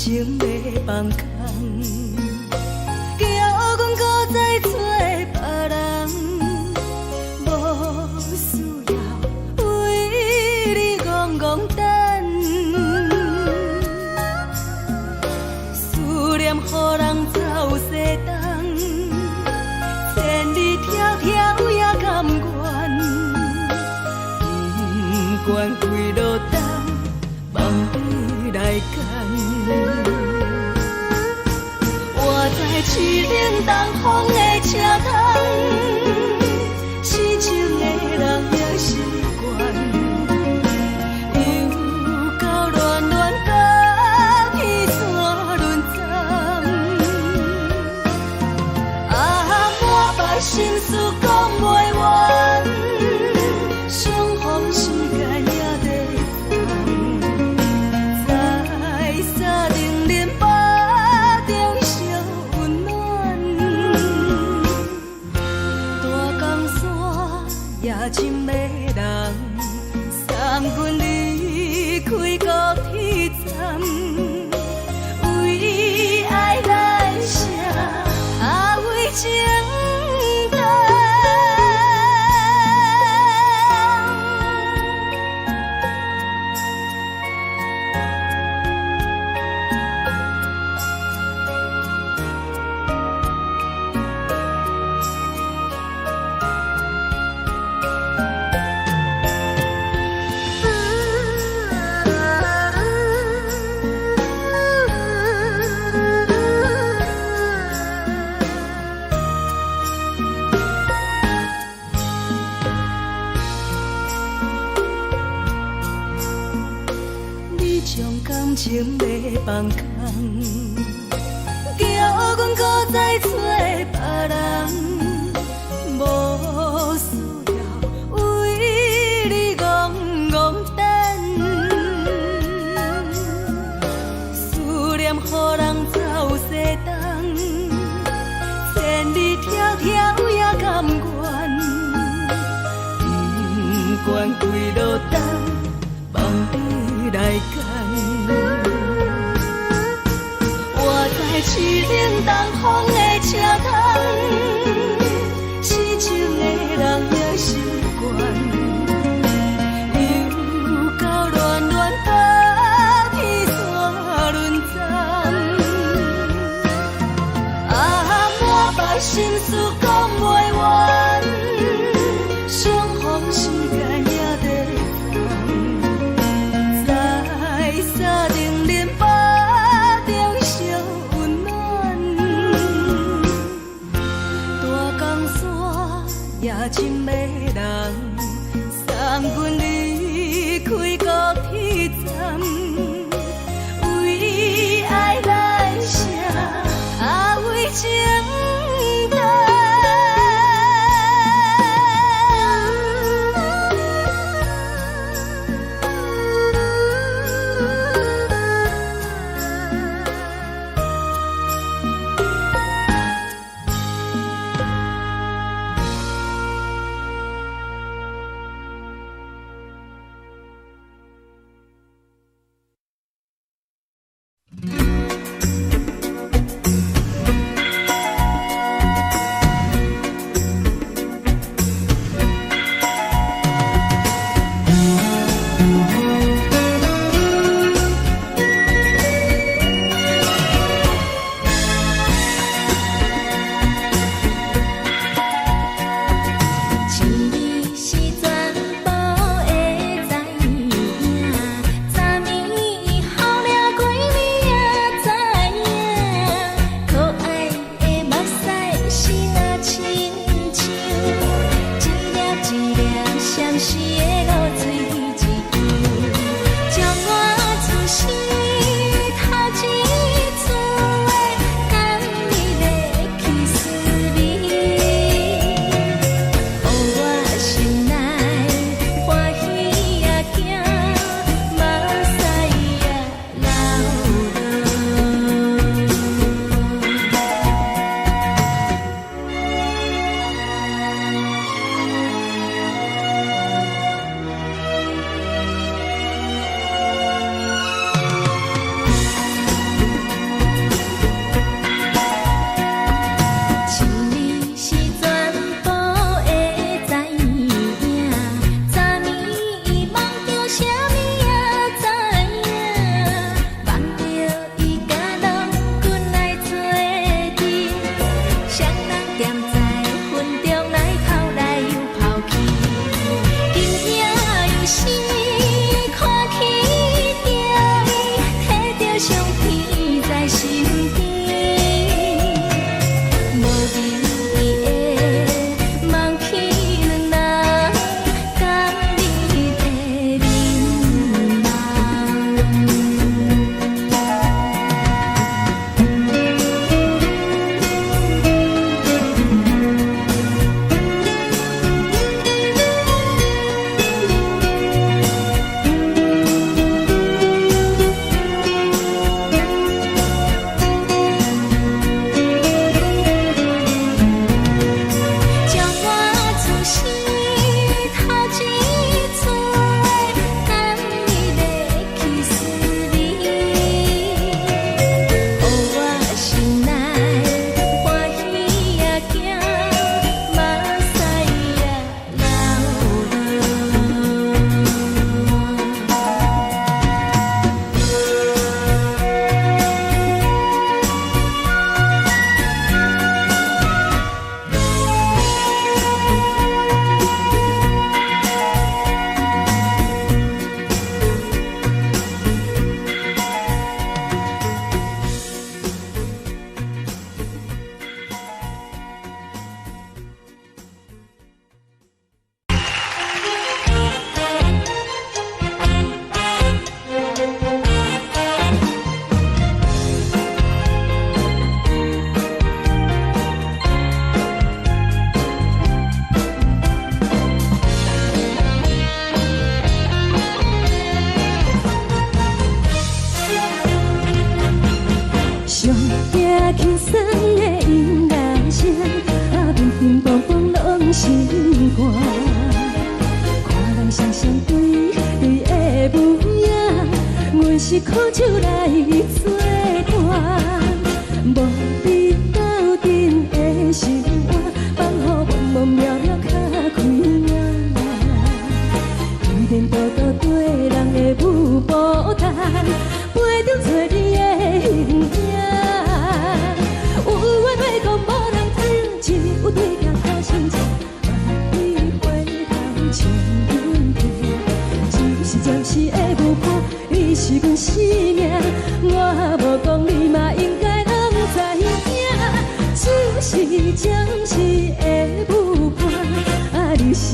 情欲放空，叫阮閣再揣別人，無需要為你戇戇等，思念予人走西東，千里迢迢也甘願，不管幾落冬，望你來牽。我知凄冷東風的車窗，痴情的人也習慣，又到戀戀甲彼山輪站，啊，滿腹心事講袂完，相逢時間也短暫，在三重恁腹中相溫暖，大江山也真迷人，送阮離開高鐵站，為愛來寫，啊為情等。你將感情欲放空，叫阮閣再揣別人，無需要為你戇戇等，思念予人走西東，千里迢迢也甘願，不管幾落冬，望你來牽。我在凄冷東風的車窗，痴情的人也習慣，又到戀戀甲彼山輪站，啊，滿腹心事講袂完，相逢時間也短暫，在三重恁腹中相溫暖，大江山也真迷人，送阮離開高鐵站，為愛來寫，啊為情等。驚輕鬆的音樂聲，啊，乒乒乓乓攏心肝。看人雙雙對對的舞影，阮是苦酒來做伴，無你鬥陣的生活，放予茫茫渺渺較開眼。天多多對人的舞步單，陪著找你的形影。有話欲講無人聽，只有對鏡苦心情，萬里回頭唱阮聽。只是暫時的舞伴，你是阮生命，我無講你嘛應該攏知影。只是暫時的舞伴，啊，你是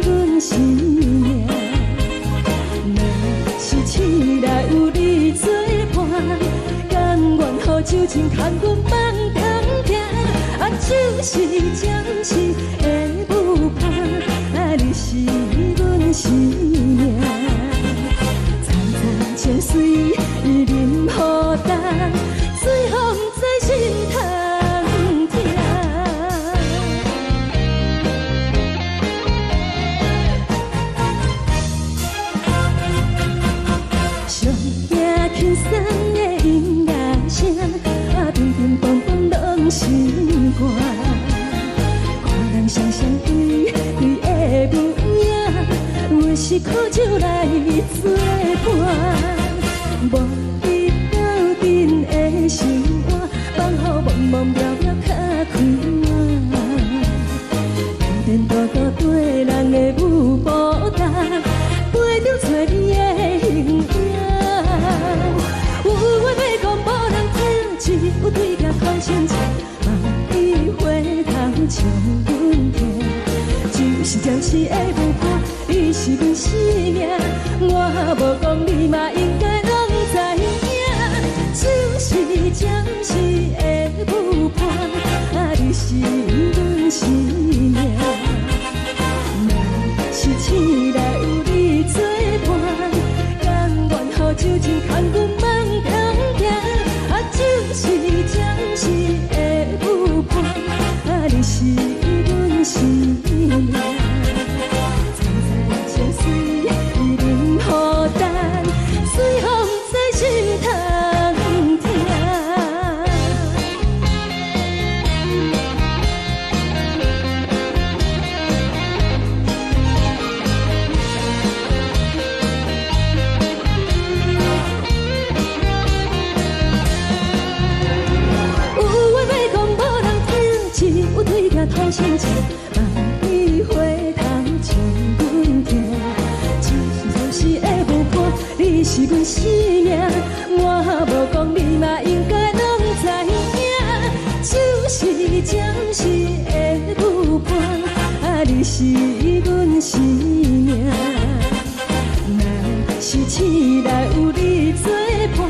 阮生命。若是醒來有你做伴，甘願予酒精牽阮放通行。啊，只是暫時的舞伴，啊，你是阮生命。層層情隨淋雨重，最予毋知心通疼。上驚輕鬆的音樂聲，啊，乒乒乓乓攏心肝。看人雙雙對對的舞影，阮是苦酒來做伴，無你鬥陣的生活，放予茫茫渺渺較開眼。天多多對人的舞步重，陪著找你的形影。有話欲講無人聽，只有對鏡苦心情，萬里回頭唱阮聽。只是暫時的舞伴，你是阮生命，我無講你嘛應該攏知影。只是暫時的舞伴，啊，你是阮生命。若是醒來有你做伴，甘願予酒精牽阮放通行。啊，只是暫時的舞伴，啊，你是阮生命。層層情隨淋雨重，最予毋知心通疼。有話欲講無人聽，只有對鏡吐心情，萬里回頭唱阮聽。只是暫時的舞伴，你是阮生命，我無講你嘛應該攏知影。只是暫時的舞伴，啊，你是阮生命。若是醒來有你做伴，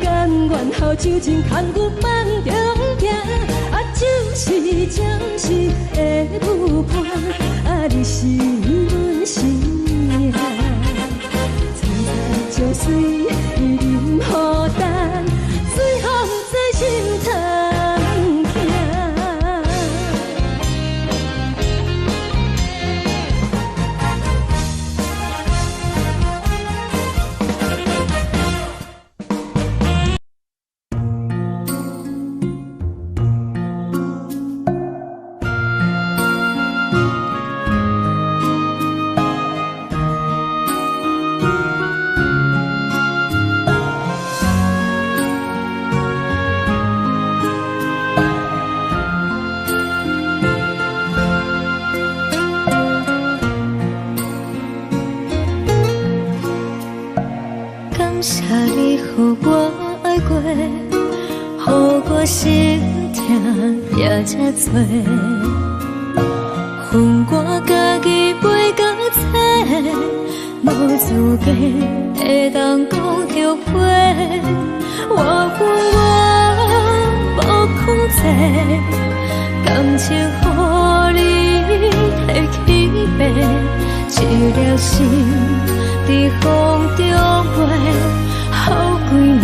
甘願予酒精牽阮放中行。啊，只是暫時的舞伴，啊，你是阮生命。層層情隨淋雨重，最予毋知心通疼。感謝你予我愛過，予我心疼也這多。分我家己袂共找，無資格會當講後悔。我有我無控制，感情予你提去爬，一粒心佇風中飛，予規暝。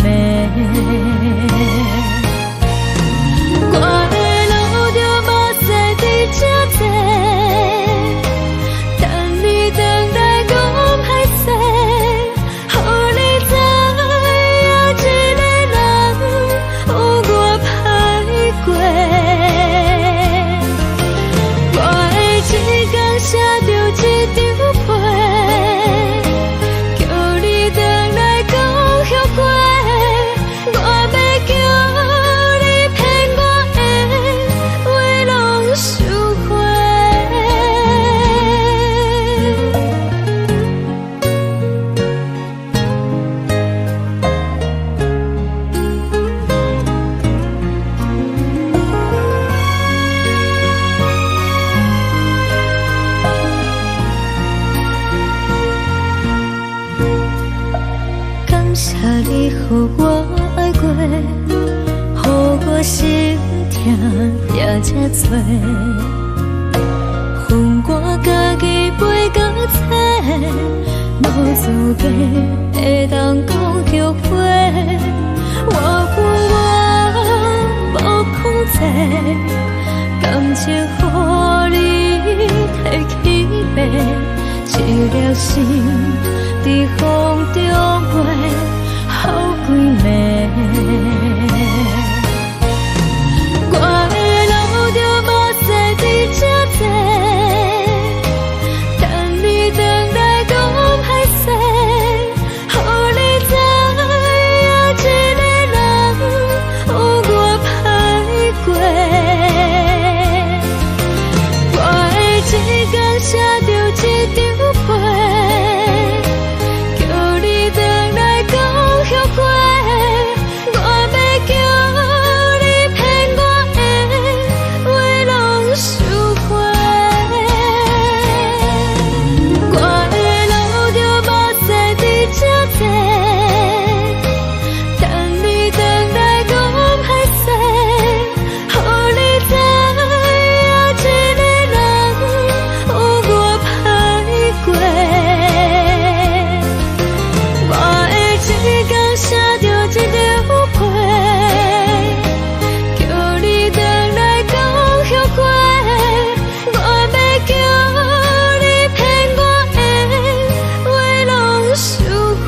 我心疼掠這多。云我家己飞到册，無資格會當講後悔。我分我無控制，感情予你提去爬，一粒心佇風中飛，好幾暝。我會流著目屎佇這坐，等你轉來講歹勢，予你知影一个人有偌歹過。我會一工寫著一張批，叫你轉來講後悔。我欲叫你騙我的話攏收回。我會流著目屎佇這坐，等你轉來講歹勢，予你知影一個人有偌歹過。我會一工寫著一張批，叫你轉來講後悔。我欲叫你騙我的話攏收回。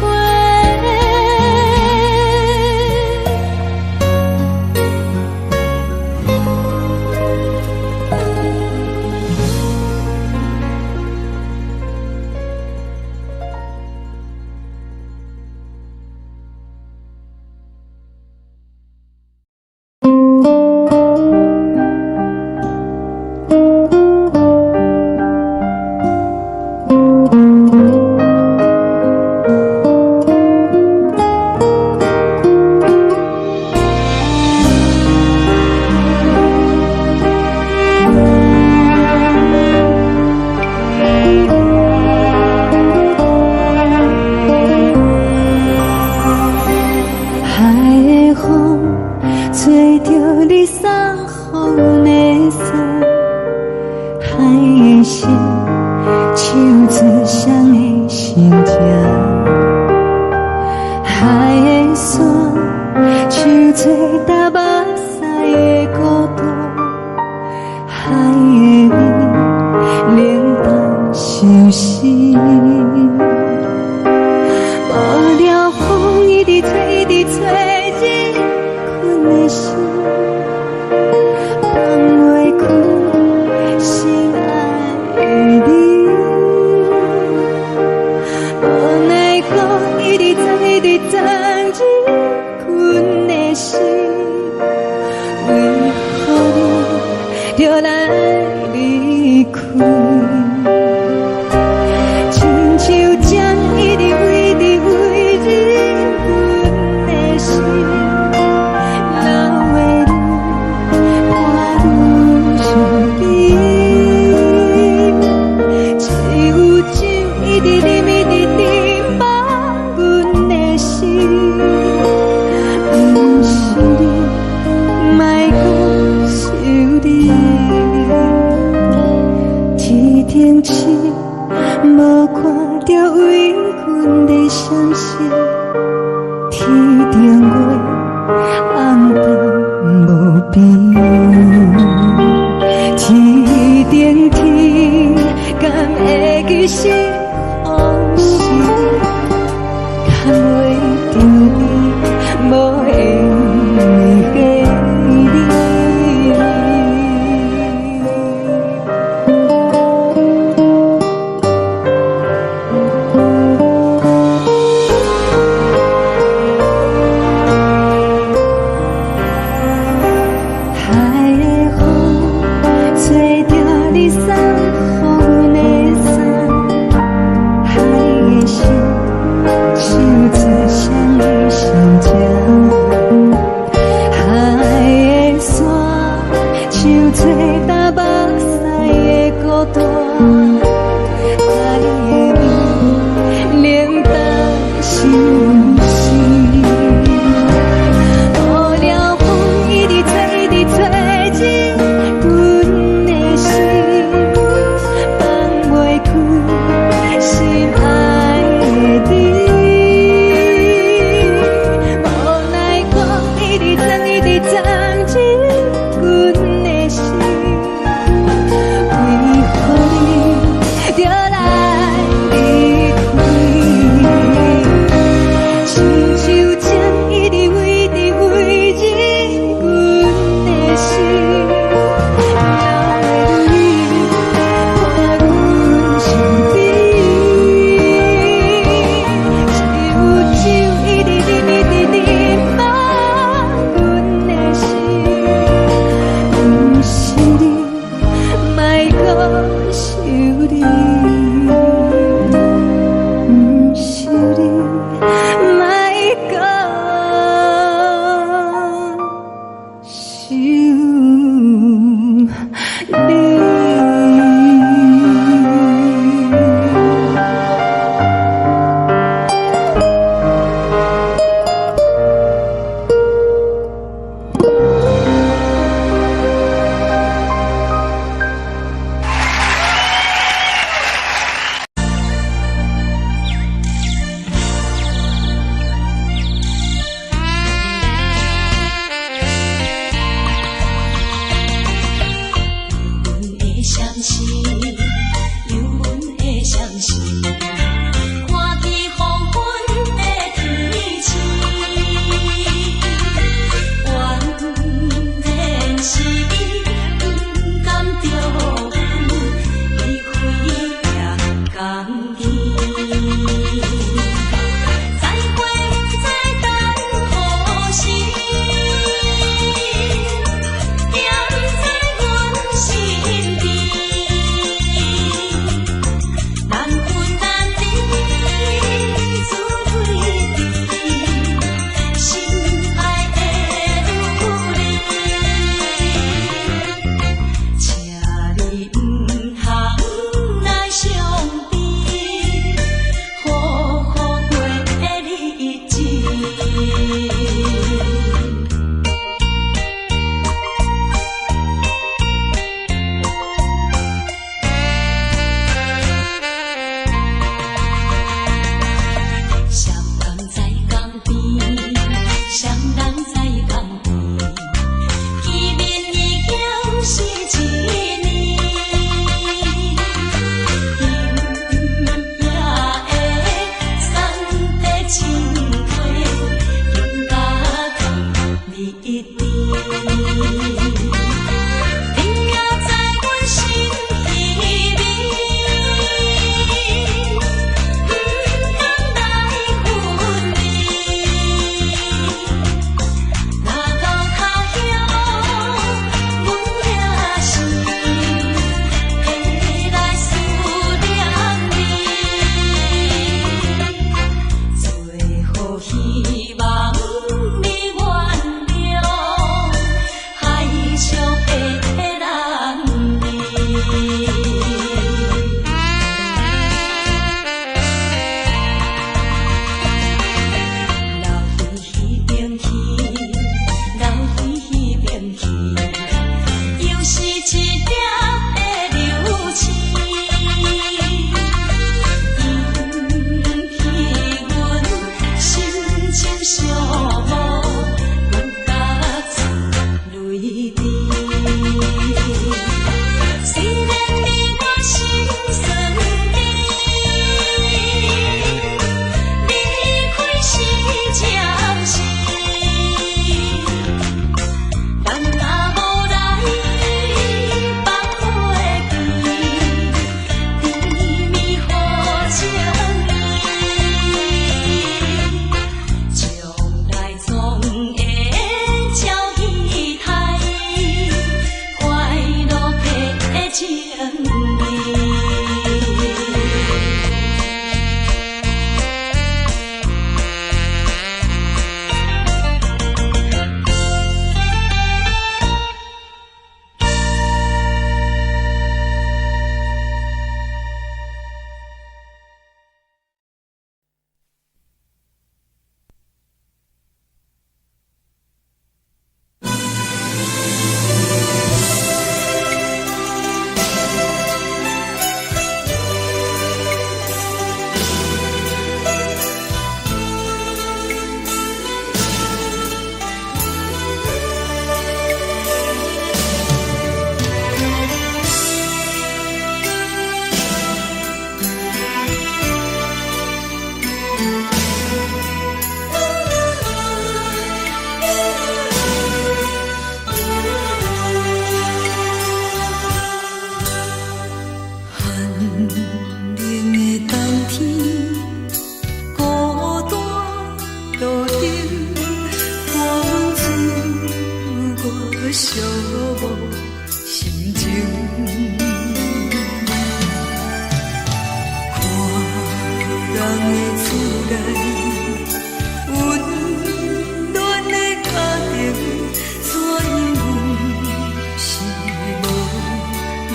海的風吹著你送予阮的衫，海的心唱出誰的心情，海的山唱出踏目屎的孤單，海的味冷淡相思。無聊風一直吹，一直吹，入阮的心，放袂開心愛的你。無奈何一直鑽，一直鑽入阮的心，為何你著來離開？親像針一直一直飛入阮的心，老的愈看愈想你。只有酒一直啉，一直啉，放阮的心，毋是你，莫閣想你。天頂星無看著為阮咧傷心，天頂月暗淡無邊，天頂天敢會記是予是牽袂著你，無緣的你。海的風吹著你送予阮的衫，海的心唱出誰的心情，海的山唱出踏目屎的孤單，海的味冷淡相思。無聊風一直吹，你。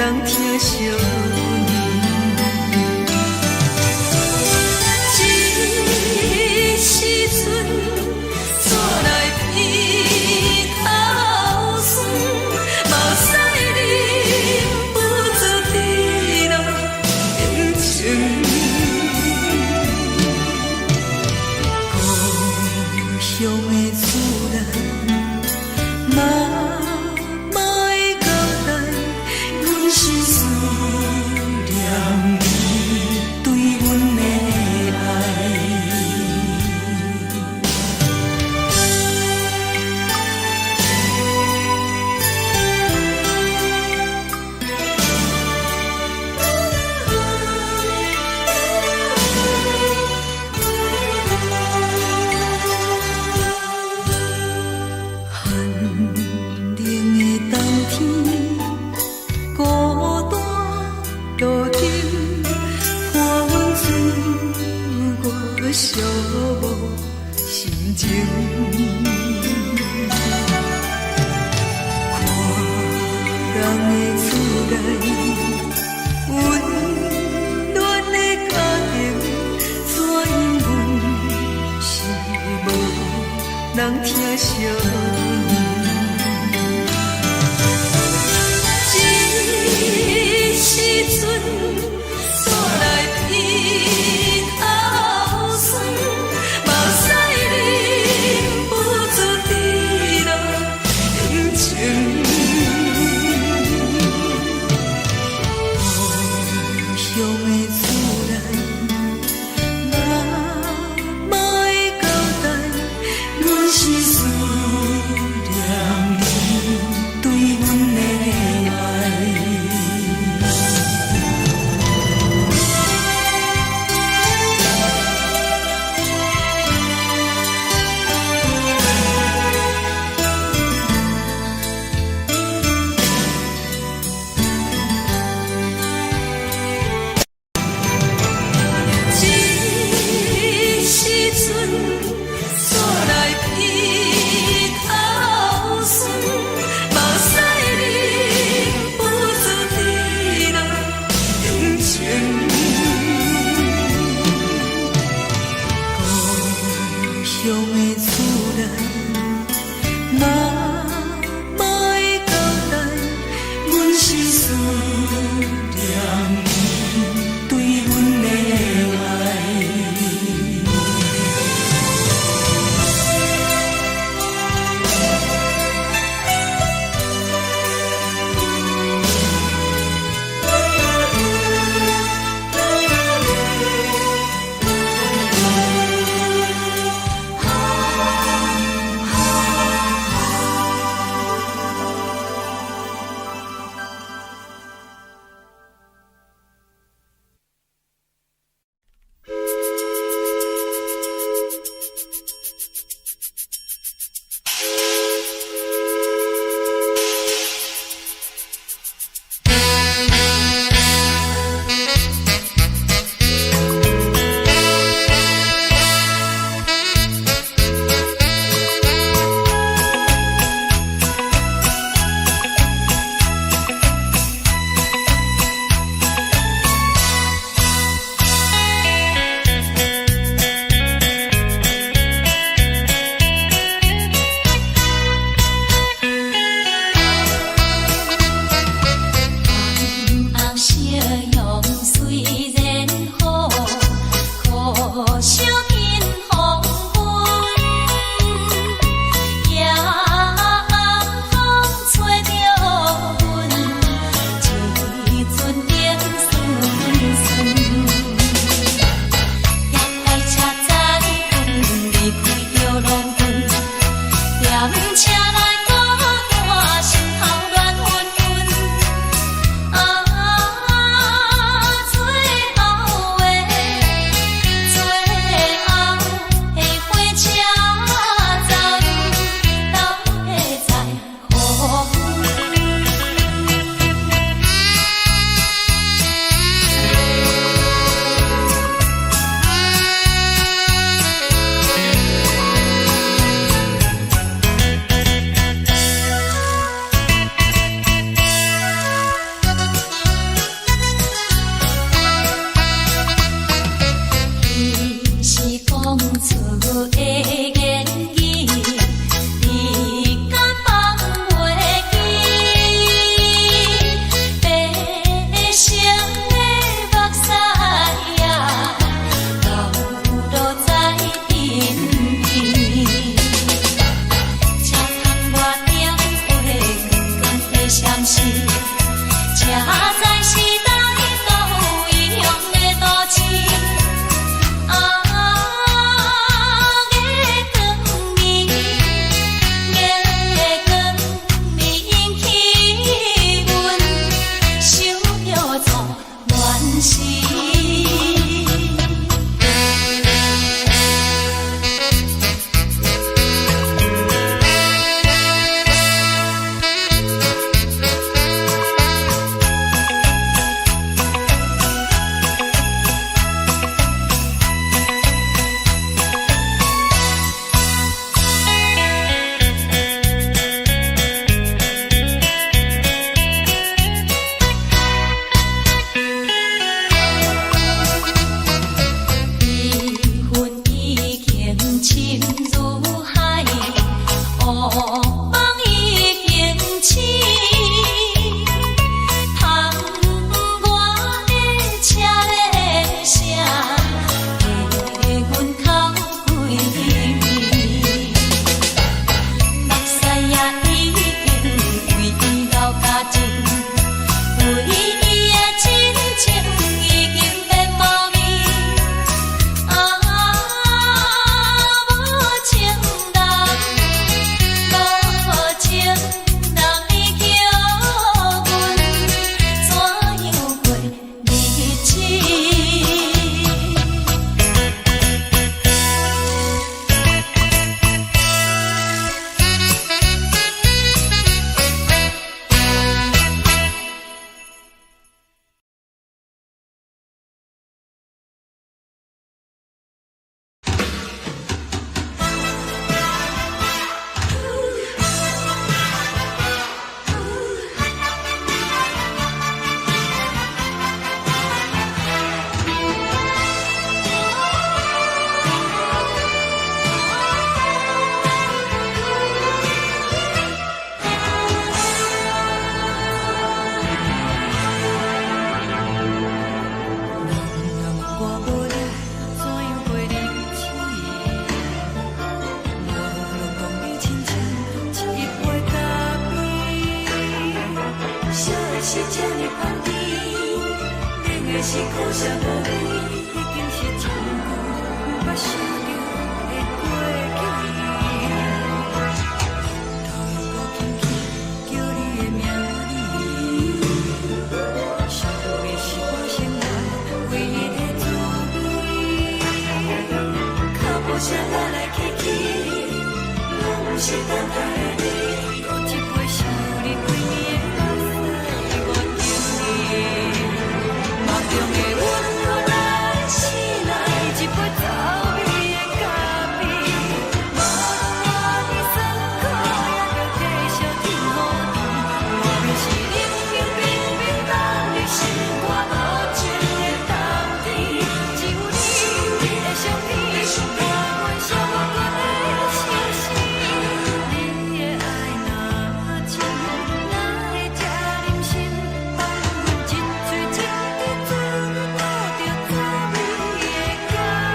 人疼惜阮。這時陣，煞來鼻頭酸，目屎忍不住滴落眼睛。故鄉的厝內，媽媽的交代，阮是思念你對阮的愛。寒冷的冬天，孤單路燈，伴阮追我寂寞心情。看人的厝內，溫暖的家庭，怎樣阮是無人疼惜阮。這時陣，煞來鼻頭酸，目屎忍不住滴落眼睛。故鄉的厝內，媽媽的交代，阮是思念你對阮的愛。時，這才是大都異鄉的都市。啊，月光暝，月光暝引起阮想著做戀時。悲恨已經深如海，惡夢已經醒。窗外的車的聲，替阮哭規暝。目屎也已經為伊流乾淨，為伊的真情已經變無味。啊，無情人，無情人，你叫阮怎樣過日子？人若問我無你，怎樣過日子？無論講你親像一杯咖啡，啥的是這呢香甜，冷的是苦澀無味，已經是真久毋捌想著的過去。頭又閣輕輕叫你的名字，想的是我生活唯一的滋味。腳步聲來來去去，攏毋是等待的你。閣一杯想你規暝的目屎，我等你。夢中的阮予咱醒來，一杯走味的咖啡。無論偌尼酸苦，也著繼續天雨甜。外面是冷冷冰冰凍入心肝無情的冬天，只有你，你的相片，伴阮寂寞的相思。你的愛若真，哪會這忍心放阮一喙一滴水吐著滋味的咖啡？人若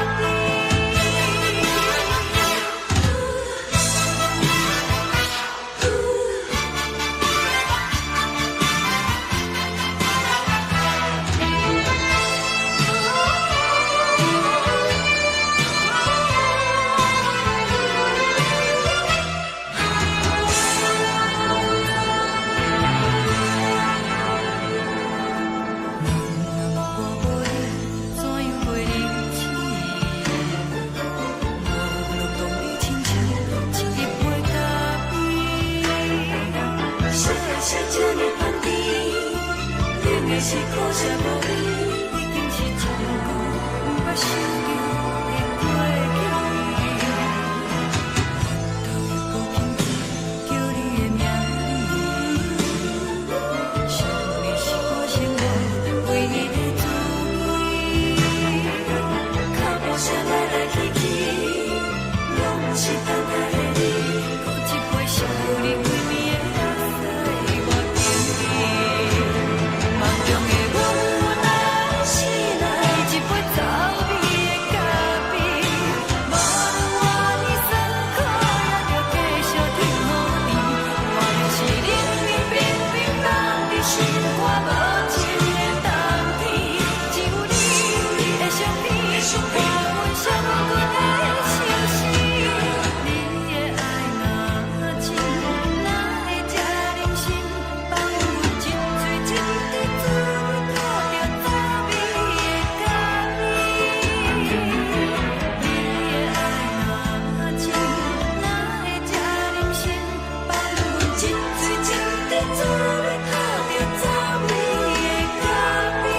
問我無你，怎樣過日子？無論當你親像一杯咖啡，啥的是這呢香甜，冷的是苦澀無味，已經是真久毋捌想著的過去。頭又閣輕輕叫你的名字，想的是我生活唯一的滋味。腳步聲來來去去，攏毋是等待的你。閣一杯想你規暝的目屎，我等你。夢中的阮，咱醒來，一杯走味的咖做欲靠著走你的脚边。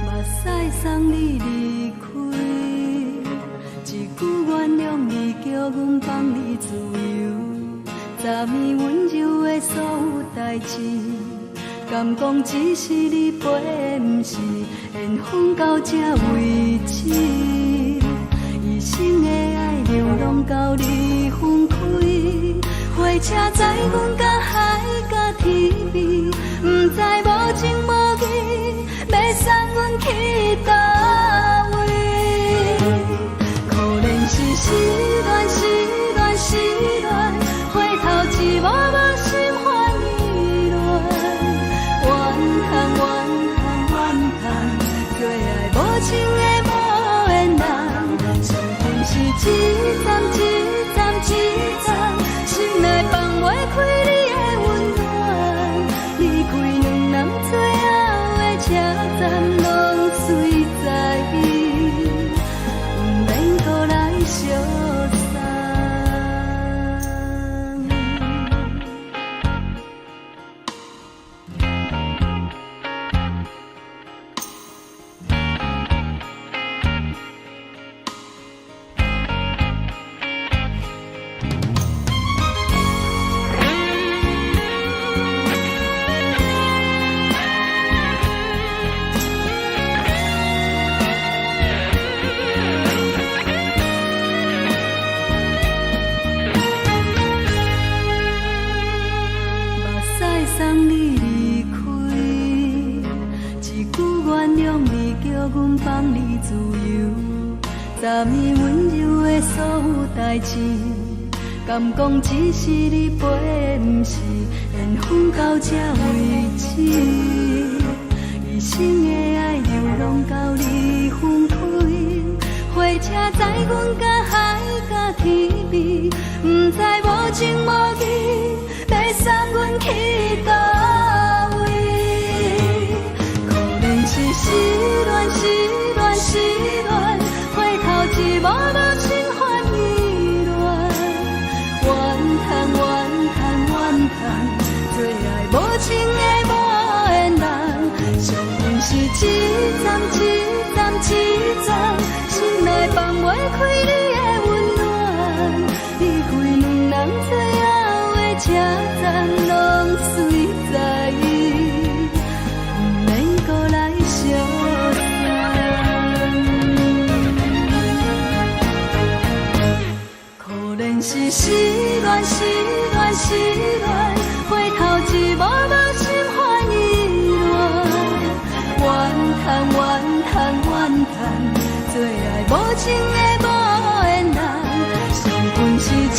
目屎送你離開，一句原諒你，叫阮放你自由。昨暝溫柔的所有代誌，敢講只是你陪，毋是緣分到這為止。一生的愛流浪到你分開，火車載阮到海角天邊，毋知無情無義，欲送阮去佗位？可憐是失戀，失戀，失戀，回頭一幕幕心煩意亂。怨嘆怨嘆怨嘆，做愛無情的無緣人，傷痕是一站一站一站，心內放袂開你的溫暖。離開兩人最後的車站，攏隨在意，毋免閣來相送。目屎送你離開，一句原諒你，叫阮放你自由。昨暝溫柔的所有代誌，敢講只是你陪，毋是緣分到這為止。一生的愛流浪到你分開，火車載阮到海角天邊，毋知無情無義，欲送阮去佗位？可憐是失戀，失戀，失戀，回頭一幕幕心煩意亂。怨嘆怨嘆怨嘆，做愛無情的無緣人，傷痕是一站一站一站，心內放袂開你的溫暖。離開兩人最後的車站，攏隨在意，毋免閣來相送。可憐是失戀，失戀，失戀，回頭一幕幕心煩意亂。怨嘆怨嘆怨嘆，做愛無情的無緣人，傷痕是一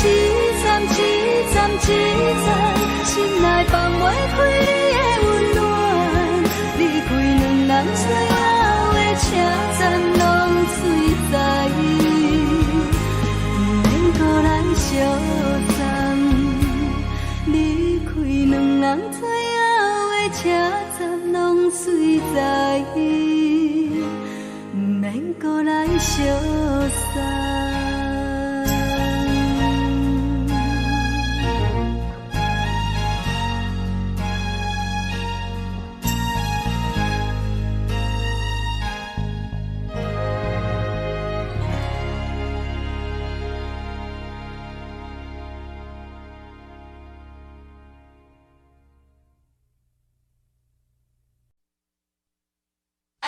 站一站一站，心內放袂開你的溫暖。離開兩人最後的車站，攏隨在意，毋免閣來相送。離開兩人最後的車站，攏隨在意，毋免閣來相送。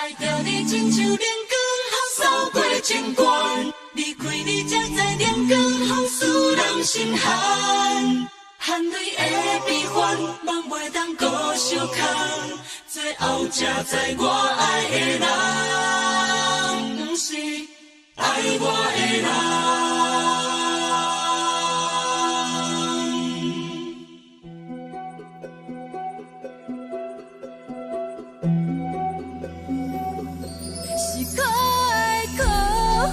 愛著你親像冷光予掃過情關，離開你才知冷光予使人心寒。含淚的悲歡，夢袂當閣相空，最後才知我愛的人，毋是愛我的人。是可愛可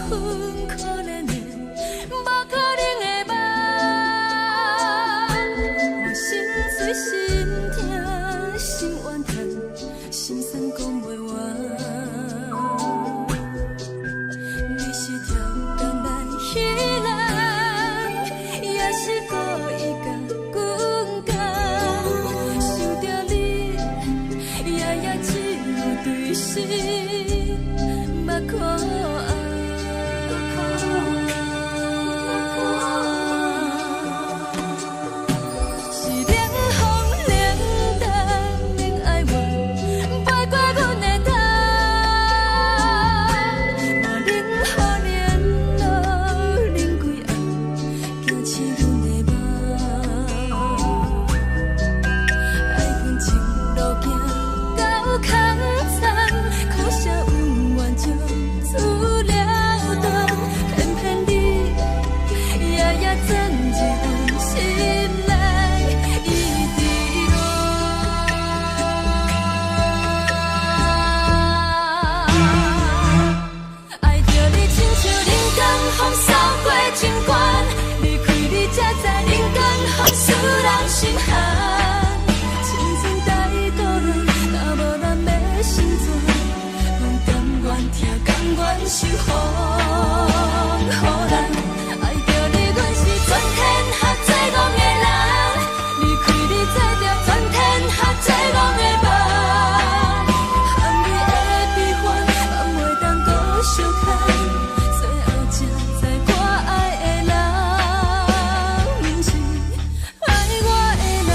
恨可憐的，無可能的夢。我心碎心痛心怨嘆，心酸講袂完。你是超工來彼人，也是故意共阮講？想著你，夜夜只有對心目苦紅。是冷風冷淡冷哀怨，飛過阮的頭。無冷雨連露冷規暗，驚醒阮的夢。愛恨情路行到空残，可惜恩怨就此了斷。偏偏你夜夜鑽入阮心內，一直亂。愛著你親像冷光予掃過情關，離開你才知冷光予使人心寒。青春太孤單，若無咱欲成全，阮甘願疼，甘願受風予人。愛著你，阮是全天下最戇的人，離開你才著全天下最戇的夢。含淚的悲歡，夢袂當閣相牽，最後才知我愛的人，毋是愛我的人。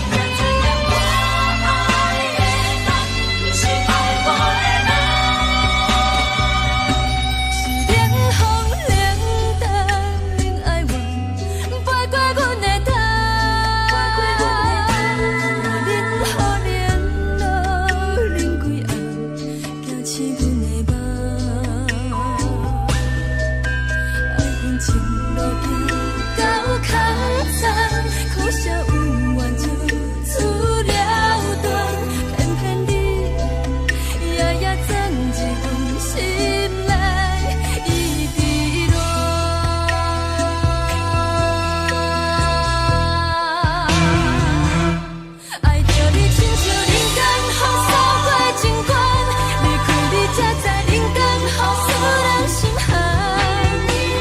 才知影我愛的人，毋是愛我的人。是冷風冷淡冷哀怨，飛過阮的頭。無冷雨連露冷規暗，驚醒阮的夢。愛恨情路行到空殘，可惜恩怨就此了斷。偏偏你夜夜鑽入阮心內，一直亂。愛著你親像冷光予掃過情關，離開你才知冷光予使人心寒。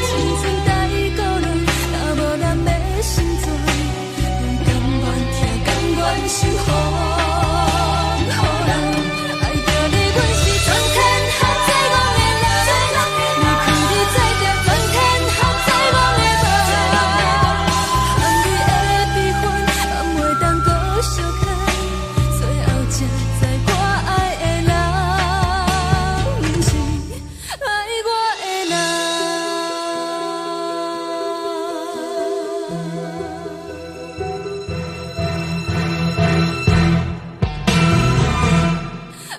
青春太孤單，若無咱欲成全，阮甘願疼，甘願受風予人。愛著你，阮是全天下最戇的人，離開你才著全天下最戇的夢。含淚的悲歡，夢袂當閣相牽，最後才知我愛的人，毋是愛我的人。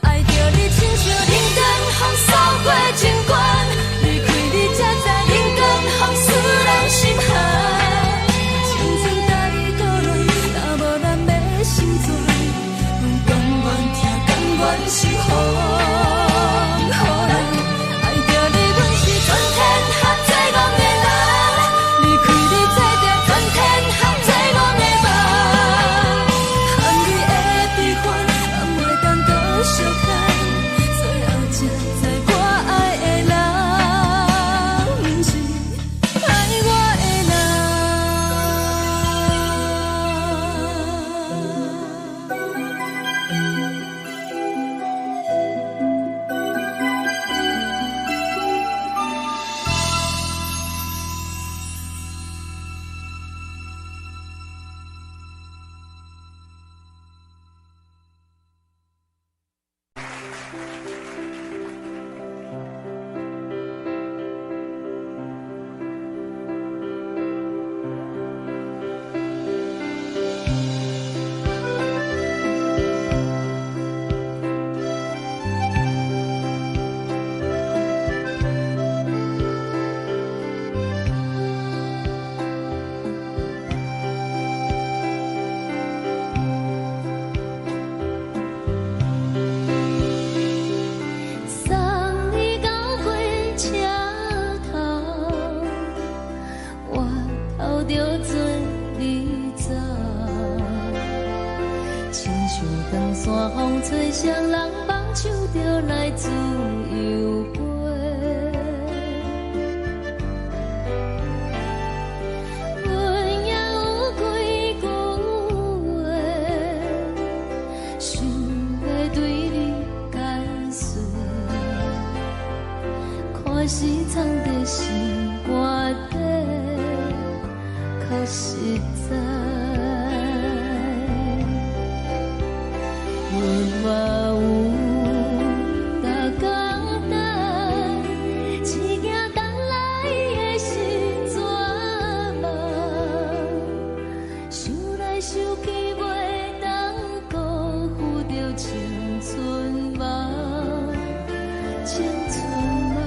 愛著你親像冷光予掃過情關，離開你才知冷光予使人心寒。青春太孤單，若無咱欲成全，阮甘願疼，甘願受風予人。愛著你，阮是全天下最戇的人，離開你才著全天下最戇的夢。含淚的悲歡，夢袂當閣相牽，最後才知我愛的人，親像長山風吹，誰人放手就來自由飛。阮也有幾句話，想欲對你解說，看是藏佇心肝底，較實在。阮嘛有逐工等，只驚等來的是絕望。想來想去，袂當辜負著青春夢，青春夢。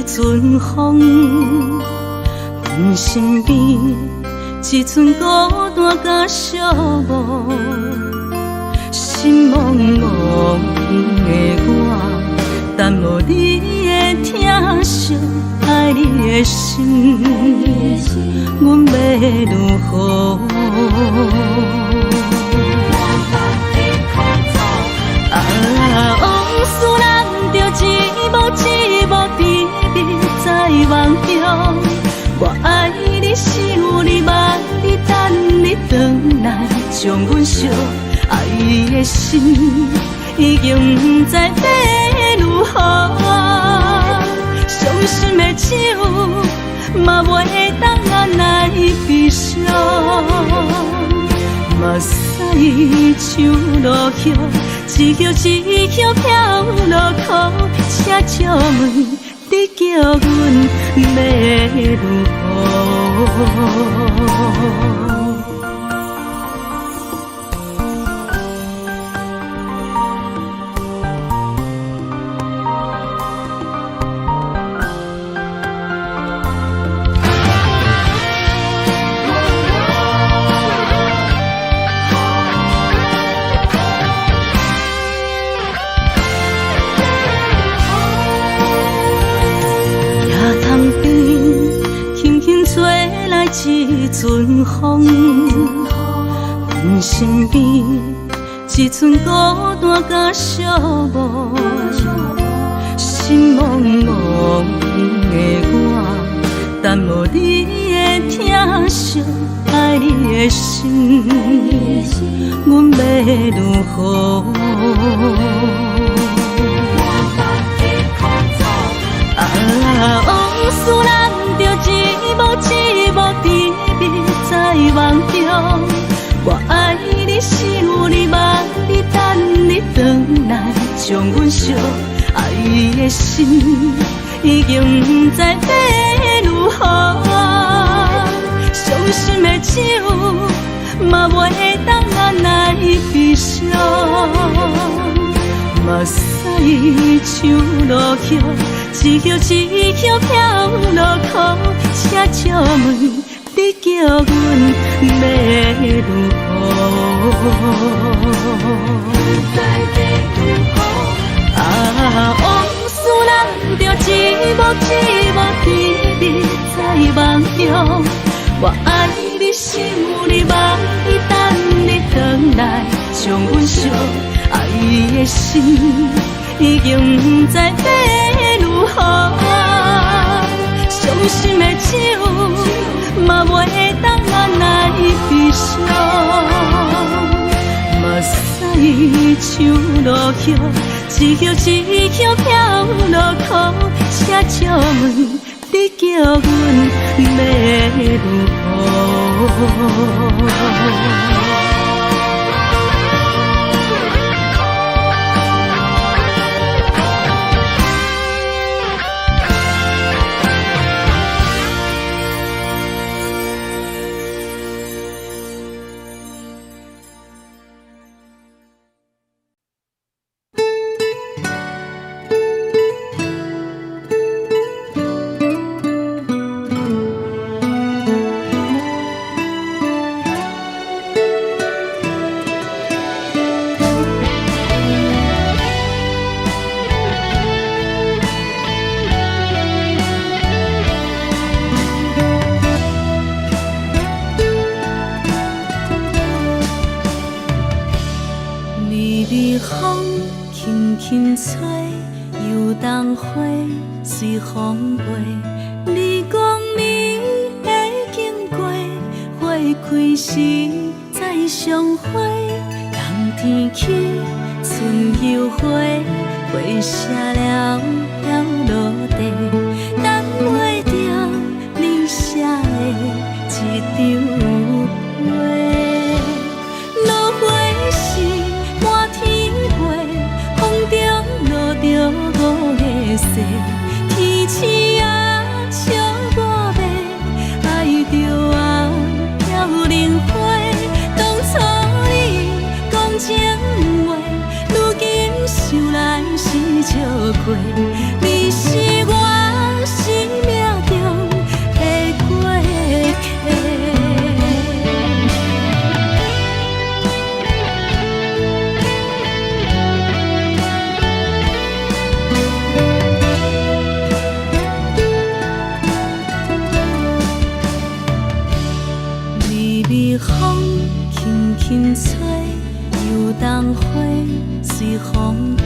陣風，阮身邊一陣孤單佮寂寞，心茫茫的我，等無你的疼惜，愛你的心，阮欲如何？啊，往事難著一幕一幕甜蜜在夢中。我愛你，想你，望你，等你轉來，將阮惜愛的心已經毋知欲如何。傷心的酒嘛袂當來悲傷，目屎像落葉，一葉一葉飄落苦，請借問你叫阮欲如何？一陣風，阮身邊一陣孤單佮寂寞，心茫茫的我，等無你的疼惜，愛你的心，阮欲如何？啊，往事難著一幕一幕甜蜜在夢中。我愛你，想你，望你，等你轉來，將阮惜愛的心已經毋知欲如何。傷心的酒嘛袂當來悲傷，目屎像落葉，一葉一葉飄落苦，請借問你叫阮欲如何？啊，往事難著一幕一幕甜蜜在夢中。我愛你，想你，望你，等你轉來，將阮惜愛的心已經毋知欲如何。傷心的酒嘛袂當來悲傷，目屎像落葉，一葉一葉飄落苦，請借問你叫阮欲如何？你是花隨風飛。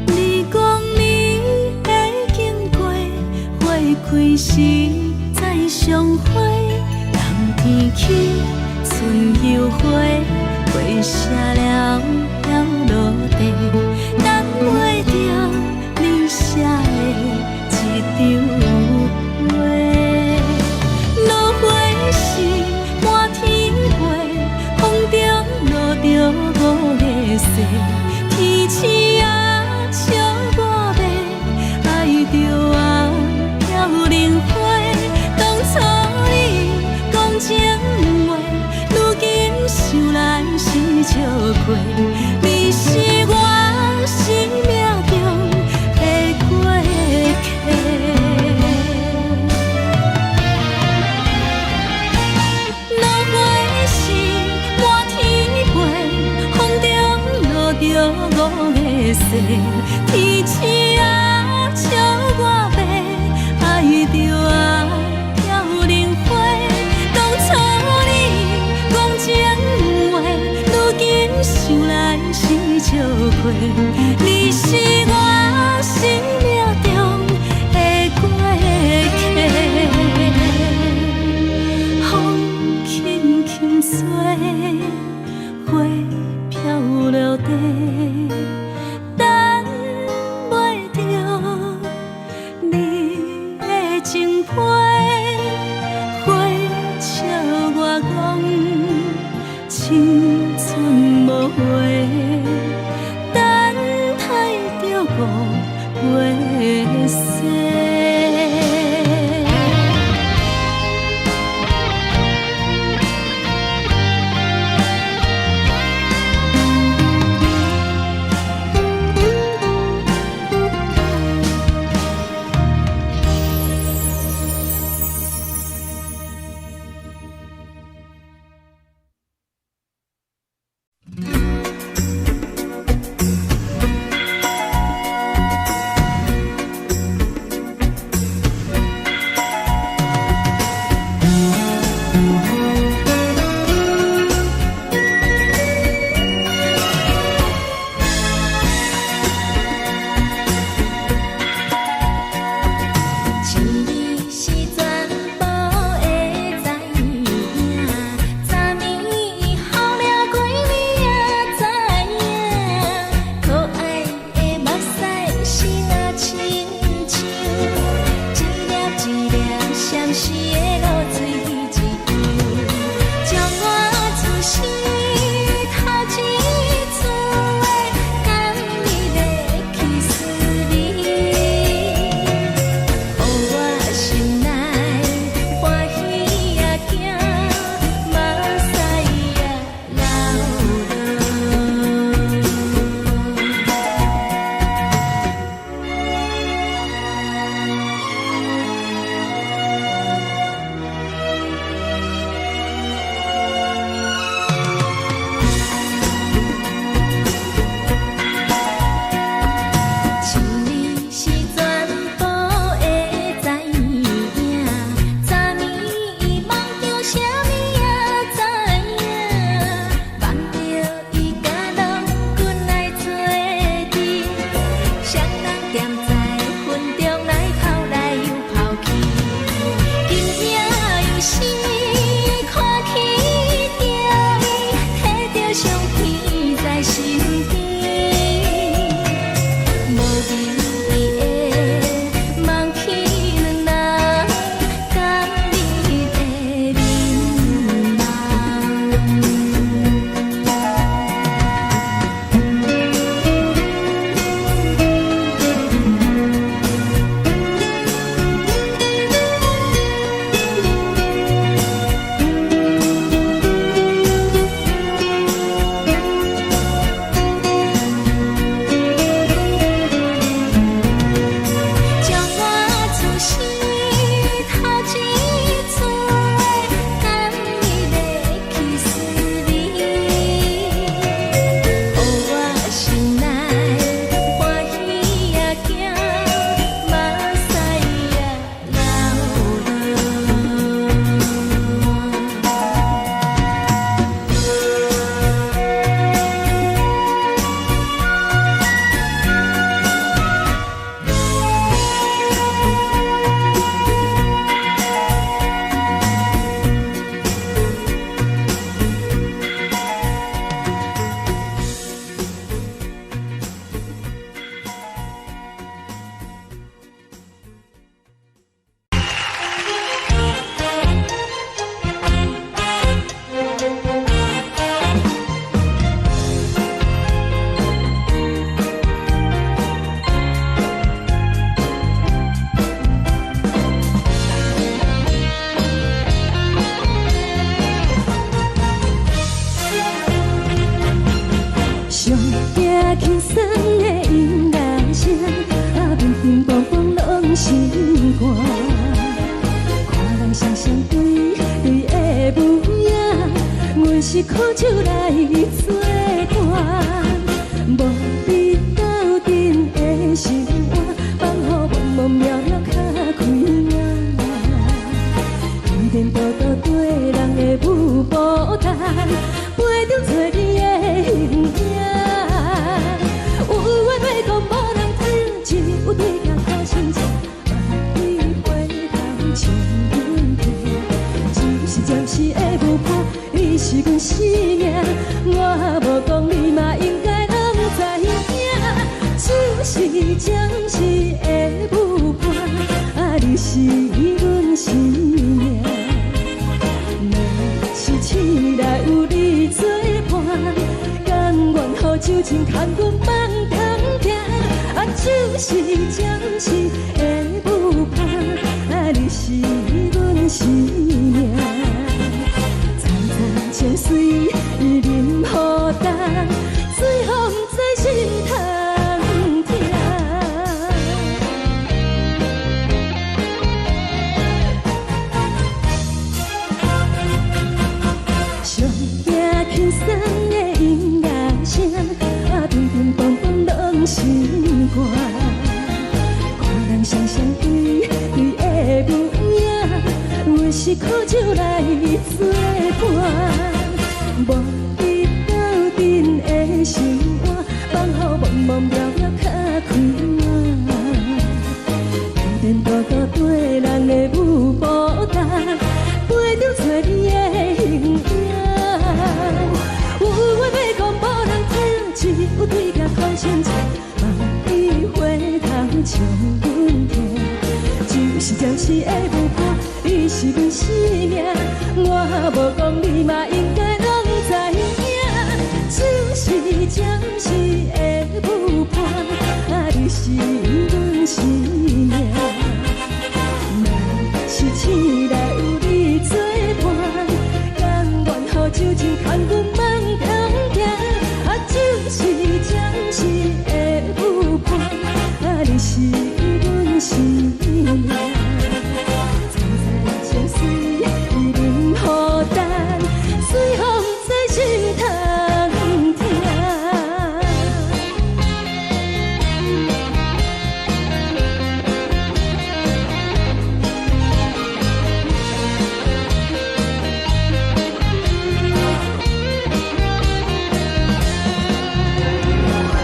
你講你會經過，花開時再相會。冬天起，春又回，花謝了飄落地，等袂著你寫的這張批。落花時滿天飛，風中落著五个誓，天鼠仔笑我欲，愛著啊飄零花。當初你講情話，如今想來是笑虧。你是我生命中的過客。落花時滿天飛，風中落著五个誓，天鼠仔笑我欲，愛著啊飄零花。當初你講情話，如今想來是笑虧。你是我生命中的過客。風輕輕吹，花飄落地，等袂著你的情批。花笑我講青春無話，等待著五月雪。是苦酒來做伴，無比鬥陣的生活，放予茫茫渺渺較開眼。天道道對人的舞步單，陪著找你的形影。有話欲講無人聽，只有對鏡苦心情，萬里回頭唱阮聽。只是暫時的舞伴，你是阮生命，我無講你嘛應該攏知影。只是暫時的舞伴，啊，你是阮生命。若是醒來有你做伴，甘願予酒精牽阮放通行。啊，只是暫時的舞伴，啊，你是阮生命。層層情隨淋雨重，最予毋知心通疼。上驚輕鬆的音樂聲，啊，乒乒乓乓攏心肝。看人雙雙對對的舞影，阮是苦酒來做伴，無比鬥陣的生活，放予茫茫渺渺較開眼。天道道對人的舞步重，陪著找你的形影。有話欲講無人聽，只有對鏡苦心情，望你回頭唱阮聽。只是暫時的舞伴，你是阮生命，我無講你嘛應該攏知影。只是暫時的舞伴，啊，你是阮生命。若是醒來有你做伴，甘願予酒精牽阮放通行。啊，只是暫時的舞伴，啊，你是阮生命。層層情隨淋雨重，最予毋知心通疼。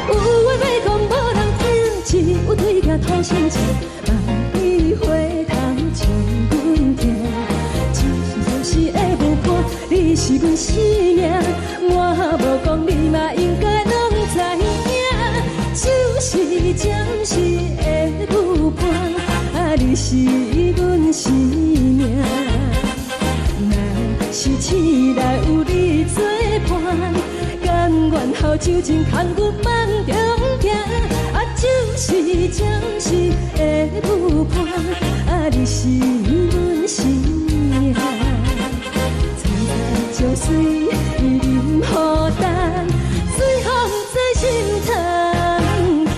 有話欲講無人聽，只有對鏡吐心情，望你回頭唱阮聽。只是暫時的舞伴，你是阮生命，我無講你嘛應該攏知影。只是暫時的舞伴，啊，你是阮生命。若是醒來有你做伴，甘願予酒精牽阮放中行。啊，只是暫時的舞伴，啊，你是阮生命。層層情隨淋雨重，最予毋知心通疼。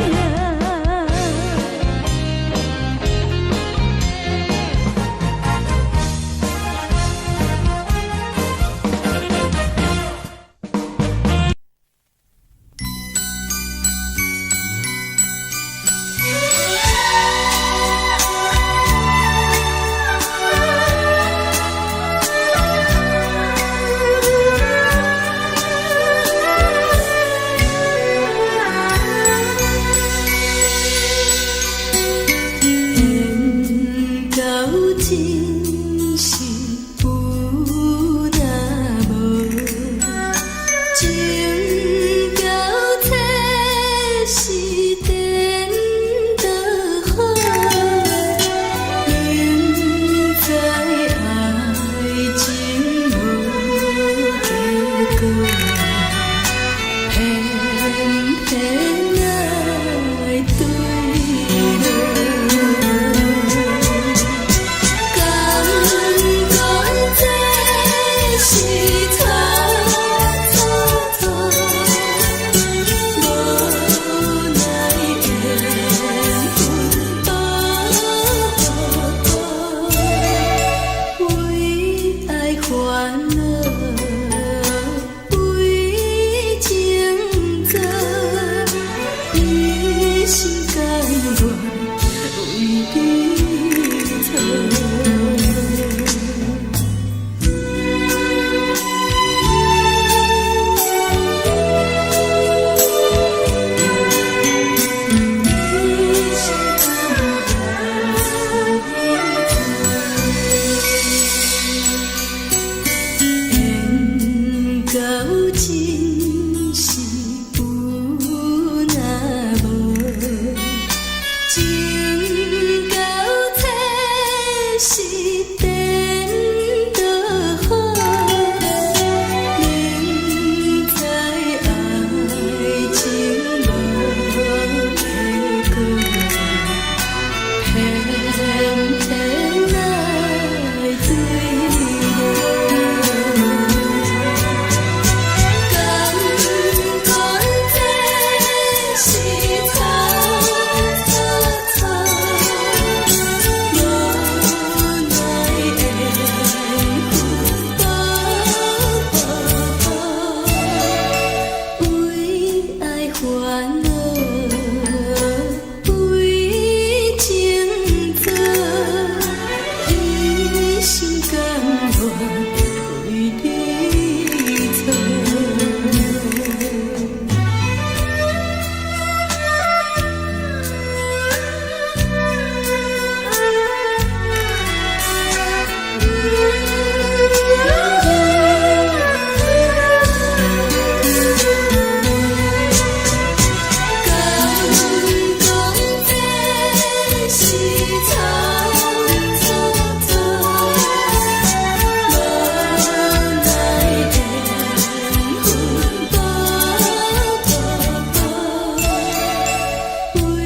缘到真是有若無，情交切是顛倒好，明知愛情無結果，偏偏愛對落。感願為你做。敢講這是草蹉跎，無奈緣分薄薄薄，為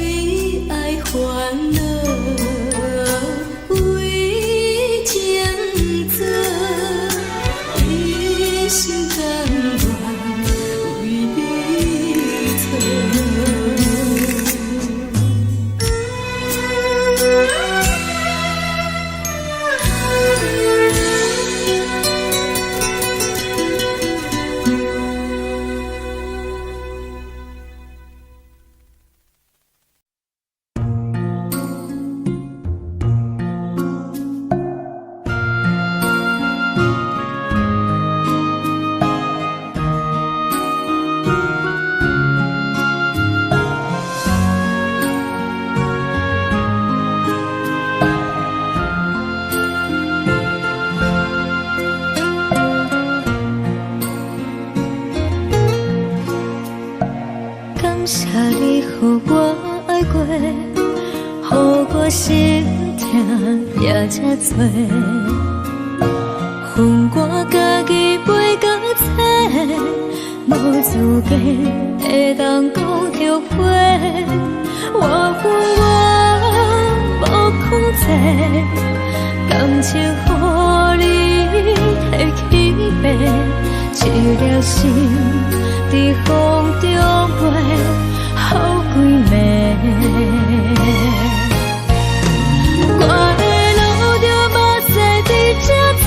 愛煩惱，為情做，一心甘願為你做。感謝你予我愛過，予我心疼也這多。分我家己飛到找，無資格會當講後悔。我恨我無控制，感情予你提去爬，一粒心佇風中飛，予幾暝。我會流著目屎佇這坐，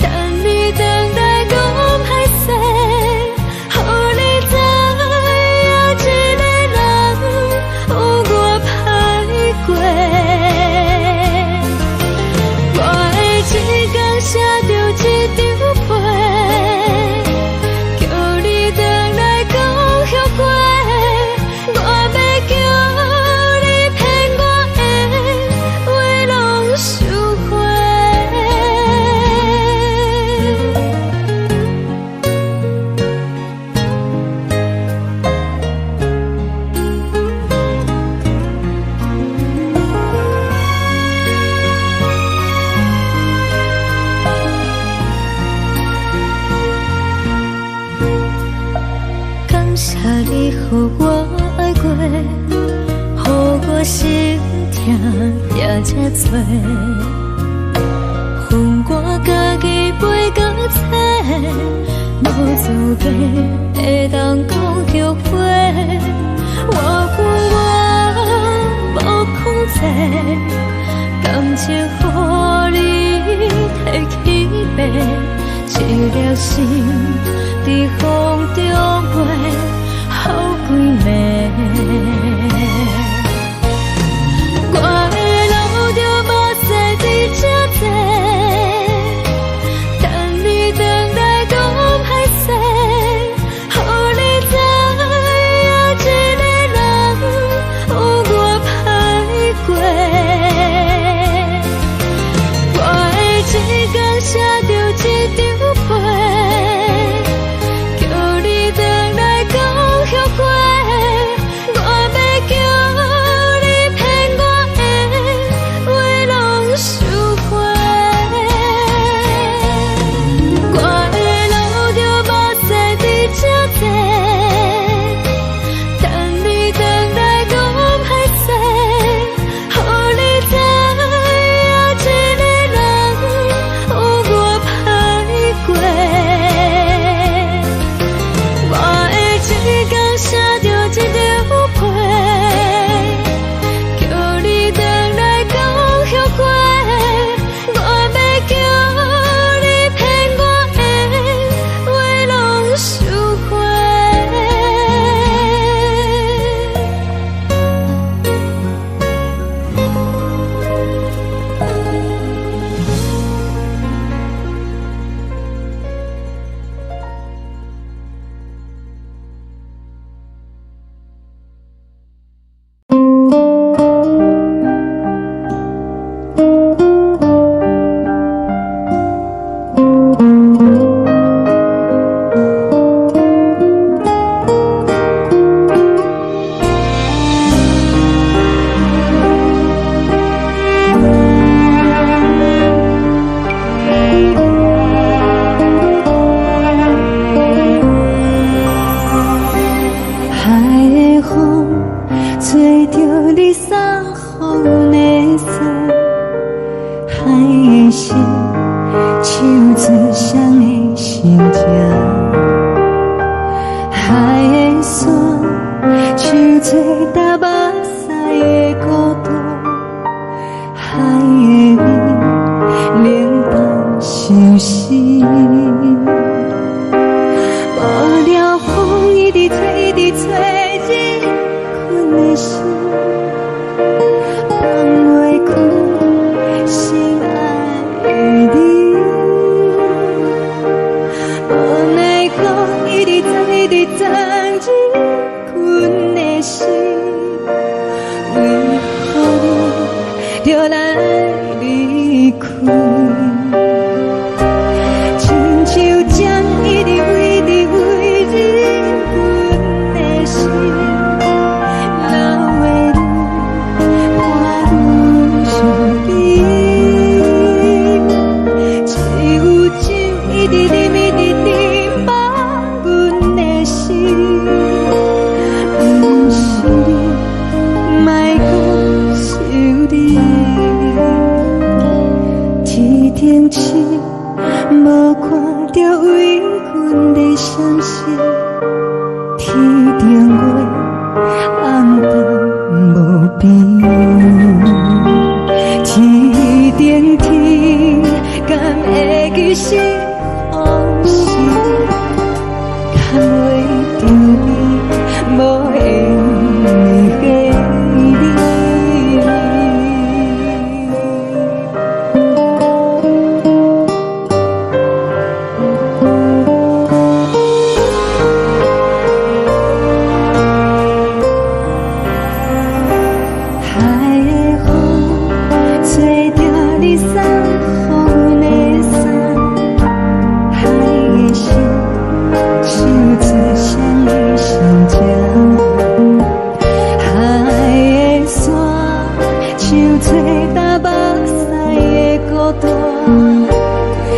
等你轉來講歹勢，予你知影一個人有偌歹過。我會一工寫著一張批，叫你轉來講後悔。我欲叫你騙我的話攏收回。感謝你予我愛過，予我心疼也這多。分我家己飛到找，無資格會當講後悔。我恨我無控制，感情予你提去爬，一粒心佇風中飛，予幾暝。我會流著目屎佇這坐，等你轉來講歹勢，予你知影一個人有偌歹過。我會一工寫著一張批，叫你轉來講的心，唱出誰的心情。海的山，唱出踏目屎的孤單。海的味，冷淡相思。無聊風一直吹，一直吹，入阮的心，放袂開心愛的你。無奈何一直鑽，一直鑽入阮的心，為何你著來離開？親像針一直一直飛入阮的心，流的淚伴阮身邊。只有酒一直啉，一直啉，放阮的心。毋是你，莫閣想你。天頂星，無看著為阮咧閃爍，天頂月，暗淡無邊。天頂天，敢會記是予是牽袂著你，無緣的你。海的風吹著你送予阮的衫，海的心唱出誰的心情。海的山唱出踏目屎的孤單，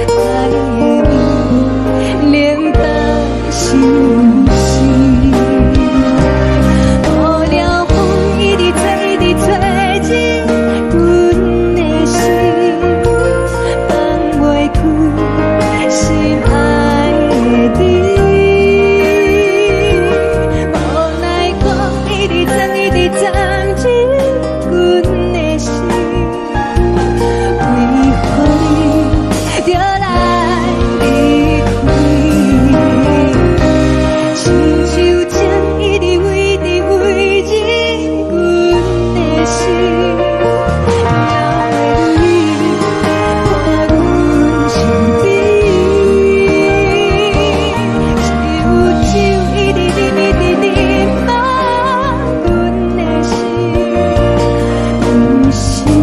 海的味冷淡相思。無聊風一直吹，一直吹入阮的心，放袂開心愛的你。無奈何一直鑽，一直鑽入阮的心，為何你著來離開？親像針一直飛，一直飛入阮的心，流的淚伴阮身邊。只有酒一直啉，一直啉，放阮的心。毋是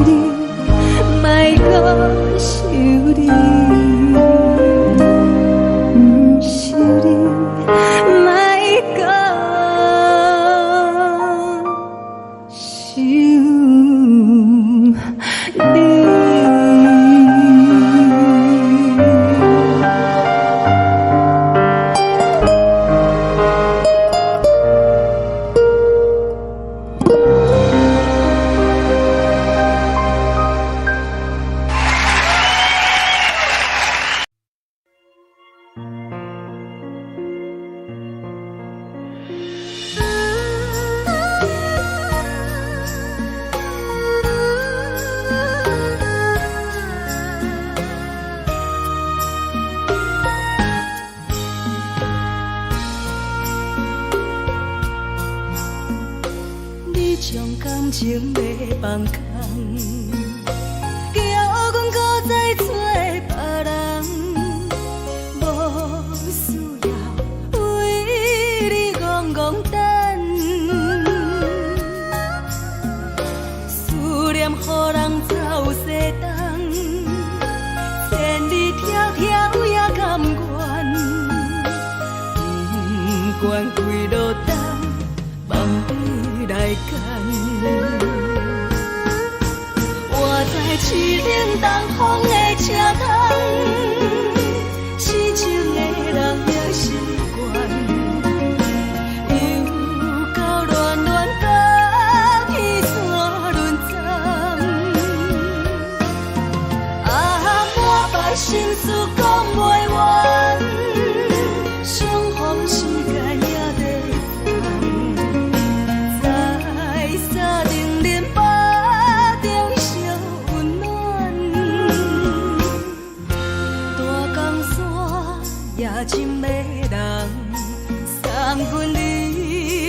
你，莫閣想你。毋是你，莫閣想你。你將感情欲放空，叫阮閣再找別人，無需要為你戇戇等，思念予人走西東，千里迢迢也甘願，不管幾落冬，望你來牽。我在淒冷東風的車窗，痴情的人已習慣，又到戀戀甲彼山輪鏨。心事講袂完，相逢時間也在轉，在三重連巴中相溫暖，大江山也真迷人，送阮離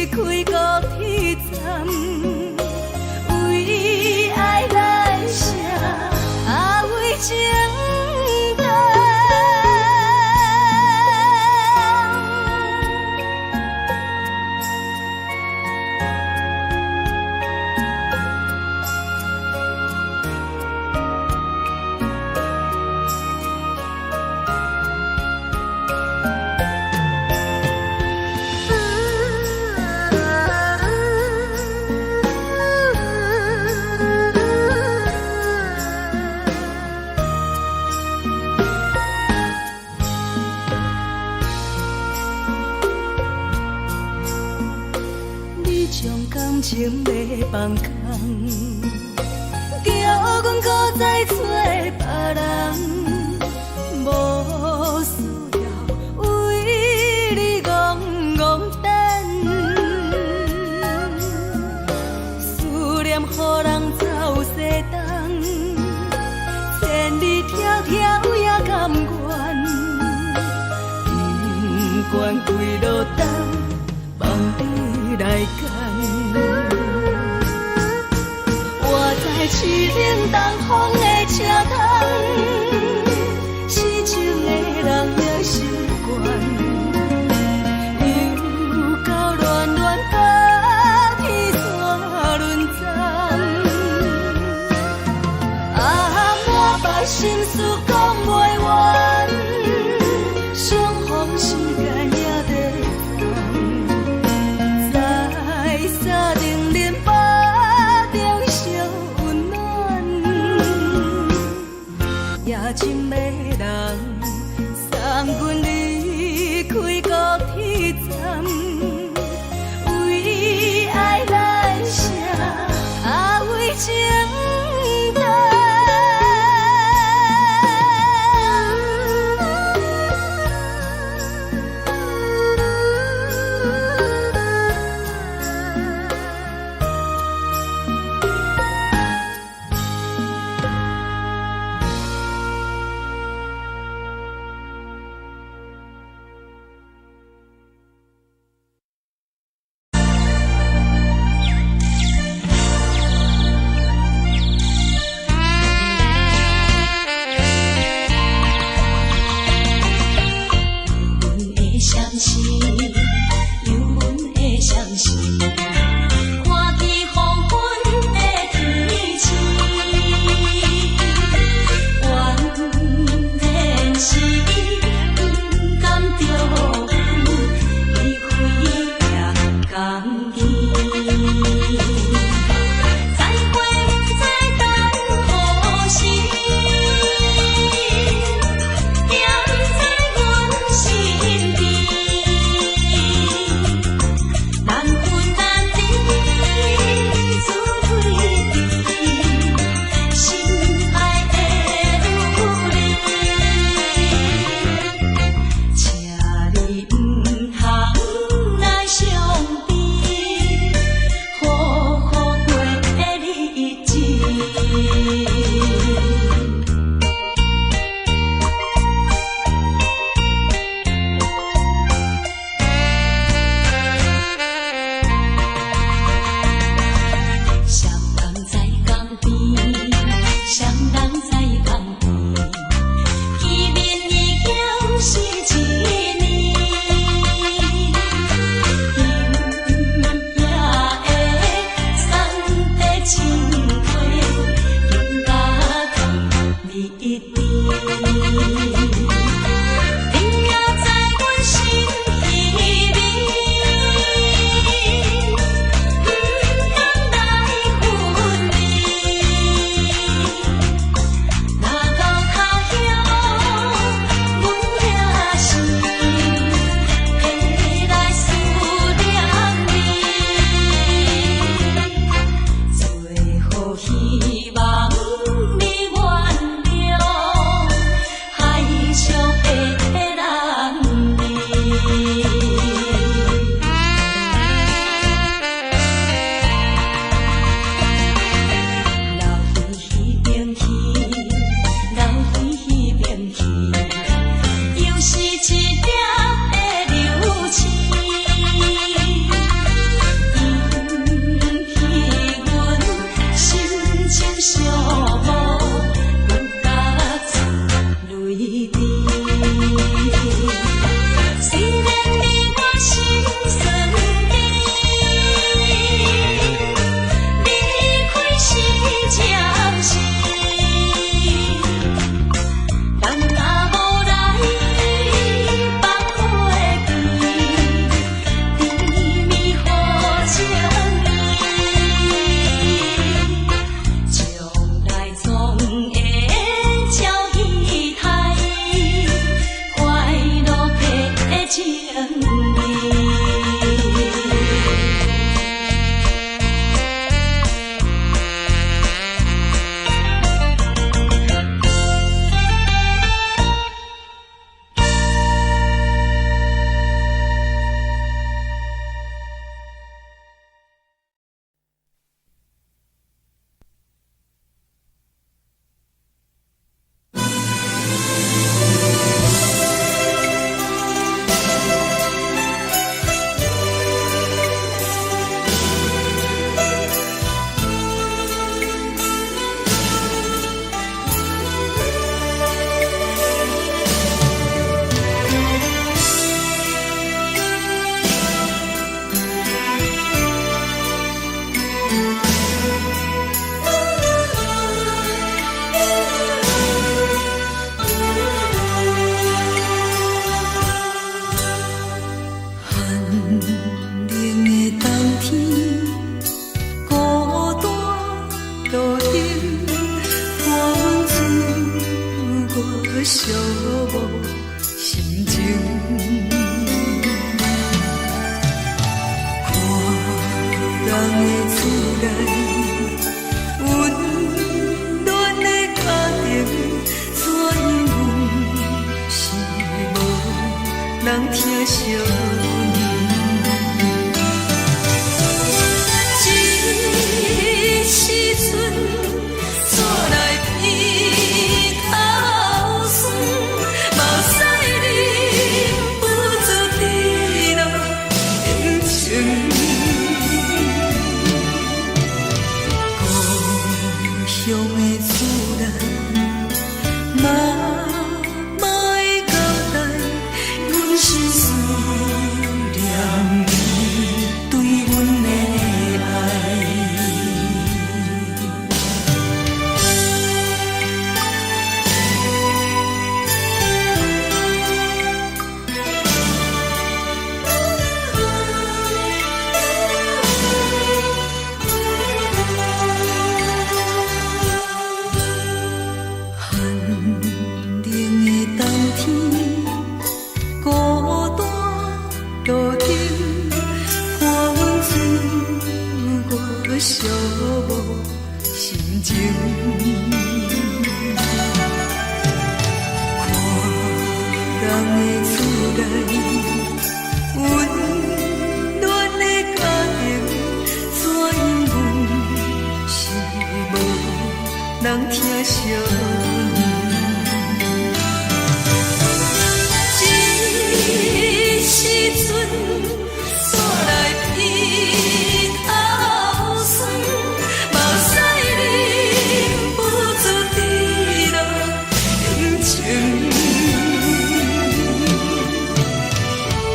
開高鐵站，為愛來寫，啊為情等。你將感情欲放空，叫阮閣再揣別人，無需要為你戇戇等。思念予人走西東，千里迢迢也甘願，不管幾落冬，放你來揀。我在淒冷東風的車窗，痴情的人也習慣，又到暖暖高鐵線輪站，啊，滿腹心事講袂完，相逢時間也在轉，在三重連巴中相溫暖，也真迷人，送阮離開高鐵站，為愛來寫，啊為情等。寂寞心情。看人的厝內，溫暖的家庭，怎樣阮是無人疼惜阮。這時陣煞來鼻頭酸，目屎忍不住滴落眼睛。故鄉的厝內，媽媽的交代，阮是思念你對阮的愛。寒冷的冬天，孤單路頂，看阮自我寂寞心情。看人的厝內，溫暖的家庭，怎樣阮是無人疼惜阮。這時陣煞來鼻頭酸，目屎忍不住滴落眼睛。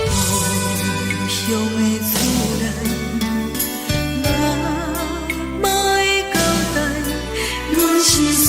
故鄉的厝內，媽媽的交代，阮是思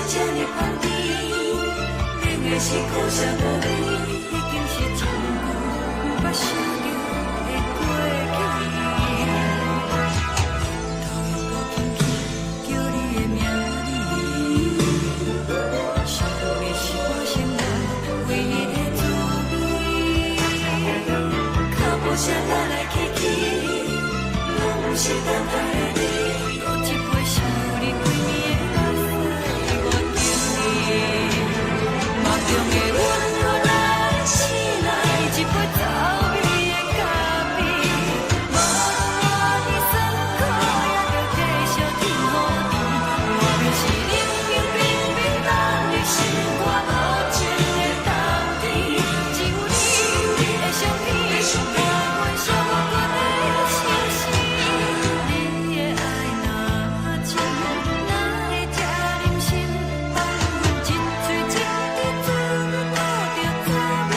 這呢香甜，冷的是苦澀無味，已經是真久毋捌想著的過去。頭又閣輕輕叫你的名字，想的是我生活唯一的滋味。腳步聲來來去去，攏毋是等待的你。閣一杯想你規暝的目屎，我敬你。夢中的阮閣來醒來，一杯走味的咖啡。無論偌尼酸苦，也著繼續天雨甜。外面是冷冰冰冰凍的心肝，無情的冬天。只有你的相片，伴阮寂寞的相思。你的愛若真，哪會這忍心放阮一喙一滴嘴吐著滋味的咖啡？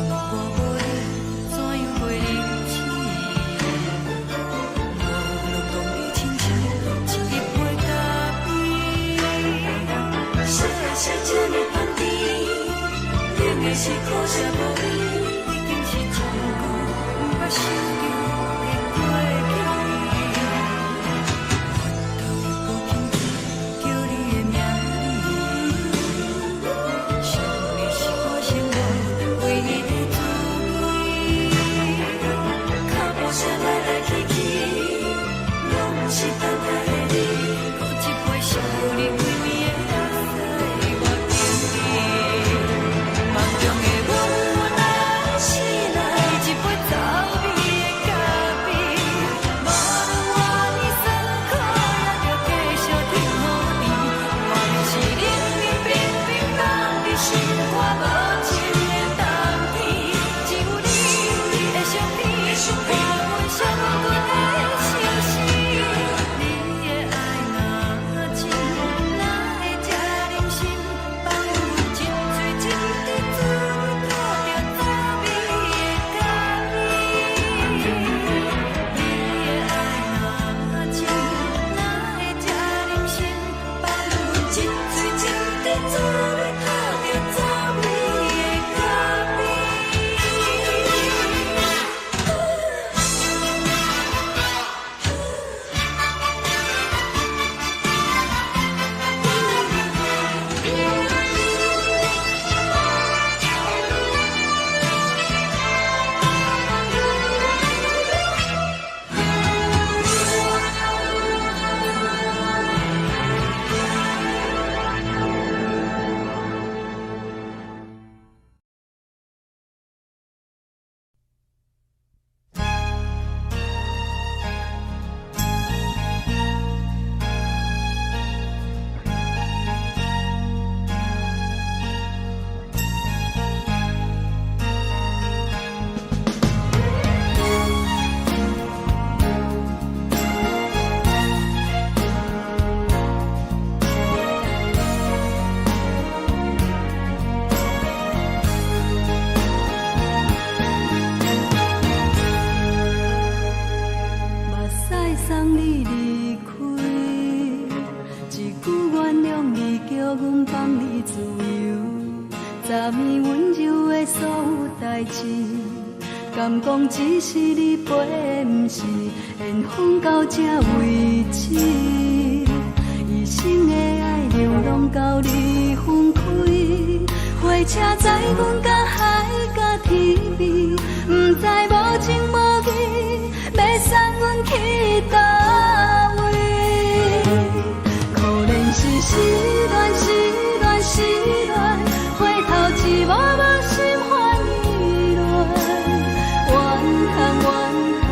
我無你，怎樣過日子？無論講你親像一杯咖啡。啥人寫這呢香甜，冷的是苦澀無味，已經是真久毋捌想著的過去。頭又閣輕輕叫你的名字，想的是我生活唯一的滋味。腳步聲來來去去，攏毋是等待的你。閣一杯想你規暝的目屎，我敬你。夢中的阮來醒來，一杯走味的咖啡。無論偌尼酸苦，也著繼續天雨甜。外面是冷冷冰冰凍的心肝，無情的冬天。只有你的相片，伴阮寂寞的相思。你的愛若真，哪會這忍心放阮一喙一滴嘴吐著滋味的咖啡？你的愛若真，哪會這忍心放阮一喙一滴嘴吐著滋味的咖啡？目屎送你離開，一句原諒你，叫阮放你自由。昨暝溫柔的所有代誌，敢講只是你陪的，毋是緣分到這為止。一生的愛流浪到你分開，火車載阮到海角天邊，毋知無情無義，欲送阮去佗位？可憐是失戀，失戀，失戀，回頭一幕幕心煩意亂。怨嘆怨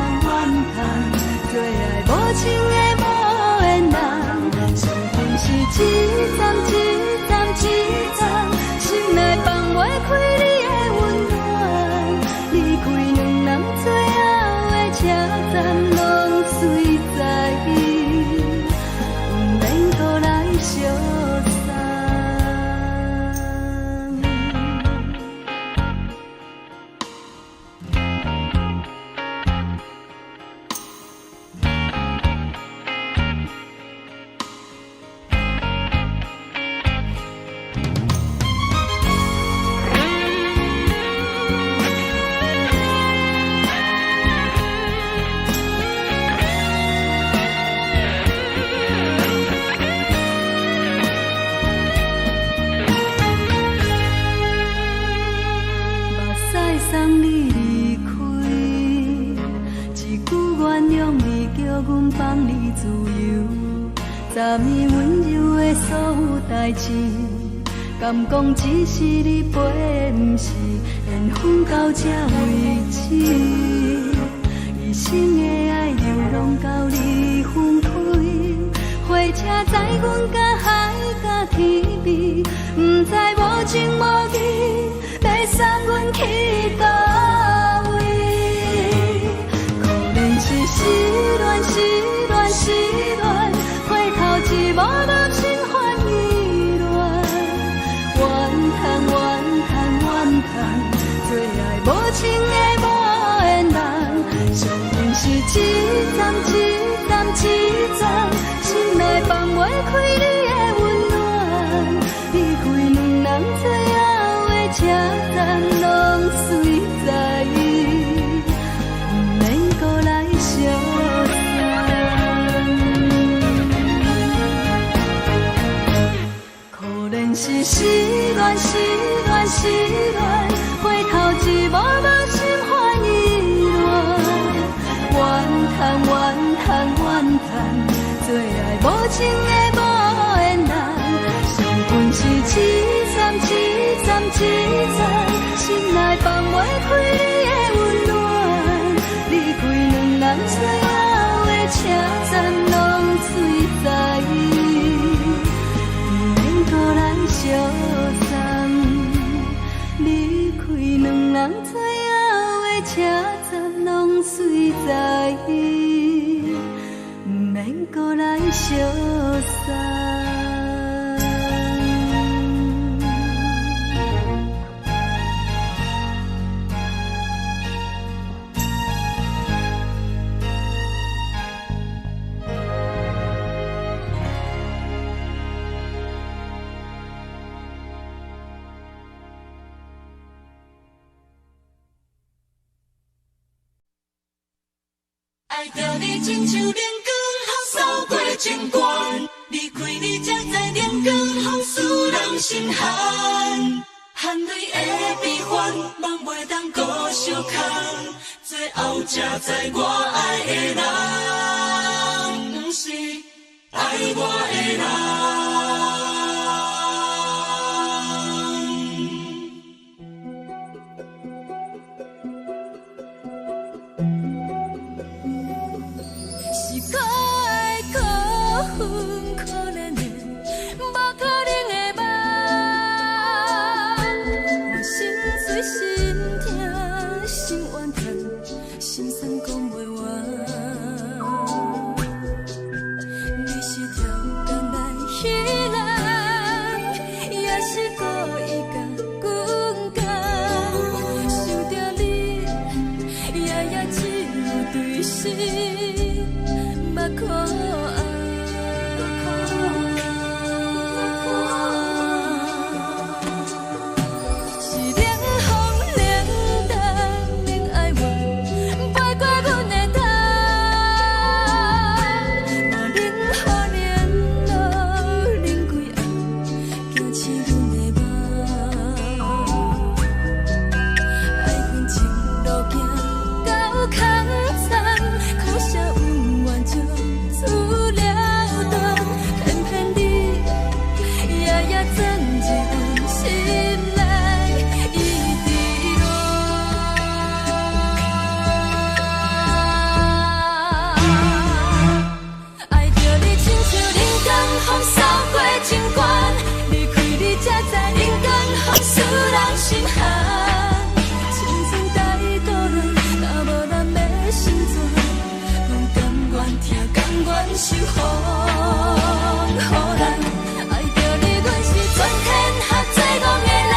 嘆怨嘆，做愛無情的無緣人，傷心是一站一站一站，心內放。代誌，敢講只是你陪，毋是緣分到這為止。一生的愛流浪到你分開，火車載阮甲海甲天邊，毋知無情無義，欲送阮去佗位？可憐是失戀，失戀，失戀，回頭一幕幕心煩意亂，怨嘆怨嘆怨嘆，做愛無情的無緣人，相逢是一站一站一站，心內放袂開你的溫暖，離開兩人最後的車站，攏隨在，毋免閣來相送。可憐是失戀，失戀，失戀，回頭一幕幕心煩意亂，怨嘆怨嘆怨嘆，做愛無情的無緣人，相逢是一站一站一站，心內放袂開你的溫暖，離開兩人最後的車站，攏隨在，毋免閣來相送。離開兩人最後的車站，攏隨在，毋免閣來相送。愛著你親像冷光予掃過情關，離開你才知冷光予使人心寒。汗淚的悲歡，夢袂當閣相空，最後才知我愛的人，毋是愛我的人。是可愛可恨可憐的，無可能的夢。我心碎心痛心怨嘆，心酸講袂完。你是超工來彼人，也是故意共阮講。想著你，夜夜只有對心目苦紅。是冷風冷淡冷哀怨，飛過阮的頭。無冷雨冷露冷規暗，驚醒阮的夢。愛恨情路行到空残，可惜恩怨就此了斷。偏偏你夜夜鑽入阮心內，一直戀。愛著你親像冷光予掃過情關，離開你才知冷光予使人心寒。青春太孤單，若無人欲成全，阮甘願疼，甘願受風雨難。愛著你，阮是全天下最戇的人。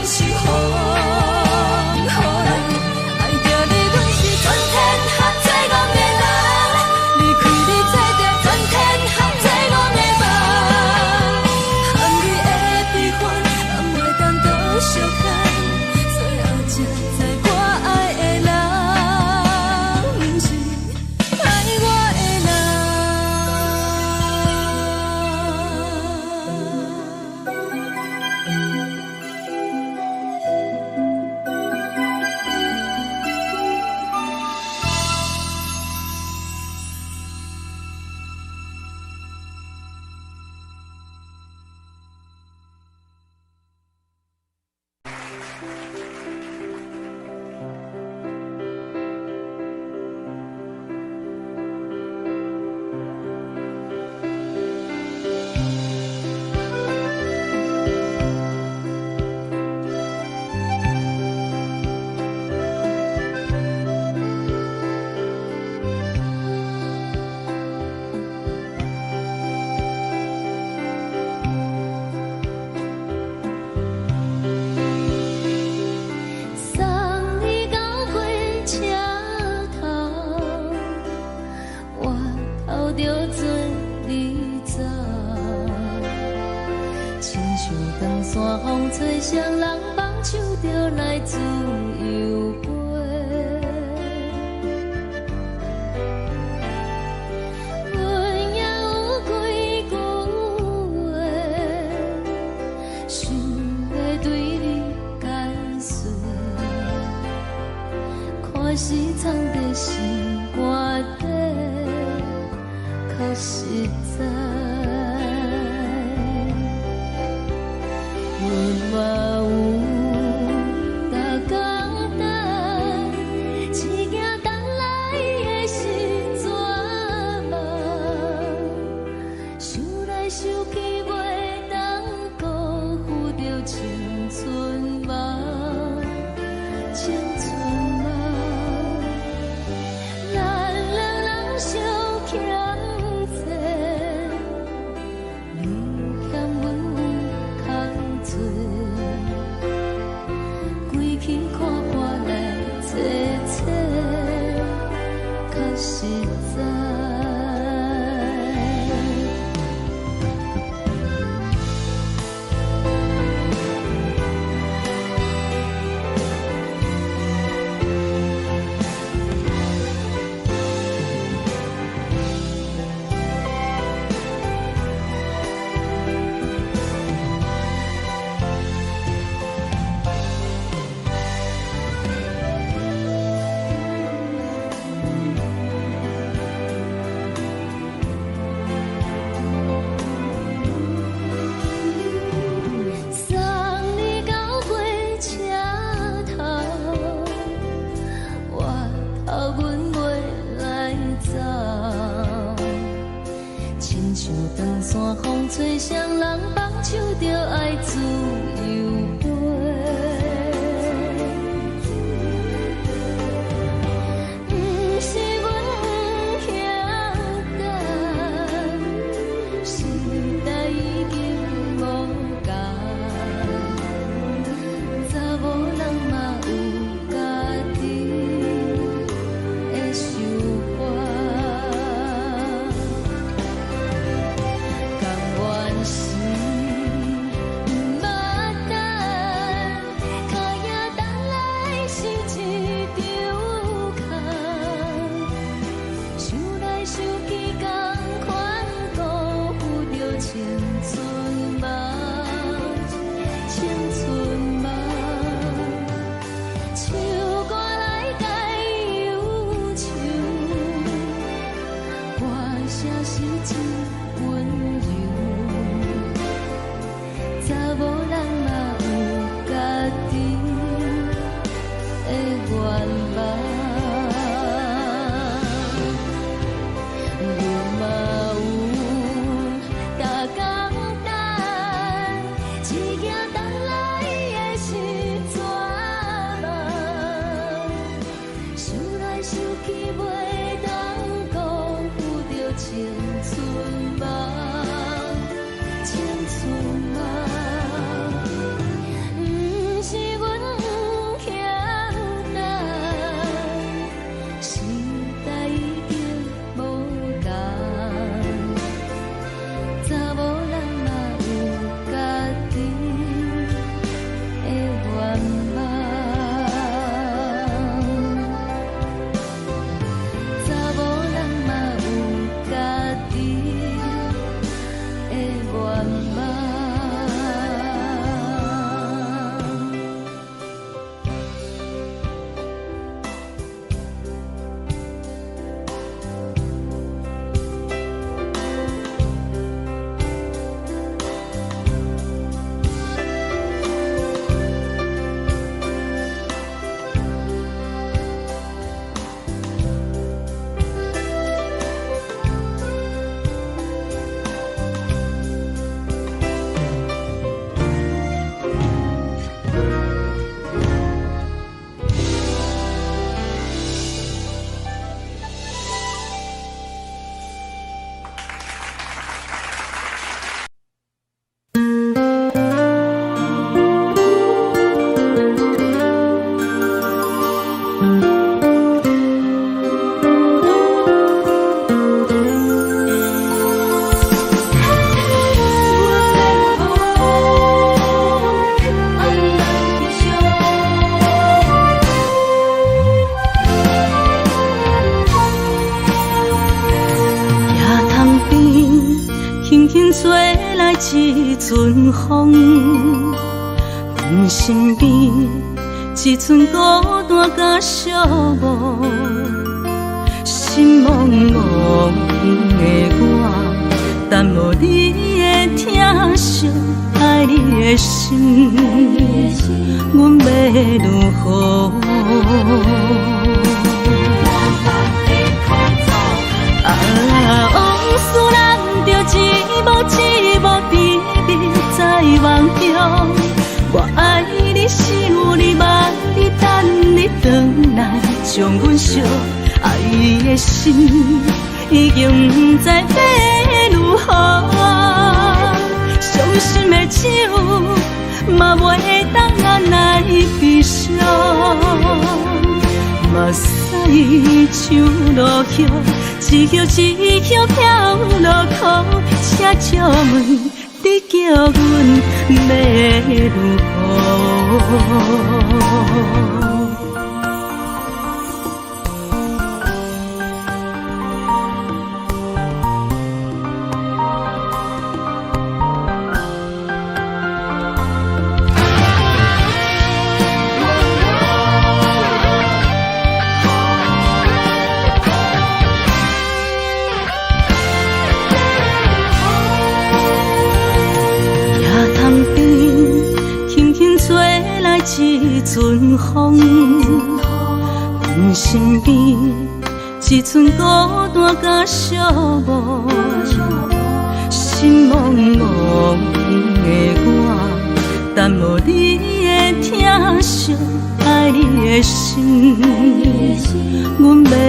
是風予人。愛著你，阮是全天下最戇的人。離開你，做著全天下最戇的夢。含淚的悲歡，人袂當閣相看。最後才知我愛的人，毋是愛我的人。送你到火車頭，我頭著做你走。親像長山風吹，誰人放手就來自由飛。阮也有幾句話，想欲對你解釋。看是藏佇心肝底，較實在。阮嘛有逐工等，只驚等來的是绝望。想來想去，袂當辜負著青春夢，青春夢。咱兩人相欠債，你欠阮有空濟，規氣看破來坐坐，較實在。送你到火車頭，我頭阮袂來走。親像長山風吹，誰人放手就愛自由飛。毋是阮不曉等，時代已經無仝，查某人嘛有家己的想法。甘願是毋捌願望。一阵风，阮身边一阵孤单佮寂寞，心茫茫的我，等无你的疼惜，爱你的心，阮欲如何？啊，往事难著一幕一幕甜蜜在梦中，我爱你，想你，望你，等你转来，将阮惜。爱的心已经不知欲如何，伤心的酒嘛袂当来悲伤，目屎像落叶，一叶一叶飘落苦，请借问你叫阮欲如何？一阵风，阮身边一阵孤单佮寂寞，心茫茫的我，等无你的疼惜，爱你的心，阮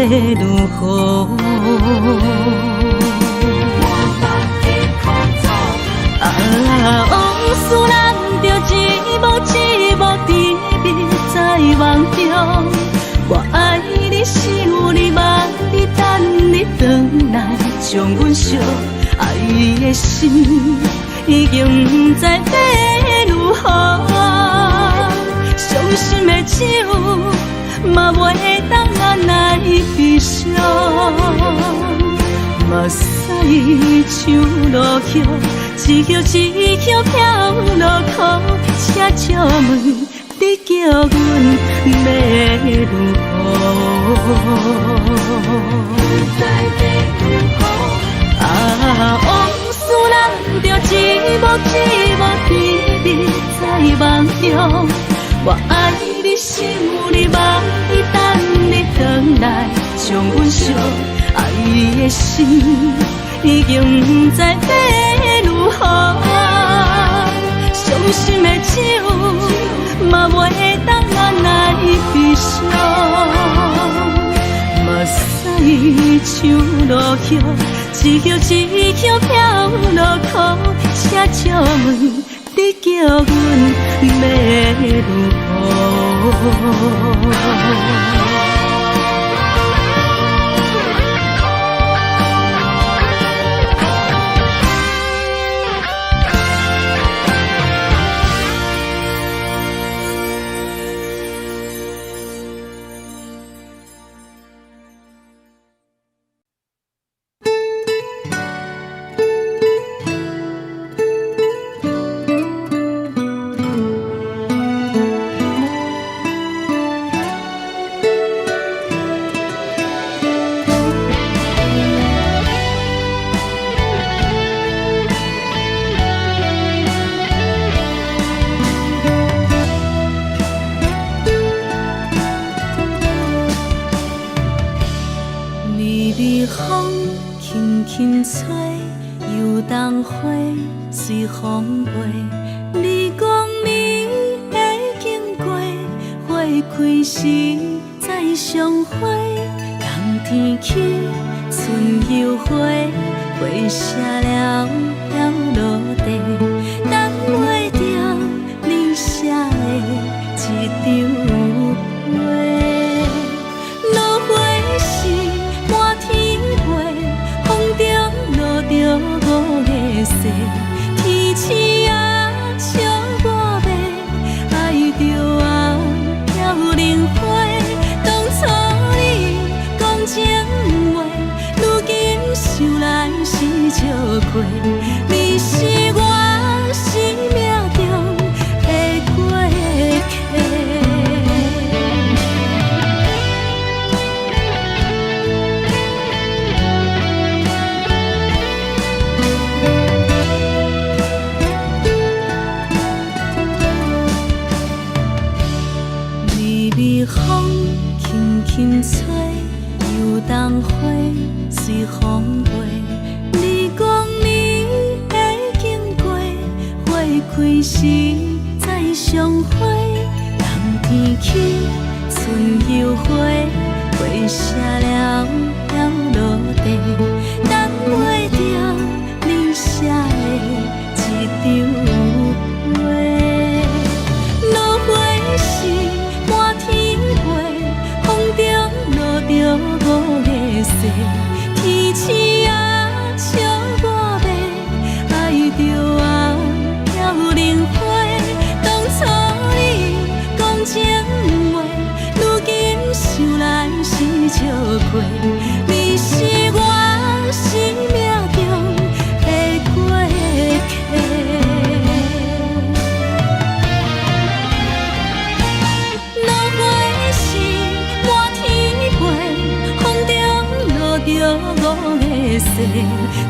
欲如何？啊，往事难著一幕一幕甜蜜在梦中，我爱你，想你，望你，等你转来，将阮惜。爱的心已经不知欲如何，伤心的酒嘛袂当来悲伤，目屎像落叶，一叶一叶飘落苦，请借问你叫阮欲如何？啊，往事难著一幕一幕甜蜜在梦中，我爱你，想你，望你，等你转来，将阮惜。爱的心已经不知欲如何，伤心的酒嘛袂当来悲伤，目屎像落叶，一叶一叶飘落苦，请借问你叫阮欲如何？風飛。你講暝會經過，花開時再相會。冬天起，春又回，花謝了飄落地，等袂著你寫的一張批。落花時滿天飛，風中落著五个誓，天鼠仔笑我欲，愛著啊飄零花。當初你講情話，如今想來是笑話。你是我生命中的過客。微微風輕輕吹，油桐花隨風飛。你講你會經過，花開時再相會。冬天起，春又回，花謝了飄落地，等袂著你寫的一張批。落花時滿天飛，風中落著五个誓，天鼠仔笑我欲，愛著啊飄零花。當初你講情話，如今想來是笑話。你是我生命中的過客。落花時滿天飛，風中落著五个誓，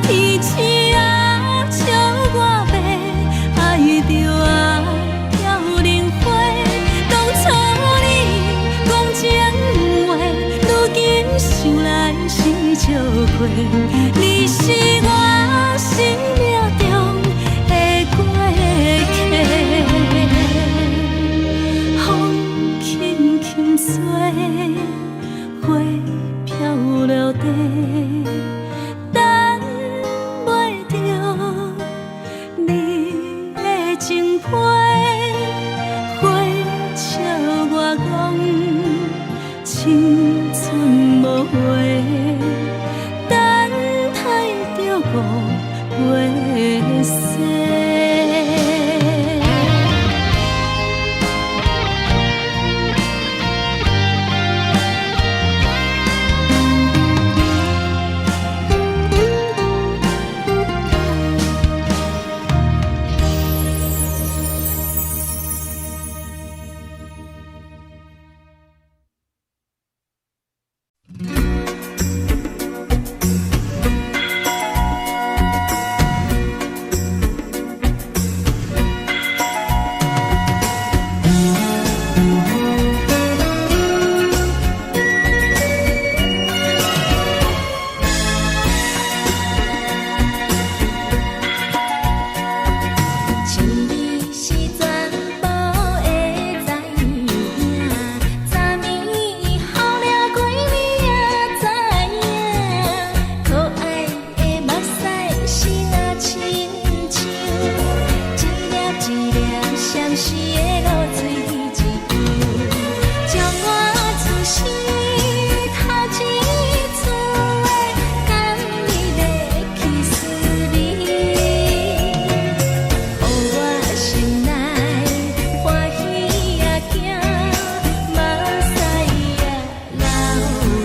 天鼠仔笑我欲，愛著啊飄零花。當初你講情話，如今想來是笑話。你是我生命中的過客。風輕輕吹，花飄落地，等袂著你的情批。花笑我講青春無話，等待著五月雪。像你是全部會知影，昨暝雨了規暝也知影，可愛的目屎是若親像一粒一粒閃爍的露水一樣，將我此生頭一次的甘美的去思念。予我心內歡喜也驚，目屎也流落。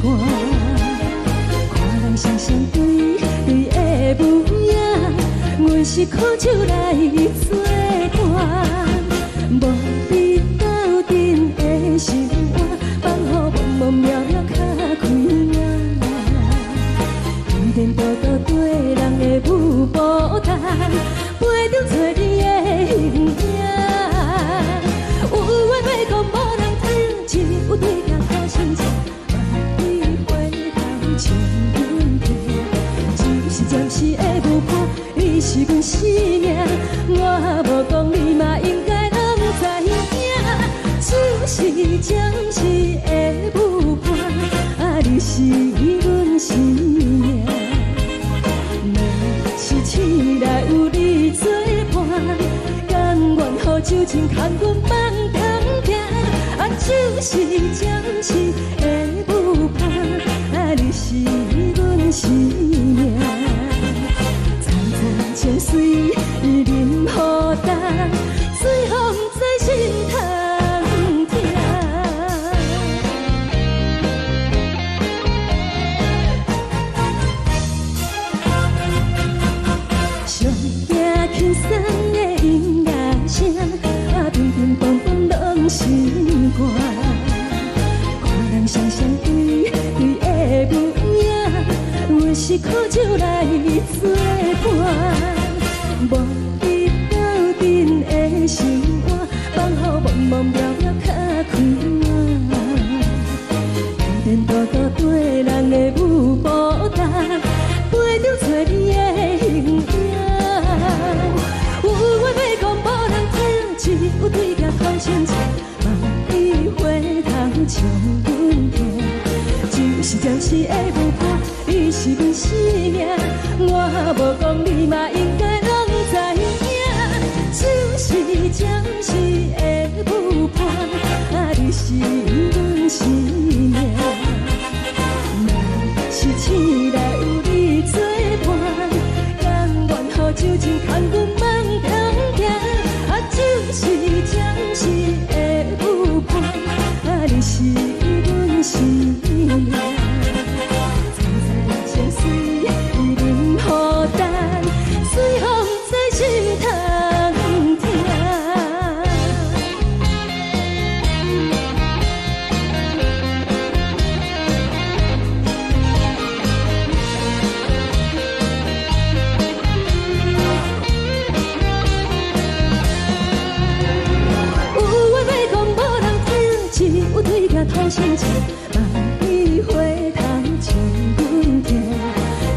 肝。看人雙雙對對的舞影，阮是苦酒來做伴，無比鬥陣的心肝，放予茫茫渺渺較開眼。天多多對人的舞步動，陪著找你的形影。有緣欲講無人聽，只有對鏡苦心情，萬里回頭唱阮聽。只是暫時的舞伴，你是阮生命，我無講你嘛應該攏知影。只是暫時的舞伴，啊，你是阮生命。若是醒來有你做伴，甘願予酒精牽阮放通行。啊，只是暫時的舞伴，啊，你是阮生命。層層情水啉予乾，水予毋知心通疼。上驚輕鬆的音樂聲，啊，乒乒乓乓攏心肝。看人雙雙對對的舞影，阮是苦酒來做伴，無比鬥陣的心肝，放予茫茫渺渺較開眼。天多多對人的舞步動，陪著找你的形影。有話欲講無人聽，只有對鏡苦心情，望你回頭唱阮聽。只是暫時的舞伴，你是阮生命，我無講你嘛應該攏知影。只是暫時的舞伴，啊，你是阮生命。若是醒來有你做伴，甘願予酒精牽阮放通行。啊，只是暫時的舞伴，啊，你是阮生命。層層情水啉予乾，水予毋知心通疼。有話欲講無人聽，只有對鏡吐心情，望你回頭唱阮聽。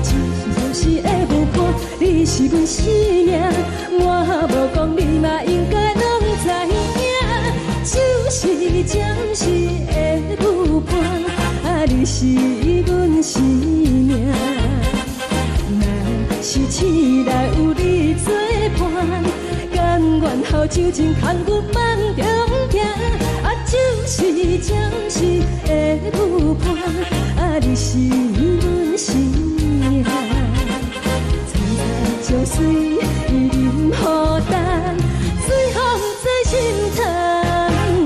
只是暫時的舞伴，你是阮生命，我無講你嘛應該攏知影。只是暫時的舞伴，啊，你是阮生命。若是醒來有你做伴，甘願予酒精牽阮放中行。啊，只是暫時的舞伴，啊，你是阮生命。層層情水啉予乾，水予毋知心通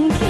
疼。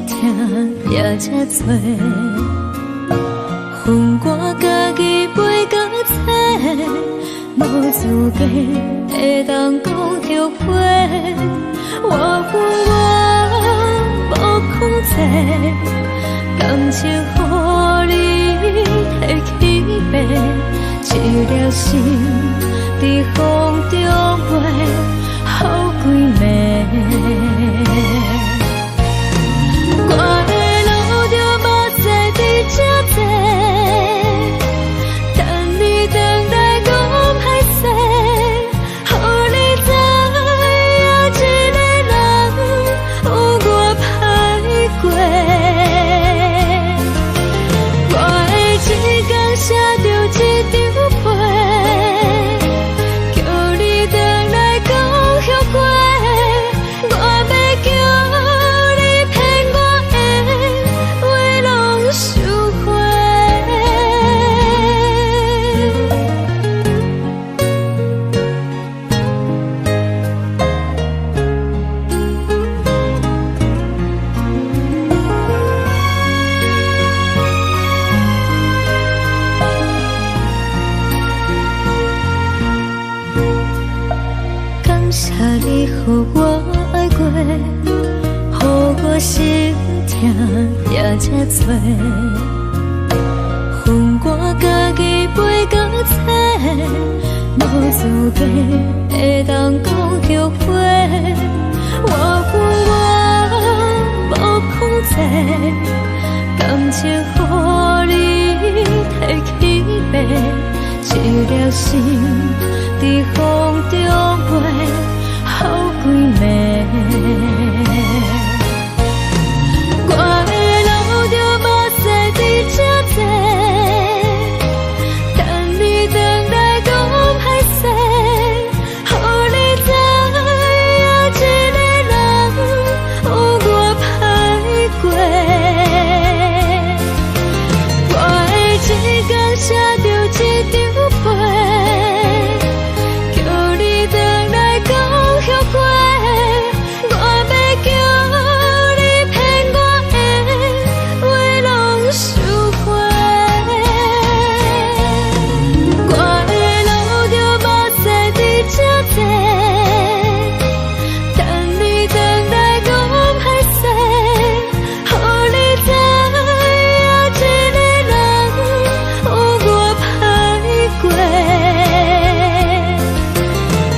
疼也這濟，分我家己飞到找，無資格會當講後悔。我分我無控制，感情予你提去爬，一粒心佇風中飛，予幾暝。我會流著目屎佇這坐，等你轉來講歹勢，予你知影一个人有偌歹過。我會一工寫著一張批，叫你轉來講後悔。我欲叫你騙我的話攏收回。感謝你予我愛過，予我心疼也這濟。分我家己飛到找，無資格會當講後悔。我分我無控制，感情予你提去爬，一粒心佇風中飛，予幾暝。我會流著目屎佇這坐，等你轉來講歹勢，予你知影一個人有偌歹過。我會一工寫著一張批，叫你轉來講後悔。我欲叫你騙我的話攏收回。我會流著目屎佇這坐，等你轉來講歹勢，予你知影一個人有偌歹過。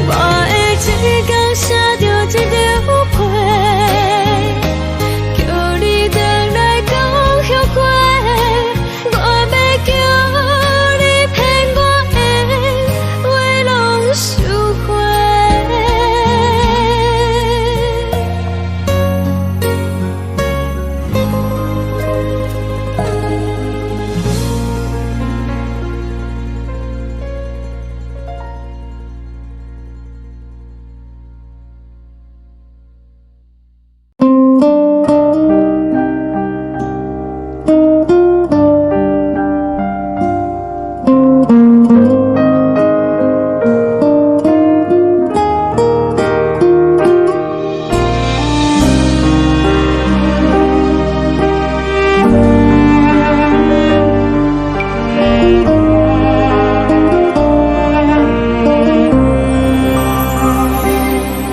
我會一工寫著一張批，叫你轉來講後悔。我欲叫你騙我的話攏收回。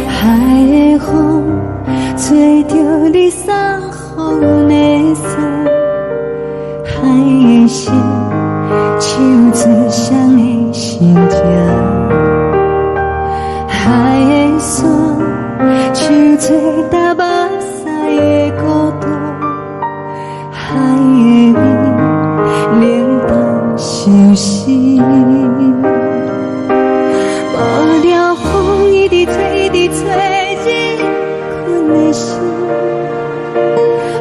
海的風吹著你送予阮的衫，海的心唱出誰的心情，海的山唱出搭目屎的孤獨，海的味冷淡相思。無聊風一直吹，一直吹，入困的心，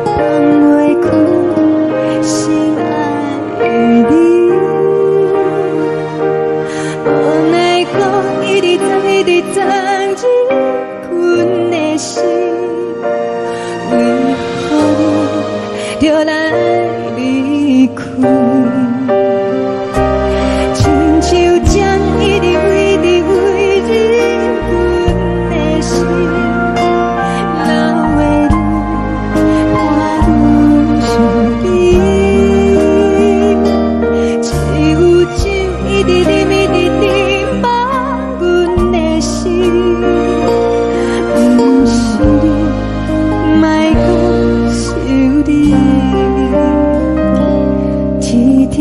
放袂開心愛的你。無奈何一直鑽，一直鑽入困的心，為何你著來離開？親像針一直一直為入阮的心，流的淚伴阮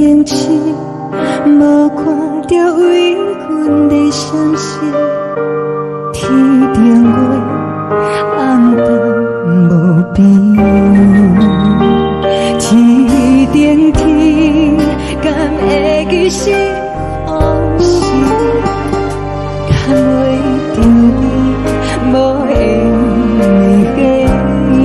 城市，無看著為阮的閃爍，天頂月暗淡無邊，天頂天敢會記是予是？牽袂著你，無緣的你。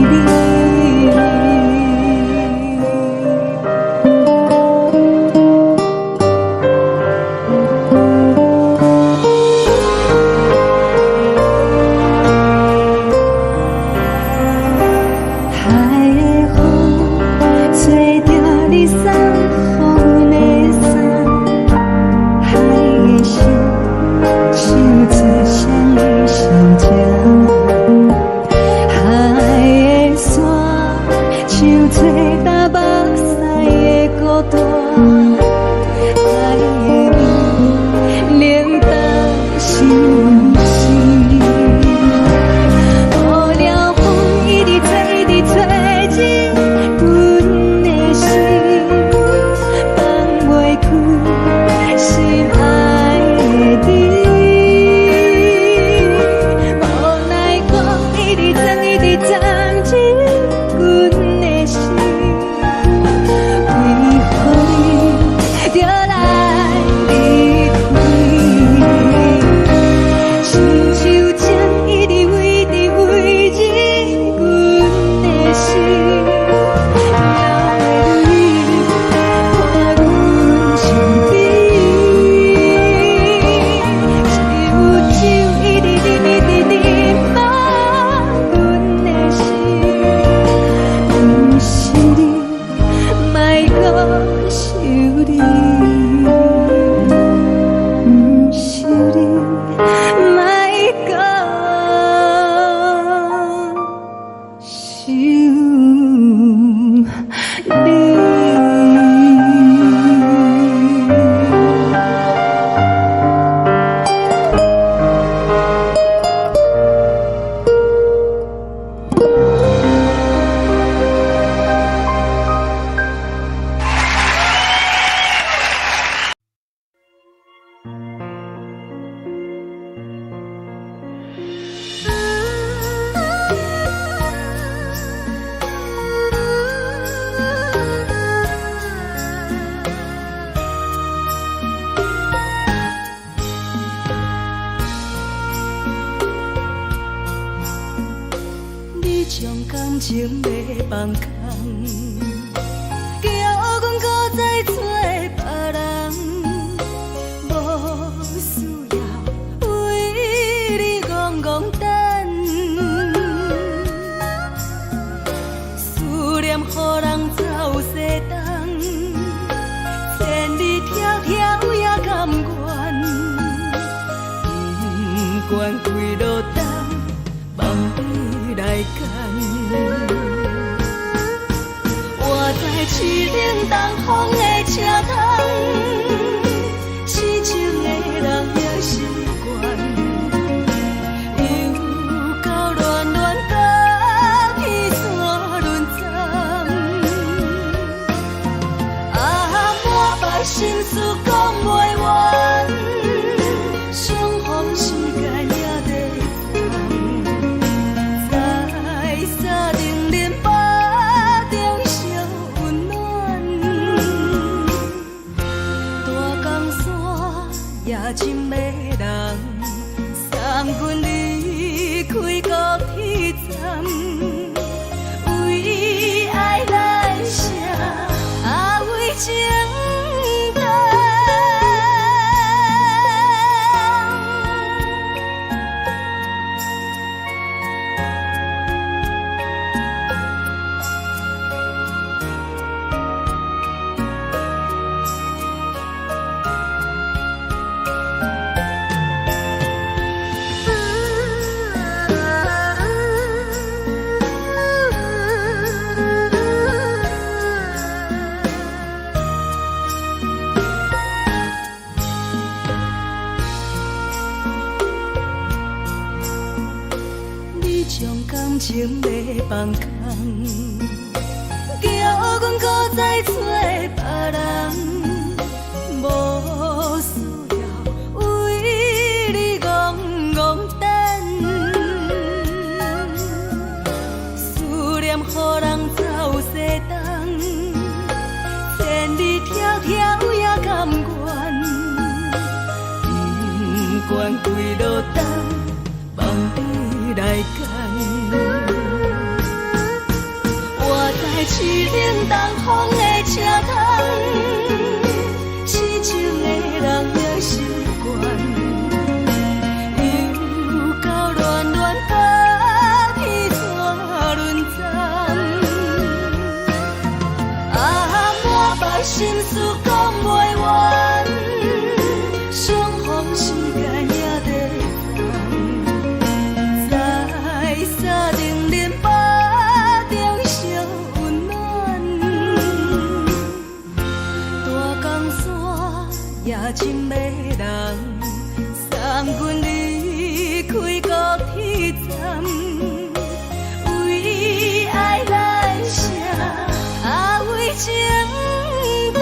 海的風吹著你送予阮的衫，海的心唱出誰的心情？海的山唱出淡目屎的孤單，海的味冷淡心事。無聊風一直吹，一直吹入阮的心，放袂開心愛的你。無奈風一直鑽，一直鑽入阮的心，為何你著來離開？親像情一直圍直圍入阮的心，哪會離看阮身邊？只有酒一直啉，一直啉滿阮的心，毋是你，莫閣想你，毋是你，莫閣想你。你將感情欲放空，叫阮閣再找別人，無需要為你戇戇等，思念予人走西東，千里迢迢也甘願，不管幾落冬，放你來揀。我在凄冷東風的車窗，痴情的人也習慣，又到暖暖甲彼山轮转，啊，满腹心事講袂完，相逢時間也短暫，在三重林腹中相溫暖，大江山也真迷人，送阮離開高鐵站，為愛來寫，啊為情等。你將感情欲放空，叫阮閣再找別人。冬，望你來牽。活在淒冷東風的車窗，痴情的人也習慣。又到暖暖北彼纸轮站，啊，满腹心事講袂完，相逢時間也短暫，在三重連巴中相溫暖，大江山也真迷人，送阮離開高鐵站，為愛來寫，啊為情等。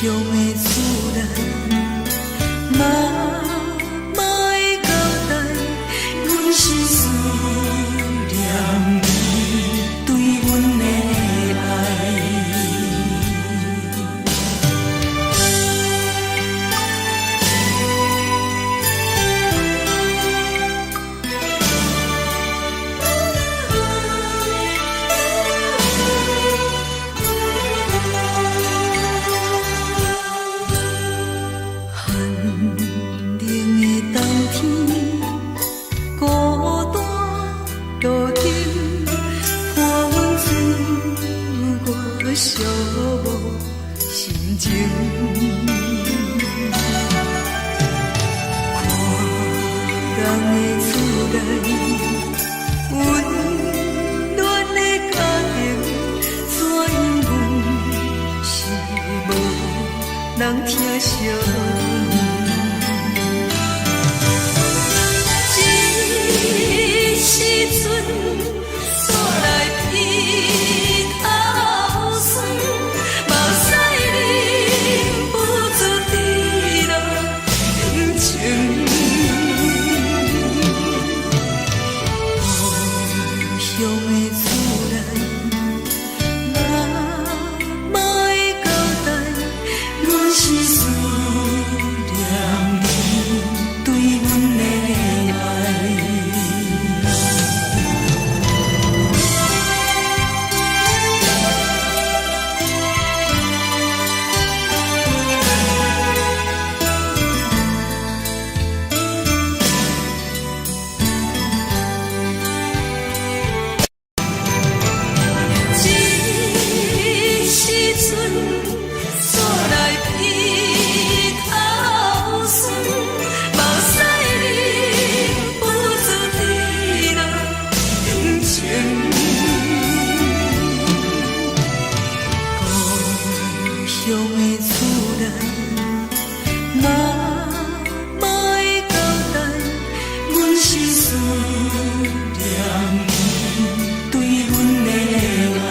鄉的厝內，媽媽的交代，阮是思念你對阮的愛。寒冷的冬天，孤單路燈，伴阮歲月寂寞心情。看人的厝內，溫暖的家庭，怎樣阮是無人疼惜阮。這時陣，煞來鼻頭酸，目屎忍不住滴落眼睛。故鄉的厝內，媽媽的交代，阮是思念你對阮的愛。這時陣，煞來鼻頭酸，目屎忍不住滴落眼睛。故鄉的厝內，媽媽的交代，阮是思念你對阮的愛。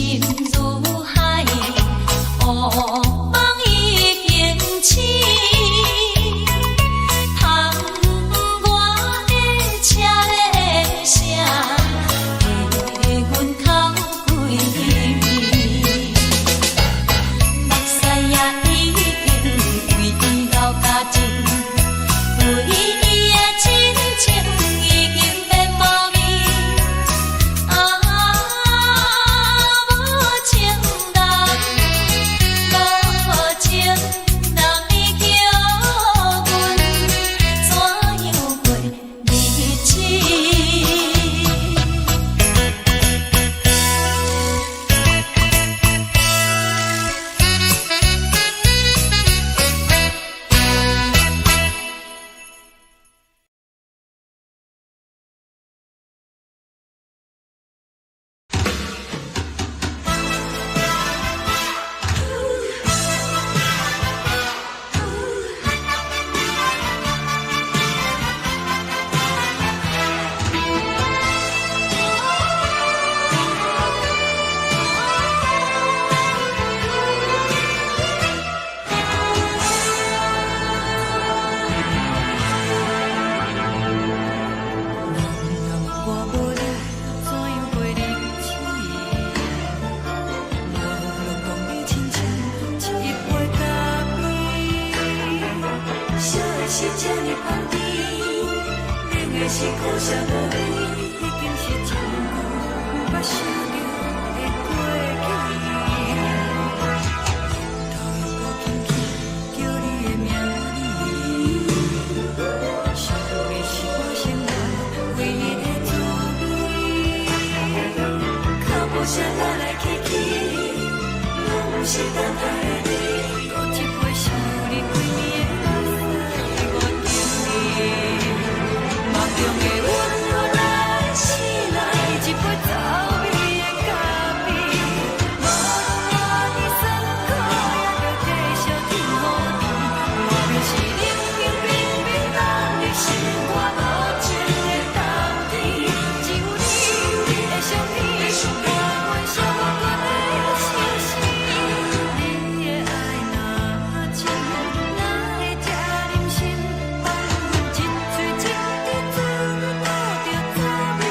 深如海，烏夢已經醒。窗外的車的聲，替阮哭幾暝。目屎也已經為伊流乾淨，對伊的親情已經變無味。啊，無情人，無情人，你叫阮怎樣過日子？人若我無你，怎樣過日子？無論講你親像一杯咖啡，燒的是這呢香甜，冷的是苦澀無味，已經是真久毋捌想著的過去。頭又閣輕輕叫你的名字，想你是我生活唯一的滋味。腳步聲來來去去，攏毋是等待的你。閣一杯想你規暝的目屎，我敬你。夢中的阮又來醒來，一杯走味的咖啡。無論活佇酸苦，也著繼續天予甜。外面是冷冰冰冰冷的心肝無情的冬天，只有你的相片，伴阮寂寞的相思。你的愛若真，哪會這忍心放阮一喙一滴嘴吐著走味的咖啡？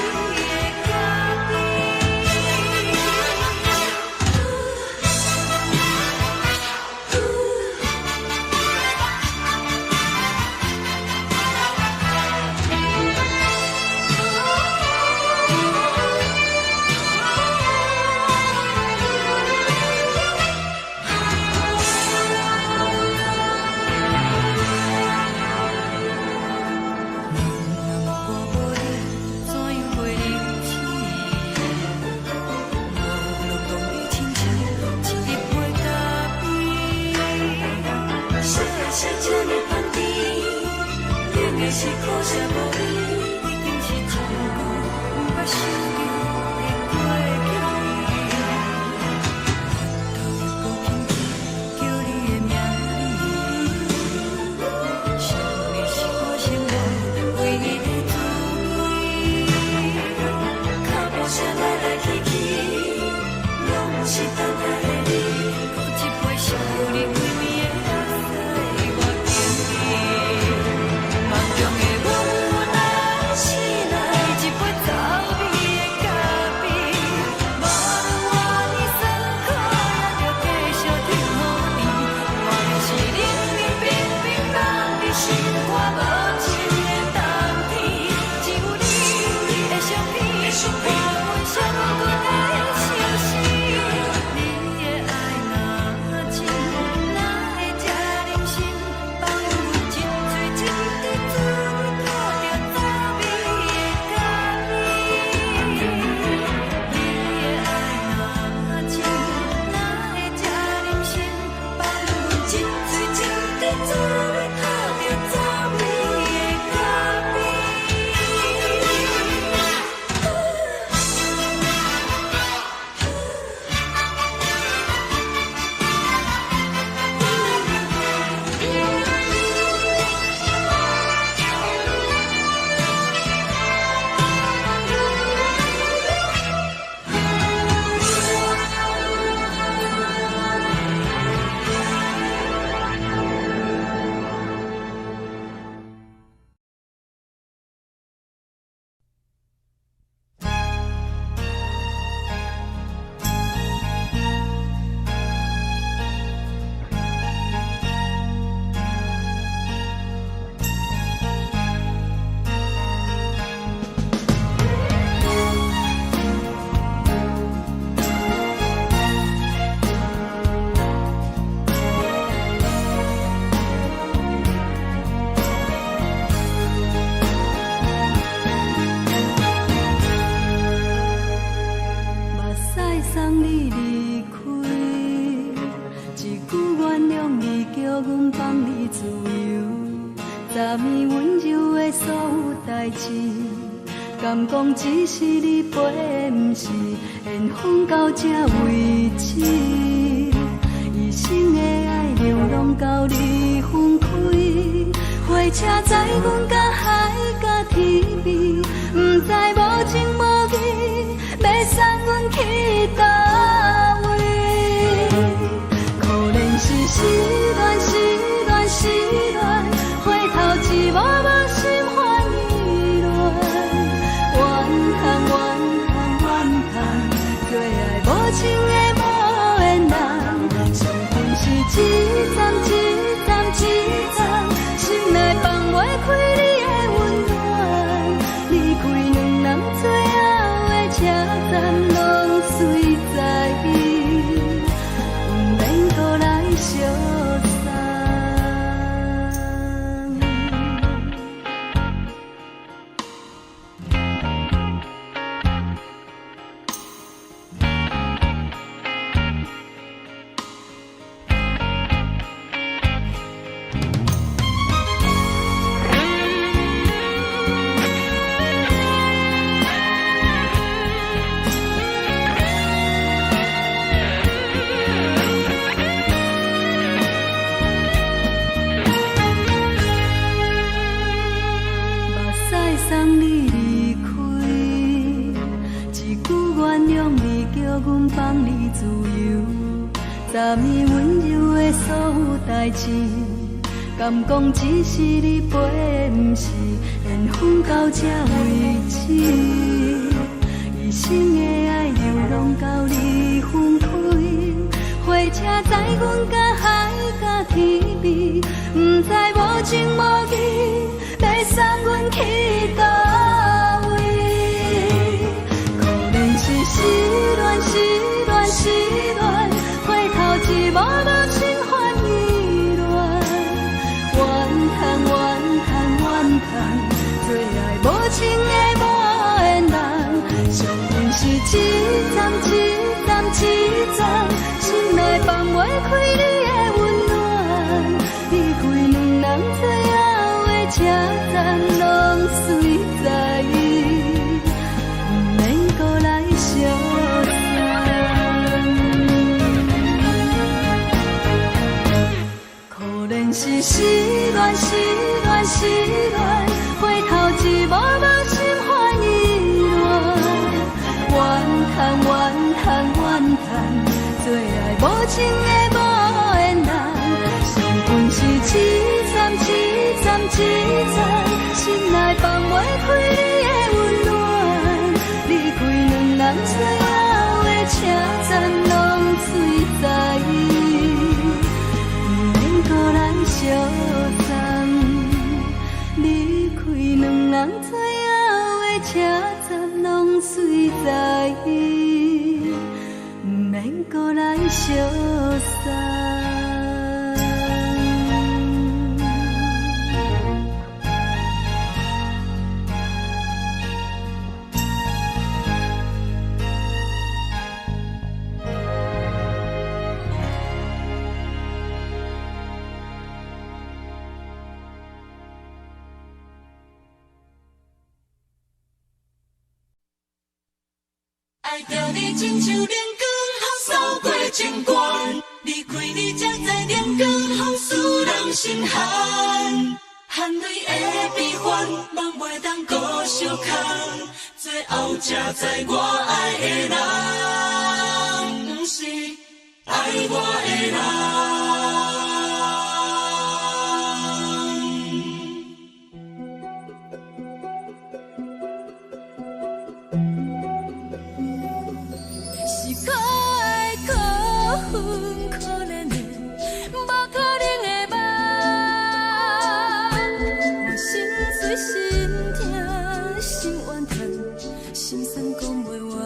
人若我無你，怎樣過日子？無論講你親像一杯咖啡，燒的是這呢香甜，冷的是苦澀無味，已經是真久毋捌想著的過去。頭又閣輕輕叫你的名字，想你是我生活唯一的滋味。腳步聲來來去去，攏毋是等待的你。閣一杯想你規暝的目屎，我敬你。夢中的阮來阮放你自由，昨暝温柔的所有代誌，敢講只是你陪，毋是緣分到這為止。一生的愛流浪到你分開，火車載阮甲海甲天邊，毋知無情無義，欲送阮去佗位。可憐是失戀，失戀，失戀，回頭一幕幕心煩意亂，怨嘆怨嘆怨嘆，做愛無情的無緣人，相逢是一站一站一站，心內放袂開你的溫暖，離開兩人最後的車站，攏隨在伊，毋免閣來相送。目屎送你離開，一句原諒你，叫阮放你自由。昨暝溫柔的所有代誌，敢講只是你陪，毋是緣分到這為止。一生的愛流浪到你分開，火車載阮甲海甲天邊，毋知無情無義，欲送阮去佗位。可憐是失戀，失戀，失戀，回頭一幕幕心煩意亂，怨嘆怨嘆怨嘆，做愛無情的無緣人，相逢是一站一站一站，心內放袂開你的溫暖，離開兩人最後的車站，攏隨在伊，毋免閣來相送。可憐是失戀，失戀，失戀，回頭一幕幕心煩意亂，怨嘆怨嘆怨嘆，做愛無情的無緣人，相逢是一站一站一站，心內放袂開你的溫暖，離開兩人最後的車站，攏隨在伊，毋免閣來相送。離開兩人最後的車站，攏隨在伊，毋免閣來相送。愛著你親像冷光予掃過情關，離開你才知冷光予使人心寒，含淚的悲歡，夢袂當閣相空，最後才知我愛的人，毋是愛我的人。是可愛可恨可憐的，無可能的夢。我心碎心痛心怨嘆，心酸講袂完。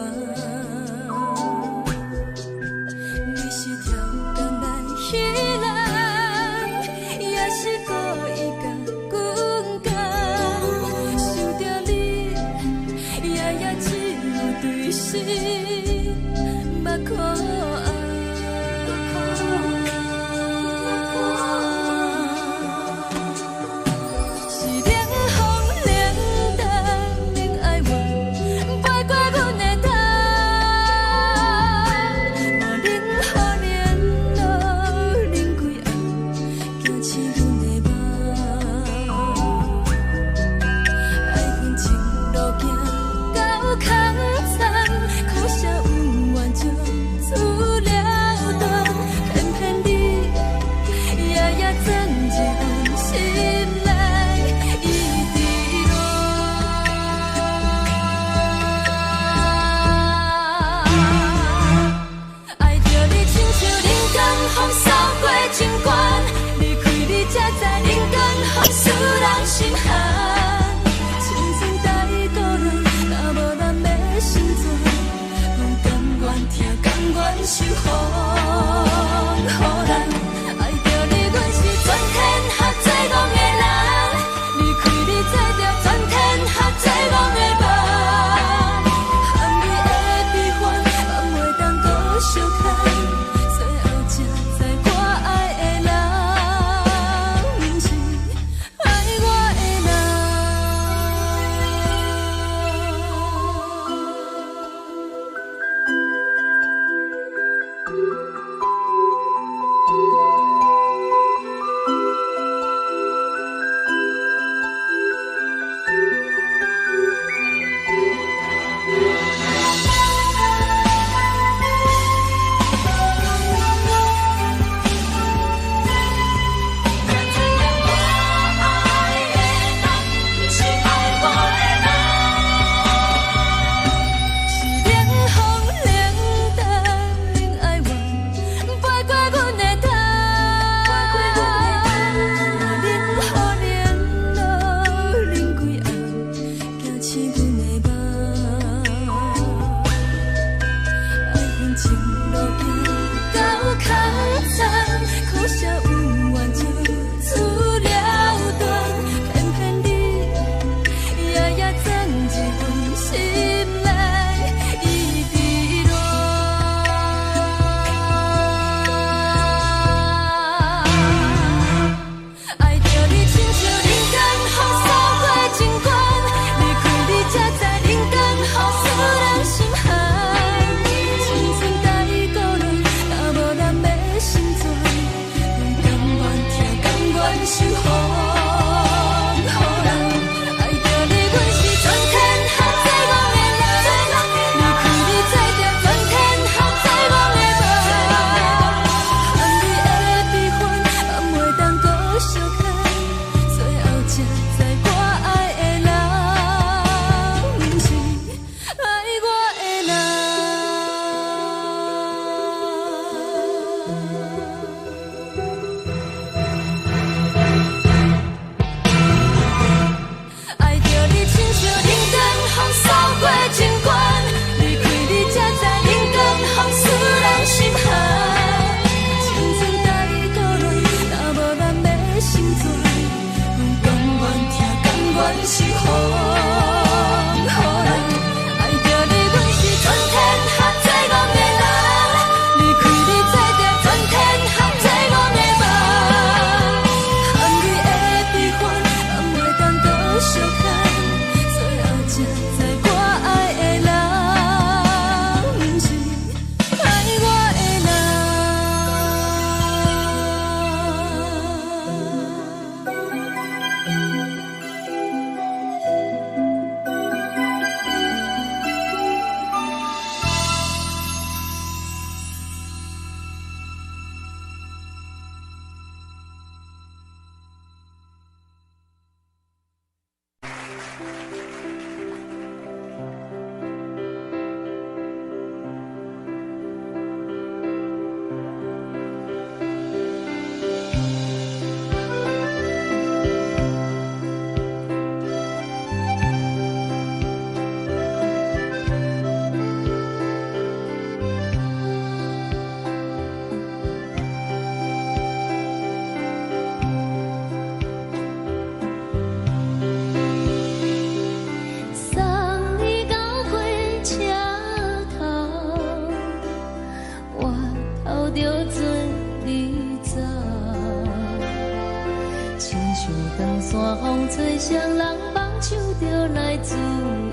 長山風吹，誰人放手就來自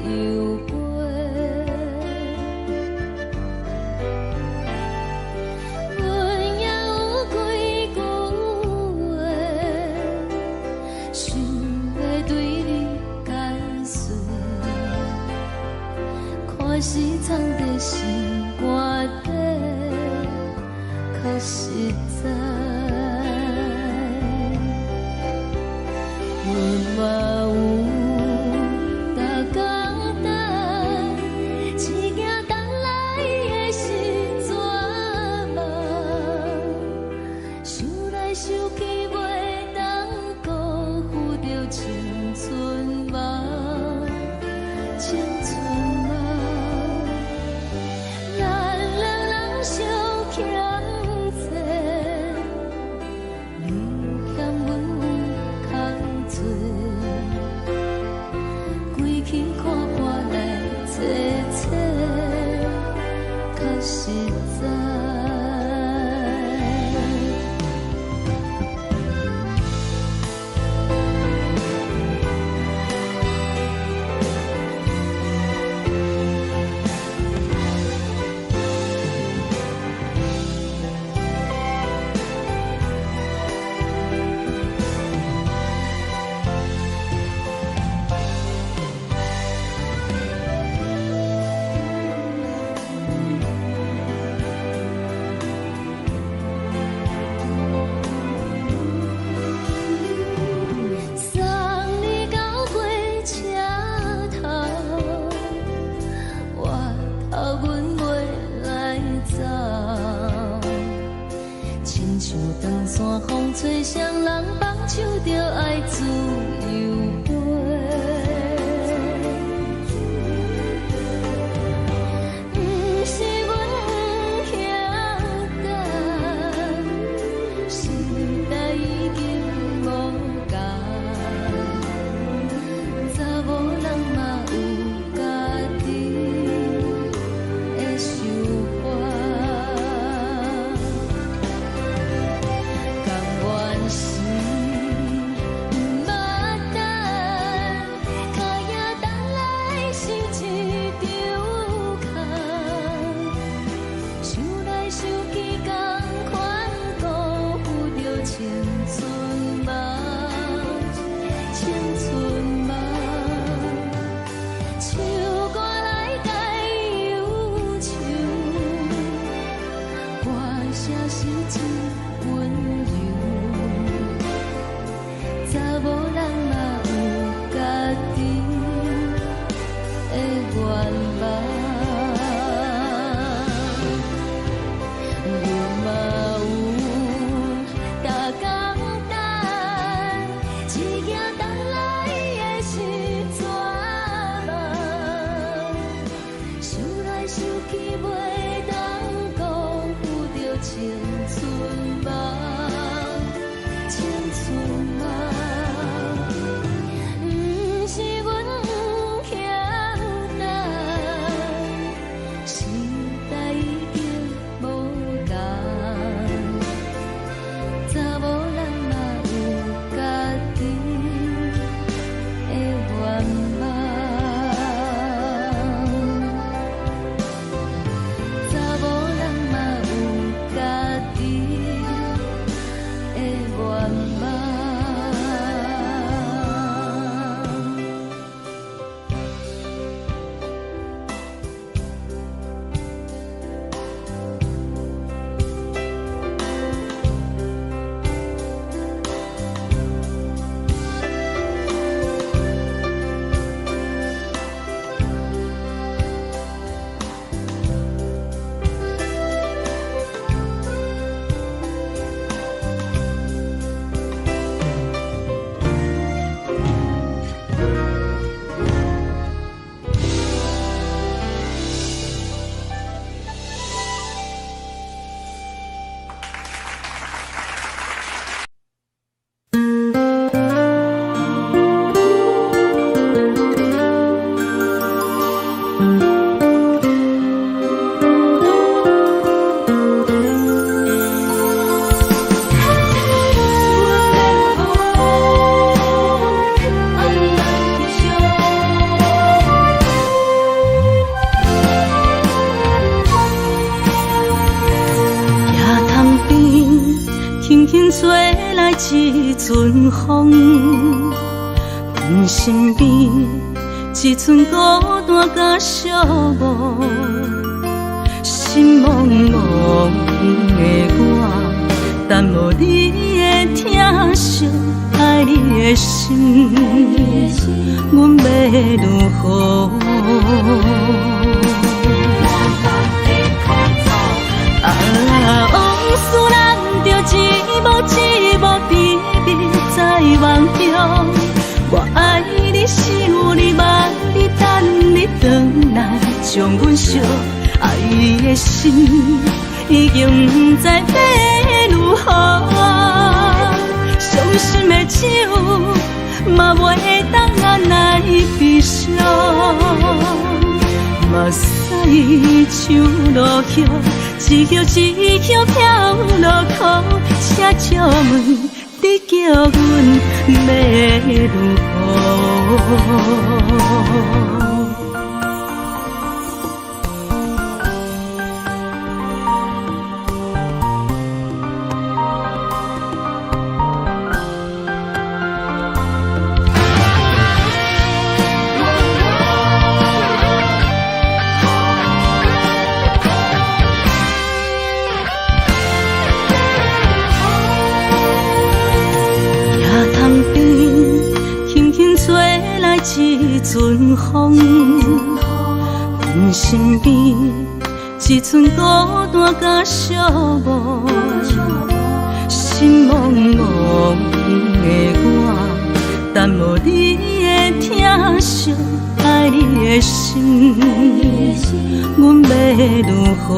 由飛。阮也有幾句話，想欲對你解說，看是藏佇心肝底，較實在。阮嘛有逐工等，一件等來的是绝望，想來想去袂當辜負著青春夢，青春夢。咱兩人相欠債，你欠阮有空濟，規氣看破來找找，較實在。送你到火車頭，我頭阮袂來走。親像長山風吹，誰人放手就愛自由飛。毋是阮不曉等，時代已經無仝，查某人嘛有家己的想法。甘願是毋捌等，跤也等來是一場空。想來想去，仝款辜負著青春夢，青春夢。唱歌來解憂愁，歌聲是真溫柔。查某人嘛有家己的願望。阮嘛有逐工等，一件等來的是绝望。想來想去袂當辜負著青春夢。輕輕吹來一陣風，阮身邊一陣孤單佮寂寞，心茫茫的我，等無你的疼惜，愛你的心，阮欲如何？啊，往事難著一幕一幕甜蜜在夢中，我愛你，想你，望你，等你轉來，將阮惜愛的心已經不知欲如何，傷心的酒嘛袂當來悲傷，目屎像落葉，一葉一葉飄落苦，請借問你叫阮欲如何？一陣風，阮身邊一陣孤單佮寂寞，心茫茫的我，等無你的疼惜，愛你的心，阮欲如何？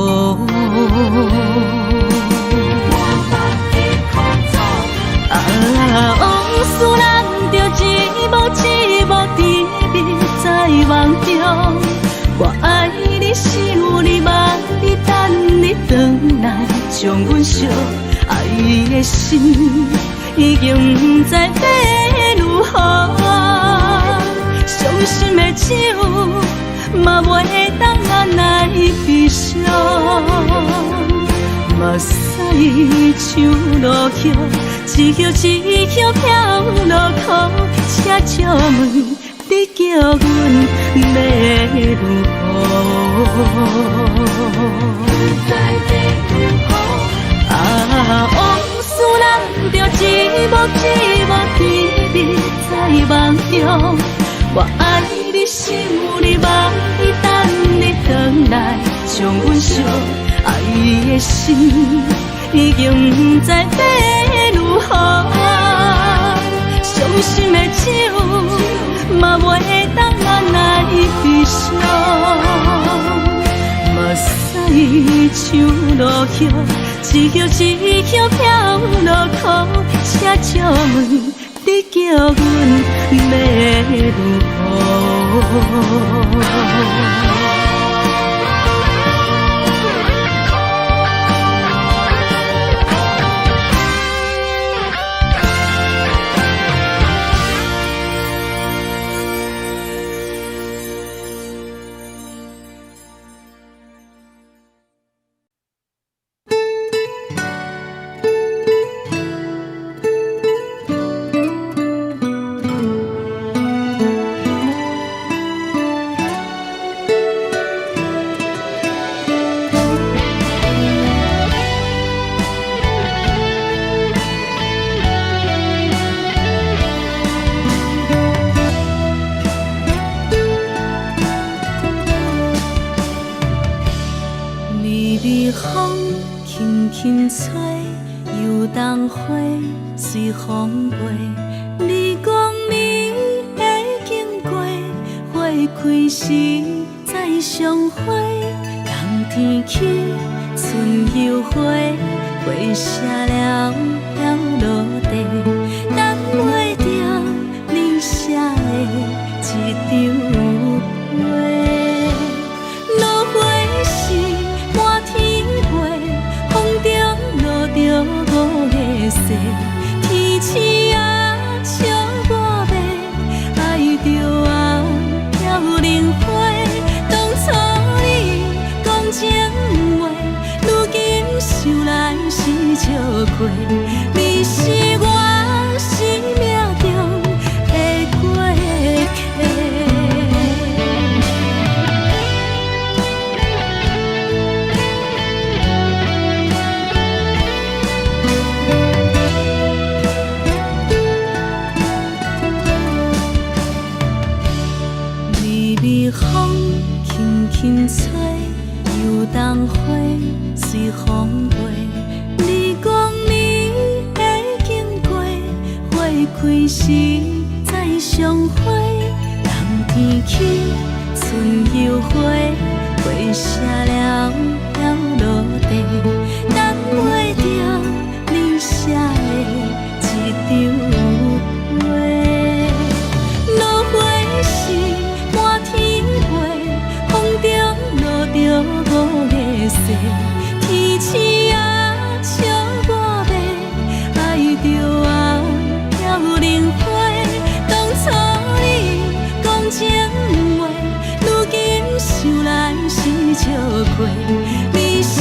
啊，往事難著一幕一幕甜蜜在夢中，我愛你，想你，望你，等你轉來，將阮惜愛的心已經不知欲如何，傷心的酒嘛袂當來悲傷，目屎像落葉，一葉一葉飄落苦，請借問你叫阮欲如何？啊，往事難著一幕一幕甜蜜在夢中，我愛你，想你，望你，等你轉來，將阮惜愛的心已經不知欲如何，傷心的酒嘛袂當來悲傷，目屎像落葉，一葉一葉飄落苦，請借問你叫阮欲如何？輕吹，油桐花隨風飛。你講你會經過，花開時再相會。冬天起，春又回，花謝了飄落地，等袂著你寫的這張批。落花時滿天飛，風中落著五个雪，天星啊笑我欲愛著啊飄零花。當初你講情話，如今想來是是笑過，你是我生命中的過客。微微風輕輕吹，油桐花隨風飛。你講你會經過，花開時再相會。冬天起，春又回，花謝了了落地，等袂著你寫的一張批。落花時滿天飛，風中落著五月雪，天鼠仔笑我欲，愛著啊飘零花。當初你講情話，如今想來是笑過，你是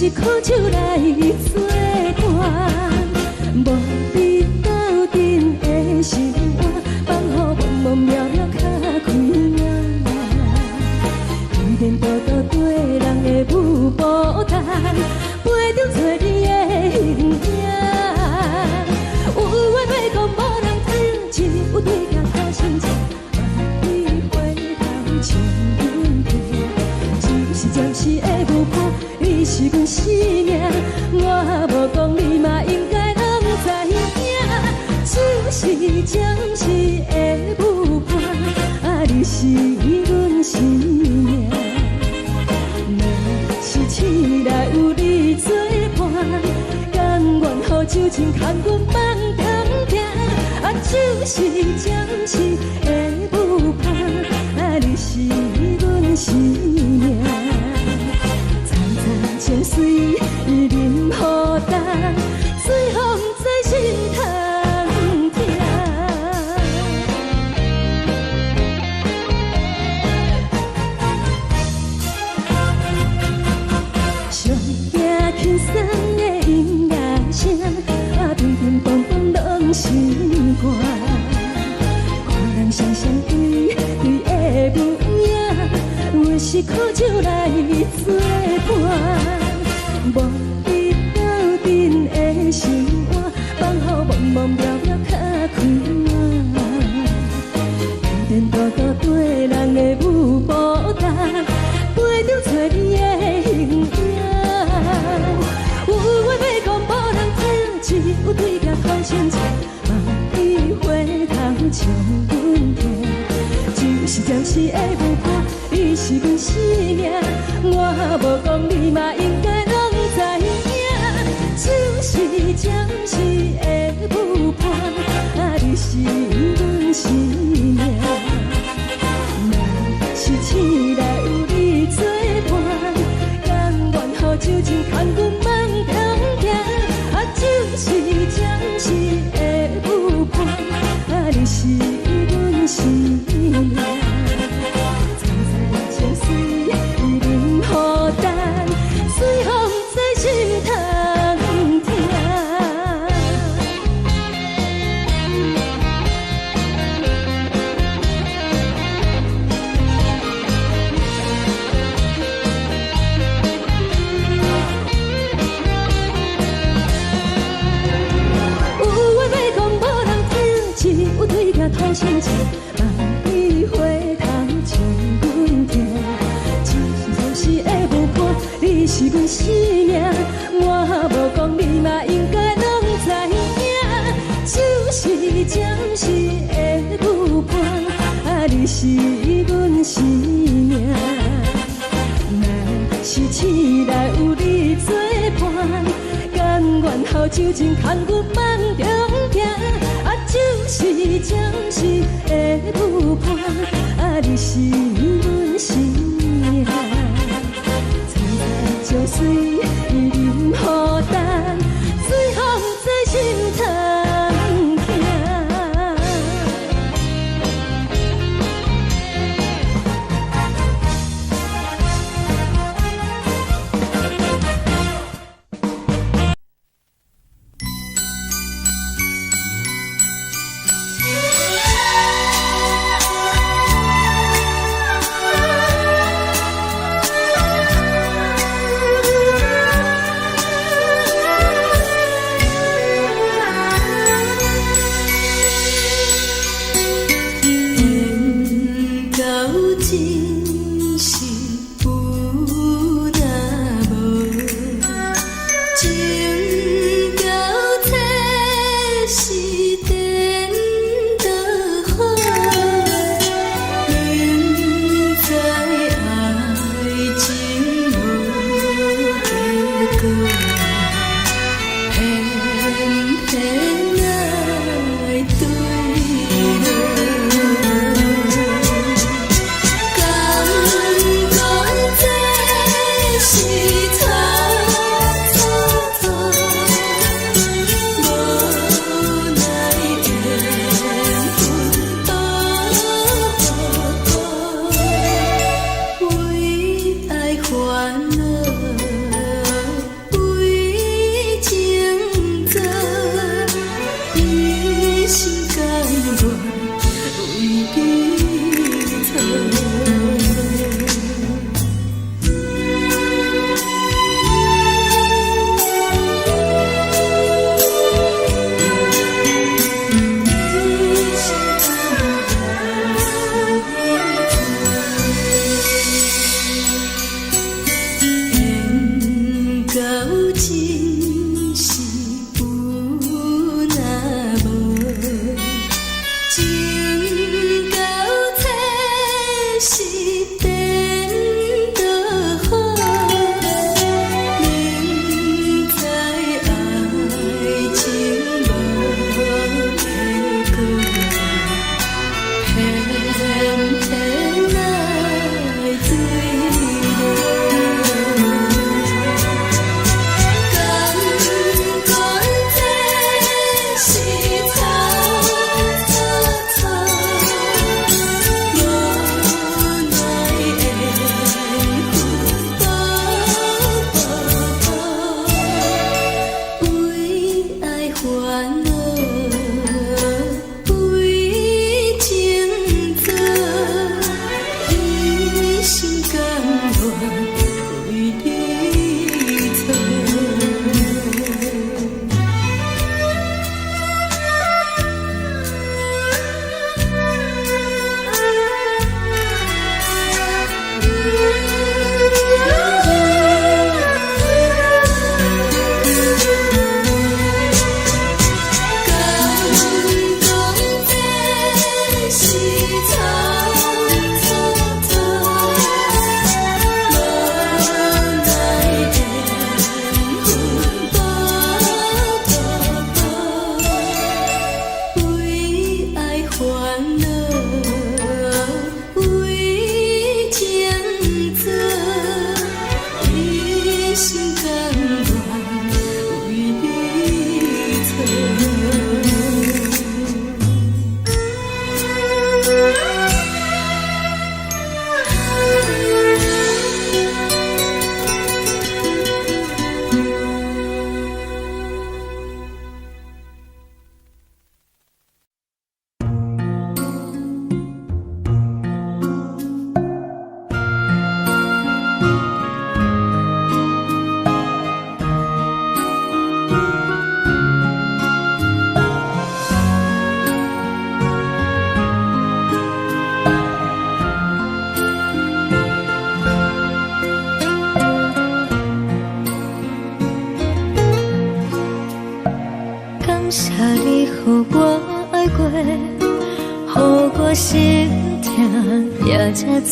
是苦酒來做伴，無你鬥陣的生活，放予茫茫渺渺較開眼。天天多多對人的舞步單，陪著找你的形影。有話欲講無人聽，只有對鏡苦心情，望你回頭笑阮聽。只是暫時的舞伴，你是阮生命，我無講你嘛應該攏知影。只是暫時的舞伴，啊，你是阮生命。若是醒來有你做伴，甘願予酒精牽阮放長行。啊，只是暫時的舞伴，啊，你是阮生命。層層情隨淋雨重，最予毋知心通疼。上驚輕鬆的音樂聲，啊，乒乒乓乓攏是歌。看人雙雙對對的舞影，阮是苦酒來做伴，無你鬥陣的生活，放予茫茫渺渺較開眼。天天多多對人的舞步重，陪著找你的形影。有話欲講無人聽，只有對鏡苦心情，望你回頭笑阮聽。只是暫時的舞伴，你是阮生命，我無講你嘛應該攏知影。只是暫時的舞伴，啊，你是阮生命。若是醒來有你做伴，甘願予酒精牽阮放長行。啊，只是暫時的舞伴，啊，你是阮生命。層層情隨淋雨重，最予毋知心通疼。有話欲講無人聽，只有對鏡吐心情，望你回頭笑阮聽。只是暫時的舞伴，你是阮生命，我無講你嘛應該攏知影。只是暫時的舞伴，啊，你是阮生命。若是醒來有你做伴，甘願予酒精牽阮放長行。啊，只是暫時的舞伴，啊，你是阮生命。層層情隨淋雨重，最予毋知心通疼。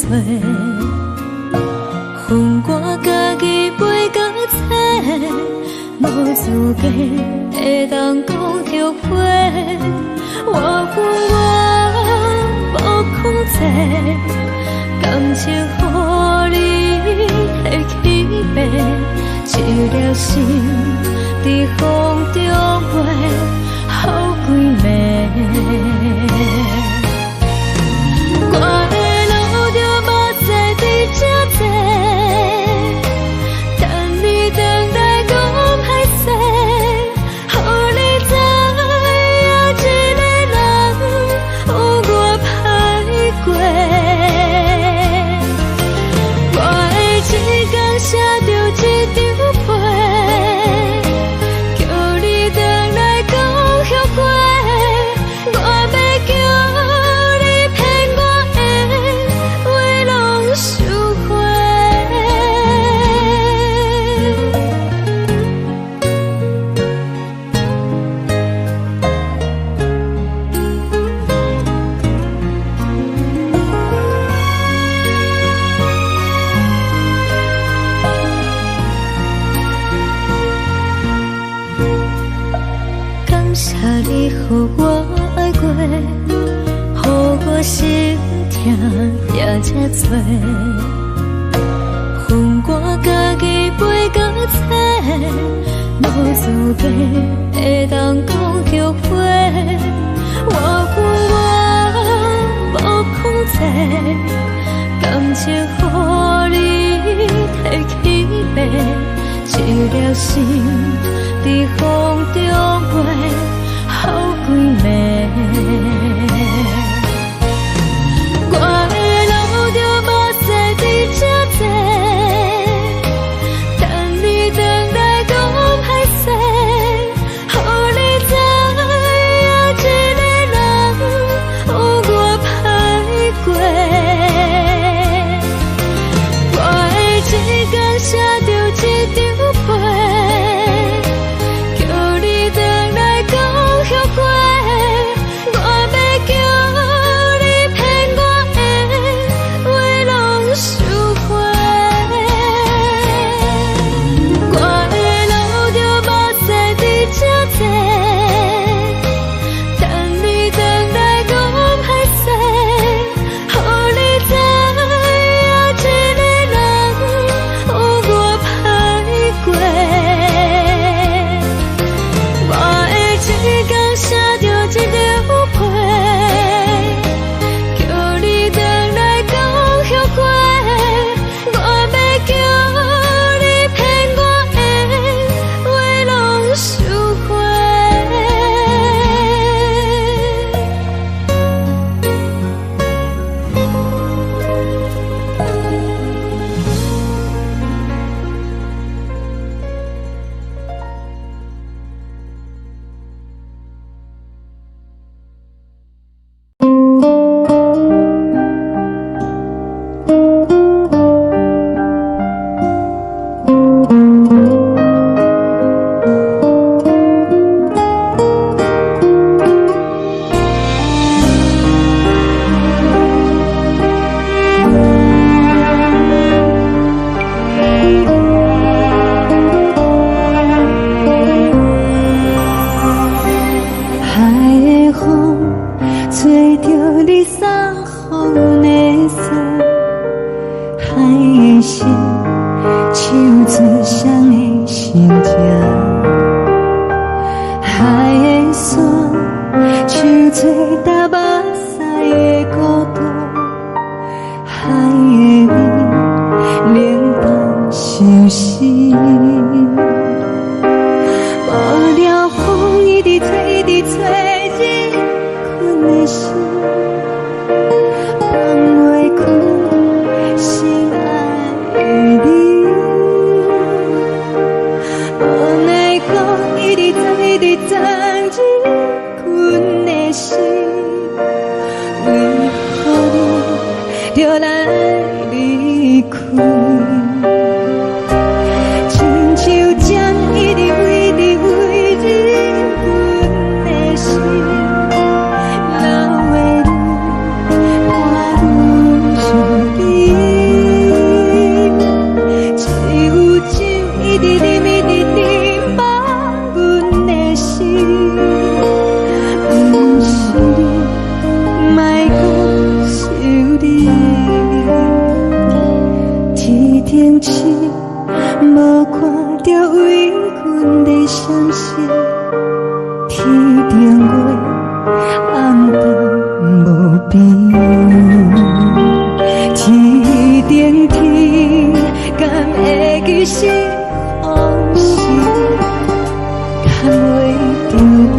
多，分我家己飞到册，無資格會當講後悔。我分我無控制，感情予你提起爬，一粒心佇風中飛，予規暝。我會流著目屎佇這坐，等你轉來講歹勢，予你知影一个人有偌歹過。我會一工寫著一張批，叫你轉來講後悔。我欲叫你騙我的話攏收回。感謝你予我愛過，予我心疼也這多。分我家己飛到冊，無資格會當講後悔。我分我無控制，感情予你提起爬，一粒心佇風中飛，予規暝。我會流著目屎佇這坐，等你轉來講歹勢，予你知影一個人有偌歹過。我會一工寫著一張批，叫你轉來講後悔。我欲叫你騙我的話攏收回。我會流著目屎佇這坐，等你轉來講歹勢，予你知影一個人有偌歹過。我會一工寫著一張批，叫你轉來講後悔。我欲叫你騙我的話攏收回。海的風吹著你送予阮的衫，海的心唱出誰的心情，海的山唱出搭目屎的孤獨，海的味冷淡相思。無聊風一直吹，一直吹，入阮的心，放袂開心愛的你。無奈何一直鑽，一直鑽入阮的心，為何你著來離開？親像針一直飛，一直飛入阮的心，流的淚我愈想你。燈市，無看著為阮咧閃爍。天頂月，暗淡無邊。天頂天，敢會記是予時？牽袂著你，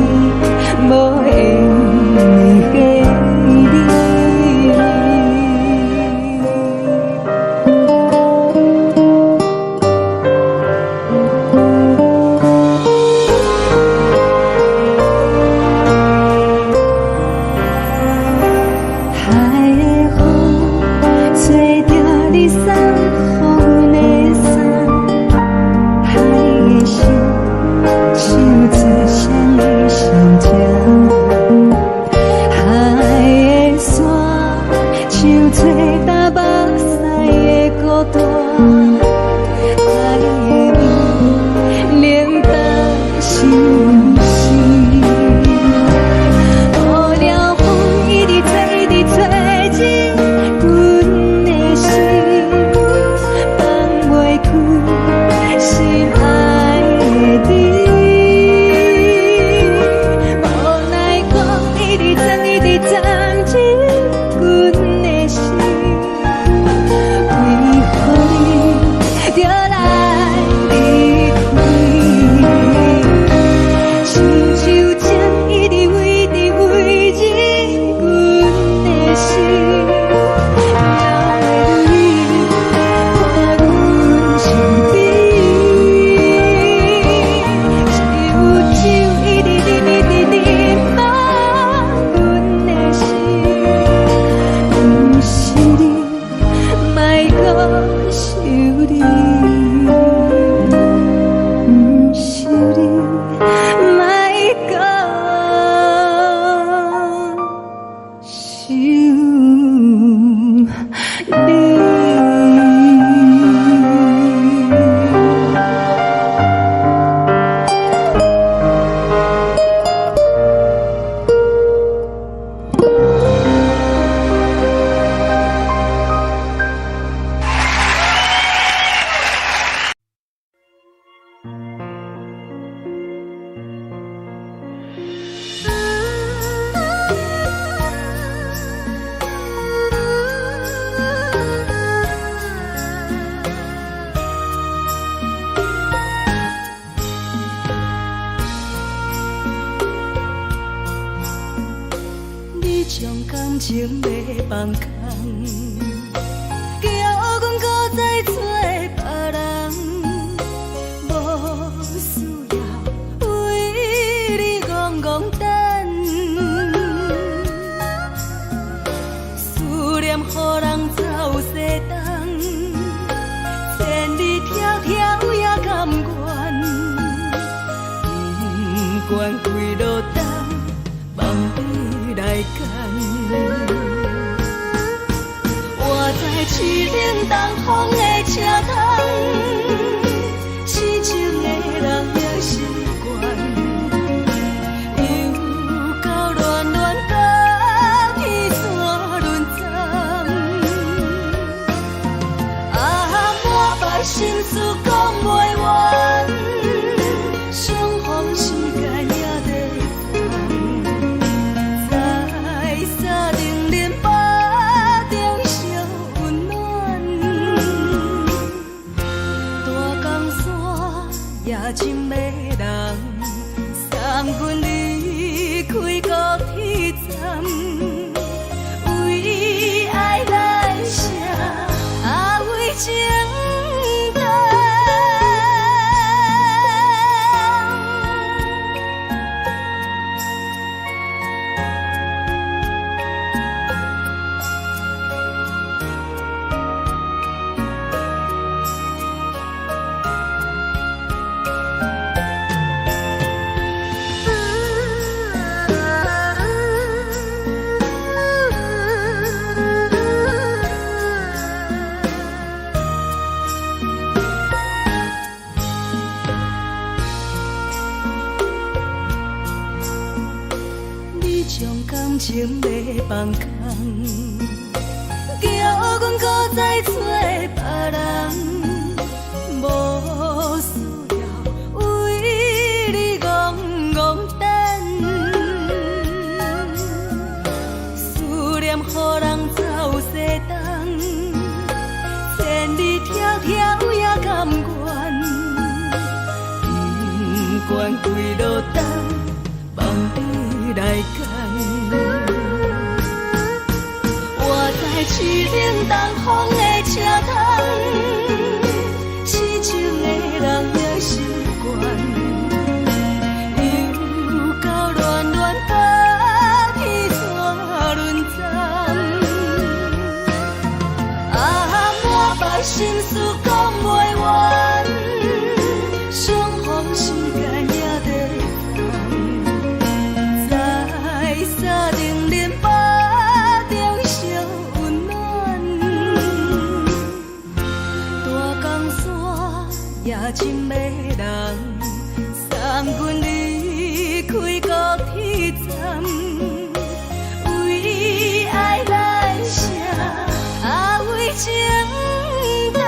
無緣的你。海的風，吹著你送予阮的衫，海的聲，唱出誰的心情？海的沙，唱出淡目屎的孤單。海的味，冷淡相思。無聊風一直吹，一直吹進阮的心，放袂開心愛的你。無奈風一直鑽，一直鑽進阮的心，為何你著來離開？親像針一直圍直圍進阮的心，留你伴阮身邊。只有酒一直啉，一直啉滿阮的心，毋是你，莫閣想你，毋是你，莫閣想你。你將感情欲放空，叫阮閣再找別人，無需要為你戇戇等，思念予人走西東，千里迢迢也甘願，不管幾落冬，放你來揀。活在淒冷東風的車窗，痴情的人也習慣，又到暖暖甲彼山轮站，啊，满腹心事講袂完，相逢時間也短暫，在三重恁腹中相溫暖，大江山也真迷人，送阮離開高鐵站，為愛來寫，啊為情等。你將感情欲放空，叫阮閣再找別人。擔，放你來揀。活在淒冷東風的車窗，痴情的人也習慣，又到暖暖北天怎輪站？啊，滿腹心事講袂完，相逢時間也短暫，在三重連腹中相溫暖。大江山也真迷人，送阮離開高鐵站，為愛來寫，啊為情等。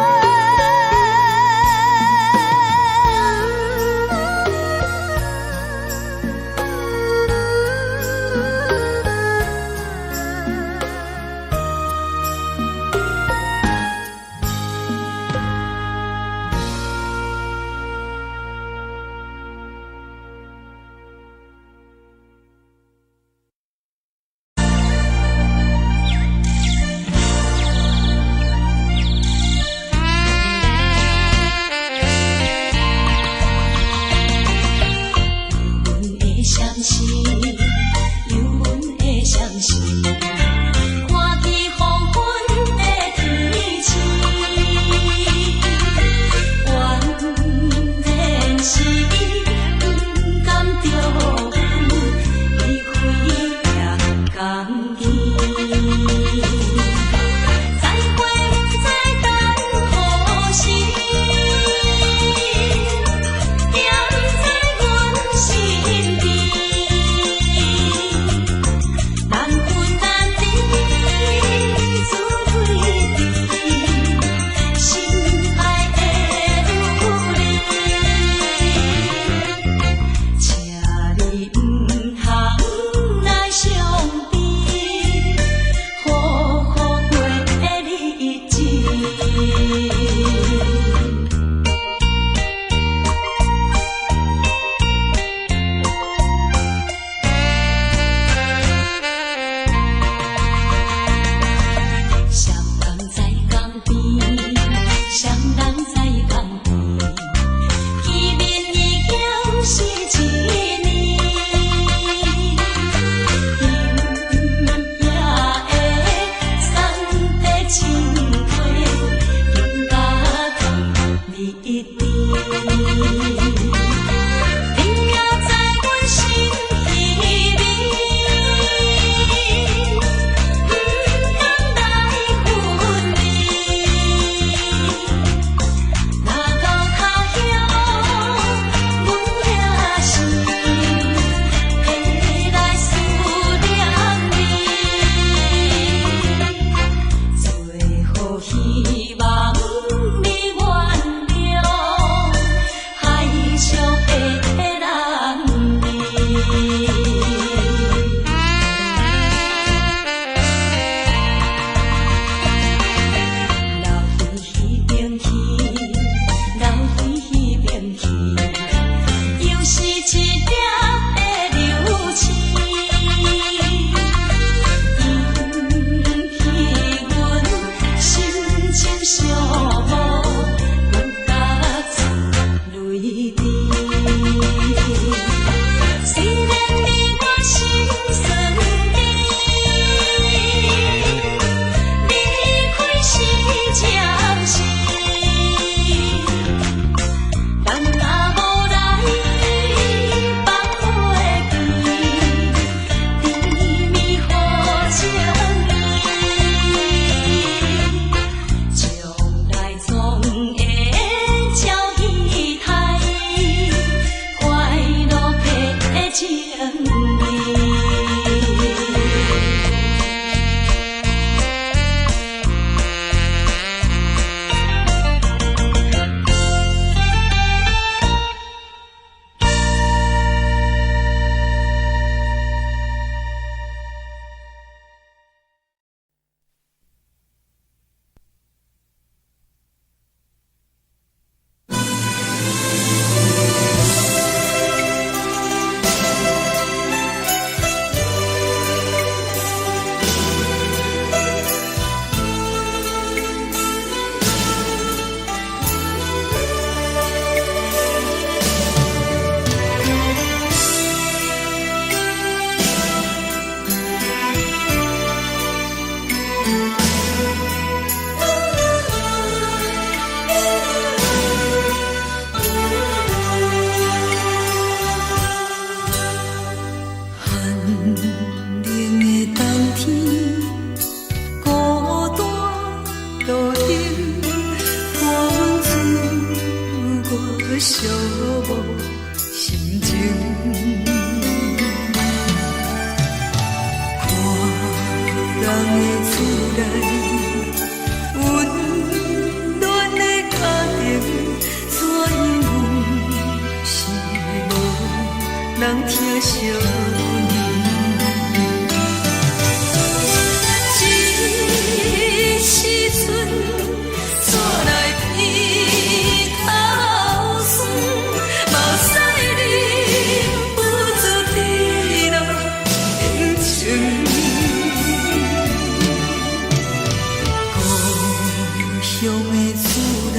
的厝內，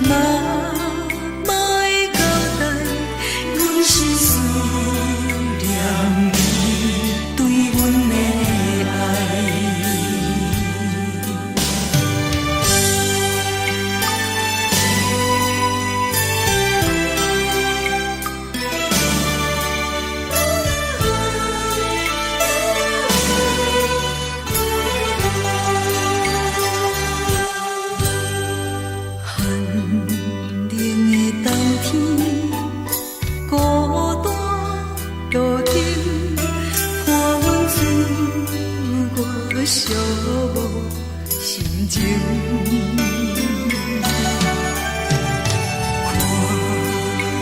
媽媽的交代，阮是思念你對阮的愛。寒冷的冬天，孤單路燈，伴阮自我寂寞心情。看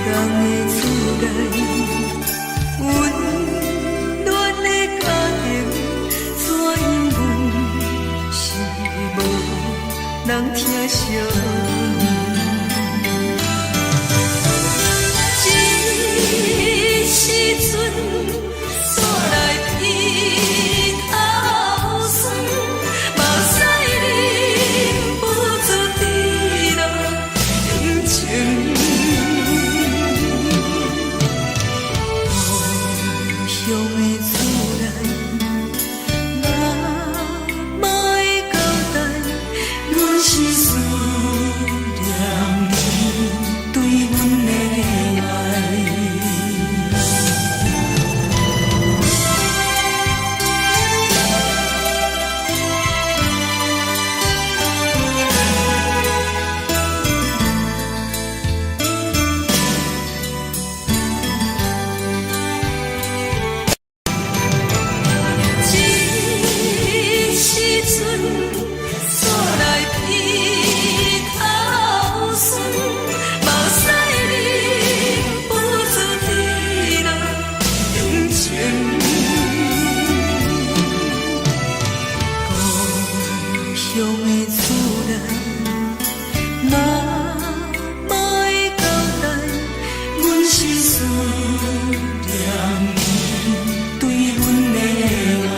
人的厝內，溫暖的家庭，怎樣阮是無人疼惜阮。這時陣煞來鼻頭酸，目屎忍不住滴落眼睛。故鄉的厝內，媽媽的交代，阮是思念你對阮的愛。這時陣煞來鼻頭酸，目屎忍不住滴落眼睛。故鄉的厝內，媽媽的交代，阮是思念你對阮的愛。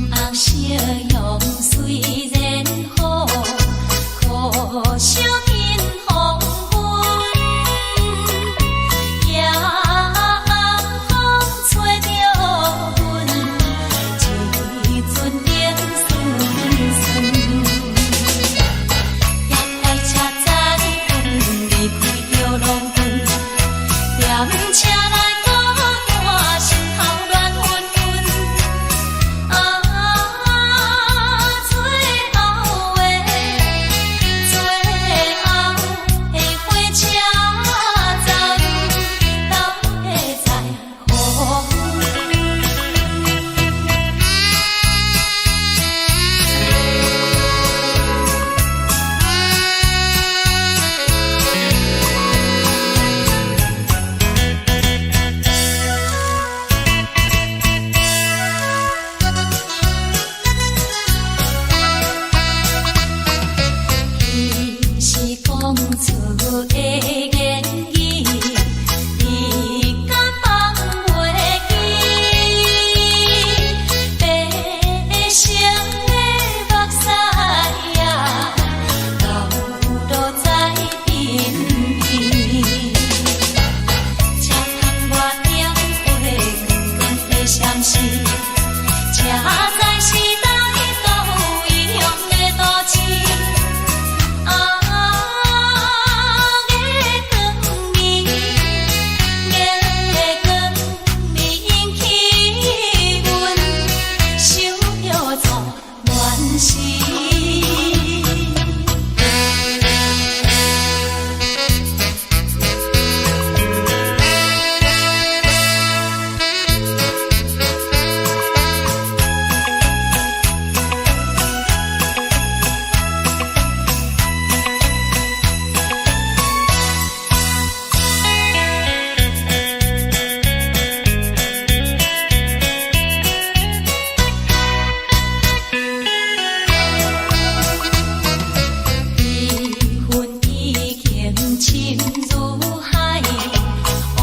紅夕陽雖然好，可惜天黃昏。夜暗風吹著阮，一陣冷酸酸。夜來車載阮離開著郎君，踮車內孤單，心頭亂紛紛。啊，最後的最後的火車站，哪會再予阮？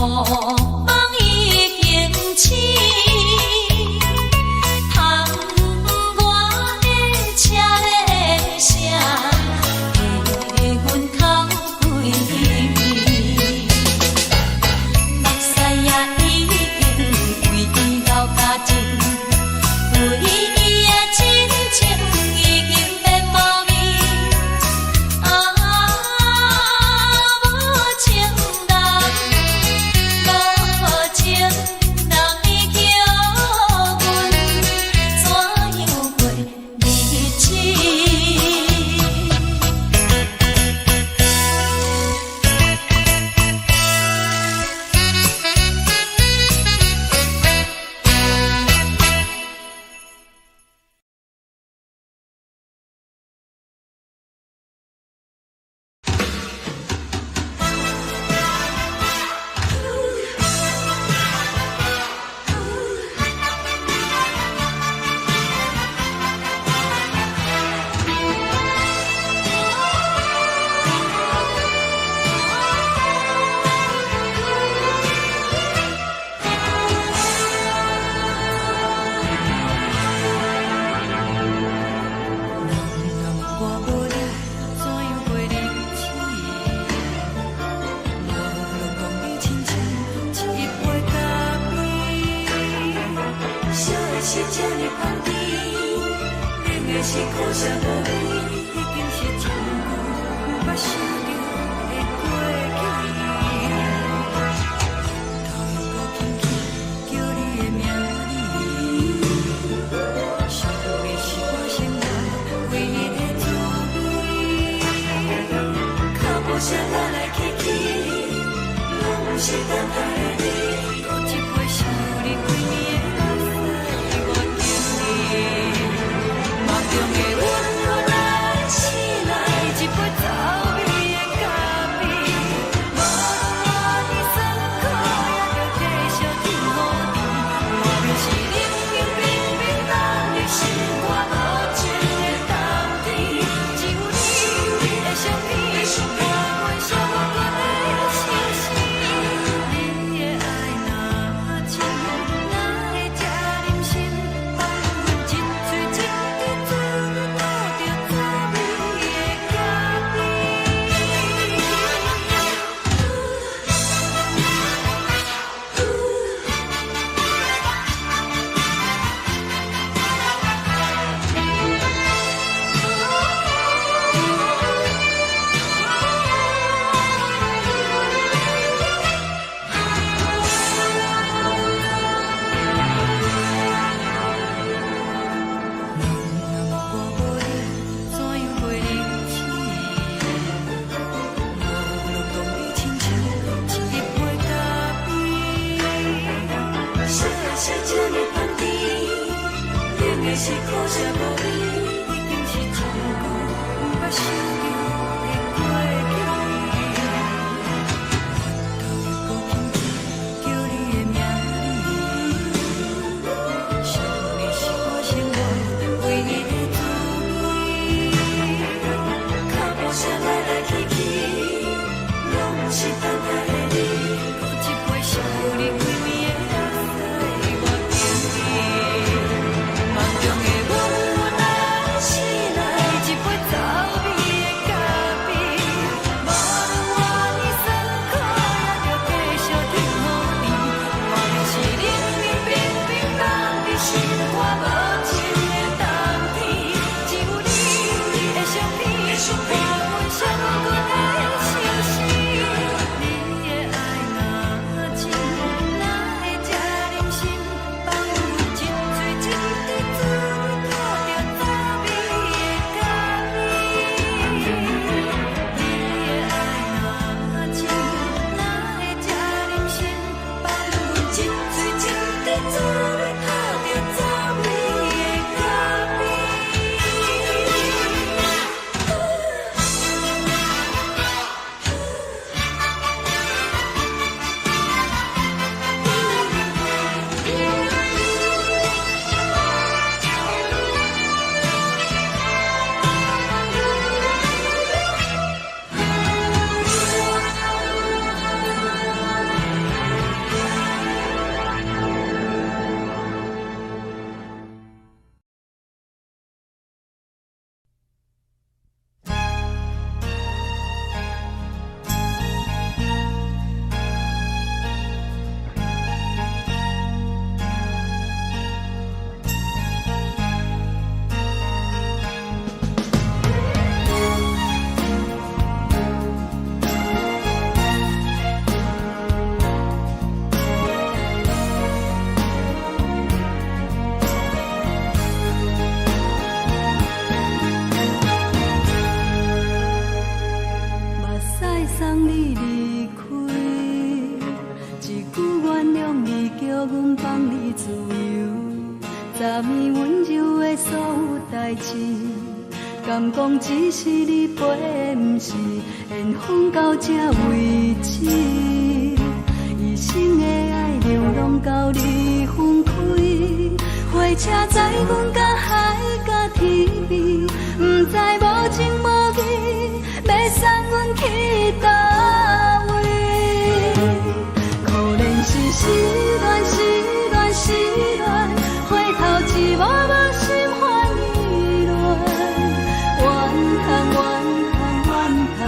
夢已經醒，窗外的車的聲，替阮哭規暝。目屎也已經為伊流乾淨，對伊的真情已經變無味。啊，無情人，無情人，你叫阮怎樣過日子？人若我無你，怎樣過日子？無論講你親像一杯咖啡，燒的是這呢香甜，冷的是苦澀無味，已經是真久毋捌想著的過去。頭又閣輕輕叫你的名字，想的是我生活唯一的滋味。腳步聲來來去去，攏毋是等待的你。閣一杯想你規暝的目屎，我敬你。夢中的阮來醒來，一杯走味的咖啡。無論偌尼酸苦，也著繼續天雨甜。莫非是冷冷冰冰咱的心肝無情的冬天？只有你，你的相片，伴阮寂寞的相思。你的愛若真，哪會這忍心放阮一喙一滴做阮吐著滋味的咖啡？人若我無你，怎樣過日子？無論講你親像一杯咖啡，燒的是這呢香甜，冷的是苦澀無味，已經是真久毋捌想著的過去。頭又閣輕輕叫你的名字，想的是我生活唯一的滋味。腳步聲來來去去，攏毋是等待的你。閣一杯想你規暝的目屎，我敬你。夢中的阮來醒來，一杯走味的咖阮放你自由，昨暝温柔的所有代誌，敢講只是你陪，毋是緣分到這為止。一生的愛流浪到你分開，火車載阮到海角天邊，毋知無情無義，欲送阮去佗位。可憐是失戀，失戀，失戀，回頭一幕幕心煩意亂，怨嘆怨嘆怨嘆，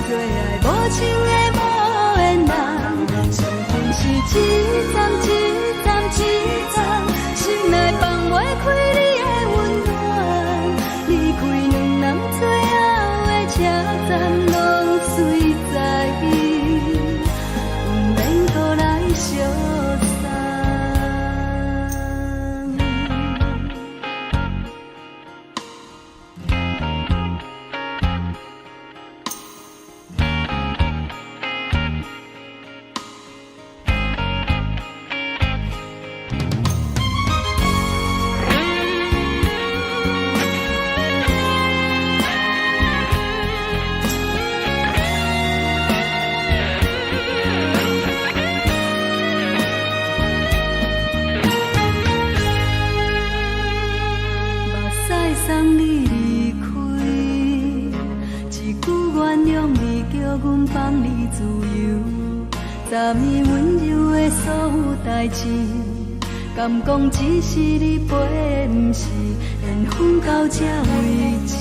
做愛無情的無緣人，傷痕是一站一站一站，心內放袂開你的溫暖，離開兩人最後的車站，攏隨在毋免閣來相送。目屎送你離開，一句原諒你，叫阮放你自由。昨暝溫柔的所有代誌，敢講只是你陪，毋是緣分到這為止。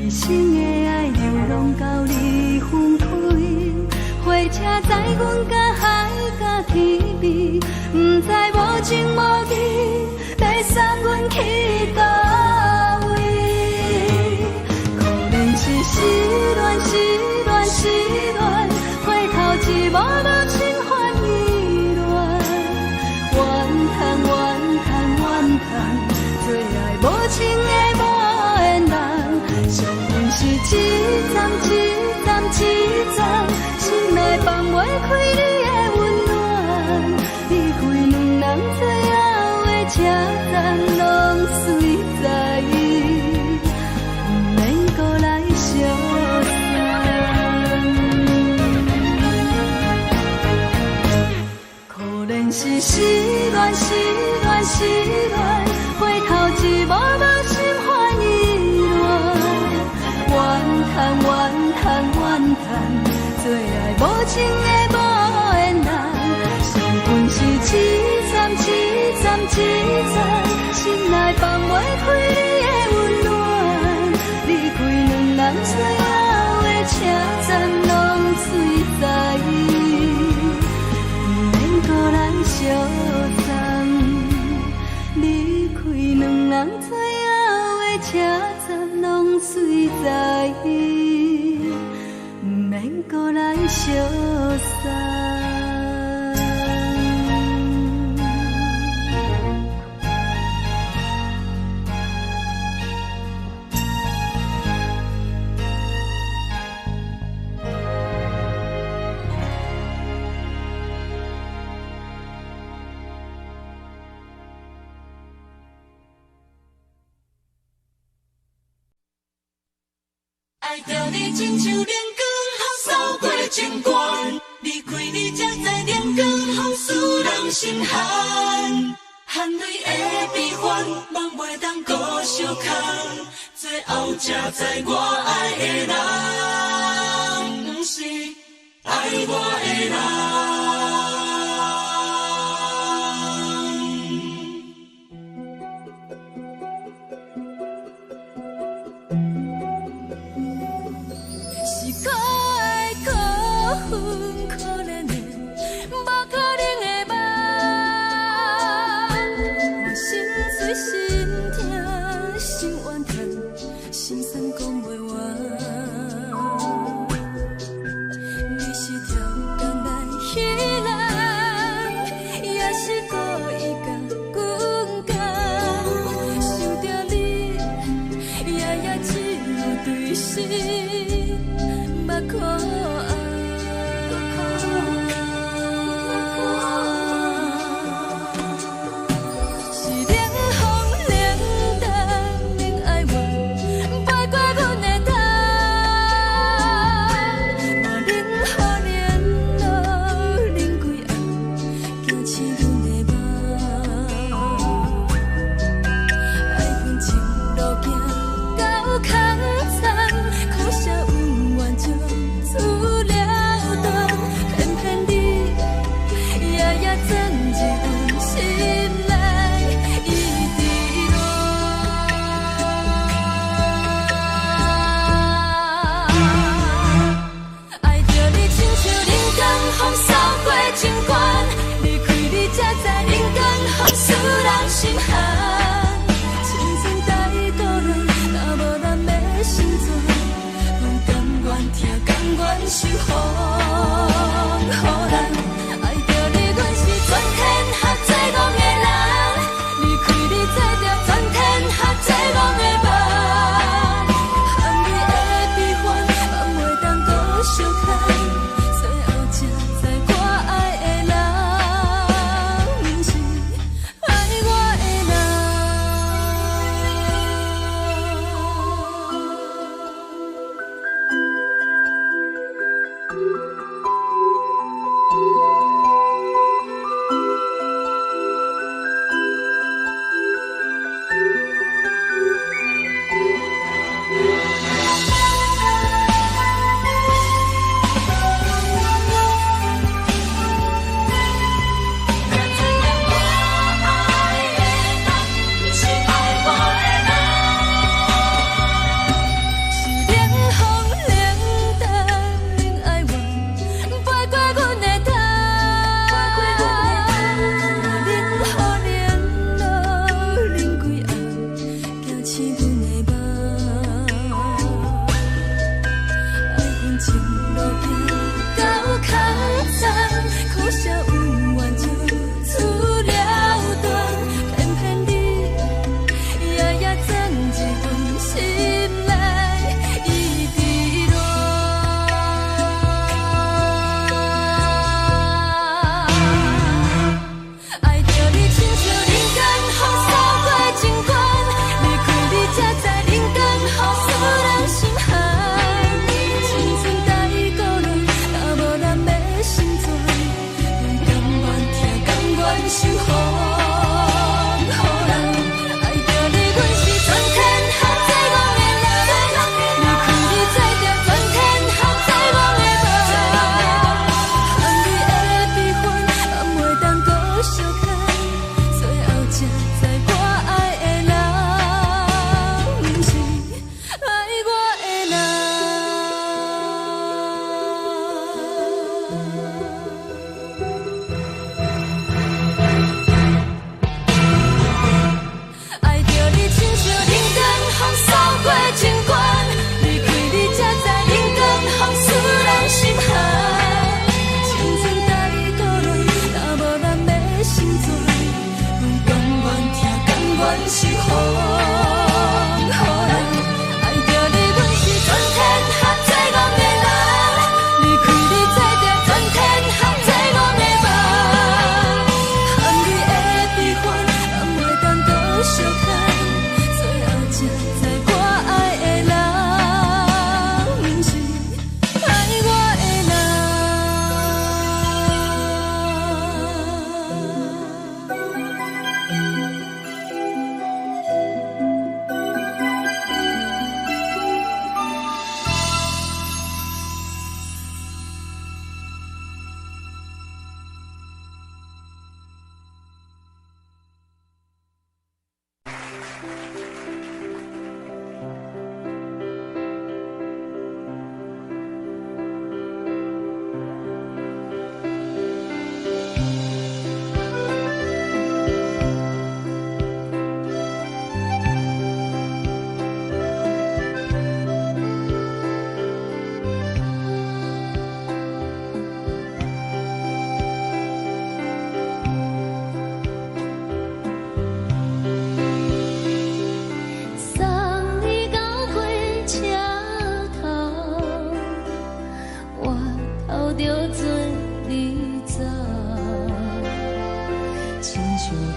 一生的愛流浪到你分開，火車載阮到海角天邊，毋知無情無義，欲送阮去佗位。可憐是失戀，失戀，失戀，回頭一幕幕心煩意亂，怨嘆怨嘆怨嘆，做愛無情的無緣人，傷痕是一站一站一站，心內放袂開你的溫暖，離開兩人最後的車站，攏隨在毋免閣來相送。可憐是失戀，失戀，失戀，回頭一幕幕心煩意亂，怨嘆怨嘆怨嘆，做愛無情的無緣人，傷痕是一站一站一站，心內放袂開你的溫暖，離開兩人最後的車站，攏隨在毋免閣來相送。離開兩人最後的車站，攏隨在毋免閣來相送。愛著你親像冷光予掃過情關，離開你才知冷光予使人心寒，含淚的悲歡，夢袂當閣相牽，最後才知我愛的人，毋是愛我的人。是可愛可恨可憐的，無可能的夢。我心碎心痛心怨嘆，心酸講袂完。你是超工來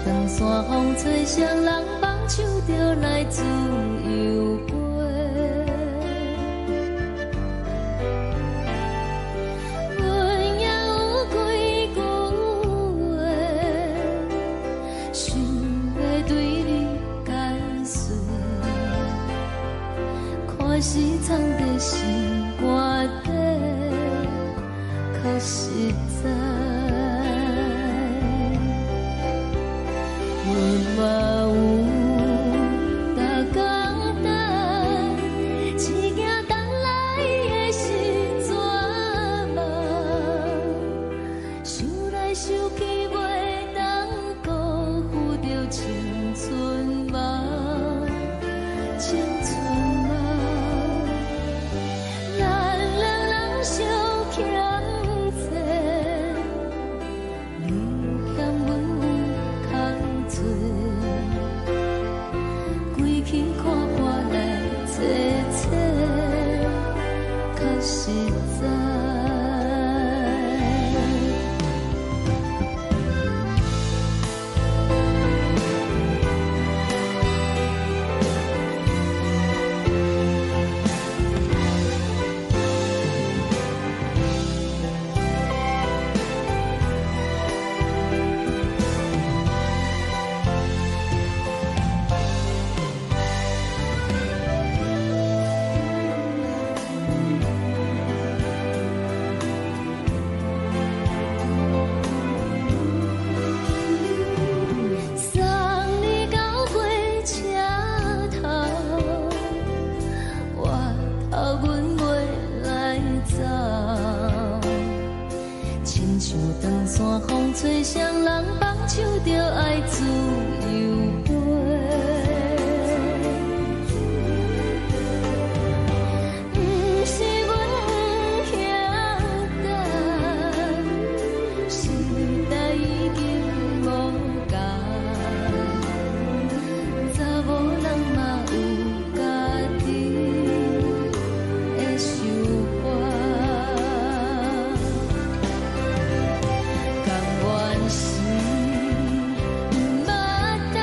長山風吹誰人放手就來自由飛。阮也有幾句話，想欲對你解說，看是藏佇心肝底，較實在。阮嘛有逐工等，只驚等來的是绝望。想來想去，袂當辜負著青春夢，青春夢。咱兩人相欠債，你欠阮有空做，規氣看破來坐坐，較實在。送你到火車頭，我頭阮袂來走。親像長山風吹，誰人放手就愛自由飛。毋是阮不曉等，時代已經無仝，查某人嘛有家己的想法。甘願是毋捌等，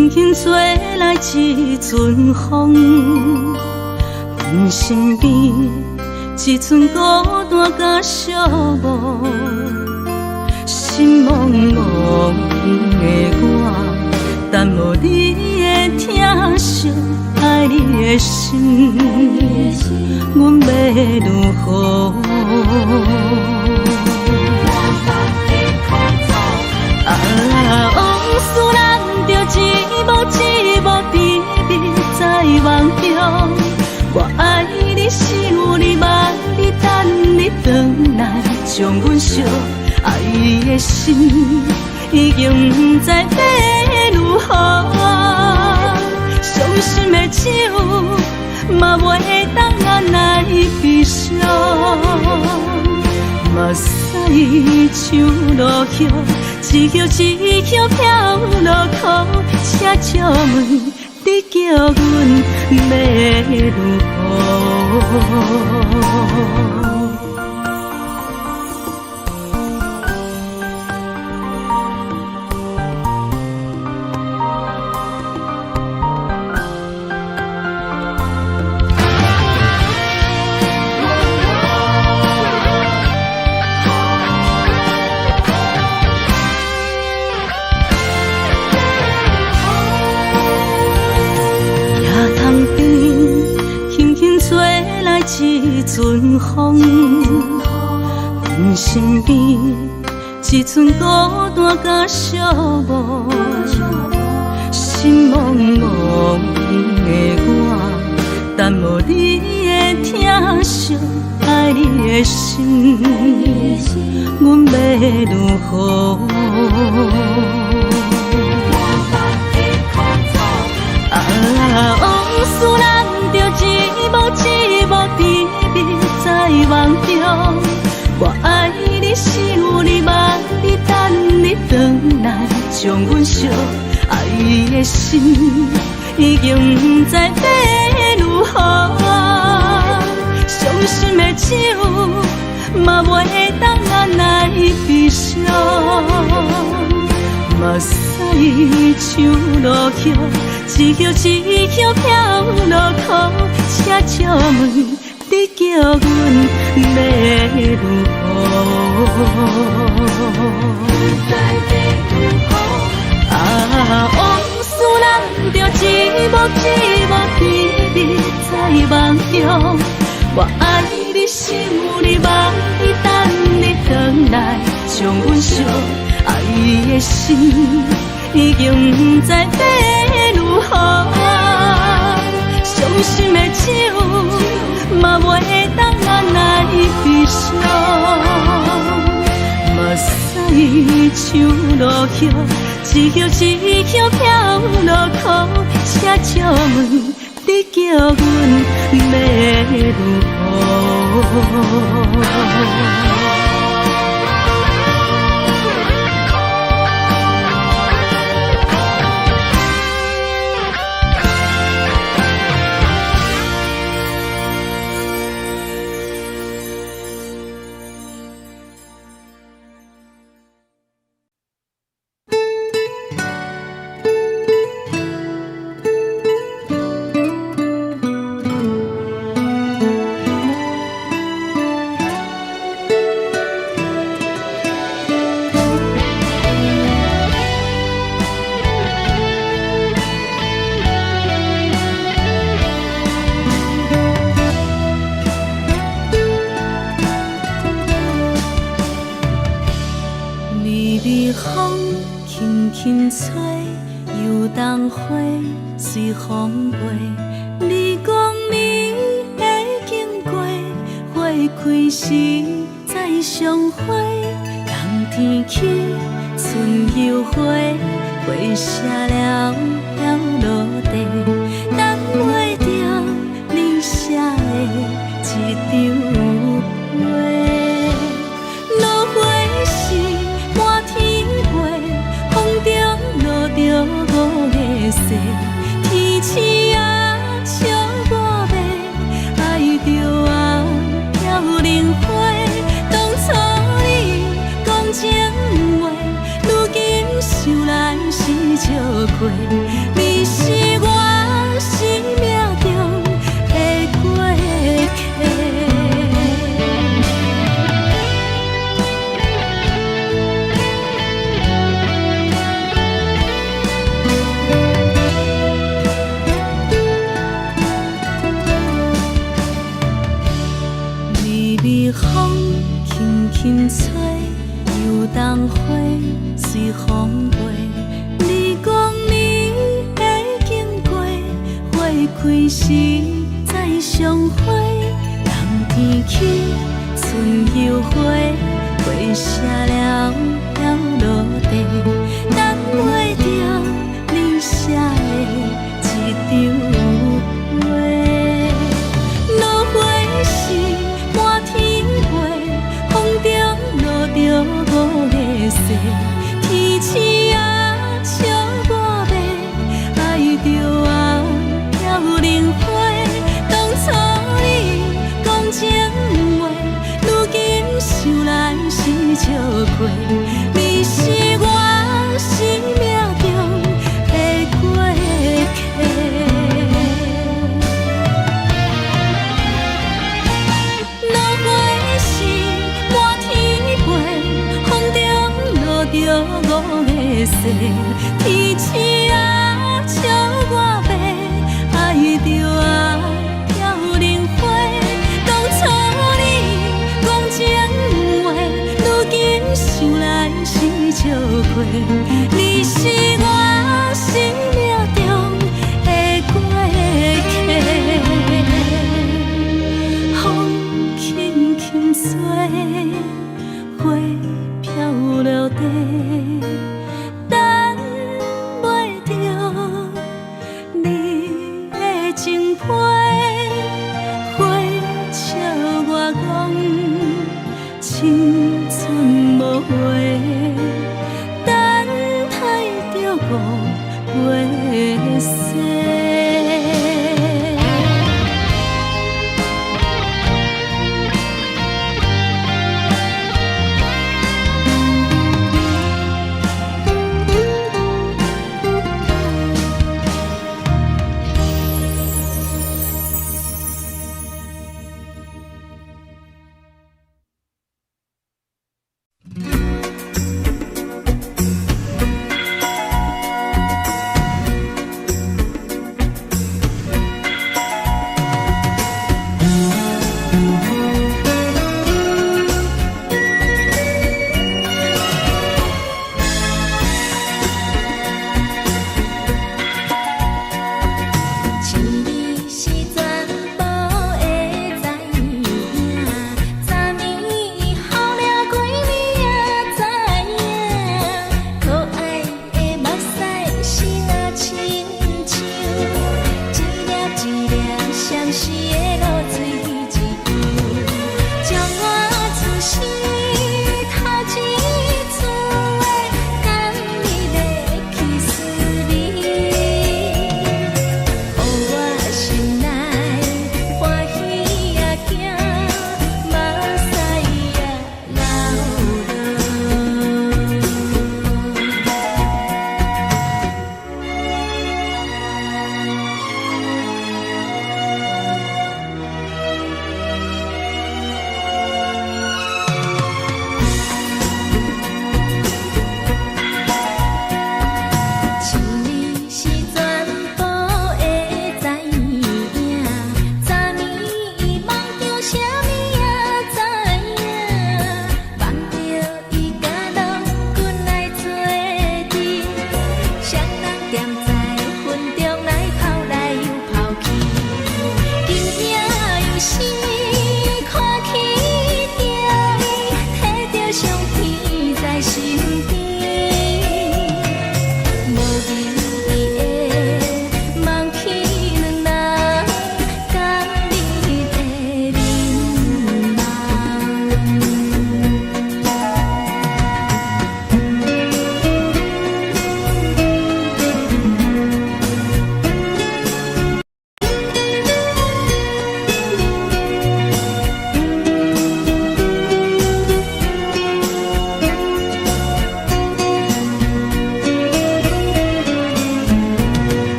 輕輕吹來一陣風，阮身邊一陣孤單佮寂寞，心茫茫的我，等無你的疼惜，愛你的心，阮欲如何？啊，往事咱就一幕一幕甜蜜在夢中。我愛你，想你，望你，等你轉來，將阮惜愛的心已經不知欲如何。傷心的酒嘛袂當按來悲傷，目屎像落葉，一葉一葉飄落空，請借問你叫阮欲如何？一陣風，阮身邊一陣孤單佮寂寞，心茫茫的我，等無你的疼惜，愛你的心，阮欲如何？啊，往事咱就一幕一幕甜蜜在夢中。我愛你，想你，望你，等你轉來，將阮惜愛的心已經不知欲如何。傷心的酒嘛袂當按來悲傷，目屎像落葉，一葉一葉飄落空，請借問你叫阮欲如何？啊，往事咱就一幕一幕甜蜜在夢中。我愛你，想你，望你，等你轉來，將阮惜愛的心已經不知欲如何。傷心的酒嘛袂當按來悲傷，目屎像落葉，一葉一葉飄落空，請借問你叫阮欲如何？想來是笑過。開時再相會，冬天起春又回，花謝了飄落地，等袂著你寫的一張批。落花時滿天飛，風中落著五个誓，天星啊笑我欲，愛著啊飄零花。當初你講情話，如今想來是笑話。你是我生命中的過客。落花時滿天飛，風中落著五个誓，天星啊笑我欲，愛著啊飄零花。當初你講情話，如今想來是笑話。你是我生命中的過客。風輕輕吹，花飄落地，等袂著你的情批。花笑我講青春無話，等待著五月雪。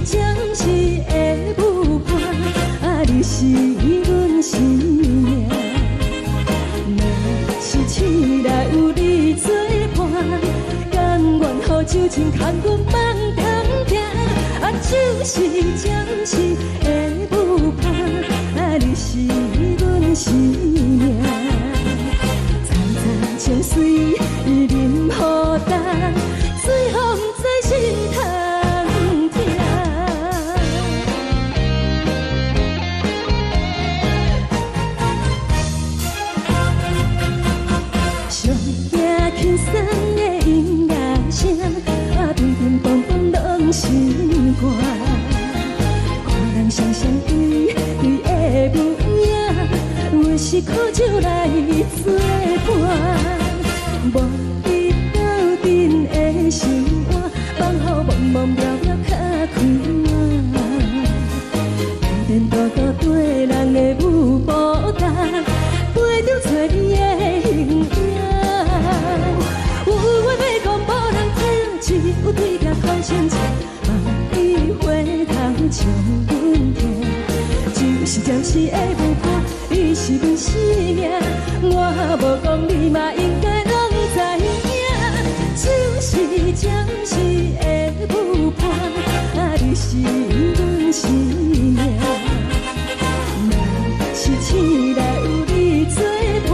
暫時的舞伴，啊，你是阮生命。若是醒來有你做伴，甘願予酒精牽阮夢中行。啊，酒是暫時的舞伴，啊，你是阮生命。層層情隨淋雨重，水予毋知心通疼。上驚輕鬆的音樂聲，啊，乒乒乓乓攏是歌。看人雙雙對對的舞影，阮是苦酒來作伴。無你鬥陣的生活，放予茫茫渺渺較快活。顛顛倒倒綴人的舞步重，飞中找你的形影。有話欲講無人聽，只有對鏡哭清醒，望你回頭笑阮聽。酒是暫時的舞伴，你是阮生命，我無講你嘛應該攏知影。酒是暫時的舞伴，啊，你是阮生命。若是醒來有你作伴，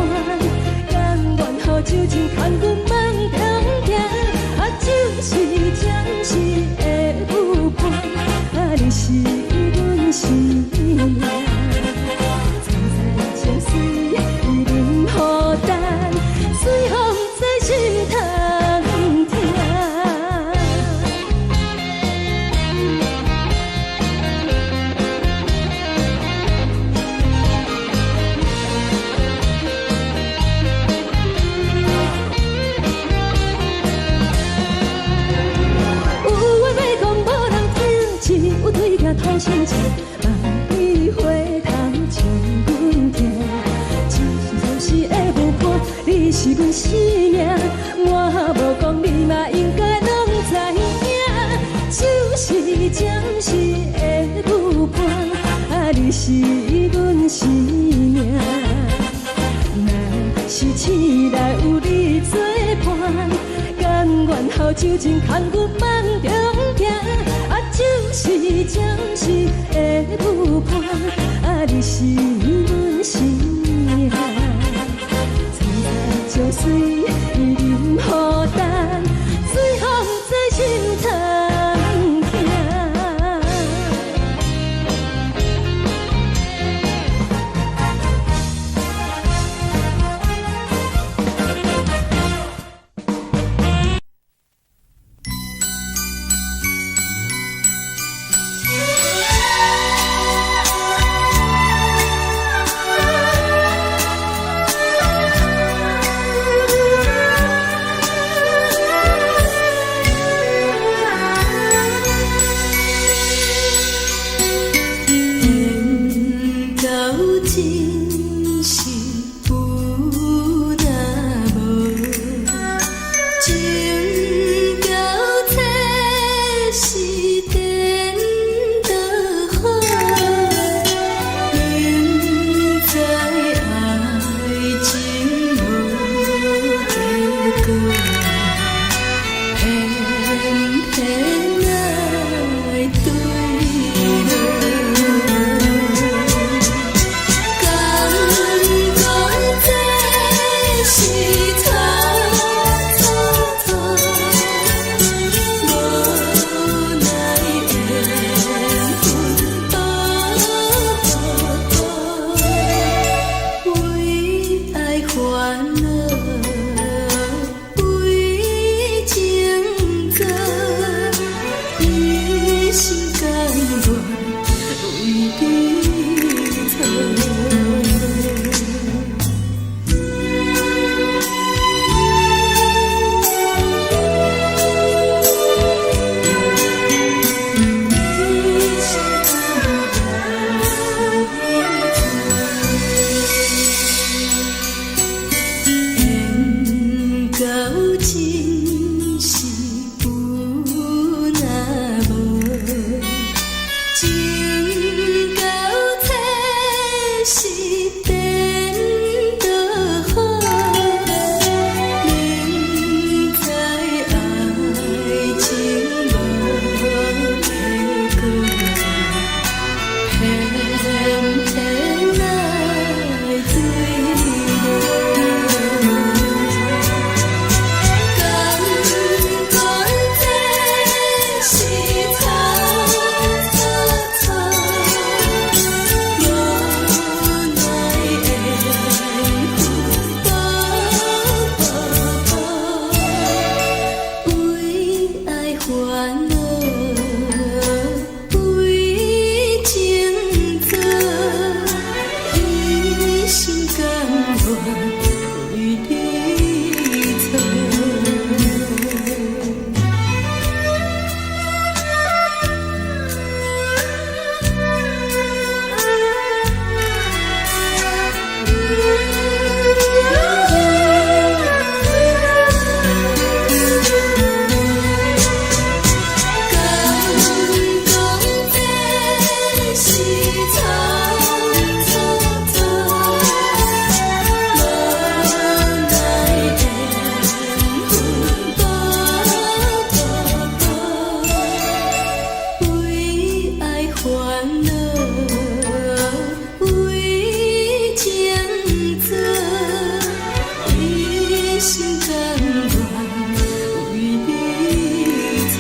甘願予酒精牽阮夢中行。啊，酒是暫時的舞伴，啊，你是阮生命。層層情隨淋雨重，水予毋知心通疼。有話欲講無人聽，只有對鏡吐心情，望你回頭笑阮聽。酒是暫時的舞伴，你是阮生命，我無講你嘛應該攏知影。酒是暫時的舞伴，啊，你是阮生命。若是醒來有你作伴，甘願予酒精牽阮夢中行。啊，酒是暫時的舞伴，啊，你是阮生命。層層情隨淋雨重，水予毋知心通疼。恼为情做，一心甘愿为你错。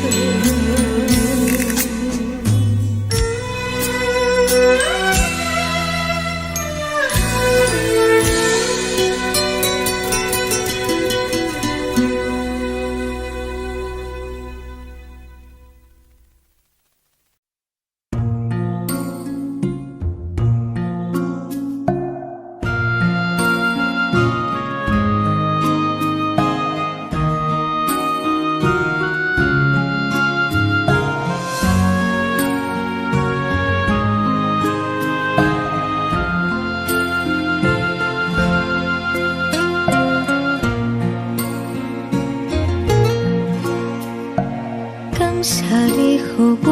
感謝你予我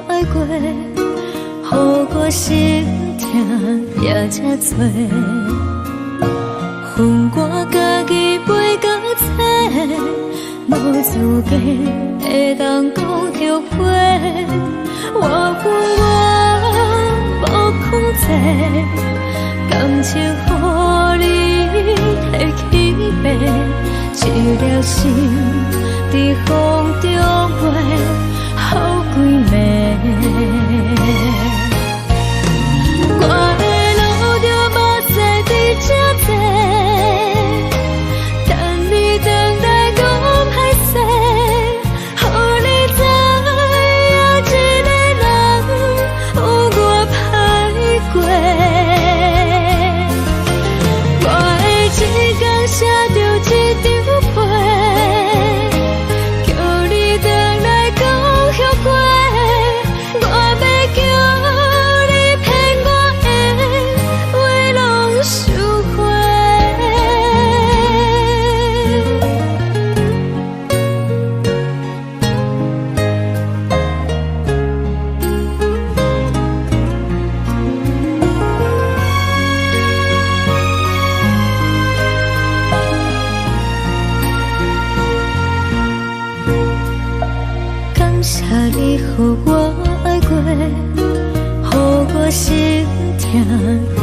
愛過，予我心疼也這多。予我家己背甲切，無資格會當講後悔。我恨我無控制，感情予你提去爬，一粒心佇風中飛，予幾暝。我會流著目屎佇這坐，等你轉來講歹勢，予你知影一个人有偌歹過。我會一工寫著一張批，叫你轉來講後悔。我欲叫你騙我的話攏收回。感謝你予我愛過，予我心疼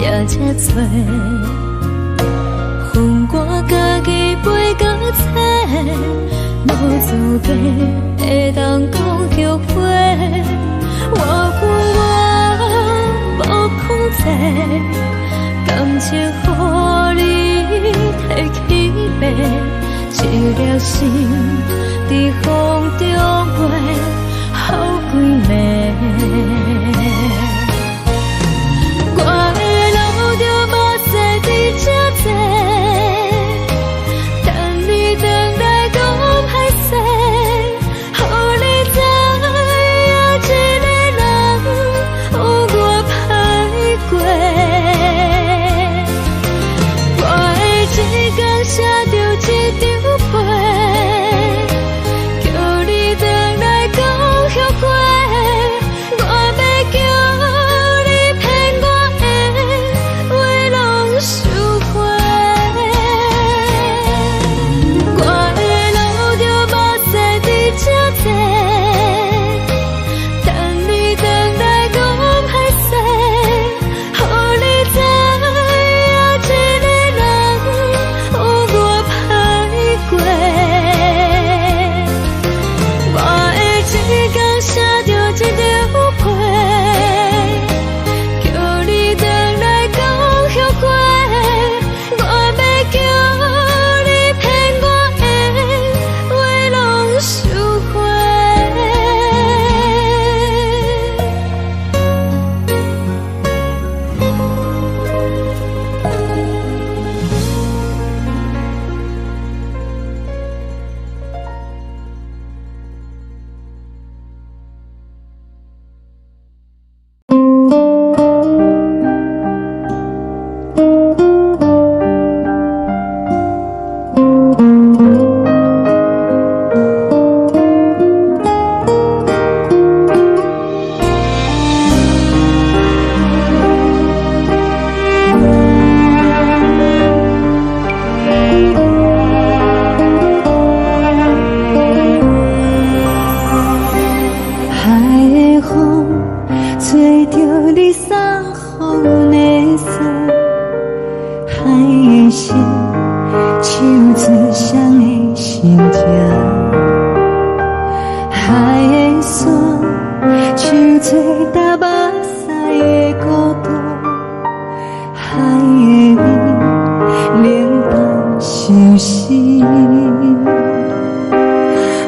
也這多。予我家己背甲切，無資格會當講後悔。我恨我無控制，感情予你提去爬，一粒心佇風中飛，予幾暝。我會流著目屎佇這坐，等你轉來講歹勢，予你知影一個人有偌歹過。我會一工寫著一張批，叫你轉來講後悔。我欲叫你騙我的話攏收回。我會流著目屎佇這坐，等你轉來講歹勢，予你知影一個人有偌歹過。我會一工寫著一張批，叫你轉來講後悔。我欲叫你騙我的話攏收回。海的風吹著你送予阮的衫，海的心，唱出誰的心情？海的山，唱出踏目屎的孤單，海的味，冷淡相思。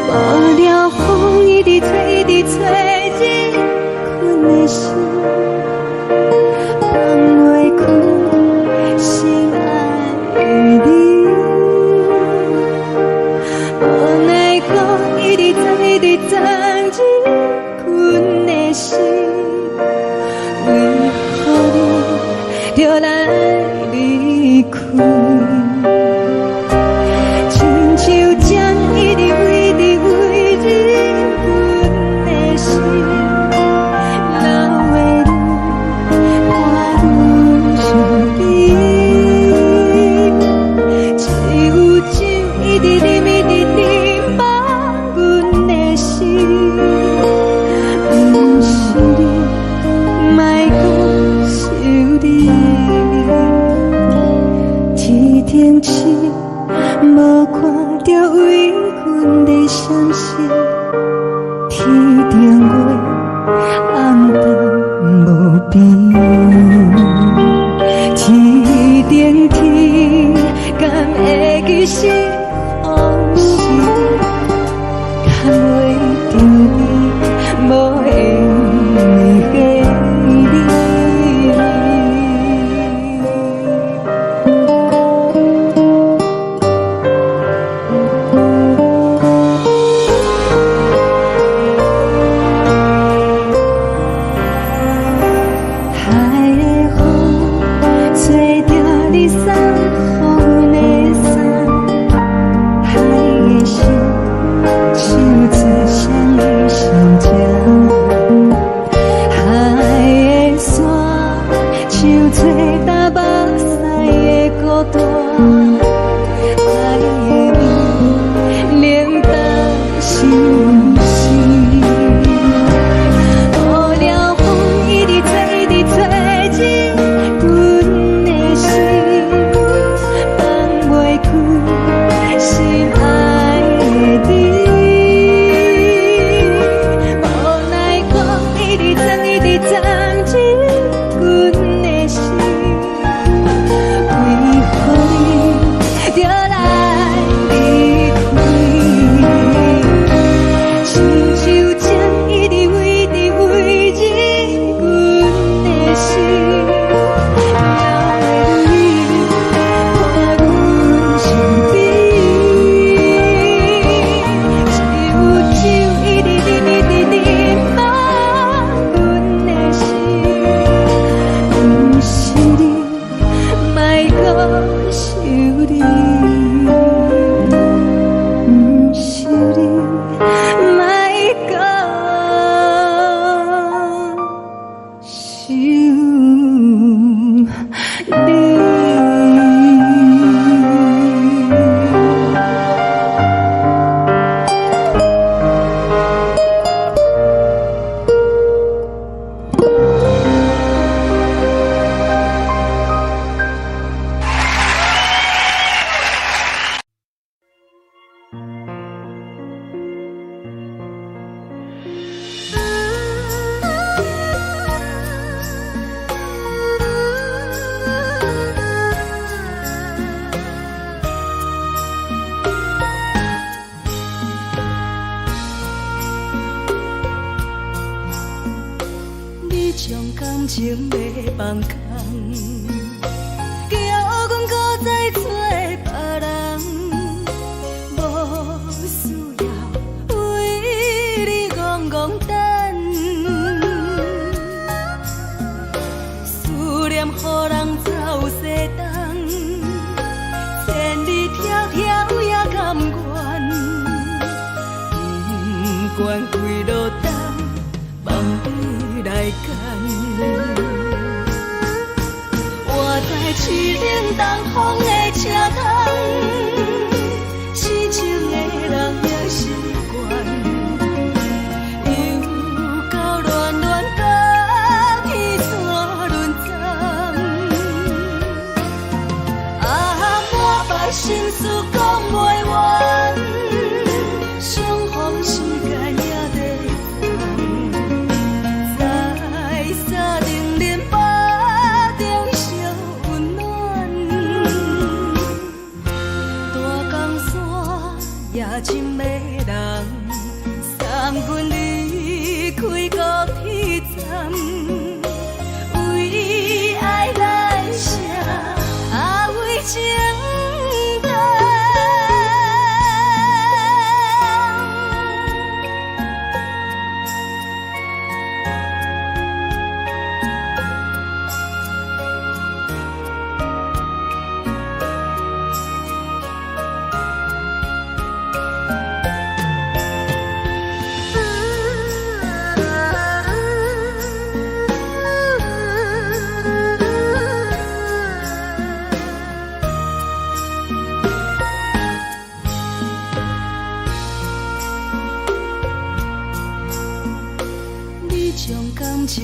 無聊風一直吹，一直吹，入阮的心，放袂開心愛的你。無奈何一直鑽，一直鑽入阮的心，為何你著來離開？親像針一直飛，一直飛入阮的心，流的淚伴阮相依。只有酒一直啉，一直啉，放阮的心，毋是你，莫閣想你。天頂星無看著為阮咧閃爍，天頂月暗淡無邊。天頂天，敢會記是予是？牽袂著你，無緣的你。海的風吹著你送予阮的衫，海的心唱出誰的心情？海的山唱出踏目屎的孤單，海的味冷淡相思。無聊風一直吹，一直吹入阮的心，放袂開心愛的你。無奈何一直鑽，一直鑽入阮的心，為何你著來離開？親像針一直飛，一直飛入阮的心，流的淚伴阮身邊。只有酒一直啉，一直啉，放阮的心，毋是你，莫閣想你，毋是你，莫閣想你。你將感情欲放空，叫阮閣再找別人，無需要為你戇戇等，思念予人走西東，千里迢迢也甘願，不管幾落冬，放你來揀。我在凄冷東風的車窗，痴情的人也習慣，又到暖暖甲天山。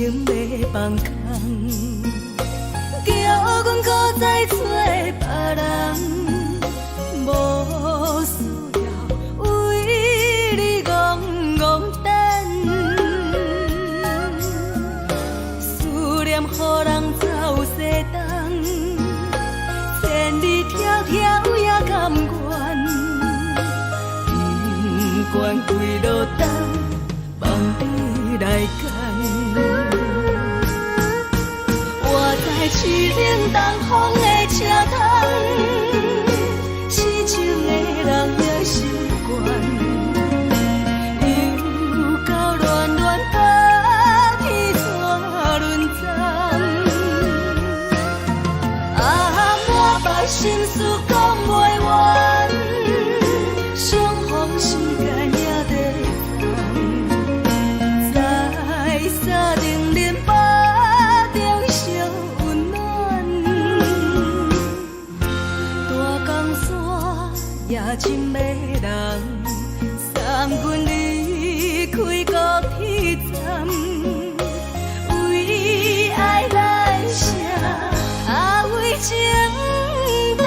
情欲放空，叫阮閣再揣別人，無需要為你戇戇等，思念予人走西東，千里迢迢也甘願，不管幾落冬，放你來揀。我在淒冷東風的車窗，痴情的人也習慣，又到暖暖北天怎輪轉？啊，滿腹心事講袂完，相逢時間也短暫，在三重恁腹中相溫暖，大江山也真迷人，送阮離開高鐵站，為愛來寫，啊為情等。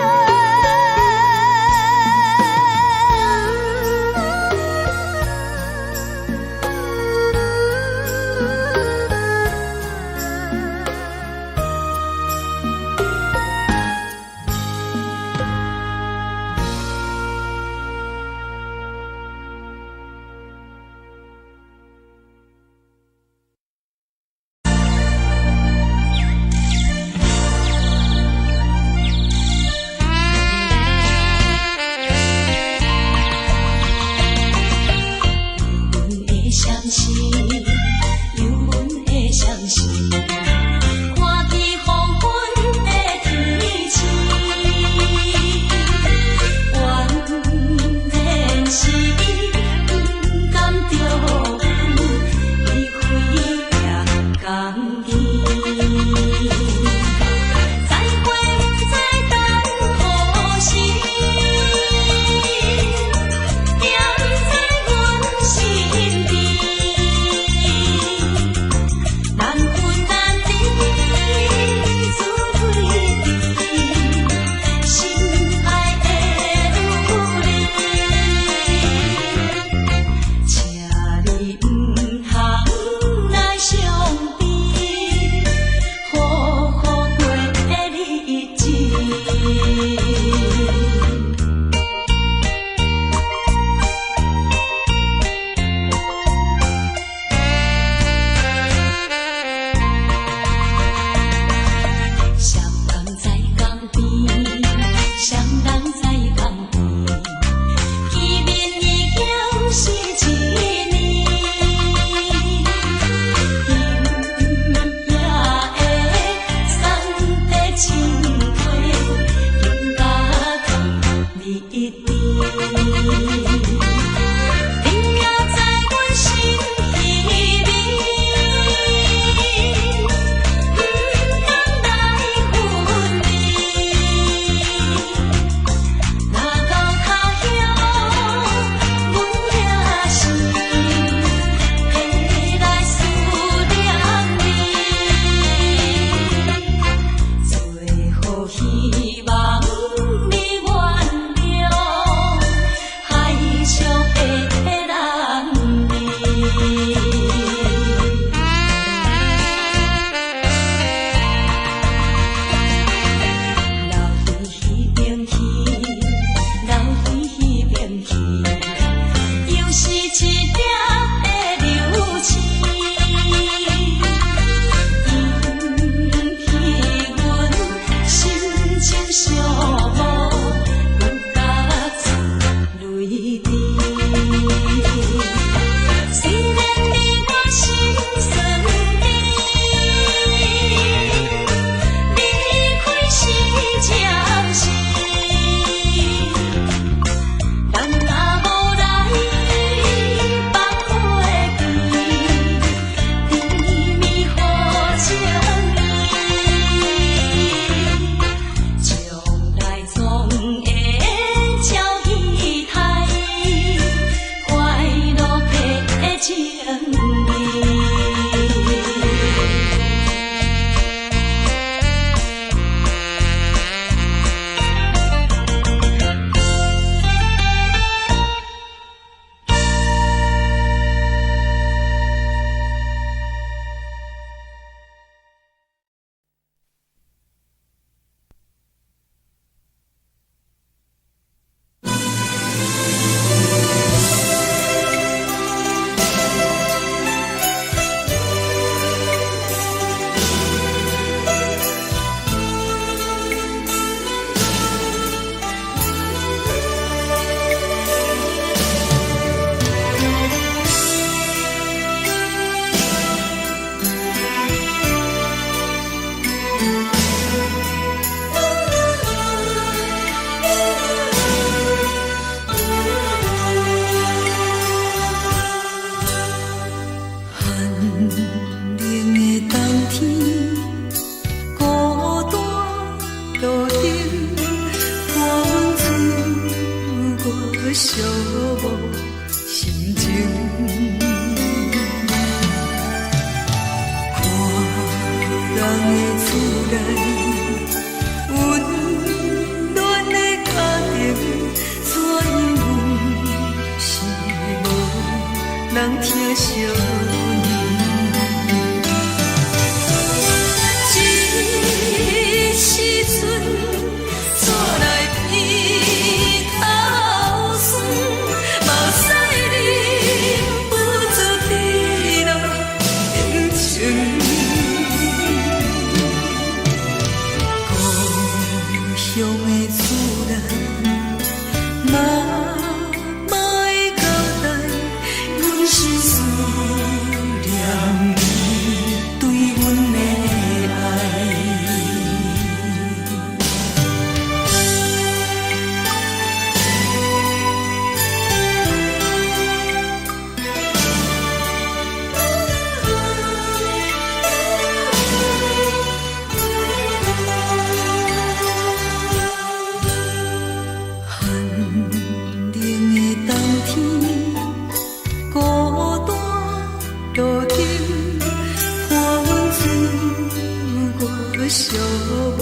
寂寞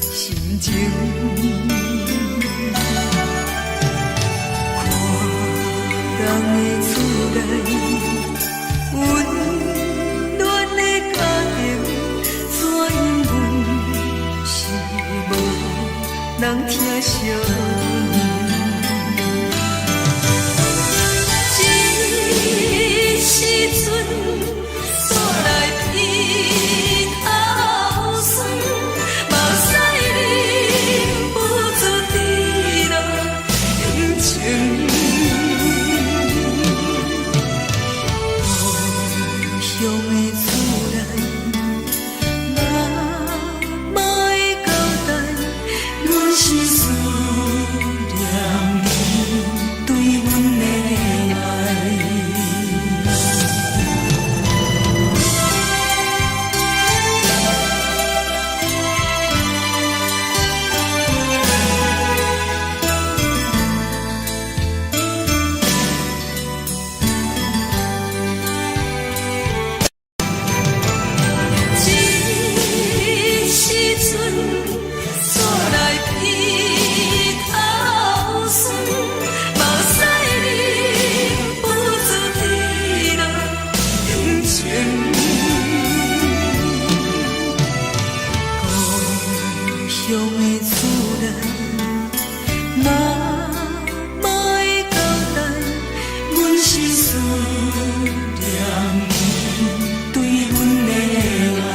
心情。看人的厝內，溫暖的家庭，怎樣阮是無人疼惜阮。這時陣煞來鼻頭酸，目屎忍不住滴落眼睛。故鄉的厝內，媽媽的交代，阮是思念你對阮的愛。這時陣煞來鼻頭酸，目屎忍不住滴落眼睛。故鄉的厝內，媽媽的交代，阮是思念你對阮的愛。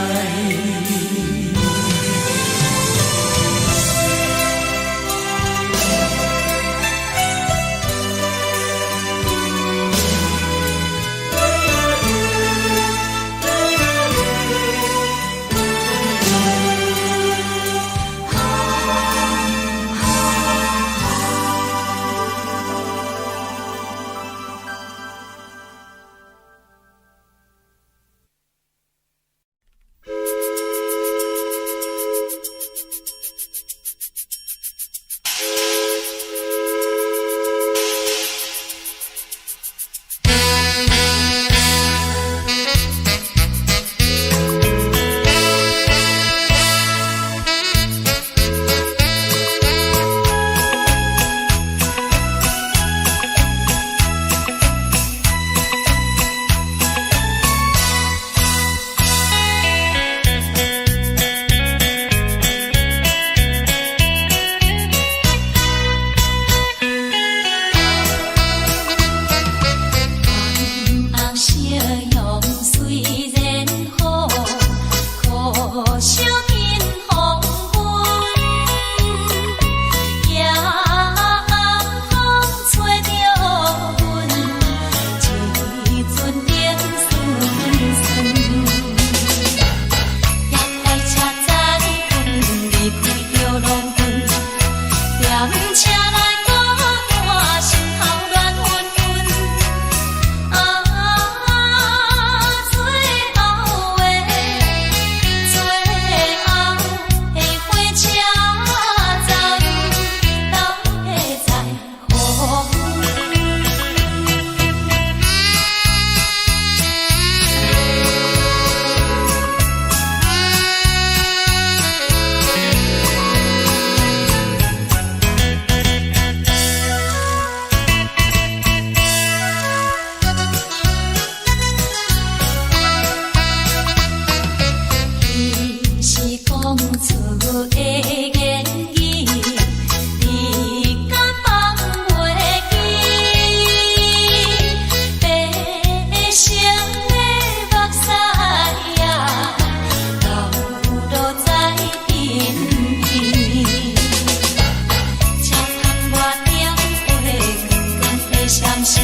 紅色陽雖然好，可惜天黃昏，夜暗風吹著阮，一陣冷酸酸。夜來車載阮離開著農村，踮車內孤單，心頭亂紛紛。啊，最後的最後的火車站，到底在何方？彼是講出的言語，時間放袂記，白色的目屎啊，流落在鬢邊。車窗外燈火光光的閃烁，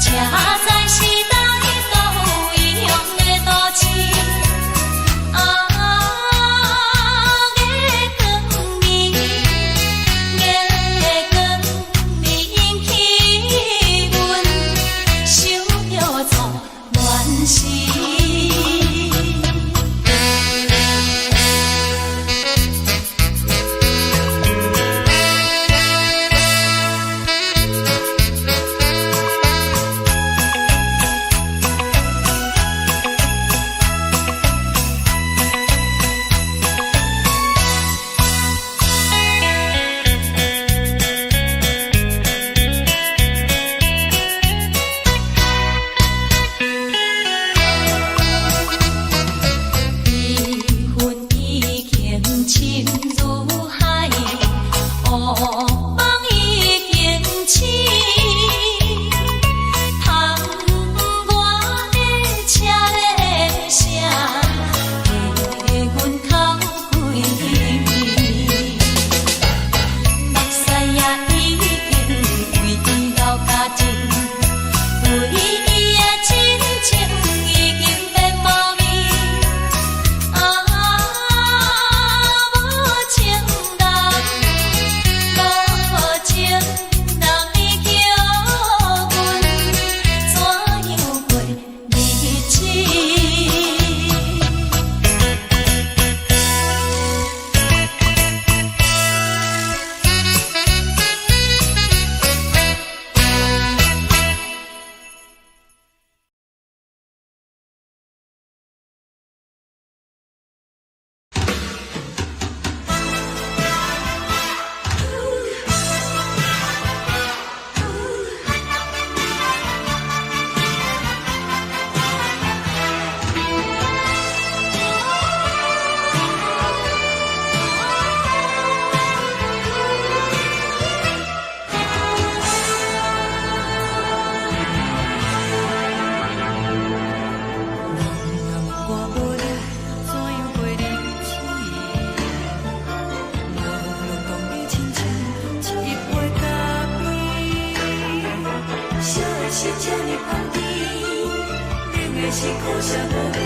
車載是來到異鄉的都市。啊，眼惜無你，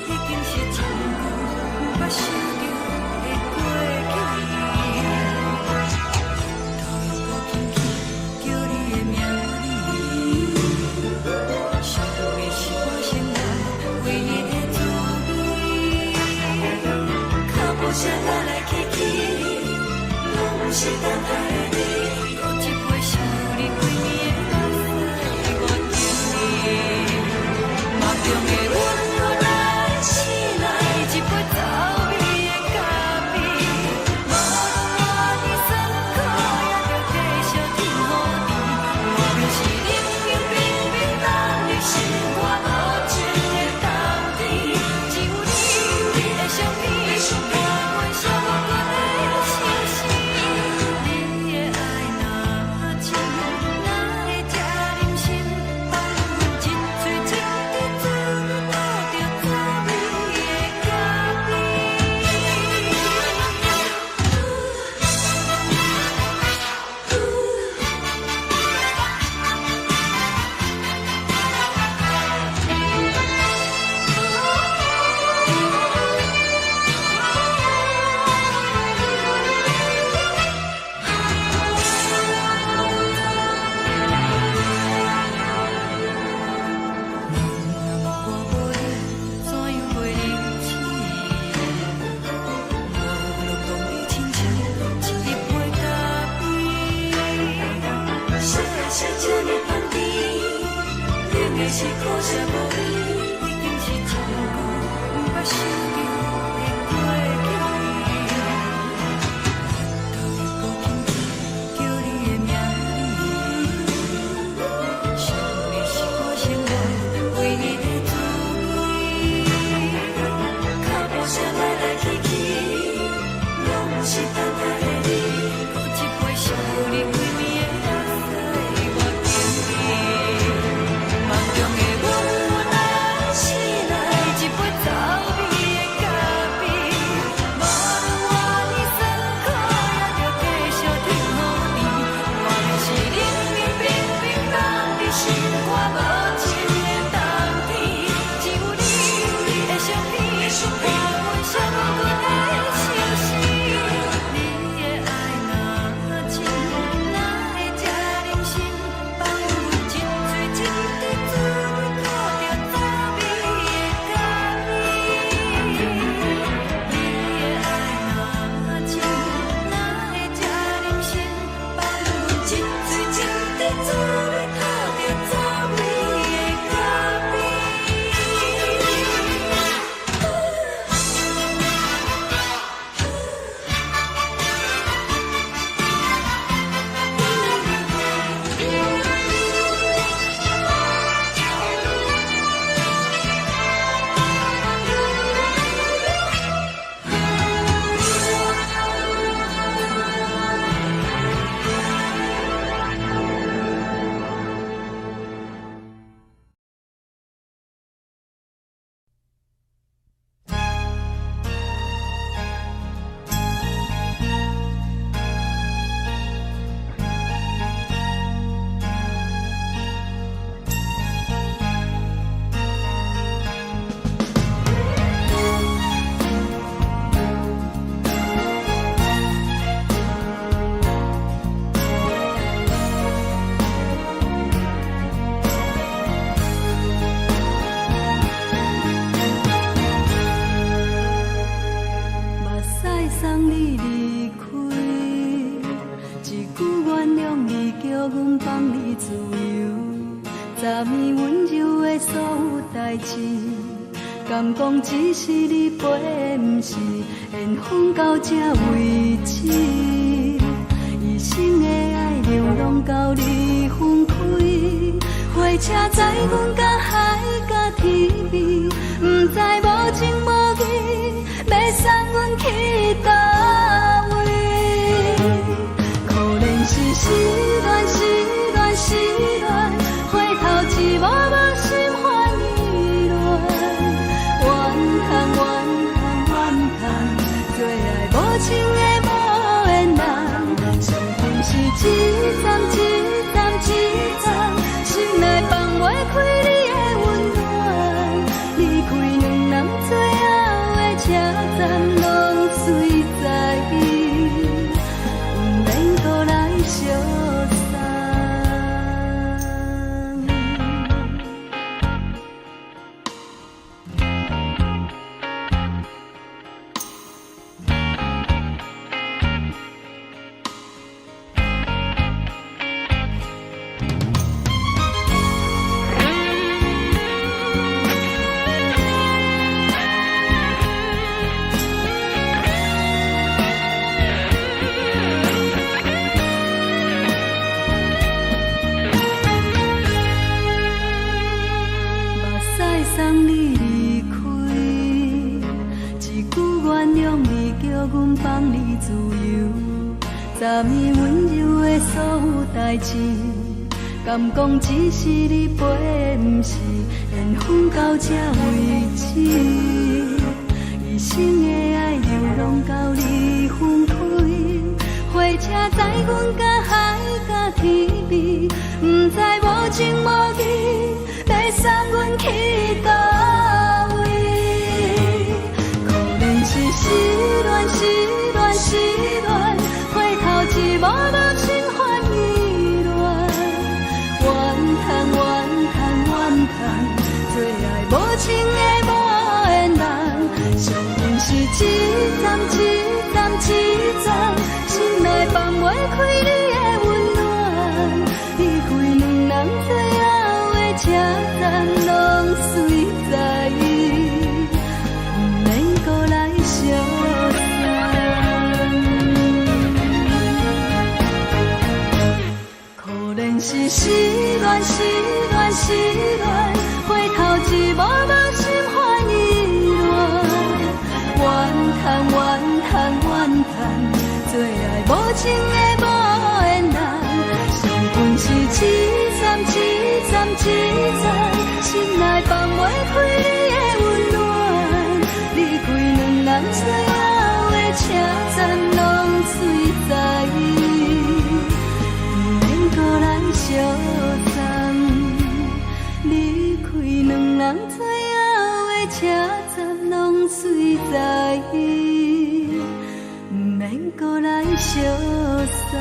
已經是真久毋捌想著的過去。頭又閣輕輕叫你的名字，想的是我生活唯一的滋味。腳步聲來來去去，攏毋是等待的你。閣一杯想你規暝的目屎，我敬你。夢中的阮予咱醒來，一杯走味的咖啡。無論偌尼酸苦，也著繼續天予甜。我就是冷冷冰冰等你心肝無情的冬天，只有你的相片，伴阮寂寞的相思。你的愛若真，哪會這忍心放阮一喙一滴滋味吐著滋味的咖啡？若我無你，怎樣過日子？我攏當你親像一杯咖啡。啥啥這呢香甜，冷的是可惜無你，已經是真久毋捌想著的過去。頭又閣輕輕叫你的名字，想的是我生活唯一的滋味。腳步聲來來去去，攏毋是等待的你。閣一杯想你規暝的目屎，我敬你。夢中的阮來醒來，一杯走味的咖啡。無論偌尼酸苦，也著繼續天予甜。我就是冷冷冰冰放佇心肝無情的冬天，只有你的相片，伴阮寂寞的相思。你的愛若真，哪會這忍心放阮一喙一滴滋味吐著滋味的咖啡？你的愛若真，哪會這忍心放阮一喙一滴滋味吐著滋味的咖啡？目屎送你離開，一句原諒你，叫阮放你自由。昨暝溫柔的所有代誌，敢講只是你陪的，毋是緣分到這為止。一生的愛流浪到你分開，火車載阮甲海甲天邊，毋知無情無義，欲送阮去佗位？可憐是失戀，失戀，失戀，回頭一幕幕心煩意亂。怨嘆怨嘆怨嘆，做愛無情的無緣人，傷心是一站一站一站，心內放袂開你的溫暖。你阮放你自由。昨暝温柔的所有代誌，敢講只是你陪，毋是緣分到這為止。一生的愛流浪到你分開，火車載阮甲海甲天邊，毋知無情無義，欲送阮去佗位？可憐是失戀，失戀，失戀，回頭一幕幕心煩意亂。怨嘆怨嘆怨嘆，做愛無情的無緣人，惜阮是一站一站一站，心內放袂開你的溫暖。離開兩人最後的車站，攏隨在意，毋免閣來相送。可憐是失戀，失戀，失戀，回頭一幕幕心煩意亂。怨嘆怨嘆怨嘆，做愛無情的無緣人，惜阮是一站一站一站，心內放袂開你的溫暖。離開兩人最後的車站，攏隨在意，毋免閣來相送。離開兩人最後的車站，攏隨在意，毋免閣來相送。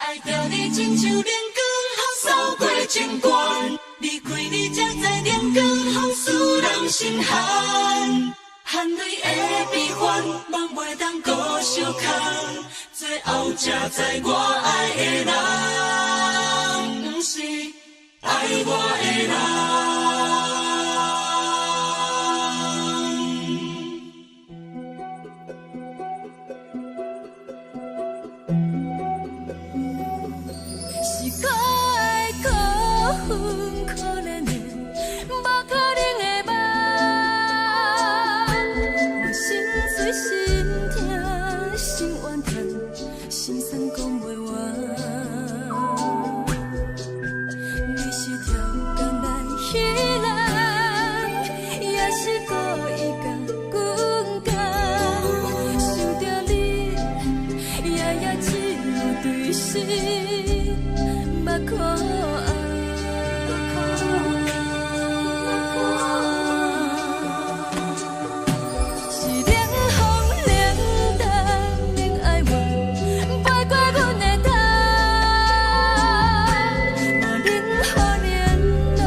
愛著你親像冷光予掃過情關，離開你才知冷光予使人心寒，含淚的悲歡，夢袂當閣相牽，最後才知我愛的人，毋是愛我的人。是搁愛搁恨，可憐的，無可能的夢。我心碎心痛心怨嘆，心酸講袂完。你是超工來彼人，也是故意共阮講。想著你，夜夜只有對心目苦紅。是冷風冷淡冷愛我，飛過阮的頭。無冷雨連露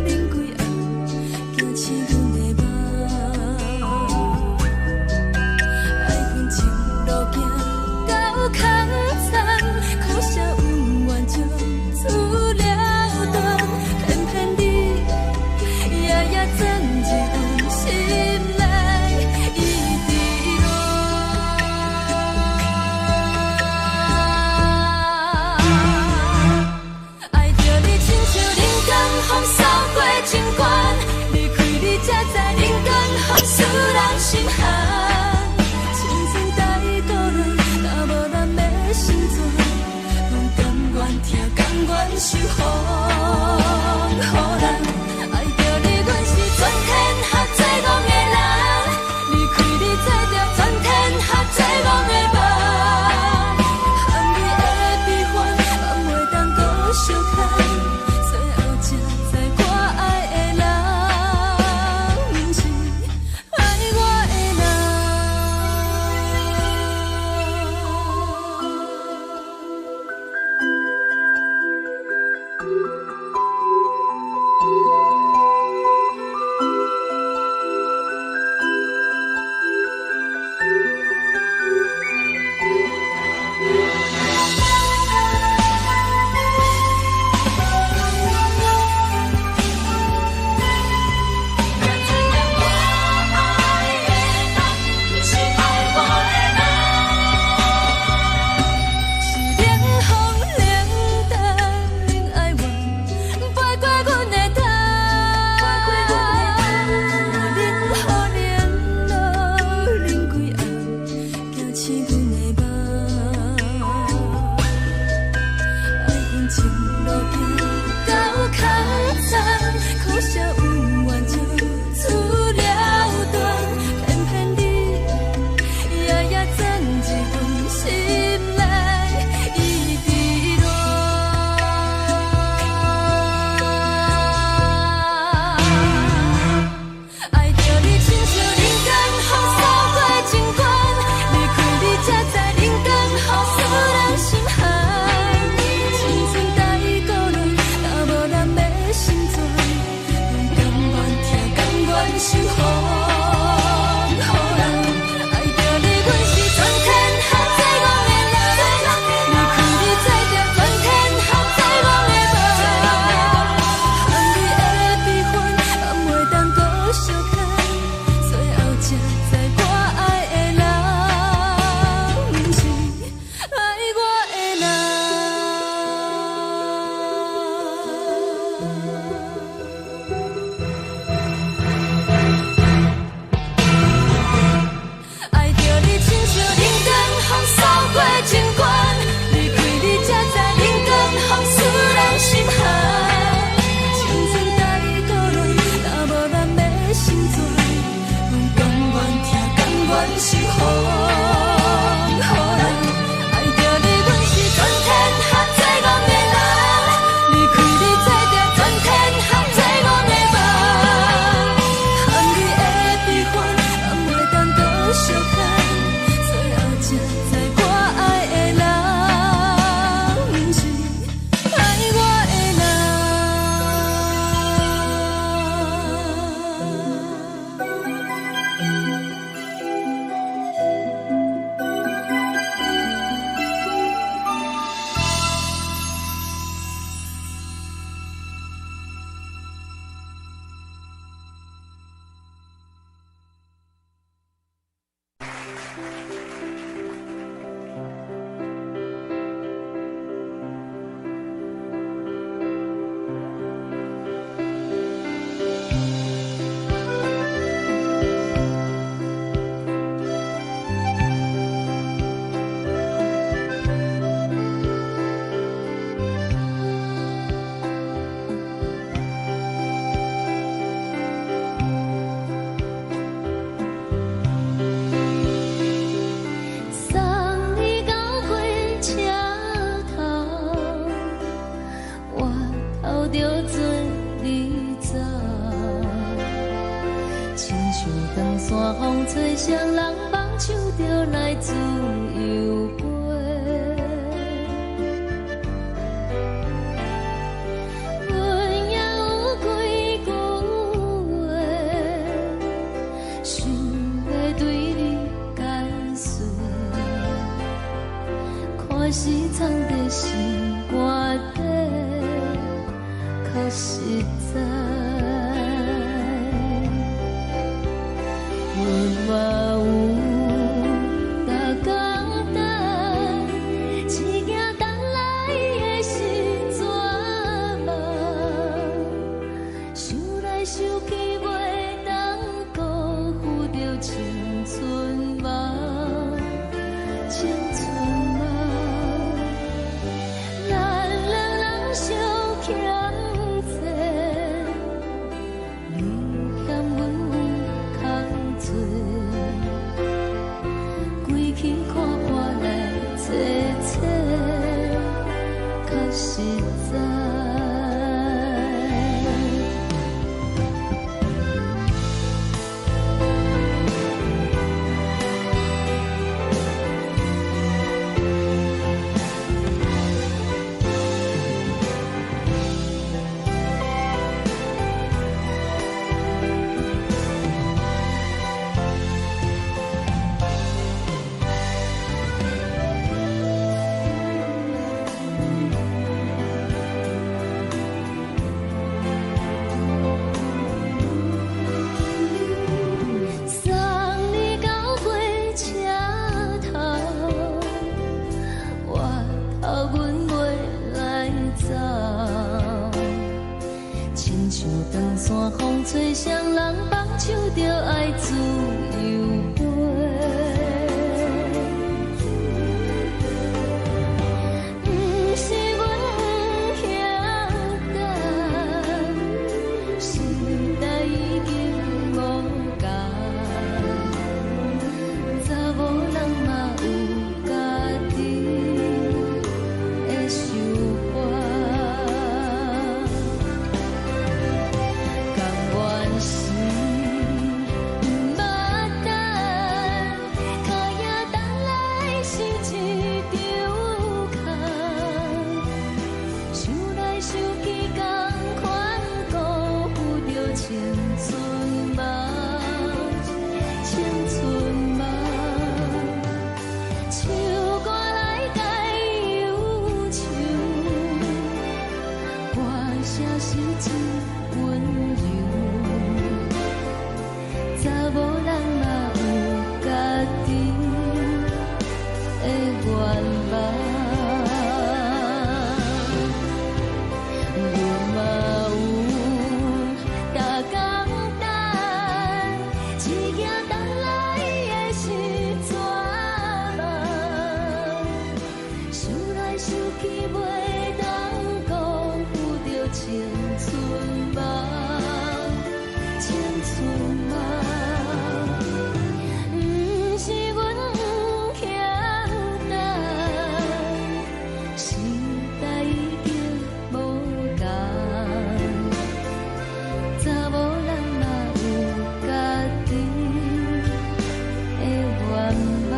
冷規暗，驚醒阮的夢。愛恨情路行到空残，可惜恩怨情自了斷，偏偏你夜夜鑽入阮心內，一直戀。愛著你親像冷光予掃過情關，離開你才知冷光予使人心寒。青春太孤單，若無人欲成全，阮甘願疼，甘願受風雨難。愛著你，阮是全天下最戇的人，離開你做著全天下最戇的夢。含淚的悲歡，放袂當閣相牽，最後才知我愛的人，毋是愛我的人。找啥人放手就來自由飛。阮也有幾句話，想欲對你解說，看是藏佇心肝底，較實在。阮嘛有逐工等，只驚等來的是絕望。想來想去，袂當辜負著青春夢，青春夢。咱兩人相欠債，你嫌阮有空濟，規氣看破來找找，較實在。送你到火車頭，我頭阮袂來走，親像長山風吹，啥人放手就愛自由飛。毋是阮不曉等，時代已經無仝，查某人嘛有家己的想法。甘願是毋捌等，跤影等來是一場空。想來想去，仝款辜負著青春夢，青春夢。唱歌來解憂愁，歌聲是真溫柔。查某人嘛有家己的願望。阮嘛有逐工等，只驚等來的是絕望。想來想去，袂當辜負著青春夢，青春夢。毋是阮不曉等，時代已經無仝，查某人嘛有家己的願望。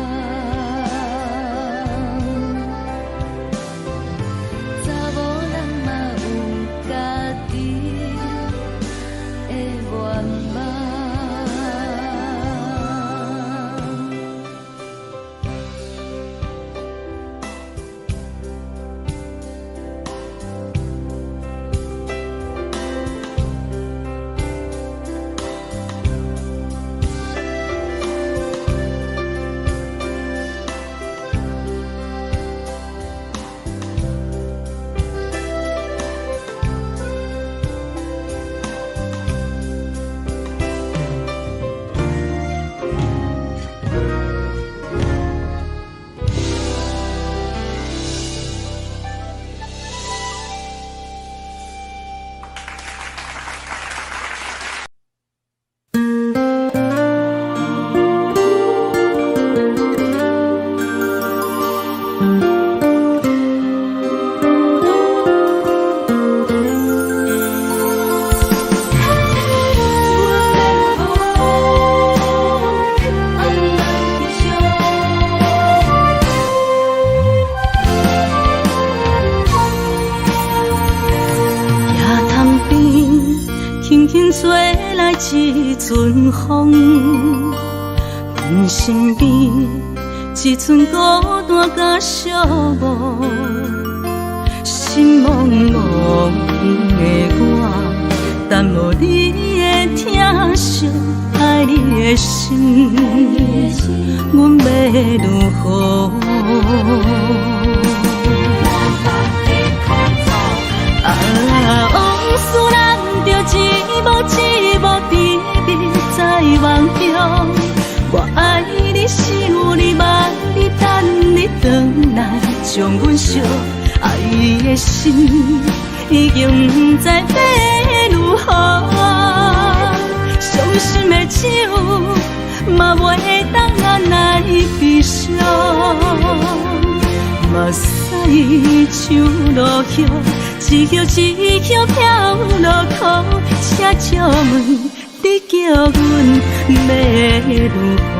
吹來一陣風，阮身邊一陣孤單佮寂寞，心茫茫的我，等無你的疼惜，愛你的心，阮欲如何？啊，往事咱就一幕一幕甜蜜在夢中。我愛你，想你，望你，等你轉來，將阮惜愛的心已經毋知欲如何。傷心的酒嘛袂當按來悲傷，目屎像落葉，一葉一葉飄落空，請借問你叫阮欲如何？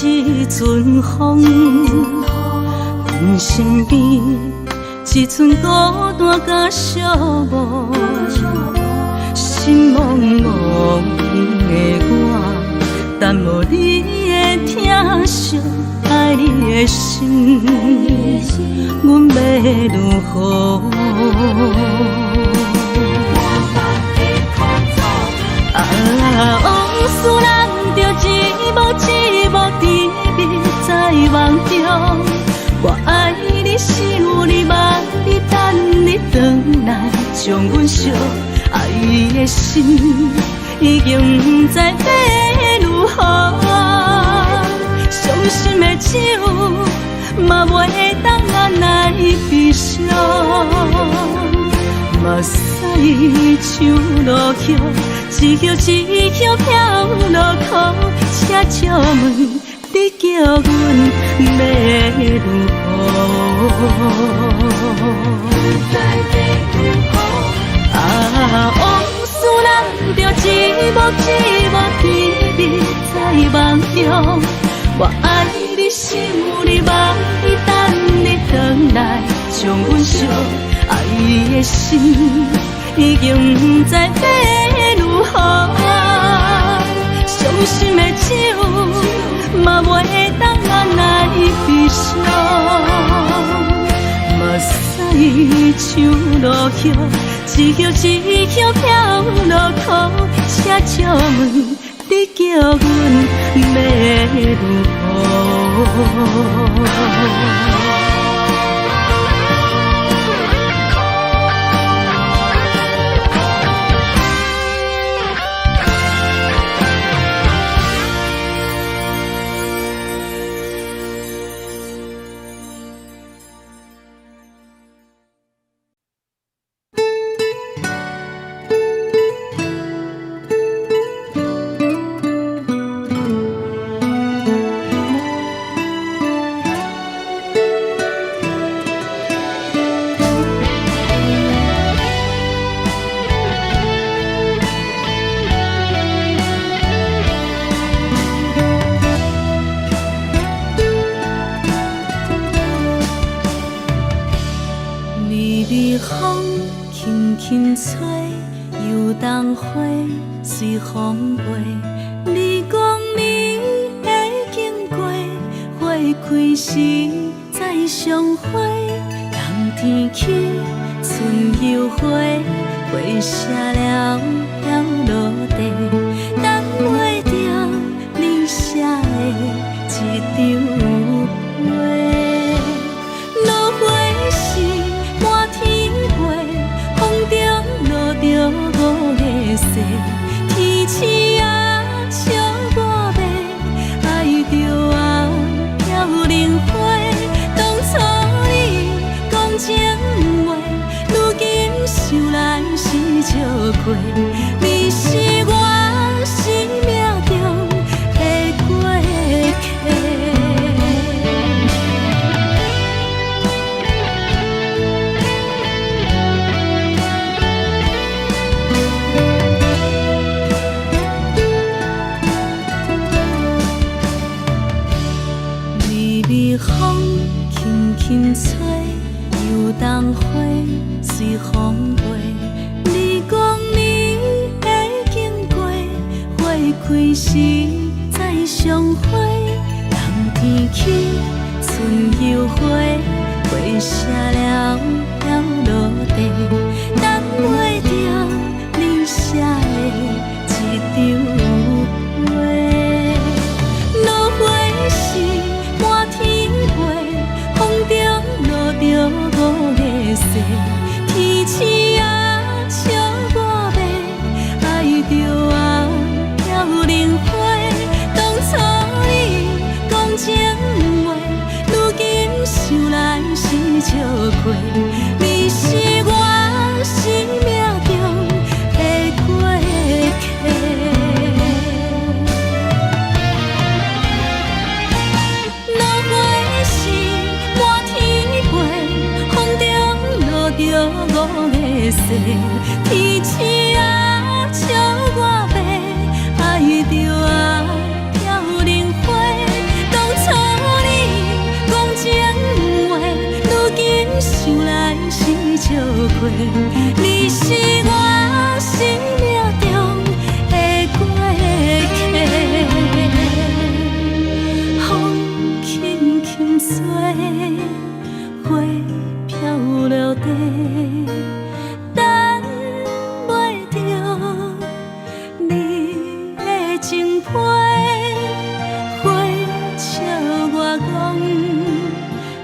一陣風，阮身邊一陣孤單佮寂寞，心茫茫的我，等無你的疼惜，愛你的心，阮欲如何？啊，往事咱就一幕一幕甜蜜在夢中。我愛你，想你，望你，等你轉來，將阮惜愛的心已經毋知欲如何。傷心的酒嘛袂當按來悲傷，目屎像落葉，一葉一葉飄落空，請借問你叫阮欲如何？啊，往事咱就一幕一幕甜蜜在夢中。我愛你，想你，望你，等你轉來，將阮惜愛的心已經毋知欲如何。傷心的酒嘛袂當按來悲傷，目屎像落葉，一葉一葉飄落空，請借問你叫阮欲如何？想來是笑過，你是人花隨風飛。你講你會經過，花開時再相會。冬天起，春又回，花謝了飄落地，等袂著你寫的這張批。落花時滿天飛，風中落著五个誓，天星啊笑我欲，愛著啊飄零花。當初你講情話，如今想來是笑話。你是我生命中的過客。落花時滿天飛，風中落著五个誓，天星啊笑我欲，愛著啊飄零花。當初你講情話，如今想來是笑話。你是我生命中的過客。風輕輕吹，花飄落地，等袂著你的情批。花笑我講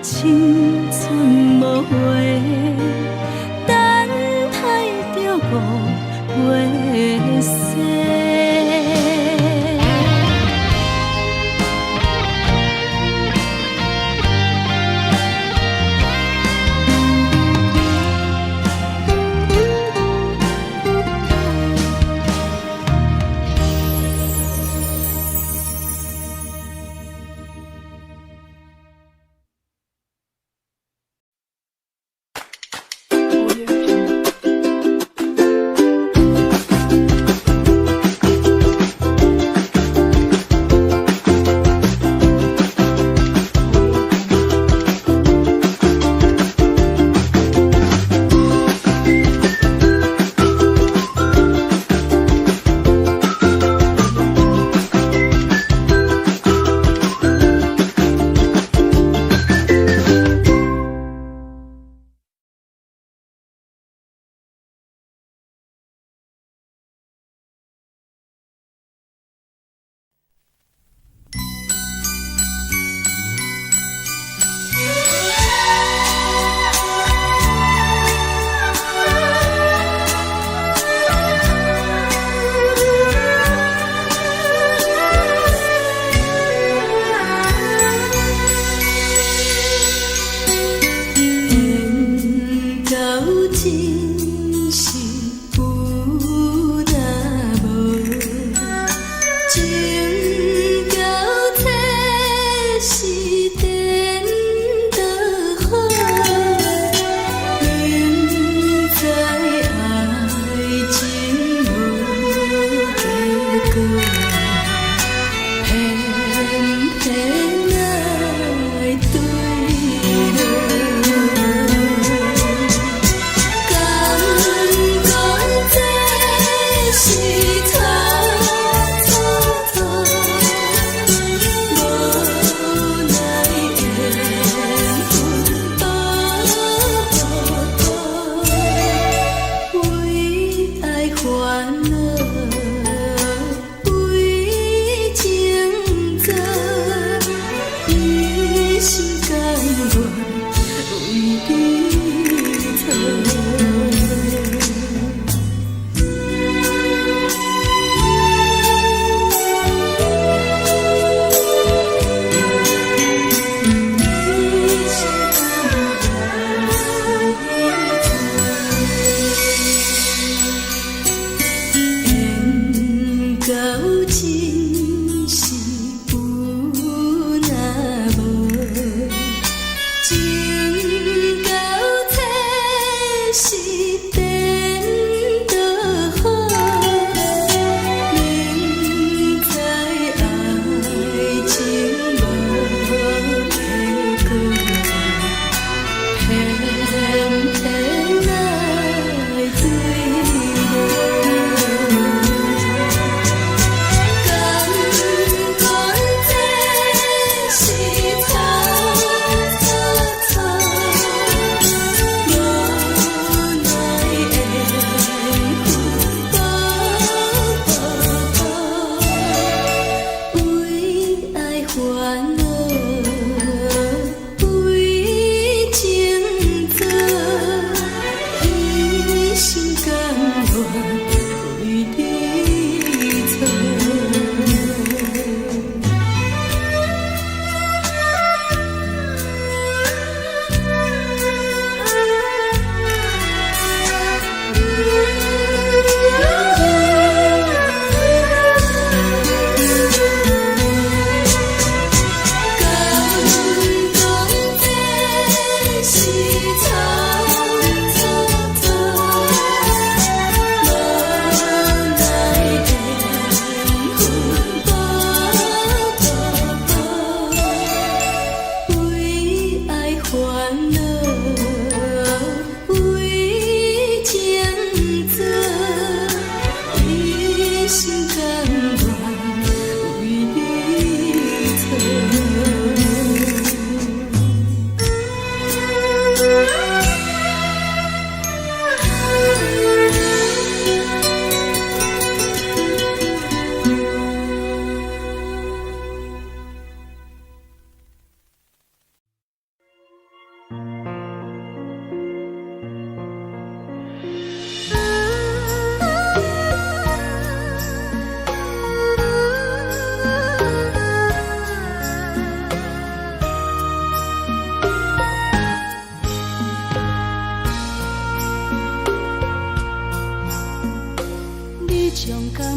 青春無話，等待著五月雪。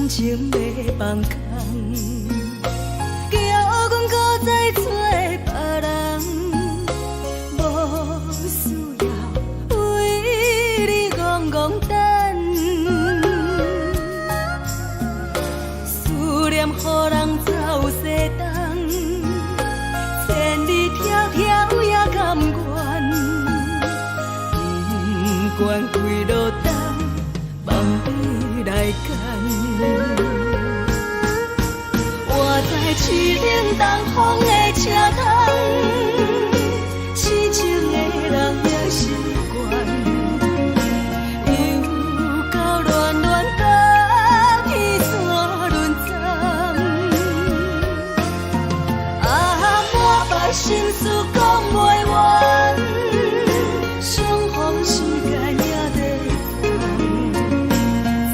感情欲放空，叫阮阁再找别人，无需要为你戆戆等，思念予人走西东，千里迢迢也甘愿，不管几落冬，望你来牵。活在凄冷东风的车窗，痴情的人也习惯，又到恋恋甲彼山轮转，啊，满腹心事讲袂完，相逢时间也短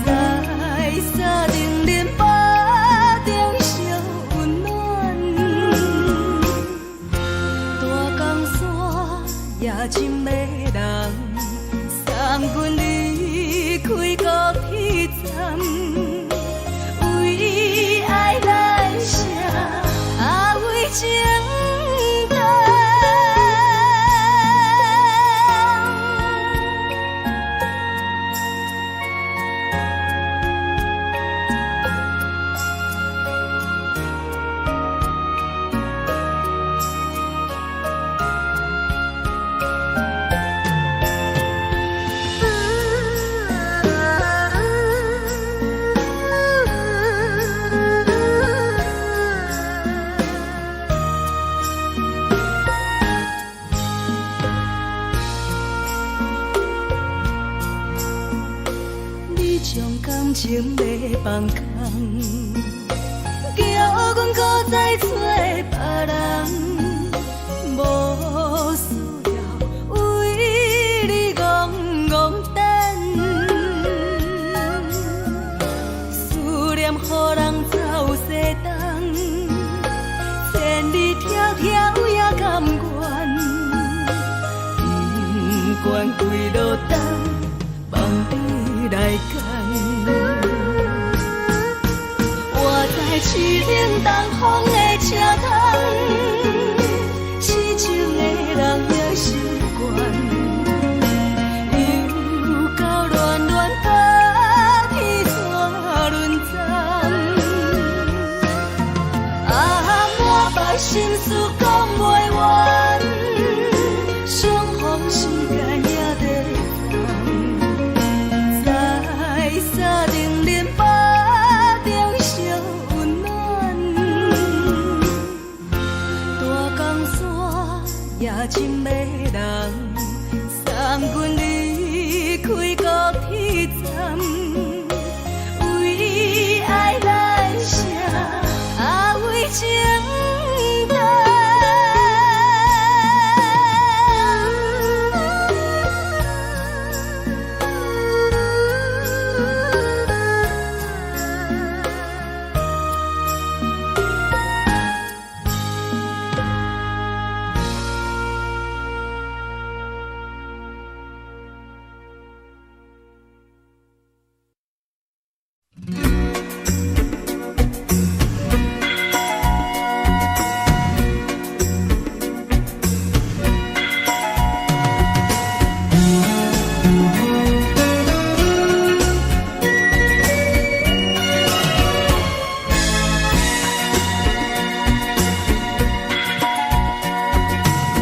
暂，在三重林腹中相温暖，大江山也真迷人，送阮离开高铁站，为爱来写，啊为情等。你將感情欲放空，叫阮閣再找別人，無需要為你戆戆等，思念予人走西東，千里迢迢也甘願，不管幾落冬，望你來牽。活在凄冷東風的車窗，痴情的人也習慣，又到戀戀甲彼山輪轉，啊，滿腹心事講袂完，相逢時間也短暫，在三重林腹中相溫暖，大江山也真迷人，送阮離開高鐵站，為愛來寫，啊為情等。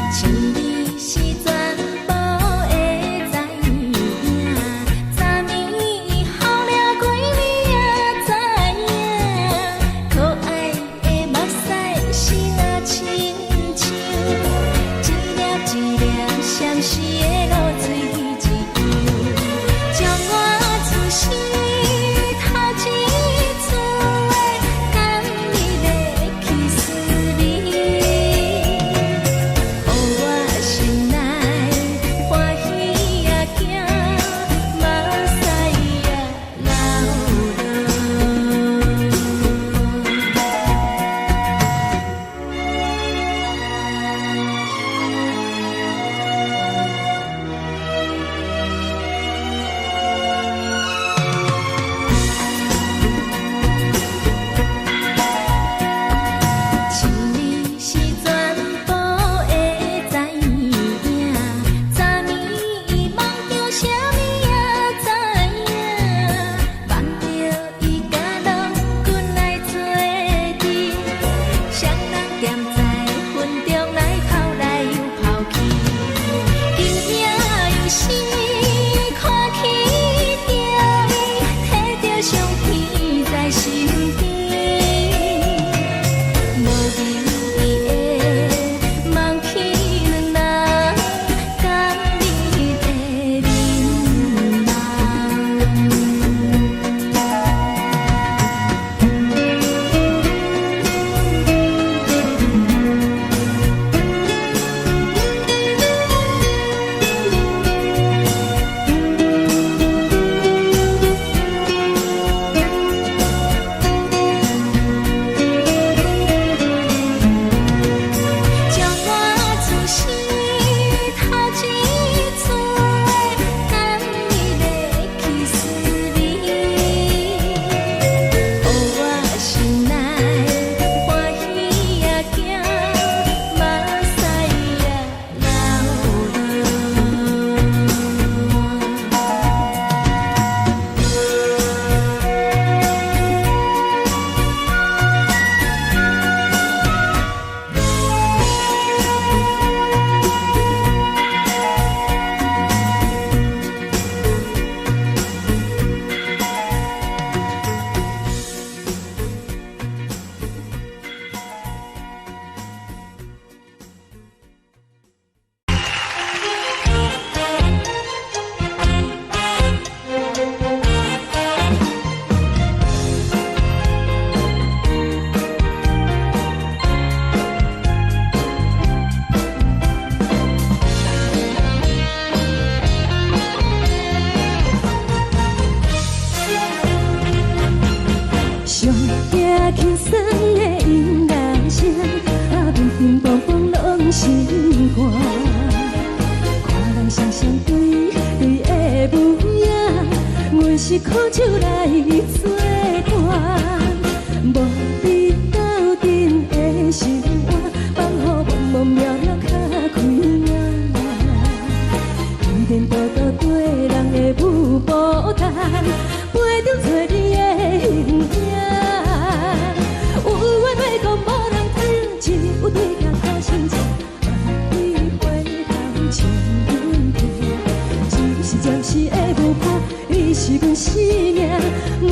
情你是全部的知影，昨暝雨了几暝也知影，可愛的目屎是若親像一粒一粒相思的露水一樣，將我此生頭一次的甘蜜的去思你。予我心內歡喜也驚，目屎也流落。是苦酒來做伴，無你鬥陣的生活，放予茫茫渺渺較開眼。天道道對人的舞步動，陪著找你的形影。有話欲講無人聽，只有對鏡苦心情，望你回頭笑阮聽。只是暫時的舞伴，你是阮生命，我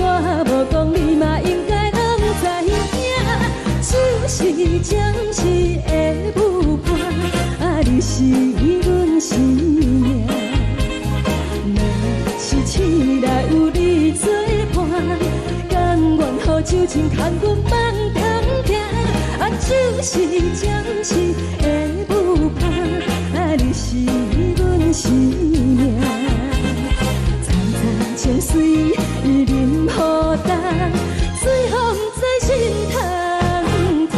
無講你嘛應該攏知影。只是暫時的舞伴，啊，你是阮生命。若是醒來有你作伴，甘願予酒精牽阮放通聽。啊，只是暫時的舞伴，啊，你是阮生命。層層情水伊啉予乾，最予毋知心通疼。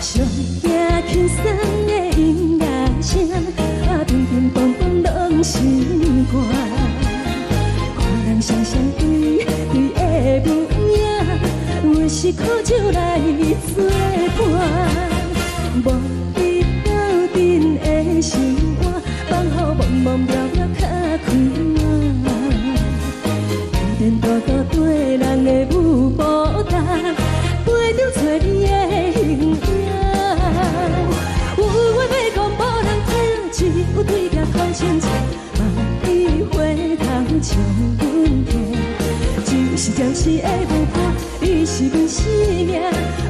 上驚輕鬆的音樂聲，啊，乒乒乓乓攏是歌。看人雙雙對對的舞影，阮是苦酒來做伴，無你鬥陣的生活，放予茫茫渺渺較開眼。天道道對人的舞步動，陪著找你的形影。有話欲講無人聽，只有對鏡苦心情，望你回頭笑阮聽。只是暫時的舞伴，你是阮生命，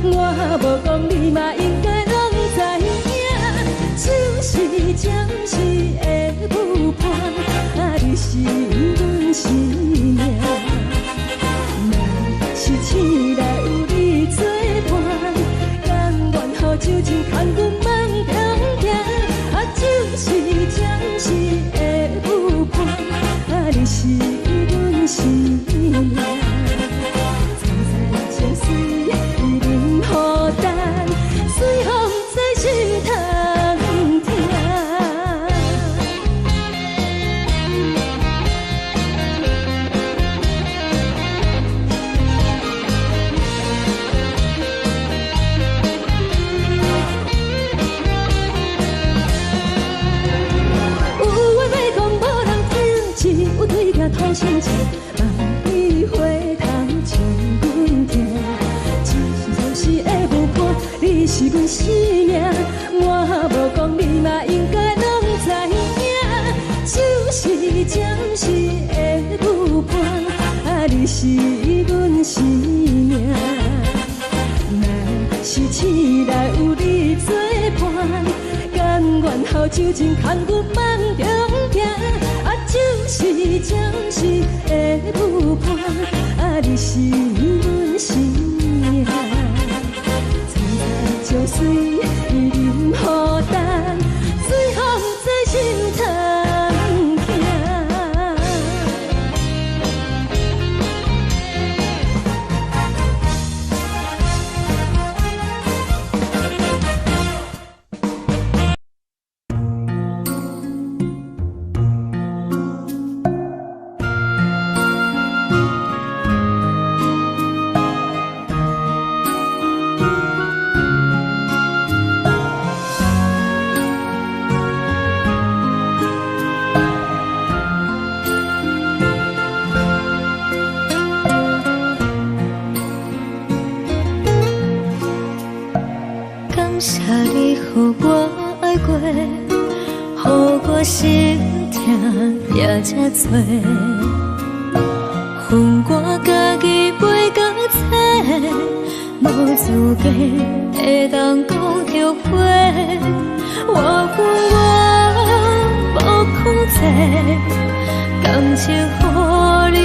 我無講你嘛應該攏知影。只是暫時的舞伴，啊，你是阮生命。若是醒來有你作伴，甘願予酒精牽阮放通聽。啊，只是暫時的舞伴，啊，你是阮生命。層層情水伊啉予乾，最予毋知心通疼。有話欲講無人聽，只有對鏡吐心情，望你回頭笑阮聽。只是暫時的舞伴，你是阮生命，我無講你嘛應該攏知影。只是暫時的舞伴，啊，你是阮生命。若是醒來有你作伴，甘願予酒精牽阮放中聽。啊，只是暫時的舞伴，啊，你是阮生命。層層情水伊啉予乾，最予毋知心通疼。感謝你予我愛過，予我心疼也這多。分我家己背甲找，無資格會當講後悔。我分我無控制，感情予你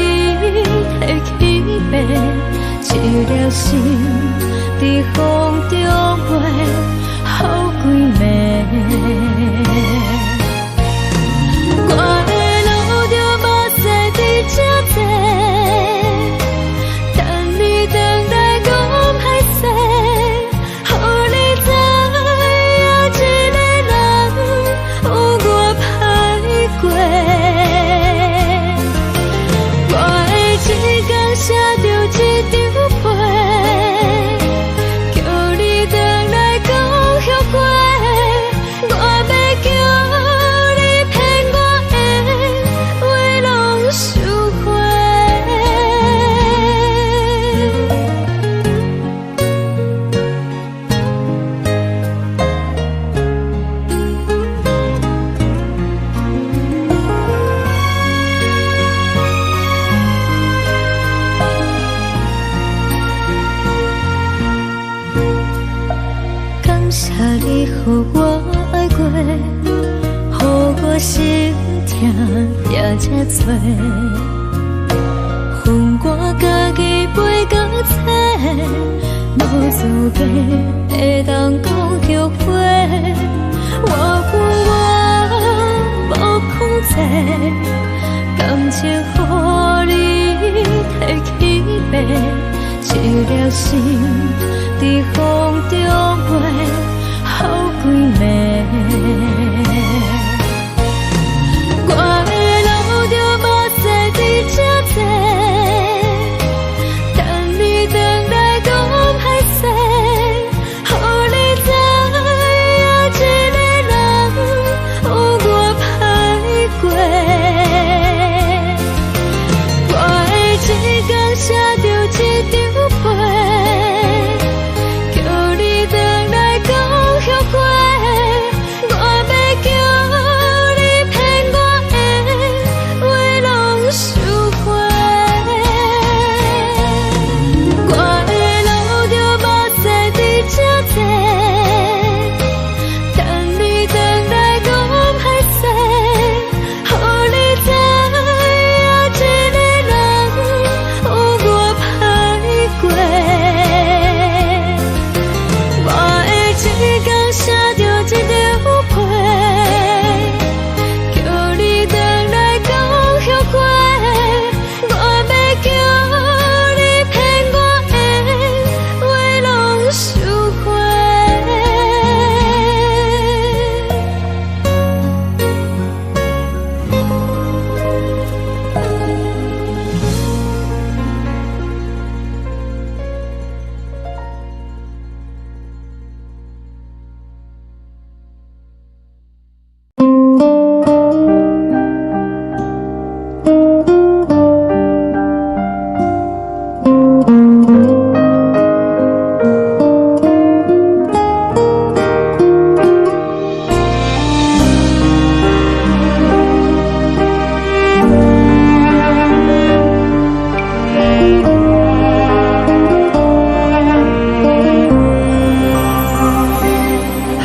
提去爬，一粒心佇風中飛，予幾暝。我會流著目屎佇這坐，等你轉來講歹勢，予你知你予我愛過，予我心疼也這多。予我家己飞到找，無資格會當講後悔。我分我無控制，感情予你提去爬，一粒心佇風中飛，予幾暝。我會流著目屎佇這坐，等你轉來講歹勢，予你知影一个人有偌歹過。我會一工寫著一張批，叫你轉來講後悔。我欲叫你騙我的話攏收回。我會流著目屎佇這坐，等你轉來講歹勢，予你知影一個人有偌歹過。我會一工寫著一張批，叫你轉來講後悔。我欲叫你騙我的話攏收回。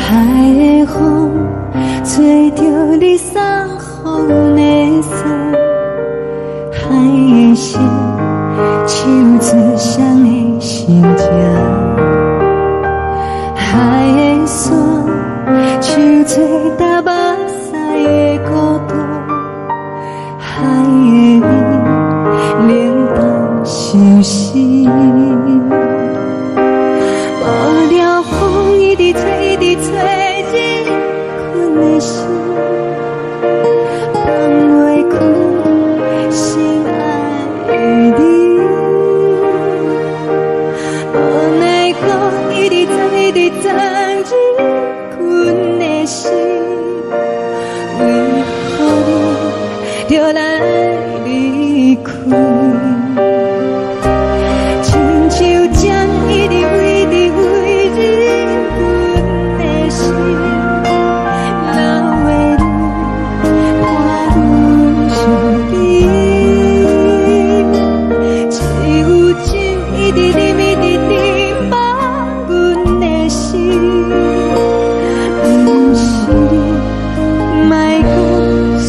海的風吹著你送予阮的衫，海的心唱出誰的心情，海的山唱出台北市的孤單，海的味冷淡相思。無聊風一直吹，一直吹，入阮的心，放袂開心愛的你。無奈何一直鑽，一直鑽入阮的心，為何你著來離開？親像針一直一直飛入阮的心，老的你伴阮身邊，只有酒一直啉，一直啉，放阮的心，毋是你，莫閣想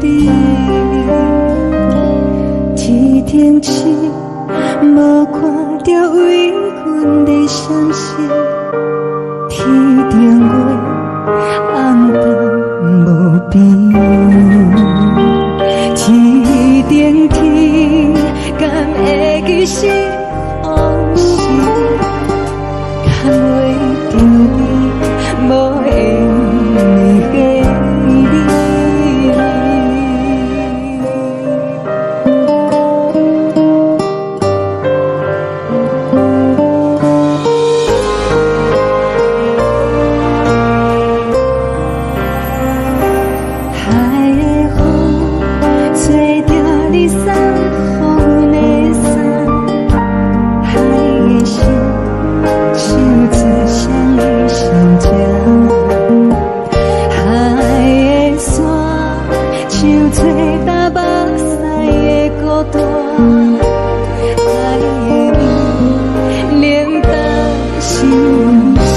你。天頂星無看著為阮咧閃爍，天頂月暗淡無邊，天頂天敢會記是風時，牽袂著你無緣的你。海的風吹著你送予阮的衫，海的心唱出誰的心情，海的山唱出台北市的孤單，海的味冷淡相思。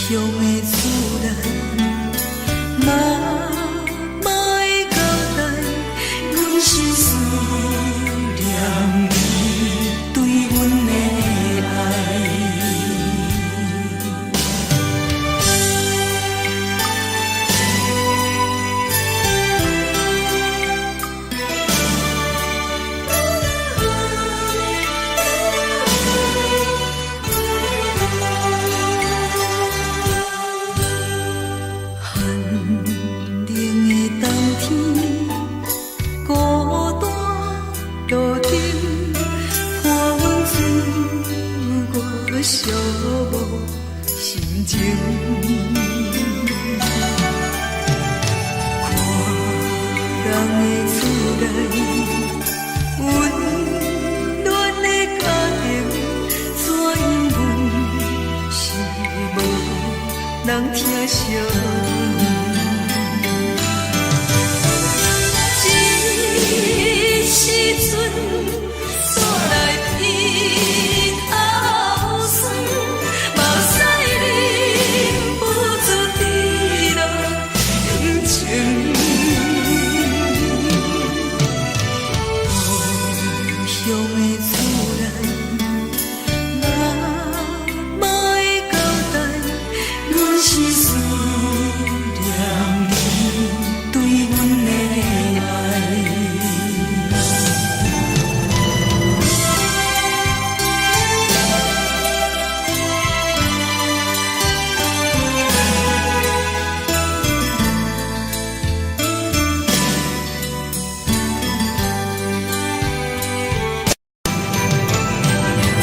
鄉的厝內，媽媽的交代，阮是思念你對阮的愛。寒冷的冬天，孤單路燈，伴阮自我寂寞心情。看人的厝內，溫暖的家庭，怎樣阮是無人疼惜阮。這時陣，煞來鼻頭酸，目屎忍不住滴落眼睛。故鄉的厝內，媽媽的交代，阮是思念你對阮的愛。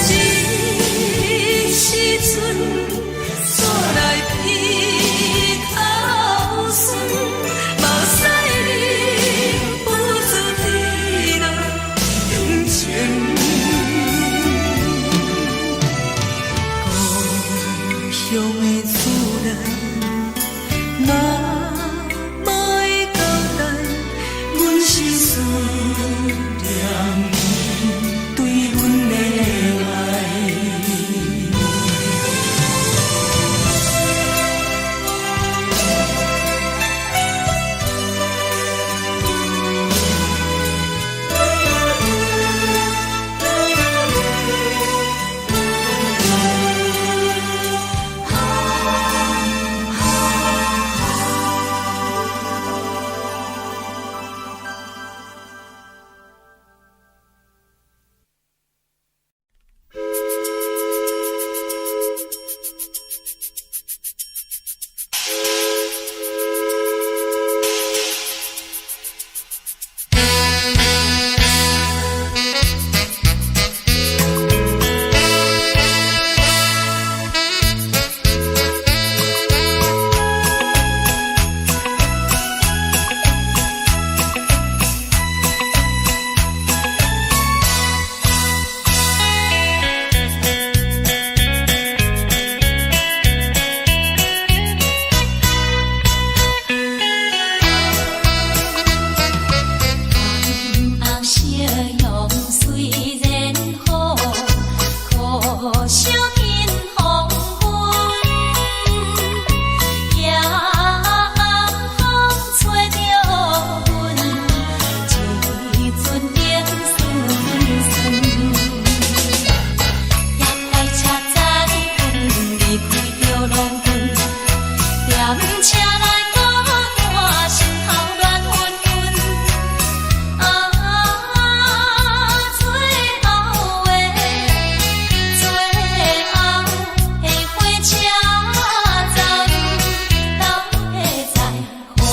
這時陣，煞來鼻頭酸，目屎忍不住滴落眼睛。故鄉的厝內，媽媽的交代，阮是思念你對阮的愛。紅夕陽雖然好，可惜天黃昏。夜暗風吹著阮，一陣冷酸酸。夜來車載阮離開著郎君，踮車內孤單，心頭亂紛紛。啊，最後的最後的火車站，哪會再予阮？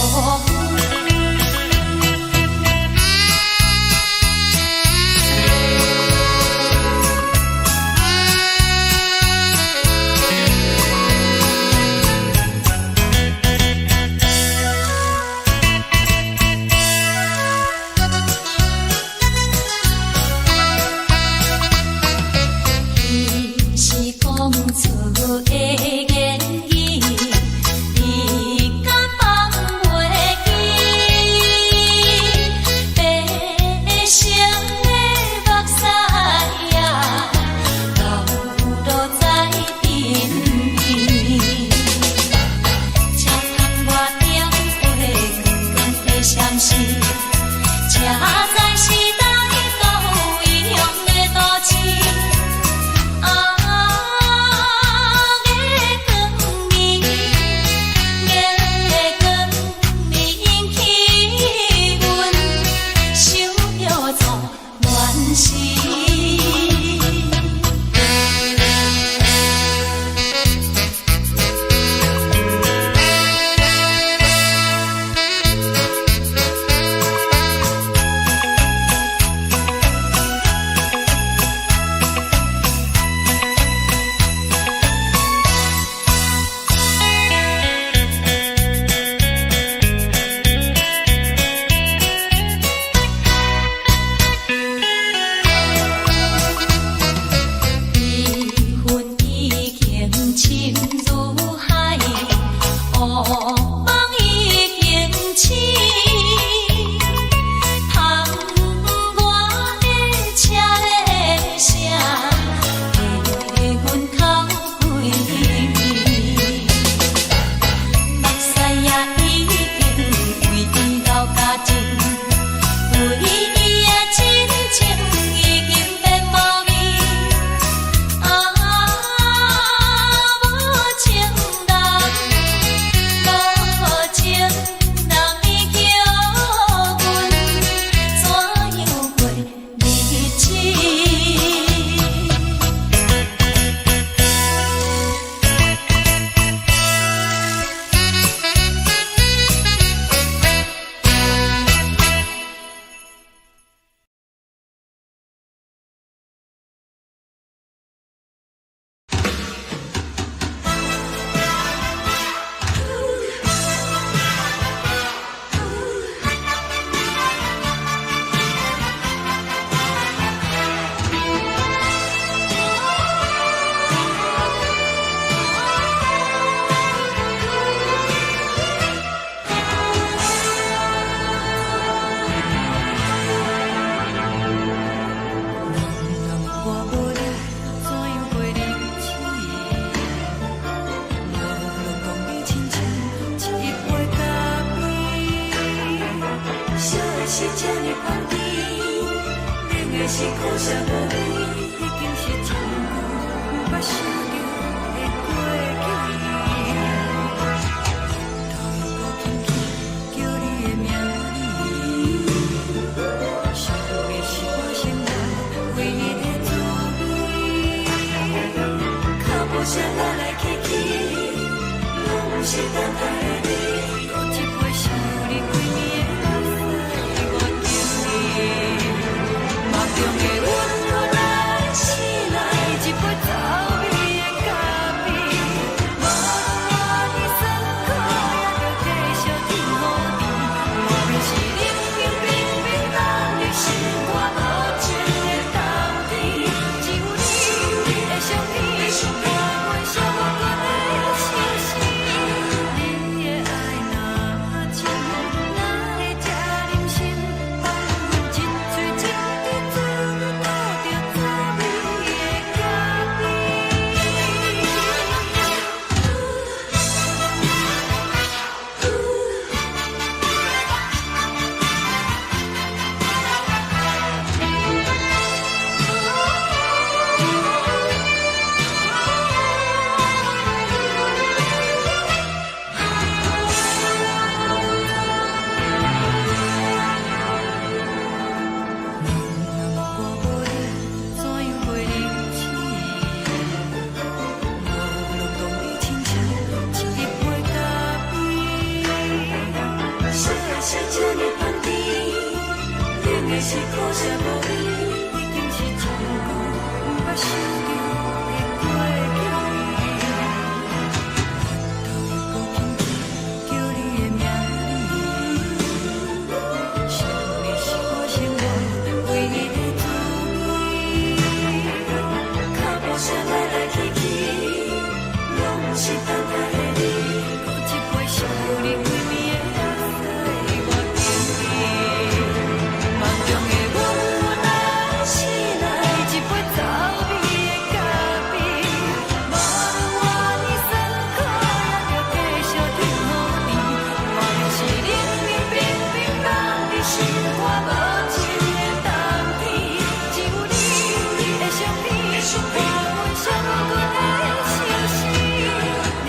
彼時講出的言語，你敢放袂記？白色的目屎啊，流落在鬢邊。深如海，烏夢已經醒，窗外的車的聲，伫阮哭規暝。目屎也已經為伊流甲盡，為伊的真情已經變無味。啊，無情人，無情人，伊叫阮怎樣過日子？人我無你，怎樣過日子？無論講你親像一杯咖啡，燒的是這呢香甜，冷的是苦澀無味，已經是真久毋捌想著的過去。頭又閣輕輕叫你的名字，想的是我生活唯一的滋味。腳步聲來來去去，攏毋是等待的你。閣一杯想你規暝的目屎，我敬你。夢中的阮閣來醒來，一杯走味的咖啡。無論偌尼酸苦，也著繼續天雨甜。無論是冷冰冰冰冷的心肝，無情的冬天，只有你的相片，伴阮寂寞的相思。你的愛若真，哪會這忍心放阮一喙一滴水吐著走味的咖啡？人我無你，怎樣過日子？無論講你親像一杯咖啡，燒的是這呢香甜，冷的是苦澀無味，已經是真久毋捌想著的過去。頭又閣輕輕叫你的名字，想的是我生活唯一的滋味。腳步聲來來去去，攏毋是等待的你。閣一杯想你規暝的目屎，我敬你。夢中的阮來醒來，一杯走味的咖啡。無論偌尼酸苦，也著繼續天雨甜。無論是冷冷冰冰凍佇心肝無情的冬天，只有你的相片，伴阮寂寞的相思。你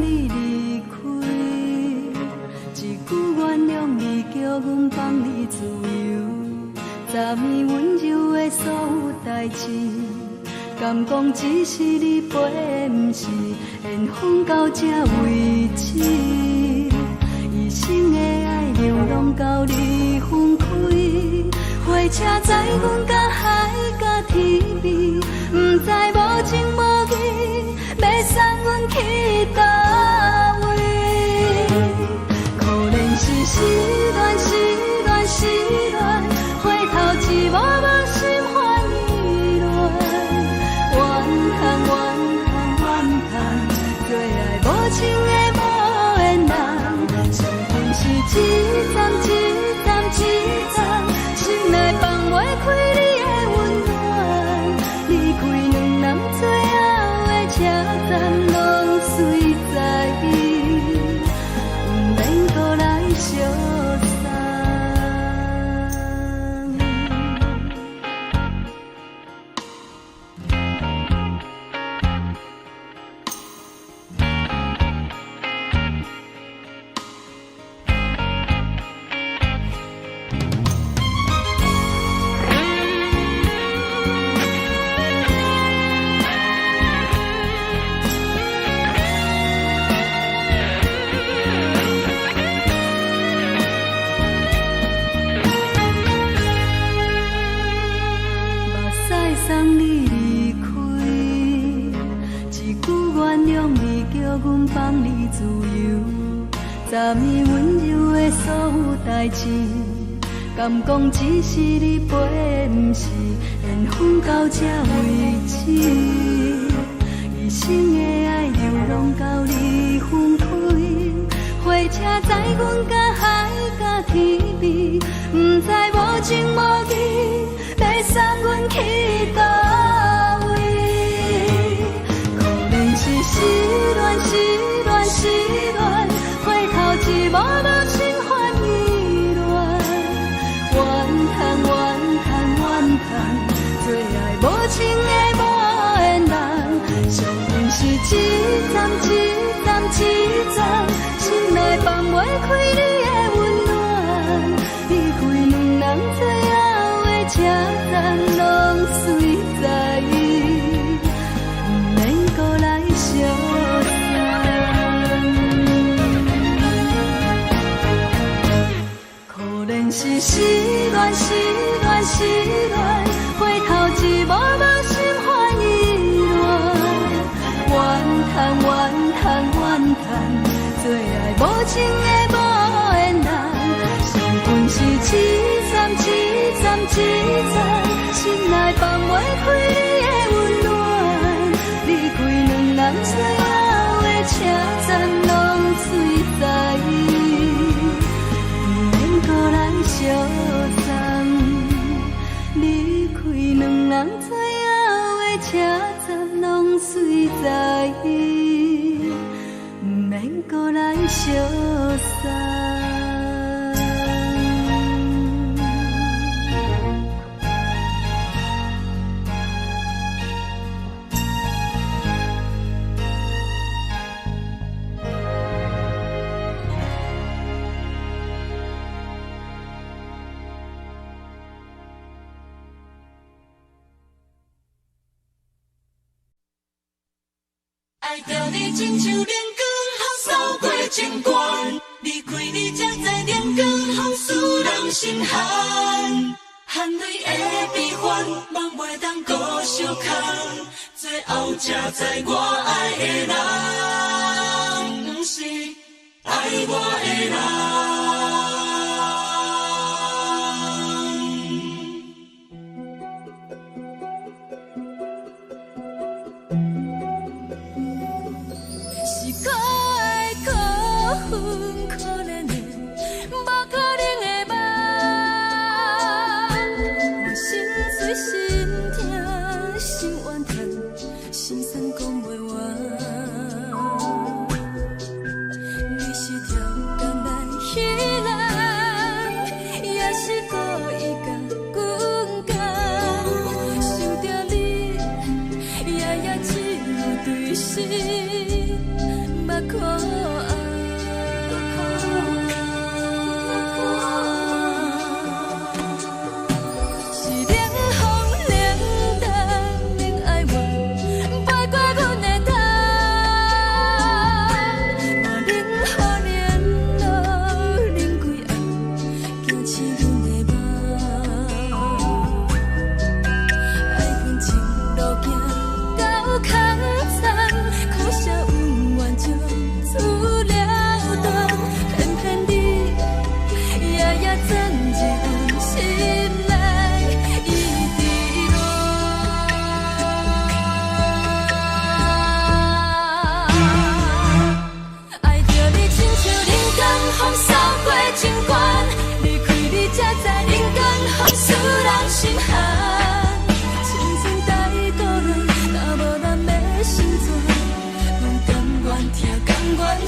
你離開，一句原諒你，叫阮放你自由。昨暝溫柔的所有代誌，敢講只是你陪，毋是緣分到這為止。一生的愛流浪到你分開，火車載阮到海角天邊，毋知無情無義，欲送阮去佗位。可憐是失戀，失戀，失戀，回頭一幕幕心煩意亂。怨嘆怨嘆怨嘆，做愛無情的無緣人，相逢是一站一站一站，心內放袂開你的溫暖。離開兩人最後的車站，攏隨在伊，毋免閣來相送。目屎送你離開，一句原諒你，叫阮放你自由。昨暝溫柔的所有代誌，敢講只是你陪，毋是緣分到這為止。一生的愛流浪到你分開，火車載阮到海角天邊，毋知無情無義，欲送阮去佗位。可憐是失戀，失戀，失戀，回頭一幕幕心煩意亂。怨嘆怨嘆怨嘆，做愛無情的無緣人，相逢是一站一站一站，心內放袂開你的溫暖。離開兩人最後的車站，攏隨在伊，毋免閣來相送。可憐是失戀，失戀，失戀，回頭一幕幕心煩意亂。怨嘆怨嘆怨嘆，做愛無情的無緣人，相逢是一站一站一站，心內放袂開你的溫暖。離開兩人最後的車站，攏隨在伊，毋免閣來相送。離開兩人最後的車站，攏隨在伊，毋免閣來相送。愛著你親像冷光予掃過情關，離開你才知冷光予使人心寒，含淚的悲歡，夢袂當閣相空，最後才知我愛的人，毋是愛我的人。是可愛可恨可憐的，無可能的夢。我心碎心痛心怨嘆，心酸講袂完。你是超工來彼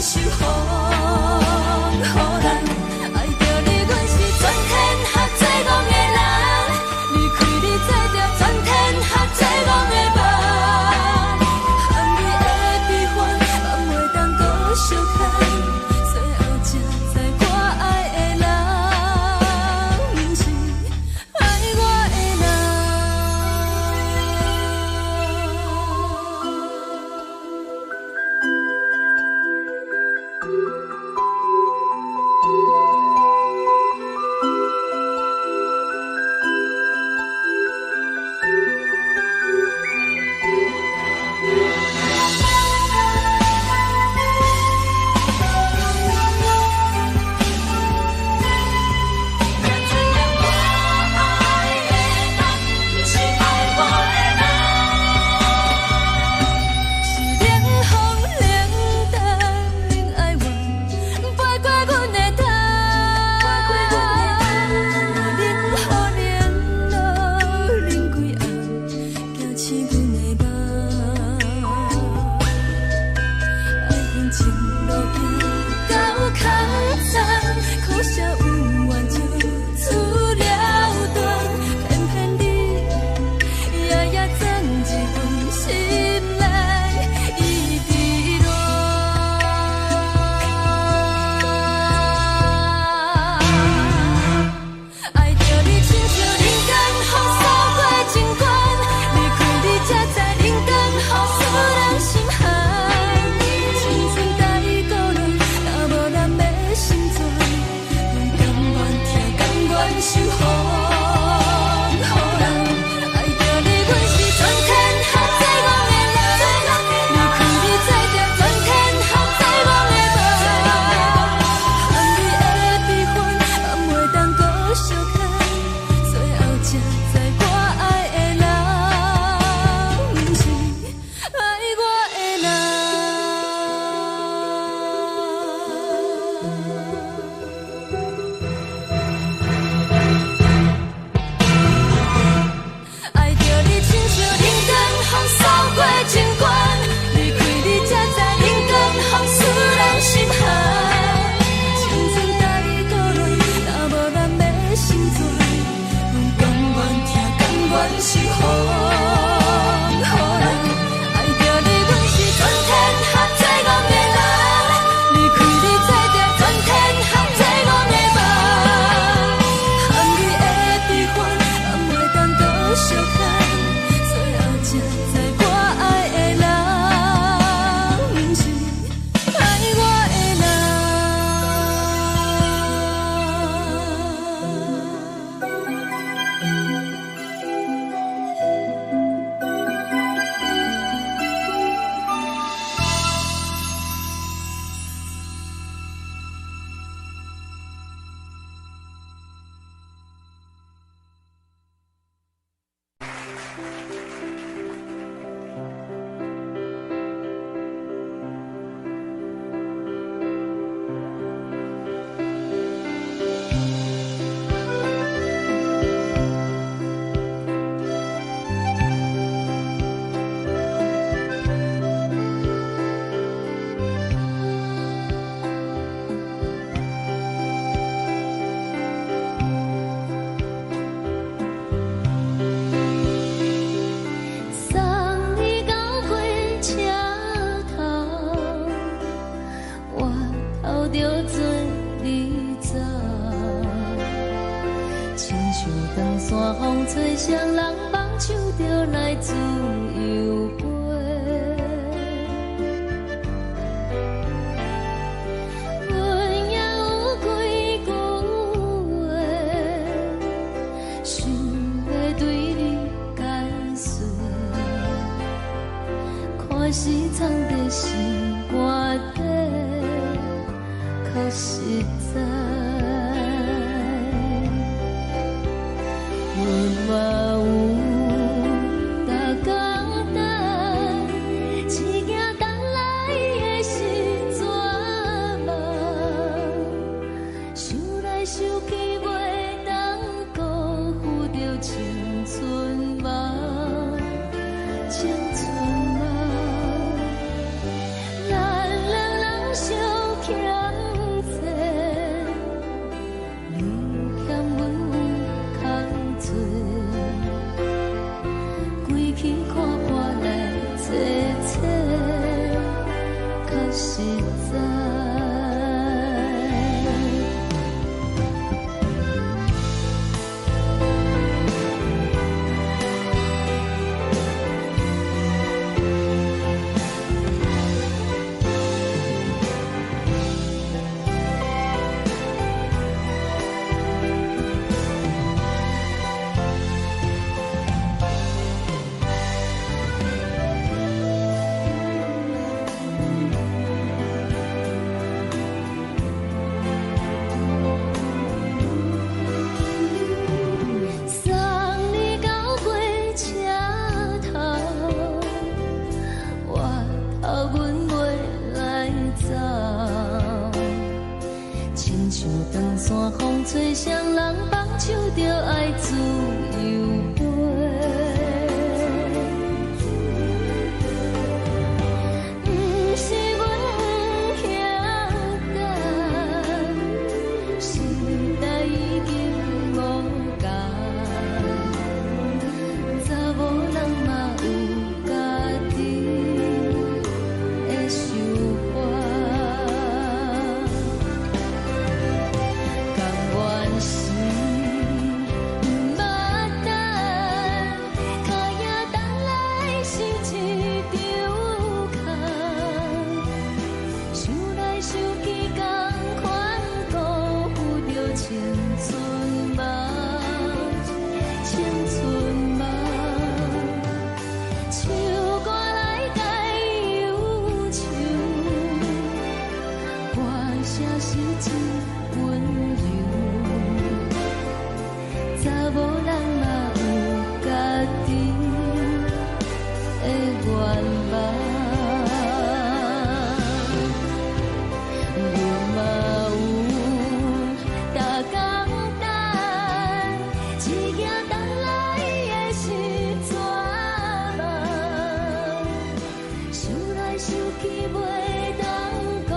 受予予人。愛著你，阮是全天下最戇的人。離開你，做著全天下最戇的夢。含淚的悲歡，放袂當閣相牽。最後才知我愛的人，毋是愛我的人。才知影我愛的人，毋是愛我的人。是冷風冷淡冷哀怨，飛過阮的頭。冷雨冷露冷規暗，驚醒阮的夢。愛恨情路行到空残，可惜姻緣就此了斷，偏偏你夜夜鑽入阮心內，一直戀。愛著你親像人間風掃過情關，離開你才知人間風使人心寒。青春太孤單，若無人欲心存，阮甘願疼，甘願受予予人。愛著你，阮是全天下最戇的人。離開你，做著全天下最戇的夢。含淚的悲歡，放袂當閣相牽。最後才知我愛的人，毋是愛我的人。愛著你親像人間風掃過情關，離開你才知人間風使人心寒。青春太孤單，若無人欲心存，阮甘願疼，甘願受予予人。愛著你，阮是全天下最戇的人。離開你，做著全天下最戇的夢。含淚的悲歡，放袂當閣相牽。最後才知我愛的人，毋是愛我的人。送你到火車頭，我偷著做你走，親像長山風吹誰人放手就來自由飛。阮也有幾句話，想欲對你解說，看是藏佇心肝底，較實在。阮嘛有逐工等，只驚等來的是绝望。想來想去，袂當辜負著青春夢，青春夢。咱兩人相长山风吹，谁人放手就爱自由飞。毋是阮不晓等，时代已经无仝，查某人嘛有家己的想法。甘愿是毋捌等，脚影等来是一场空。想来想去，仝款辜负著青春梦，青春梦。唱歌来解忧愁，歌声是真温柔。查某人嘛有家己的愿望，阮嘛有逐工等，一夜等来的是绝望。想来想去，袂当辜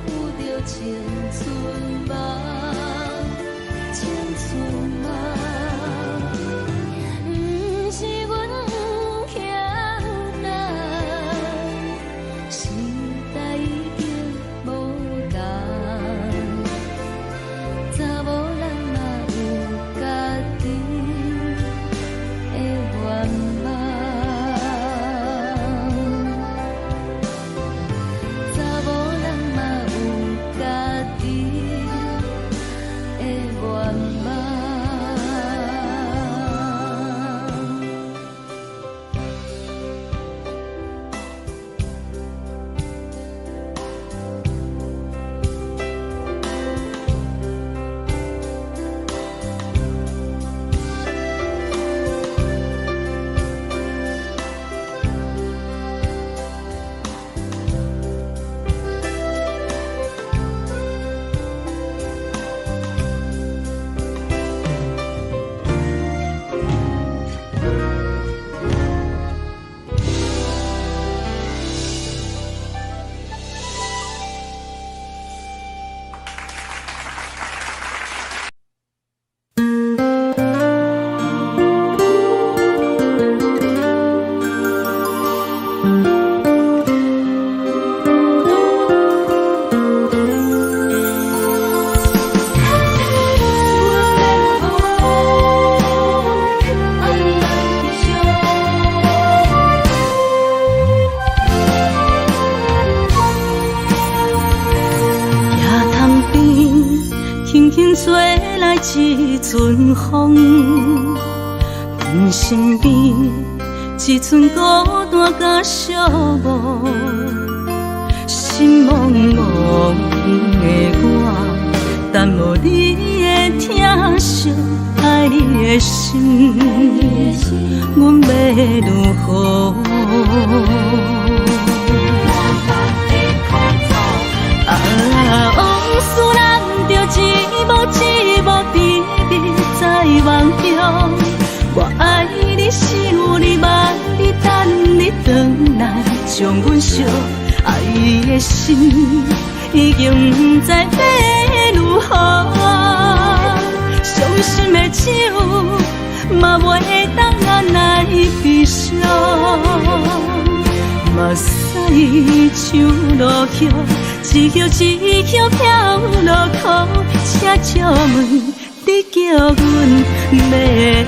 负著青春梦，青春梦。毋是阮不晓等，时代已经无仝，查某人嘛有家己的愿望。查某人嘛有家己的愿望。野潭边，轻轻吹来一阵风，阮身边一阵孤单佮寂寞，心茫茫的我，等无你的疼惜，爱你的心，阮欲如何？啊，往事咱就一幕一幕甜蜜在梦中。我爱你，想你，望你，等你转来，将阮惜。爱的心已经不知欲如何，伤心的酒嘛袂当按捺悲伤。目屎像落雨，一叶一叶飘落空，请借问你叫阮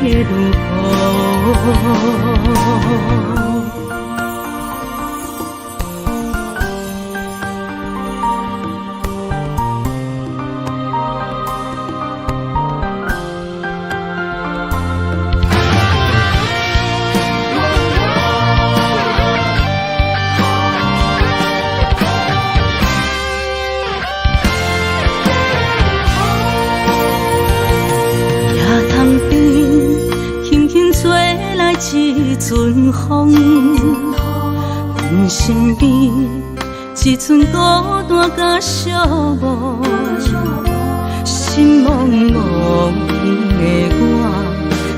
欲如何？野潭边，轻轻吹来一阵风，阮身边一阵孤单佮寂寞，心茫茫的我，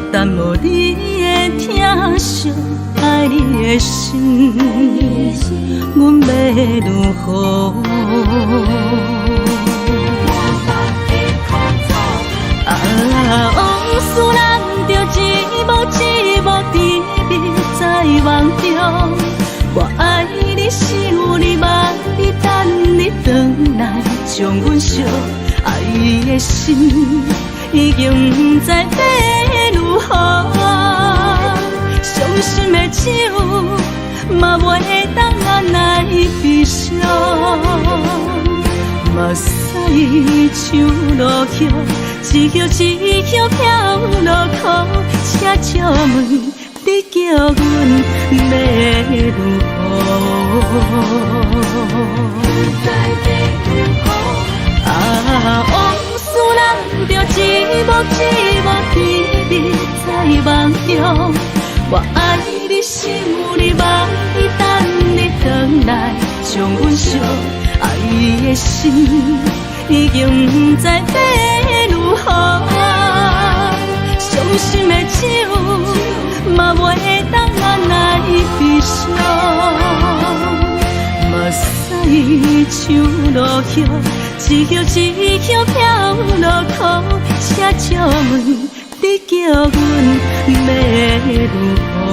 等无你的疼惜，愛你的心，阮欲如何？啊，往事難著一幕一幕甜蜜在夢中。我愛你，想你，望你，等你轉來，將阮惜。愛的心已經毋知欲如何，傷心的酒嘛袂當來悲傷，目屎像落雨，一葉一葉飄落苦，請借問你叫阮欲如何？啊，往事難著一幕一幕甜蜜在夢中。我愛你，想你，望你，等你轉來，將阮惜。愛的心已經毋知欲如何，傷心的酒嘛袂當來悲傷，目屎像落雨，一葉一葉飄落苦，請借問你叫阮欲如何？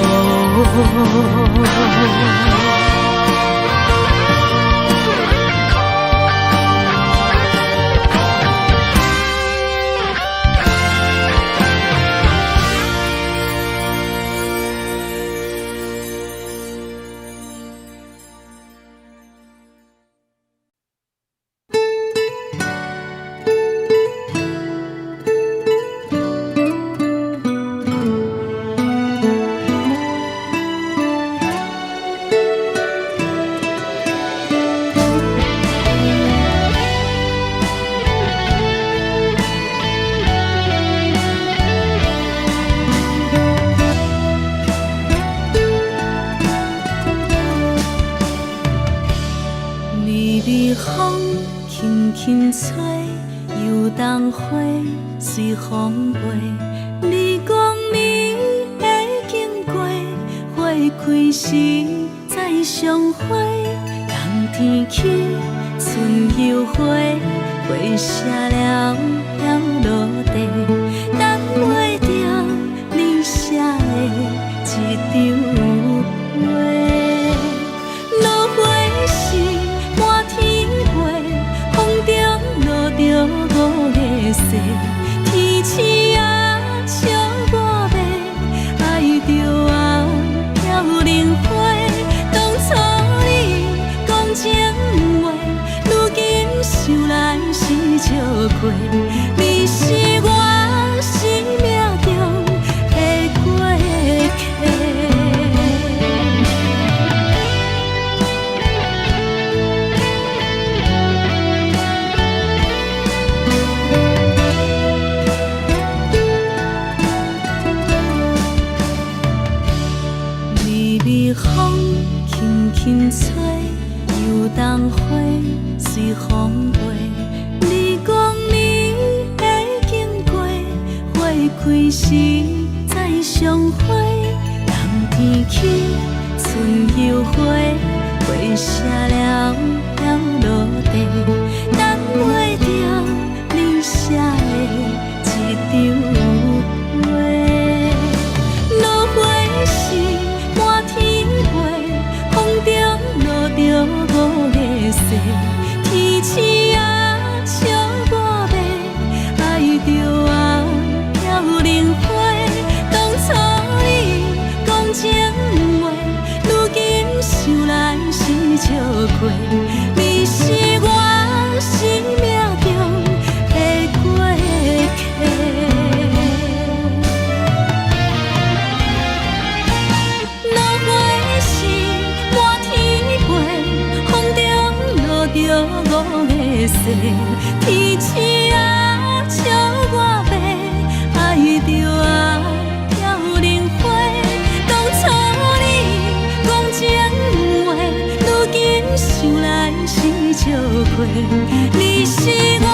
你是我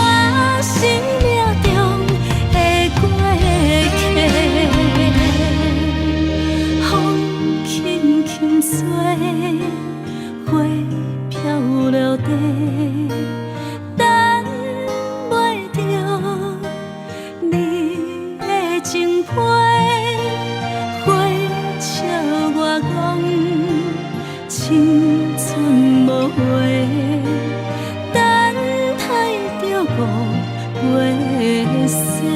生命中世。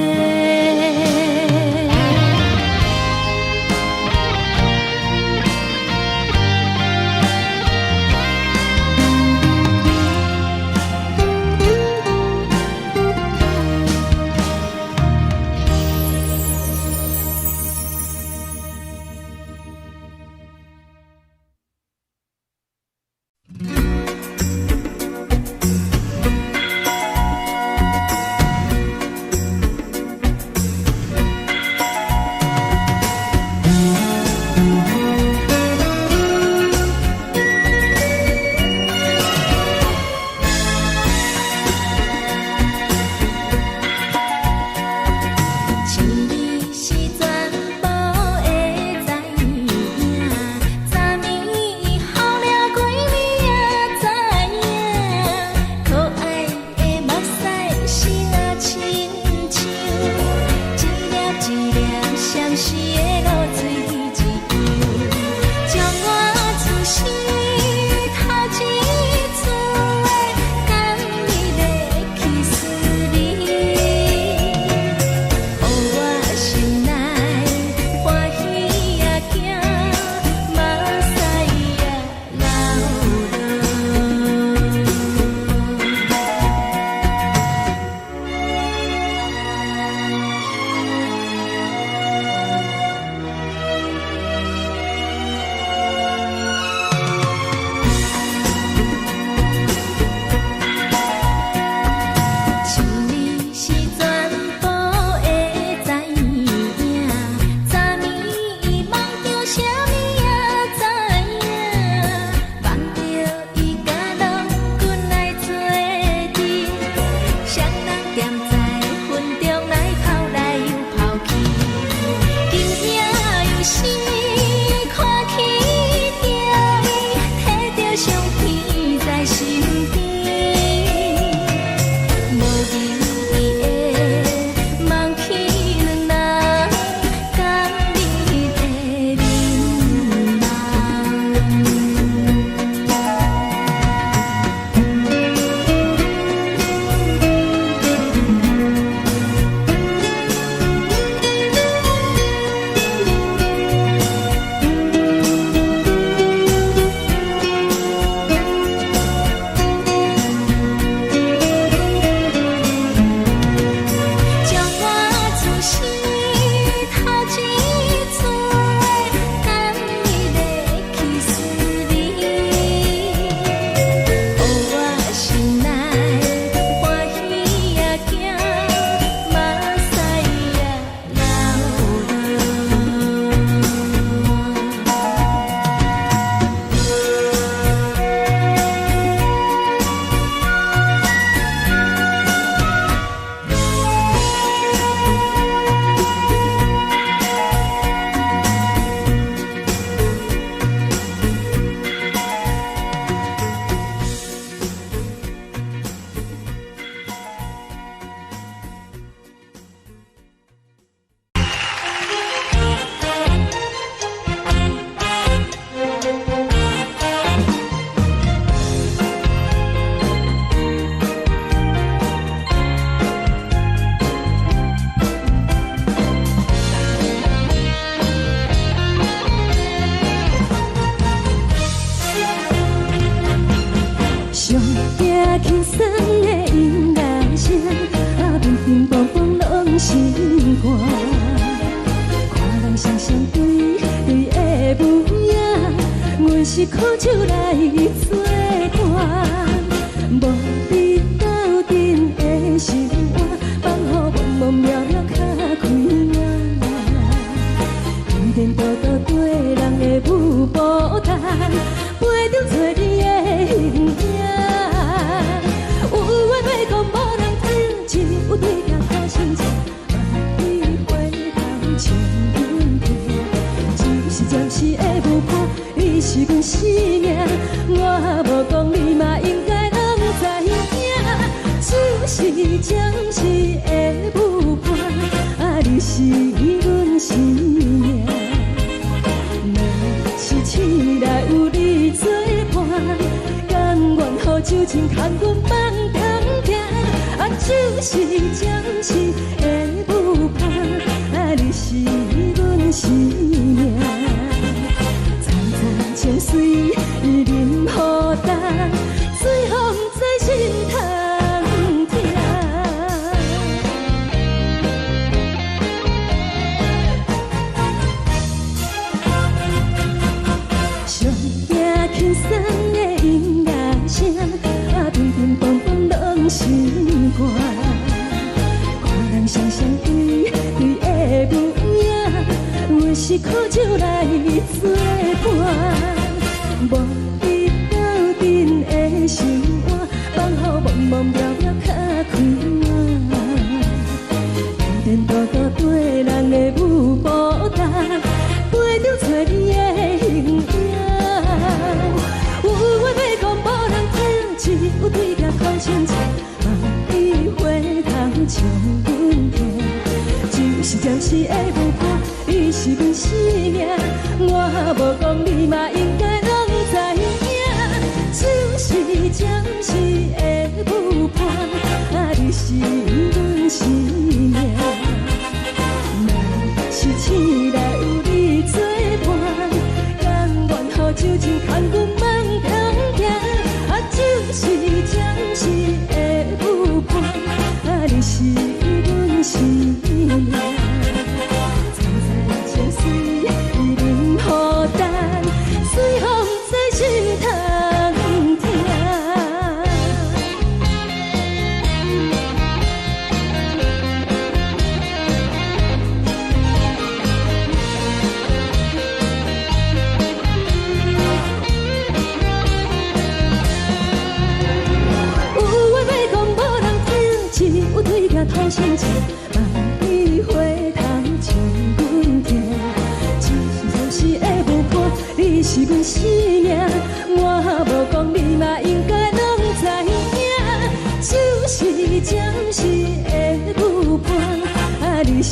甘願予酒精牽阮放通行，啊，就是暫時的舞伴，啊，你是阮生命。層層情隨淋雨重，水予毋知心通疼。上驚輕鬆的音樂聲，啊，乒乒乓乓攏心肝。看人雙雙對對的舞影，阮是苦酒來作伴。無你鬥陣的生活，放予茫茫渺渺較快活。颠颠倒倒綴人的舞步重，飞中找你的形影。有話欲講無人聽，只有對鏡哭清醒，望你回頭笑阮聽。就是暫時的舞伴，你是阮生命，我無講你嘛應該攏知影。就是暫時的舞伴，啊，你是阮生命。若是醒來有你作伴，甘願予酒精牽阮夢中行。啊，就是暫時的舞伴，啊，你是阮生命。層層情隨淋雨重，水予毋知心通疼。有話欲講無人聽，只有對鏡吐心情，望你回頭笑阮聽。只是暫時的舞伴，你是阮生命，我無講你嘛應該攏知影。就是暫時的舞伴，啊，你是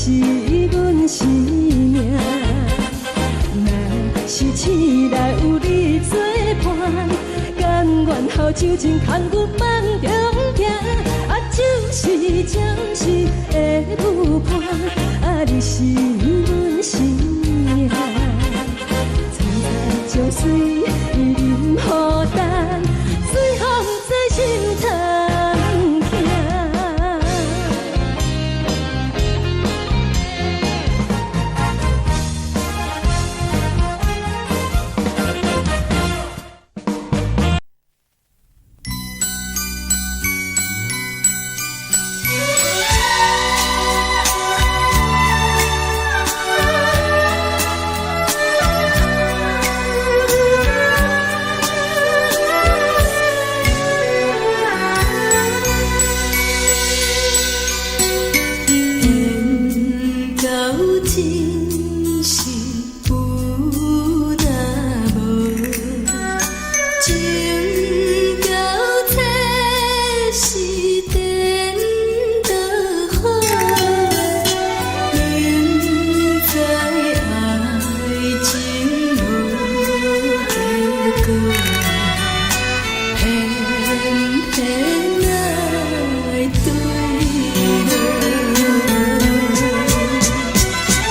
阮生命。若是醒來有你作伴，甘願予酒精牽阮夢中行。啊，就是暫時的舞伴，啊，你是阮生命。層層情隨淋雨重，水予毋知心通疼。緣到真是有若無，情到這是顛倒好，明知愛情無結果，偏偏愛對落。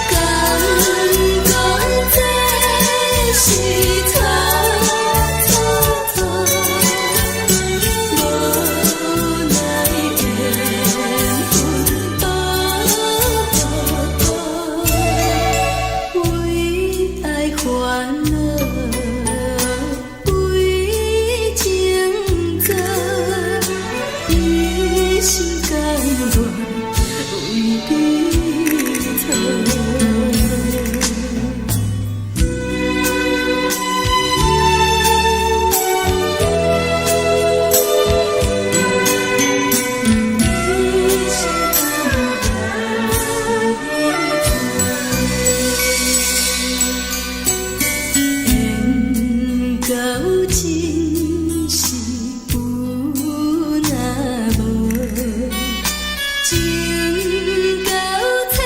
敢講這是錯錯錯，無奈緣分步步，為愛煩惱，為情做，一心甘願為你錯。一心甘願為你錯。緣到真是有若無，情到這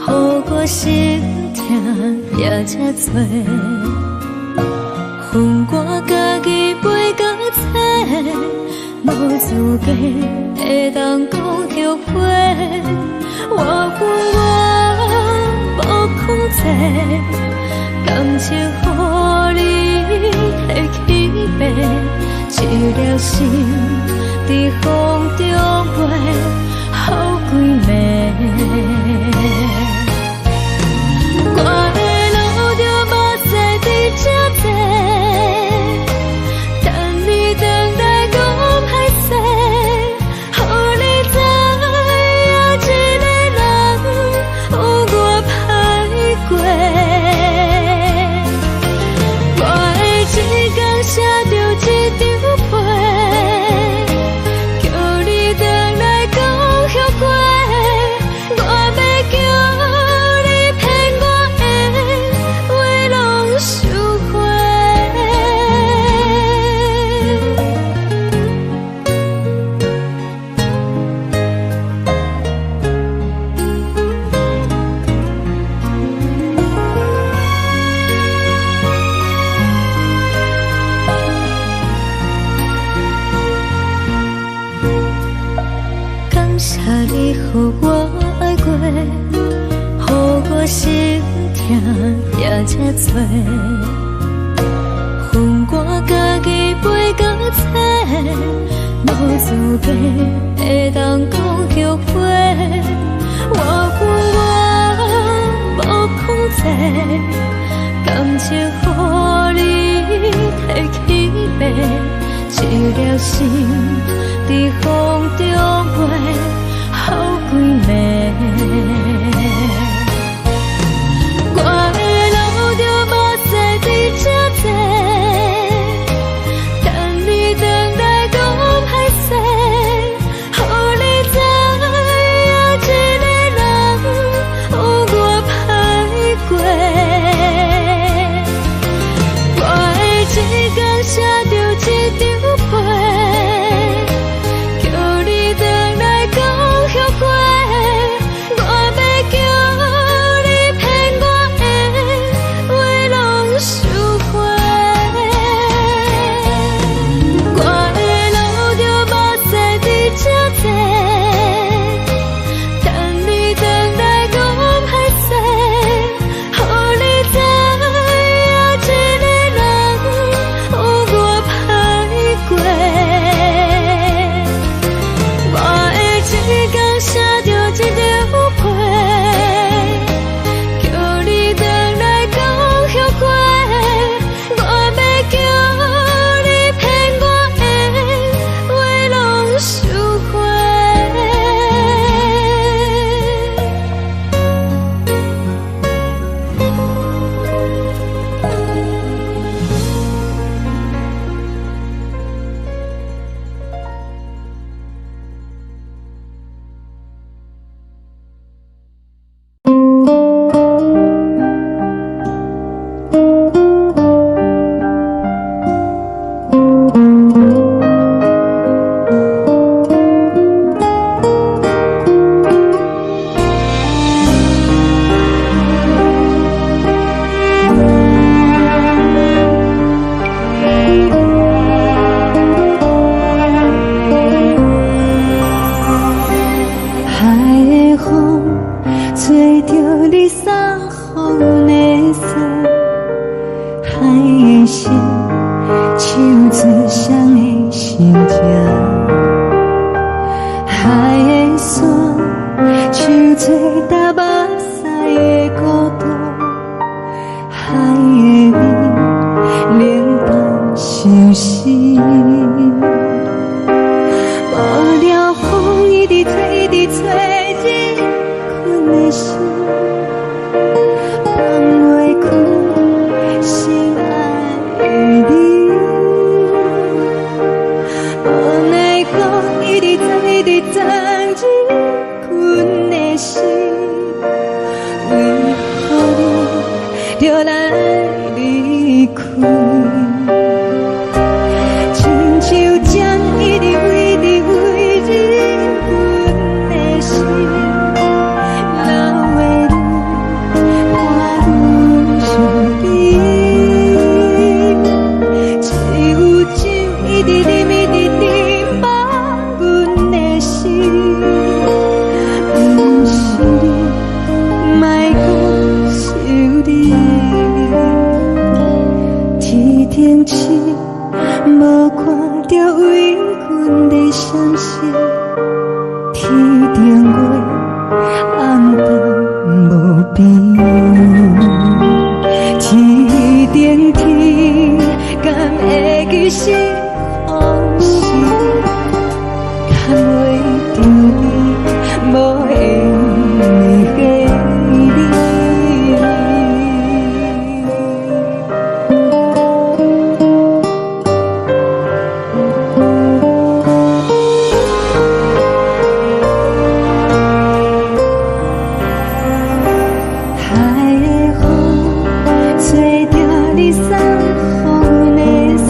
予我心疼也這濟。分我家己飛到找，無資格會當講後悔。我分我無控制，感情予你提去爬，一粒心佇風中飛，予規暝。我會流著目屎佇這坐，等你轉來講歹勢，予你知影一个人有偌歹過。我會一工寫著一張批，叫你轉來講後悔。我欲叫你騙我的話攏收回。感謝你予我愛過，予我心疼也這濟。分我家己飛到找，無資格會當講後悔。我分我無控制，感情予你提去爬，一粒心佇風中飛，予規暝。我會流著目屎佇這坐，等你轉來講歹勢，予你知影一個人有偌歹過。我會一工寫著一張批，叫你轉來講後悔。我欲叫你騙我的話攏收回。我會流著目屎佇這坐，等你轉來講歹勢，予你知影一個人有偌歹過。我會一工寫著一張批，叫你轉來講後悔。我欲叫你騙我的話攏收回。海的風吹著你送予阮的衫，海的聲唱出誰的心情，海的沙唱出踏目屎的孤獨，海的味冷淡相思。無聊風一直吹，一直吹，入阮的心，放袂開心愛的你。無奈何一直鑽，一直鑽入阮的心，為何你著來離開？親像針一直飛，一直飛入阮的心，留的你邊，天頂天，敢會記是予是？牽袂著你，無緣的你。海的風吹著你送予阮的衫，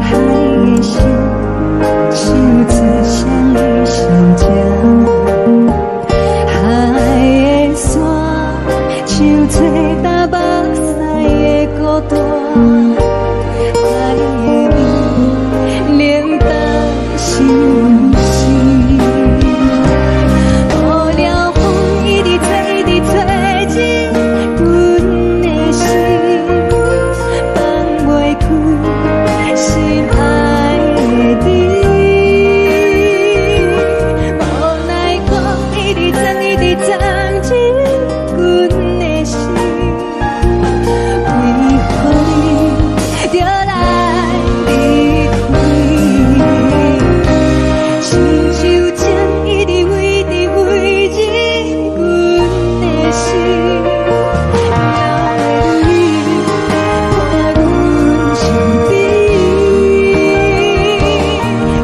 海的聲唱出誰的心情，海的沙唱出東北西的孤單，海的味冷淡是阮心。無聊風一直吹，一直吹進阮的心，放袂開心愛的你。無奈風一直鑽，一直鑽進阮的心，為何你著來離開？親像情一直飛，一直飛進阮的心，鳥的淚伴阮身邊。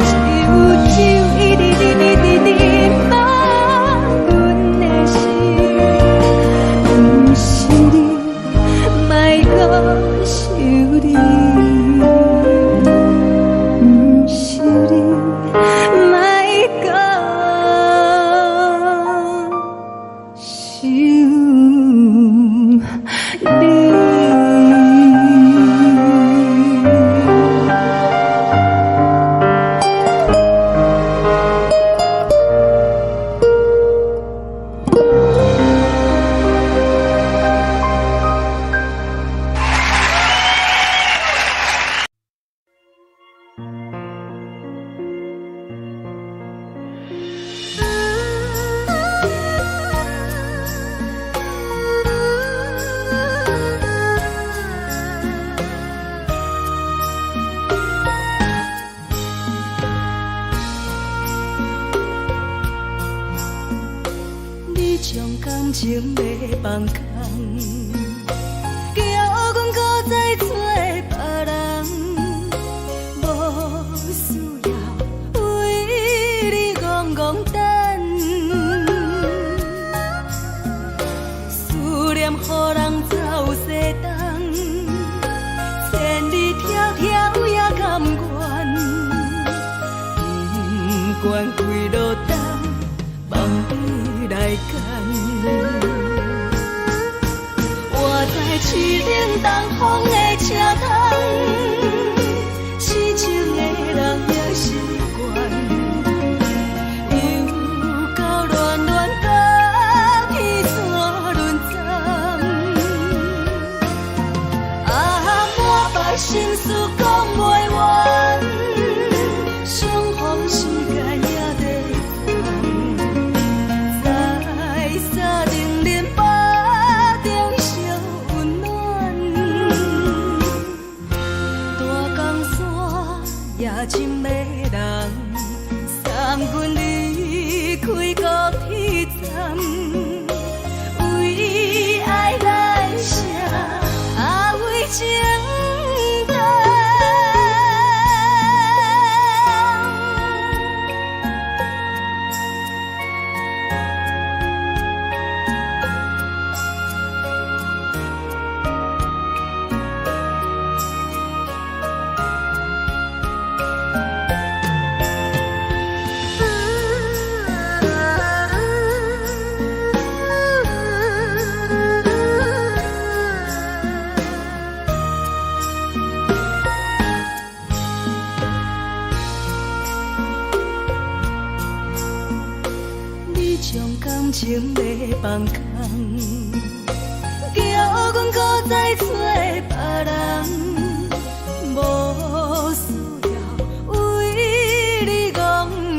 只有酒一直啉，一直啉滿阮的心，毋是你，莫閣想你，毋是你，莫閣想你。你將感情欲放空，叫阮閣再找別人，無需要為你戇戇等，思念予人走西東，千里迢迢也甘願，不管幾落冬，望你來牽。我在淒冷東風的車窗，痴情的人也習慣，又到暖暖甲天山轮转，啊，满腹心事講袂完，相逢時間也短暫，在三重林腹中相溫暖，大江山也真迷人，送阮離開高鐵站，為愛來寫，啊為情等。你將感情欲放空，叫阮閣再找別人，無需要為你戇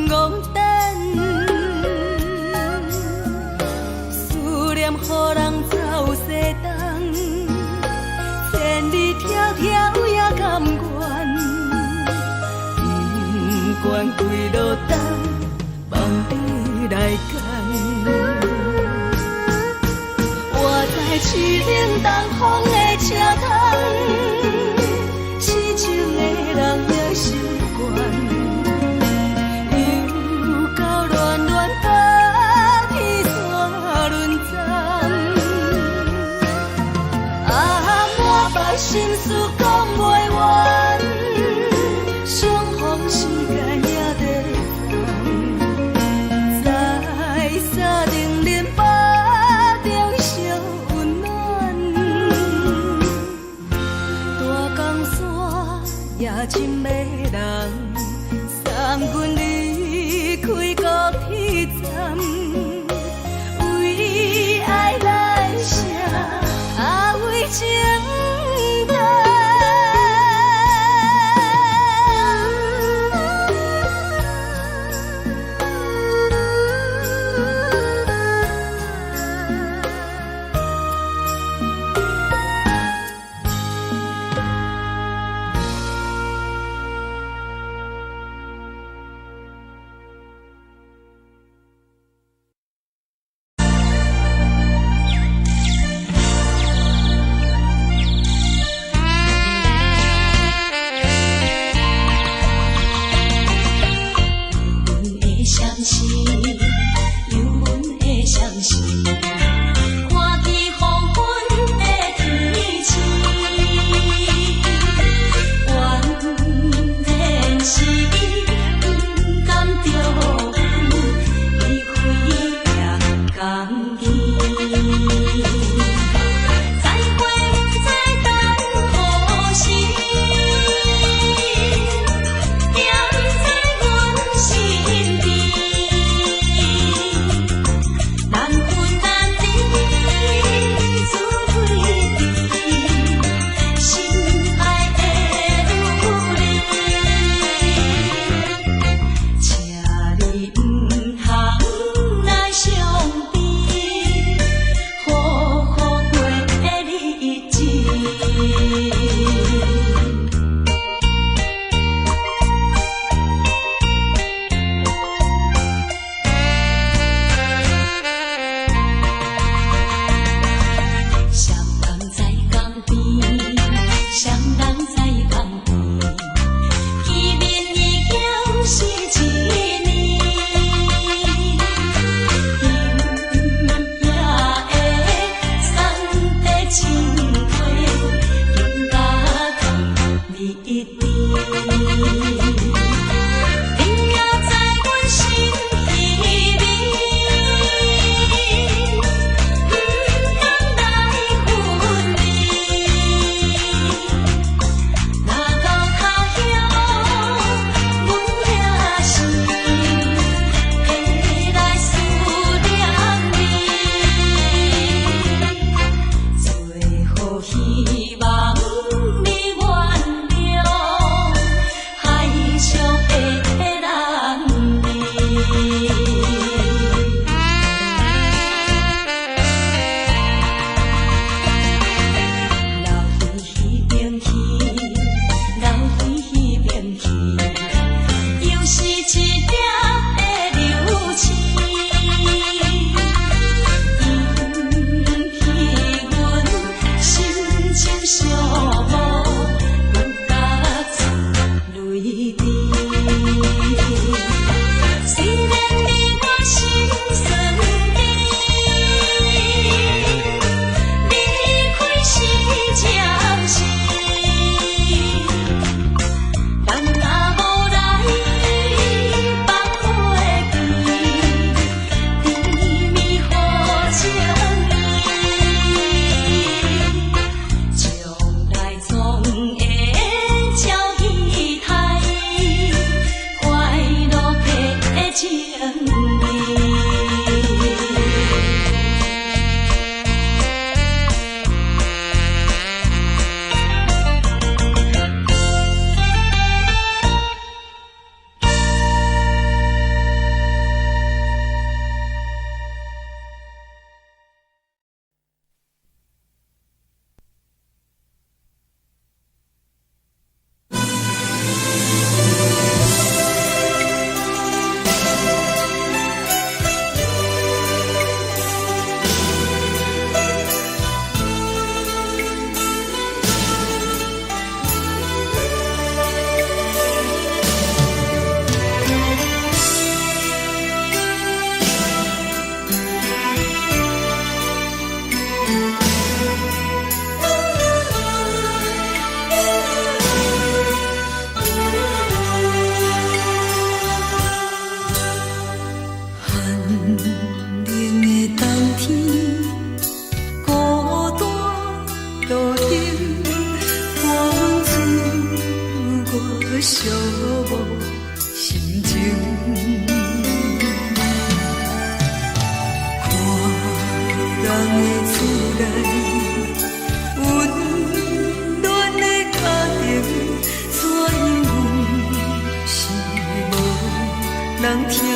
戇等，思念予念予人走西東，千里迢迢也甘願，不管幾落冬，望你來牽。我在淒冷東風的車窗，痴情的人也習慣，又到暖暖北天山輪站，啊，滿腹心事講袂完，相逢時間也短暫，在三重林腹中相溫暖，大江山也真迷人，送阮離開高鐵站，為愛來寫，啊為情等。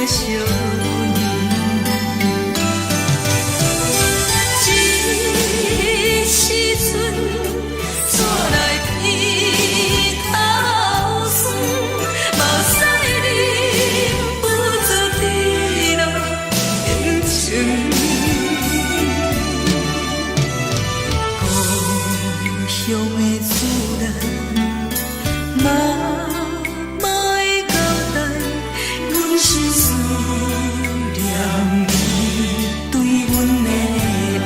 惜阮。這時陣，煞來鼻頭酸，目屎忍不住滴落眼睛。故鄉的厝內，媽媽的交代，阮是思念你對阮的愛。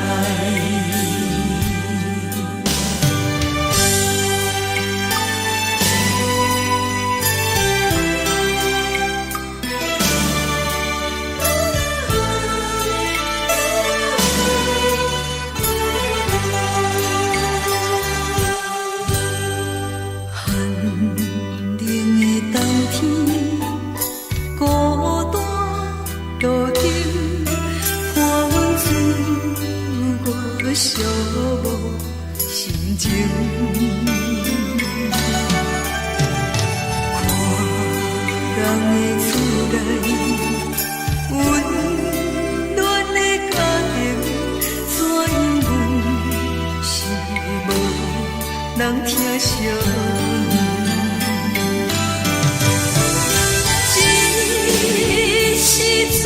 寒冷的冬天，孤單路燈，伴阮自我寂寞心情。看人的厝內，溫暖的家庭，怎樣阮是無人疼惜阮。這時陣，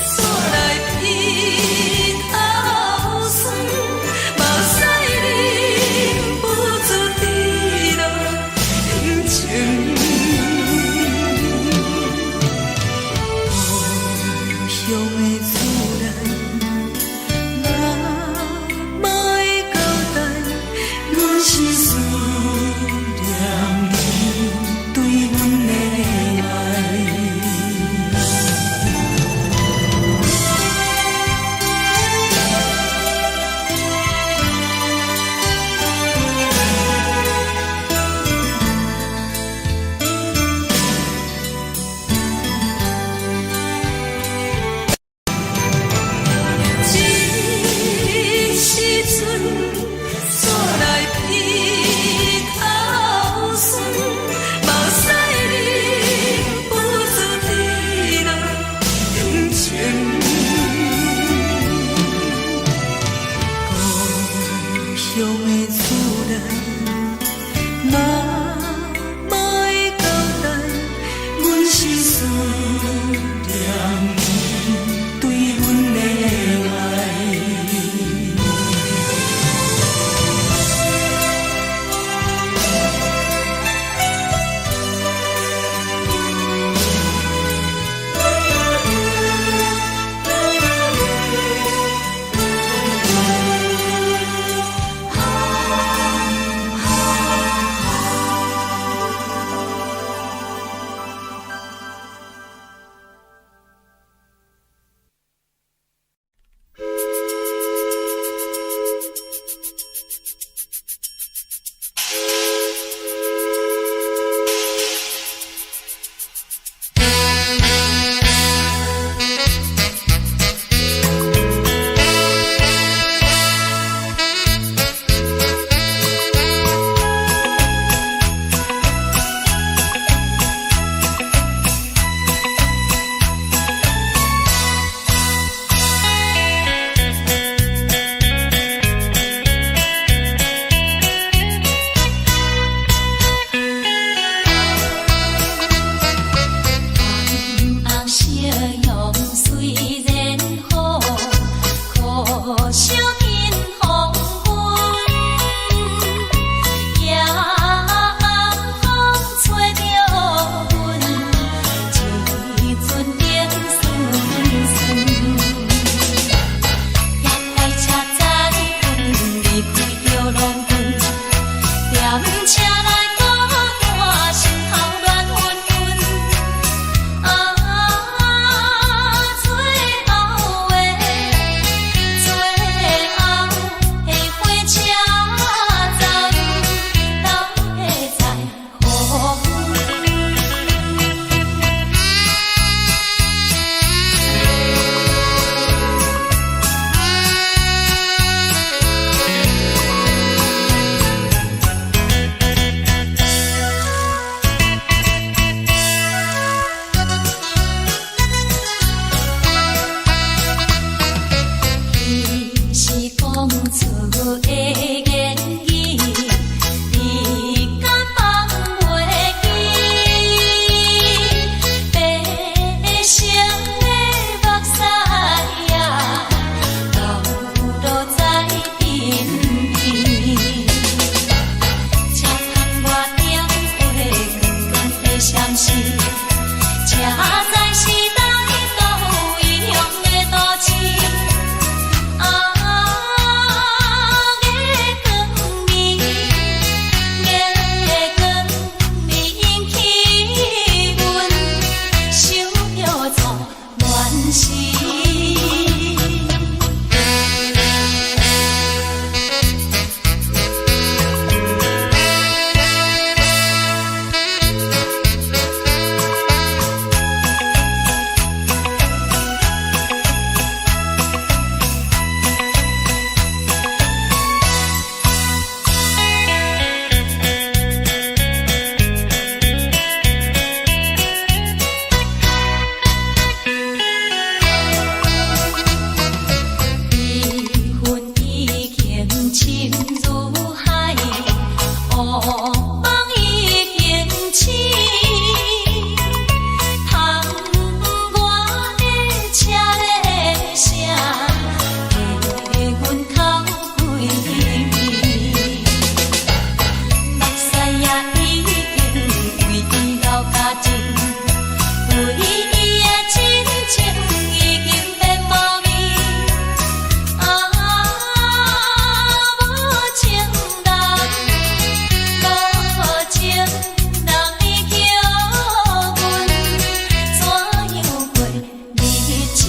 煞來鼻頭酸，目屎忍不住滴落眼睛。故鄉的厝內，媽媽的交代，阮是思出的言語，你敢放袂記？白色的目屎啊，流落在鬢邊。車窗外燈火光光的閃烁，這才是咱都異鄉的都市。啊，月光暝，月光暝引起阮想著初戀時。悲恨已經深如海，惡夢已經醒。窗外的車鈴聲，替阮哭規暝。目屎也已經為伊流乾淨，為伊的真情已經變無味。啊，無情人，無情人，你叫阮怎樣過日子？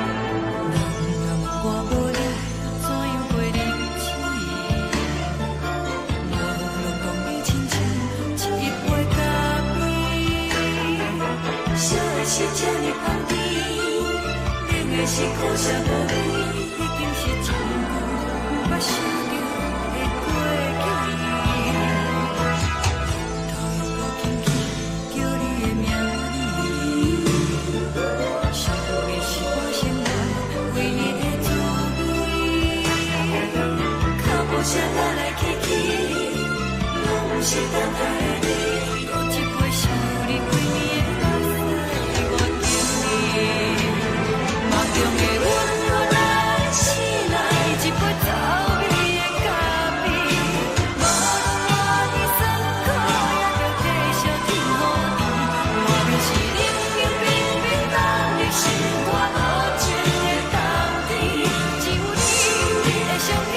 人若我無你，怎樣過日子？無論講你親像一杯咖啡，燒的是這呢香甜，冷的是苦澀無味，已經是真久毋捌想著的過去。頭又閣輕輕叫你的名字，想的是我生活唯一的滋味。腳步聲來來去去，攏毋是等待的你。閣一杯想你規暝的目屎我敬你。夢中的阮予來醒來，一杯走味的咖啡。無論活佇酸苦，也著繼續天予甜。莫非是冷冷冰冰放入心肝無情的冬天？只有你，你的相片，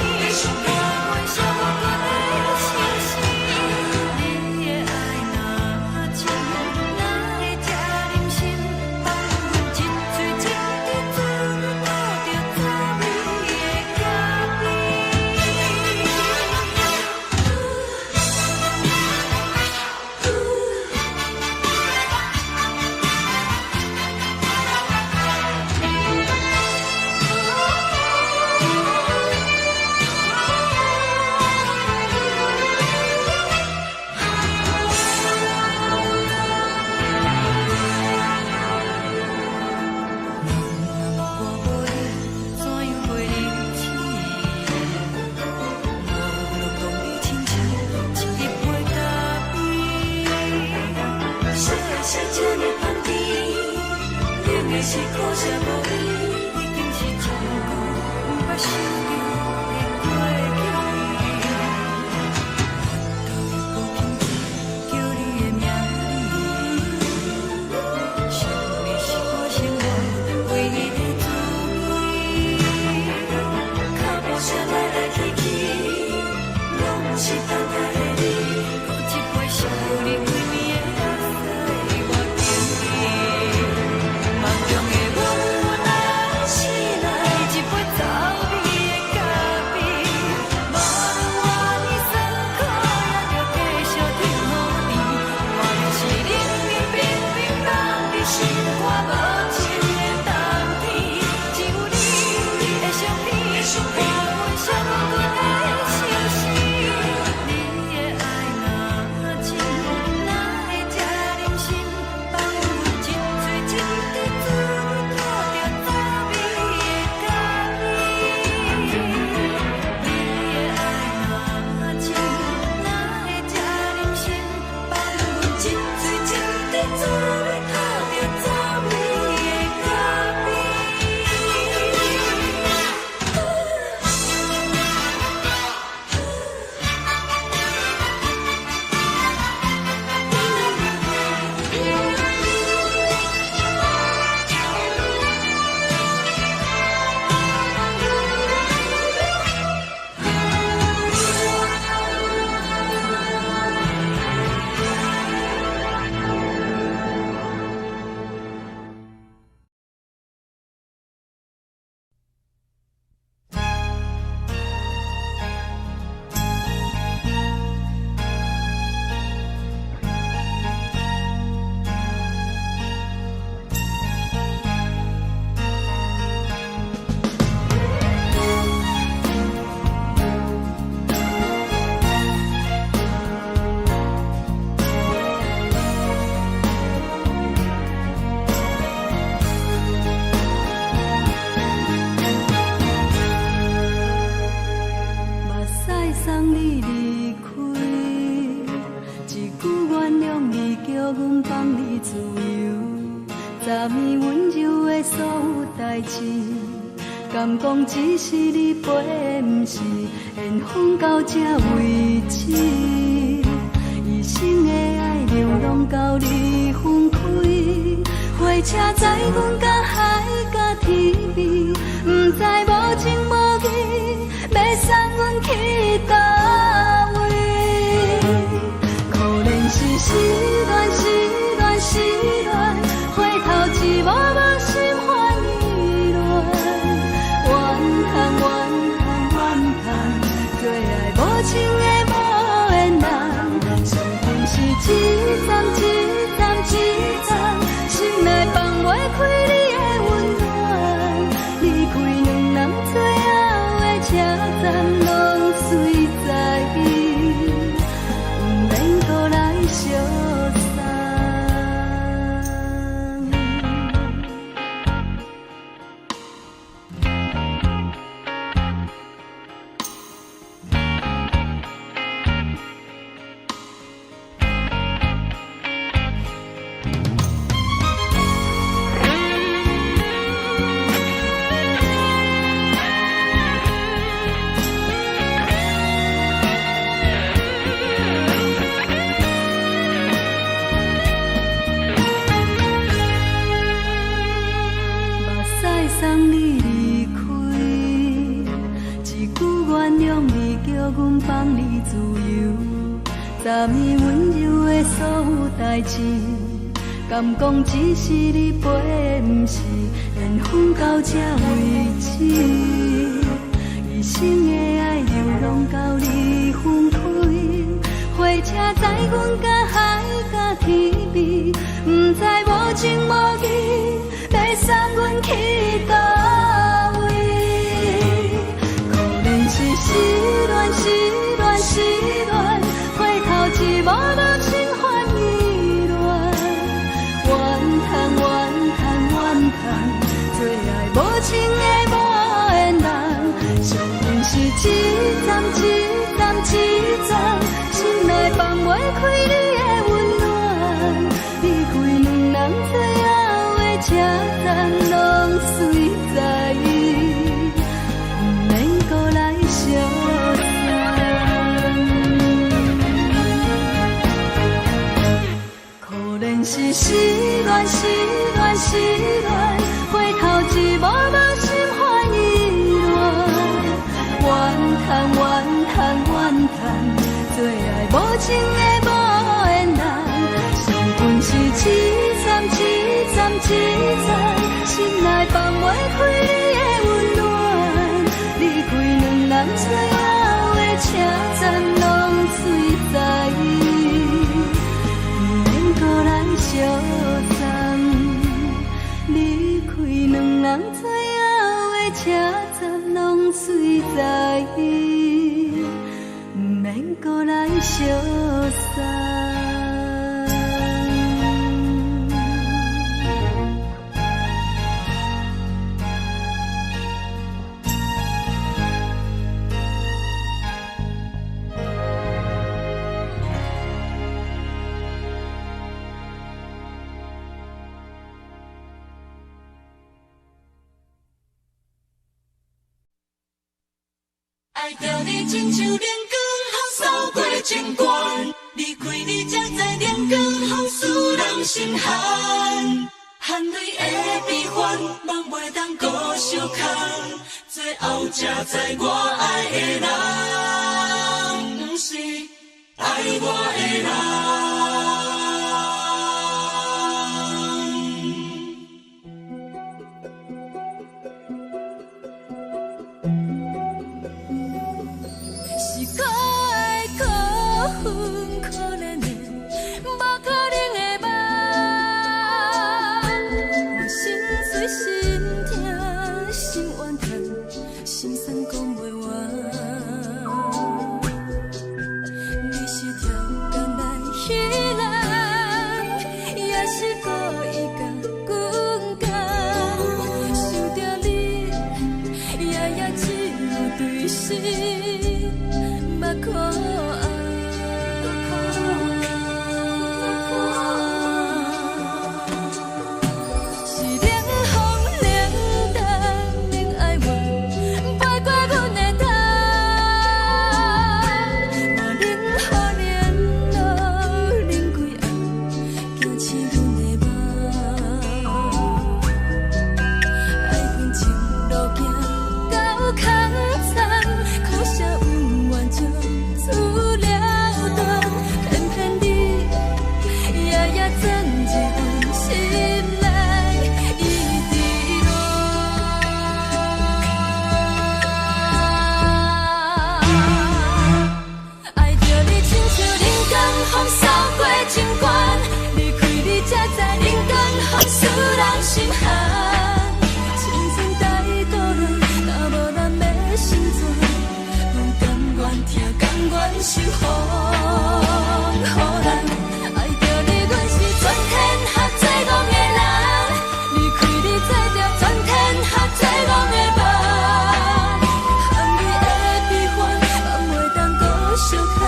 伴阮寂寞的相思。你的愛若真，哪會這忍心放阮一喙一滴嘴吐著滋味的咖啡？人若我無你，怎樣過日子？無論講你親像一杯咖啡，燒的是這呢香甜，冷的是苦澀無味，已經是真久毋捌想著的過去。頭又閣輕輕叫你的名字，想你是我生活唯一的滋味。腳步聲來來去去，敢講只是你陪，毋是緣分到這為止。一生的愛流浪到你分開，火車載阮到海角天邊，毋知無情無義，欲送阮去佗位。可憐是失戀，失戀，失戀，回頭一幕幕心煩意亂。怨嘆怨嘆怨嘆，做愛無情的無緣人，上恨是一站一站一站，心內放袂開你的溫暖。離開兩人最後的車站，攏隨在意，毋免閣來相送。目屎送你離開，一句原諒你，叫阮放你自由。昨暝溫柔的所有代誌，敢講只是你陪，毋是緣分到這為止。一生的愛流浪到你分開，火車載阮到海角天邊，毋知無情無義，欲送阮去佗位。可憐是失戀，失戀，失戀，回頭一幕幕心煩意亂。怨嘆怨嘆怨嘆，做愛無情的無緣人，上恨是一站一站一站，心內放袂開你的溫暖。離開兩人最後的車站，攏隨在意，毋免閣來相送。可憐是失戀，失戀，失戀，回頭一幕幕心煩意亂。怨嘆怨嘆怨嘆，做愛無情的無緣人，上恨是一站一站一站，心內放袂開你的溫暖。離開兩人最後的車站，攏隨在意，毋免閣來相送。離開兩人最後的車站，攏隨在意，毋免閣來相送。愛著你親像冷光予掃過情關，離開你才知冷光予使人心寒，含淚的悲歡，夢袂當閣相牽，最後才知我愛的人，毋是愛我的人。是可愛可恨可憐的，無可能的夢。我心碎心痛心怨嘆，心酸講袂完。你是超工來彼人，也是故意共阮講。想著你，夜夜只有對心目苦紅。是冷風冷淡免哀怨，願受風雨人。愛著你，阮是全天下最戇的人。離開你，做著全天下最戇的夢。含淚的悲歡，放袂當閣相牽。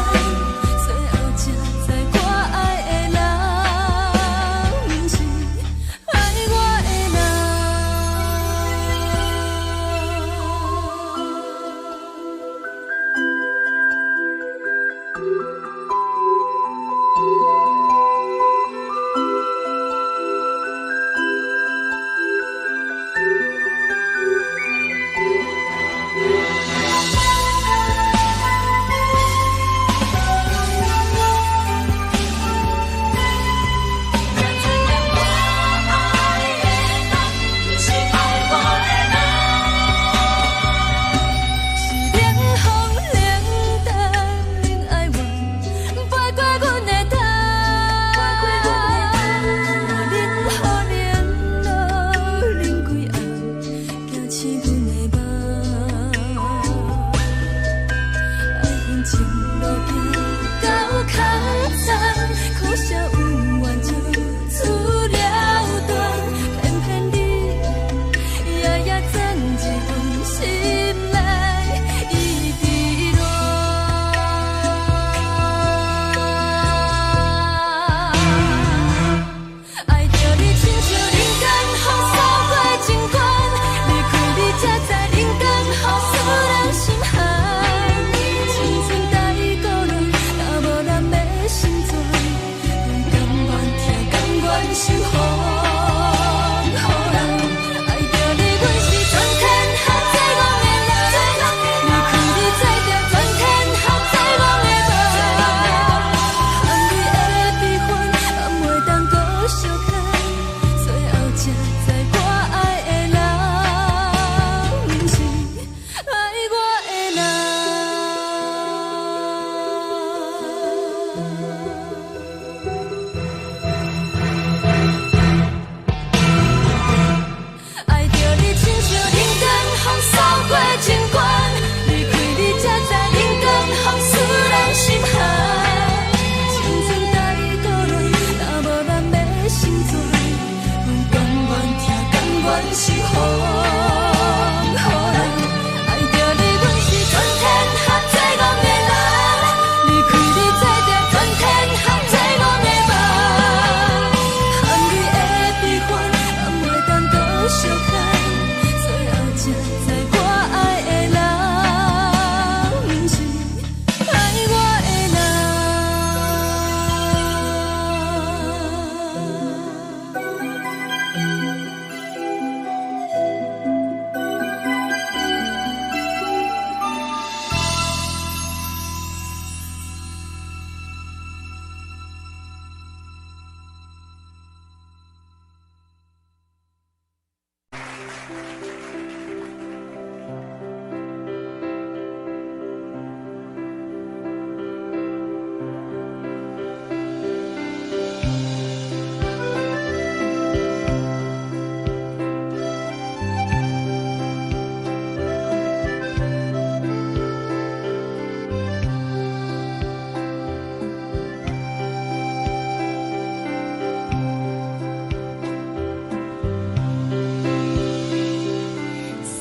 最後才知我愛的人，毋是愛我的人。才知影我愛的人，毋是愛我的人。是冷風冷淡，恁愛怨，飛過阮的頭。我忍雨淋露，淋規暗，驚醒阮的夢。愛恨情路行到空残，可惜有緣就此了斷，偏偏你夜夜鑽入阮心內，一直戀。愛著你親像人間風掃過情關，離開你才知人間風使人心寒。青春太孤單，若無人欲心存，阮甘願疼，甘願受風雨人。愛著你，阮是全天下最戇的人。離開你，做著全天下最戇的夢。含淚的悲歡，放袂當閣相牽。最後才知我愛的人，毋是愛我的人。愛著你親像人間風掃過情關，離開你才知人間風使人心寒。青春太孤單，若無人欲心存，阮甘願疼，甘願受風雨人。愛著你，阮是全天下最戇的人。離開你，做著全天下最戇的夢。含淚的悲歡，放袂當閣相牽。最後才知我愛的人，毋是愛我的人。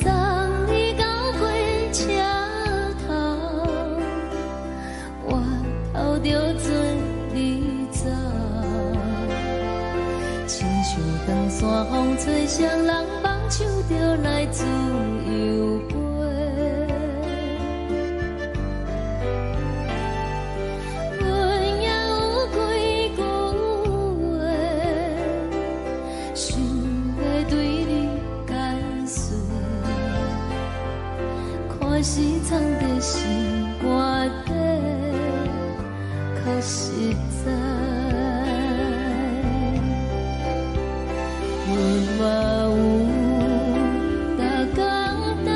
送你到火車頭，我頭著做你走，親像長山風吹，誰人放手就來自由飛。阮也有幾句話，想欲對你解說，看是藏在心肝底，較實在。阮嘛有逐工等，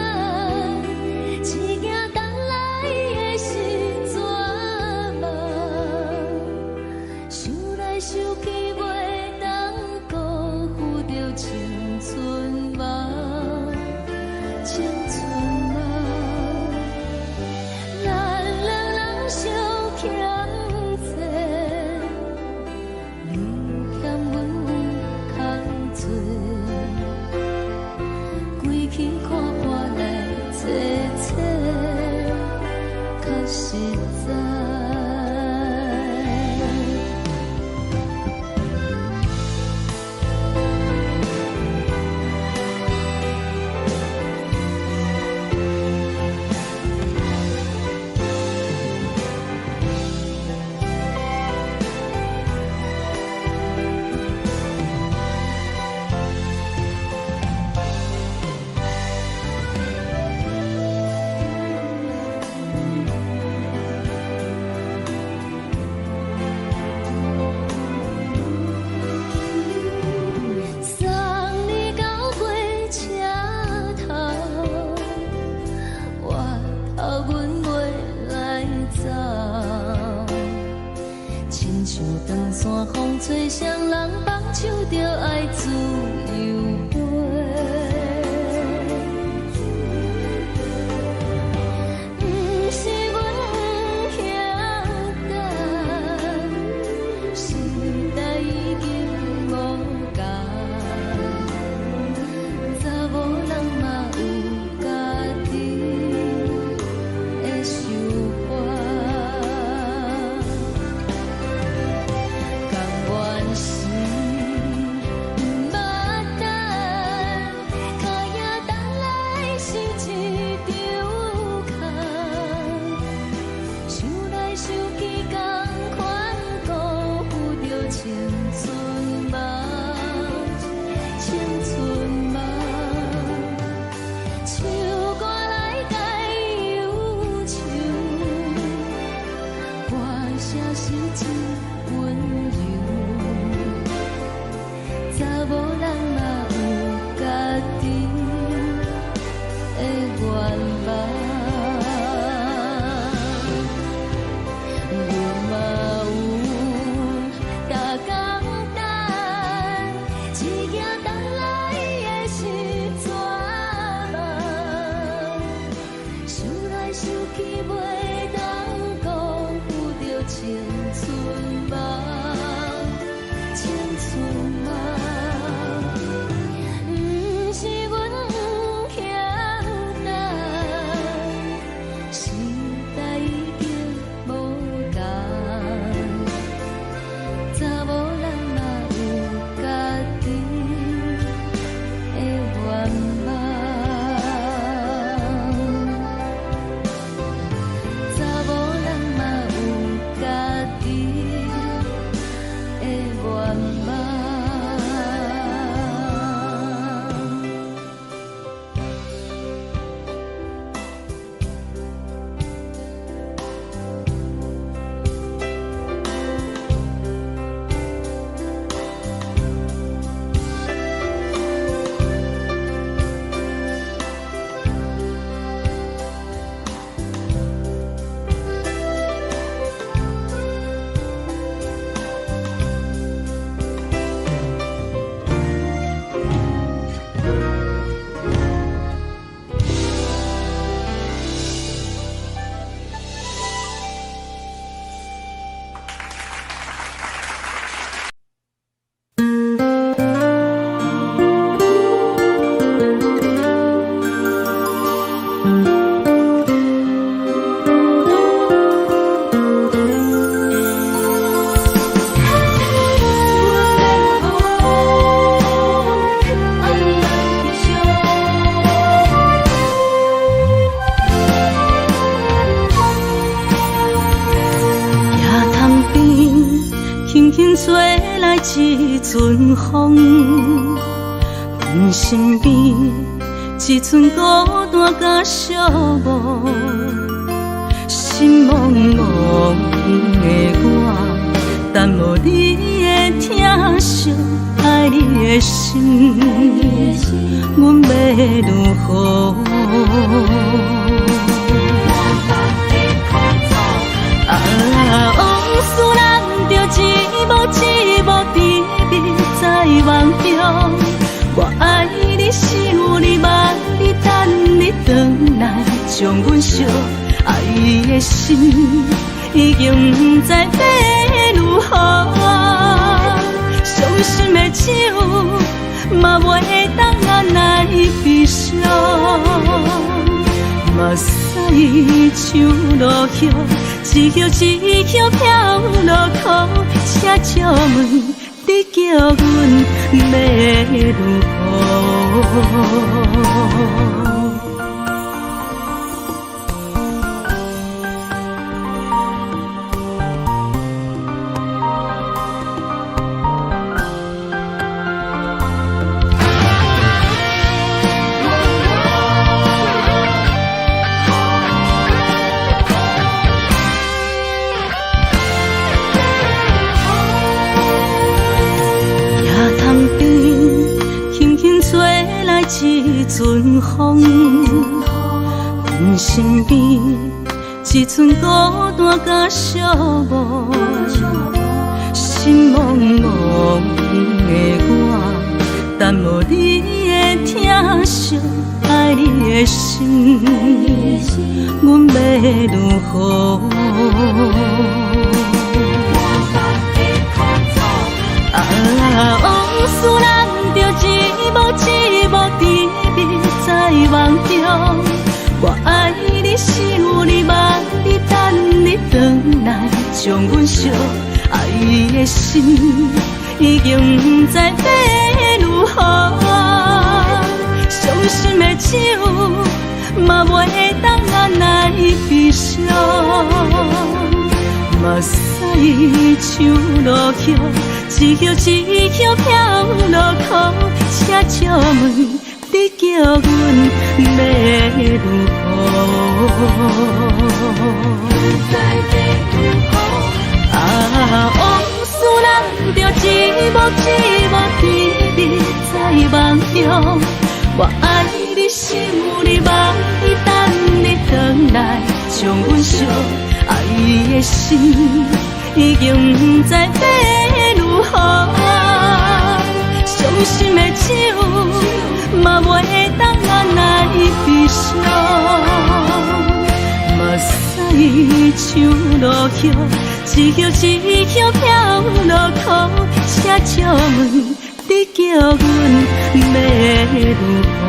只驚等來的是绝望。想來想去，袂當辜負著青春夢，青春夢。咱兩人相實在。送你到火車頭，我頭阮袂來走，親像長山風吹，誰人放手就愛自由飛。毋是阮不曉等，時代已經無仝，查某人嘛有家己的想法。甘願是毋捌等，脚影等來是一場空。想來想去，仝款辜負著青春夢，青春夢。唱歌來解憂愁，歌聲是真溫柔。查某人嘛有家己的願望，阮嘛有逐工等，一行等來的是绝望。想來想去，袂當辜負著青春夢，青春夢。毋是阮不曉等，時代已經無仝，查某人嘛有家己的願望，查某人嘛有家己的願望。野潭邊，輕輕吹來一陣風，阮身邊一陣孤單佮寂寞，心茫茫的我，等無你的疼惜，愛你的心，阮欲如何？啊，往事咱著一幕一幕甜蜜在夢中。我愛你，想你，望你，等你轉來，將阮惜。愛的心已經毋知欲如何，傷心的酒嘛袂當按捺悲傷，目屎像落叶，一叶一叶飘落苦，请借问你叫阮欲如何？一阵风，阮身边一阵孤单佮寂寞，心茫茫的我，等无你的疼惜，爱你的心，阮欲如何？啊，往事难着一幕一幕甜蜜在梦中，我爱你，想你，望你，等你转来，将阮惜爱的心已经不知欲如何，伤心的酒嘛袂当按来悲伤，目屎像落叶，一叶一叶飘落苦，请借问你叫阮欲如何？啊，往事难着一幕一幕甜蜜在梦中，我爱你，想你，望你，等你转来，将阮惜爱的心已经不知欲如何，伤心的酒嘛袂当按来悲伤，目屎像落叶，一叶一叶飘落苦，请借问你叫阮欲如何？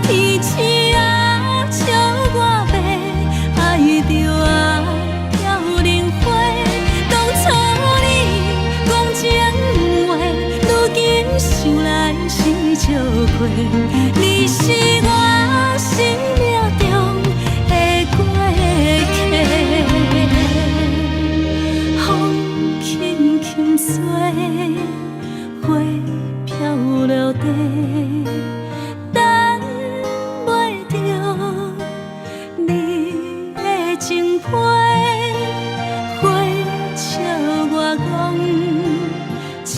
天星啊，笑我白，愛著啊飄零花。當初你講情話，如今想來是笑話。你是我生命中的過客，風輕輕吹，花飄落地，等袂著你的情批，花笑我講青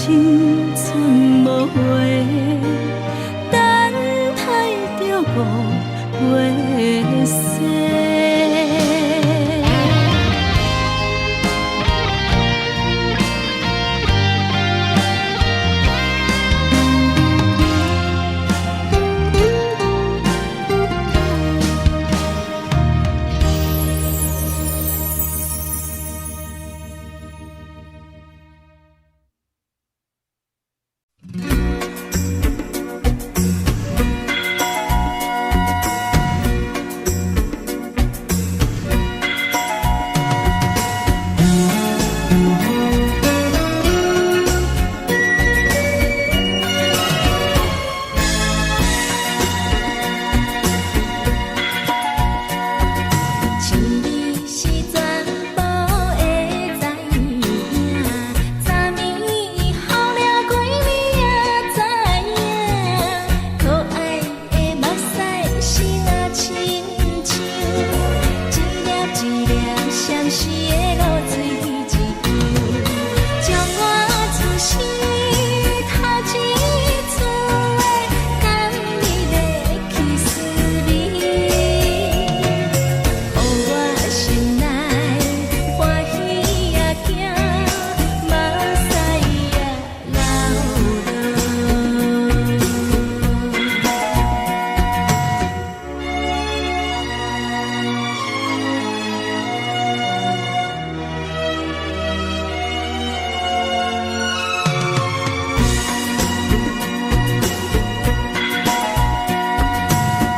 春無話，等待著五月雪。像你是全部會知影，昨暝雨掠過你也知影，可愛的目屎是若親像一粒一粒相思的露水一樣，將我此生頭一次的甘蜜的去思味。予我心內歡喜也驚，目屎也流落。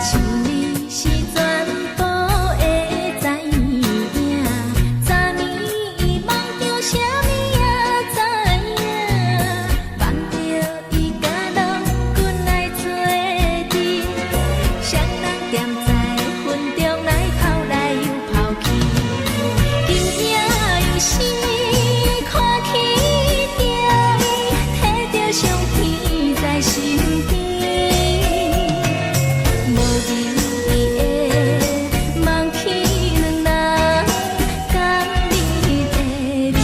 像你是全部會知影，昨暝夢著啥物也知影，望著伊佮郎君來做陣，雙人踮在雲中來跑來又跑去，今夜又是看起著伊，提著相片在身邊。無意義的望去兩人仝你的面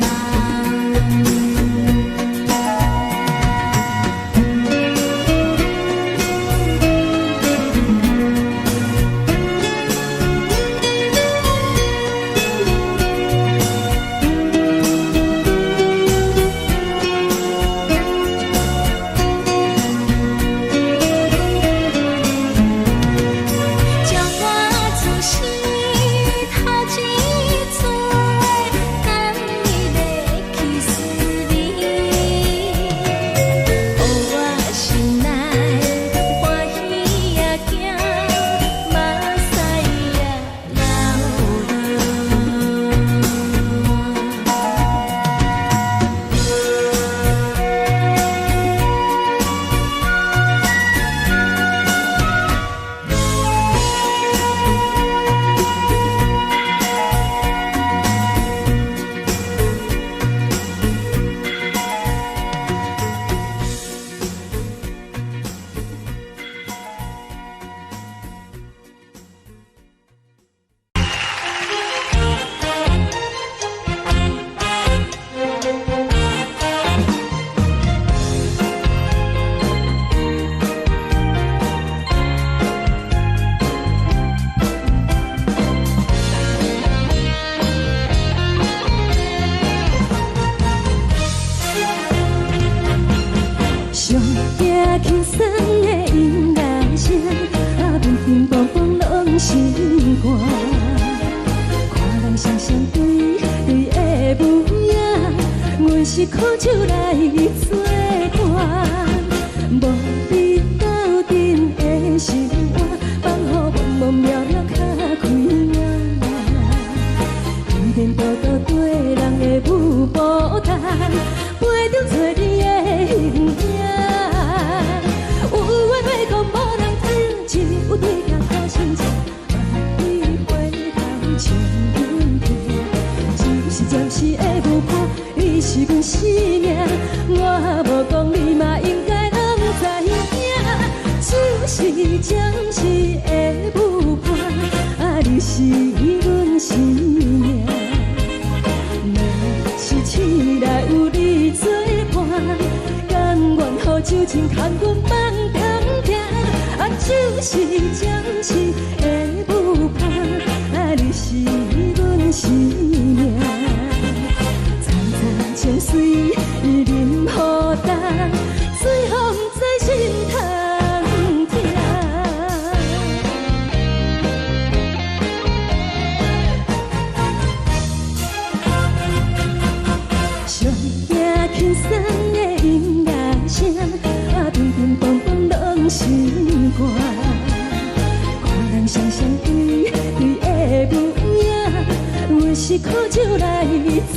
目。將我此生頭一次的甘蜜的去思味，予我心內歡喜也驚，目屎也流落。上驚輕鬆的音樂聲，啊，乒乒乓乓攏心肝。看人雙雙對對的模樣，阮是苦酒來做伴，無你鬥陣，是阮生命，我無講你嘛應該攏知影。就是暫時的舞伴，啊，你是阮生命。若是醒來有你做伴，甘願予酒精牽阮放中行。啊，就是暫時的舞伴，啊，你是阮生命。層層情隨淋雨重，最予毋知心通疼。上驚輕鬆的音樂聲，啊，乒乒乓乓攏是歌。看人雙雙對對的舞影，阮是苦酒來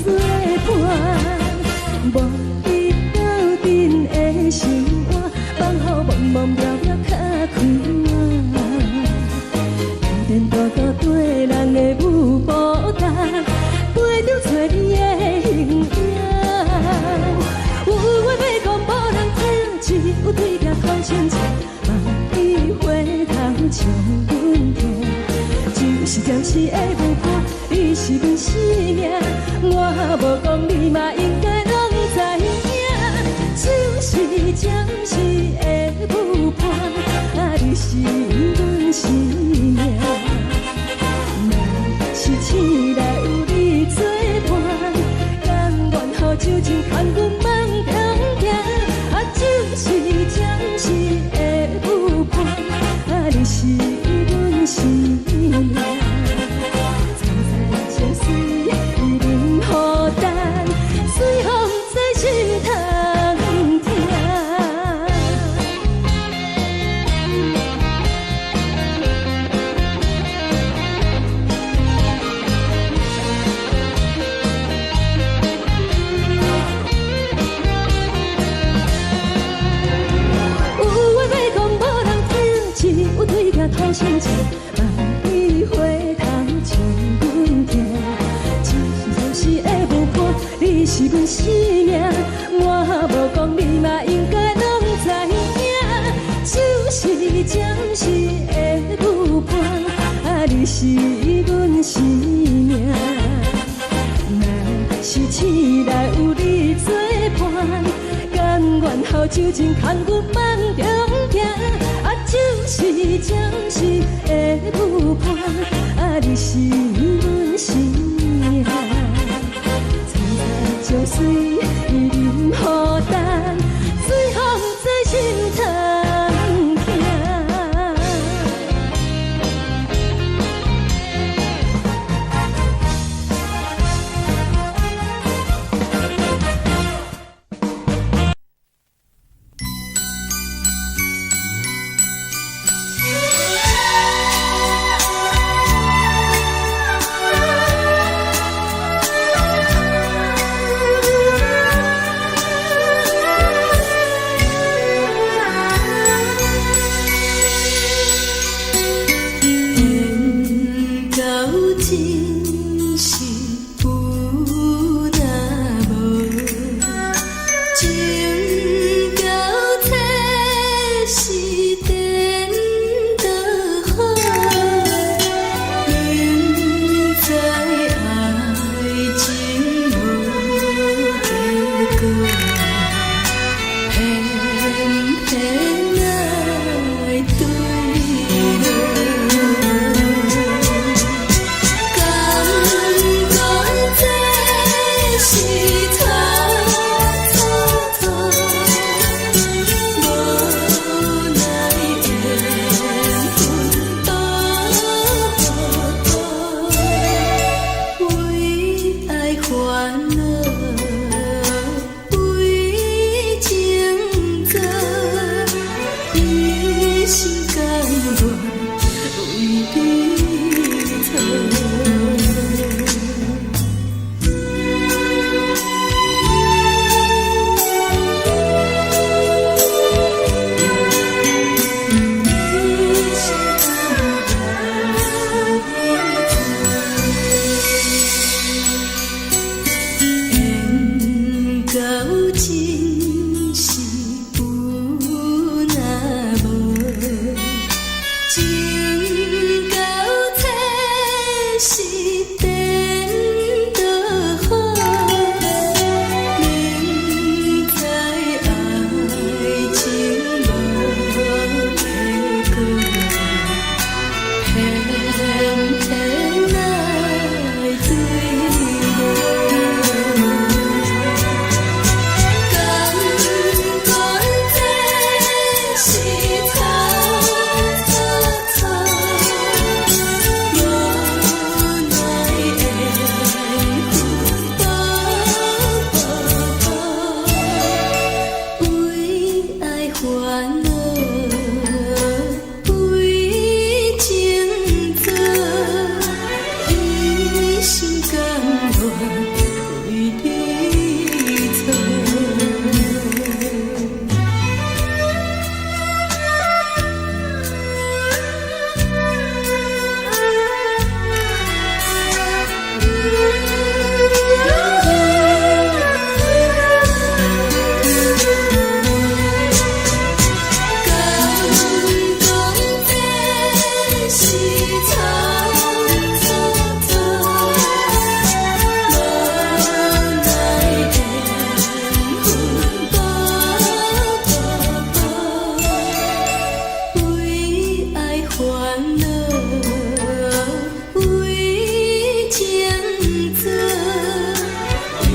作伴。無你鬥陣的生活，放予茫茫渺渺較快活。天天多多對人的舞步動，飛著找你的形影。有話欲講無人聽，只有對鏡講清楚，望你回頭笑阮聽。就是暫時的舞伴，你是阮生命，我無講你嘛應該攏知影。就是暫時的舞伴，啊，你是阮生命。若是醒來有你作伴，甘願予酒精牽阮放中行。啊，就是暫時的舞伴，啊，你是阮生命。層層情隨淋雨重，最予毋知心通疼。有話欲講無人聽，只有對鏡吐心情，望你回頭笑阮聽。只是暫時的舞伴，你是阮生命，我無講你嘛應該攏知影。就是暫時的舞伴，啊，你是阮生命。若是醒來有你作伴，甘願予酒精牽阮放中行。啊，就是暫時的舞伴，啊，你是阮生命。層層情隨淋雨重，最予毋知心通疼。煩惱，為情做，一心甘願為你做。敢講這是草蹉跎，無奈緣分無辜，為愛煩惱，為情做，一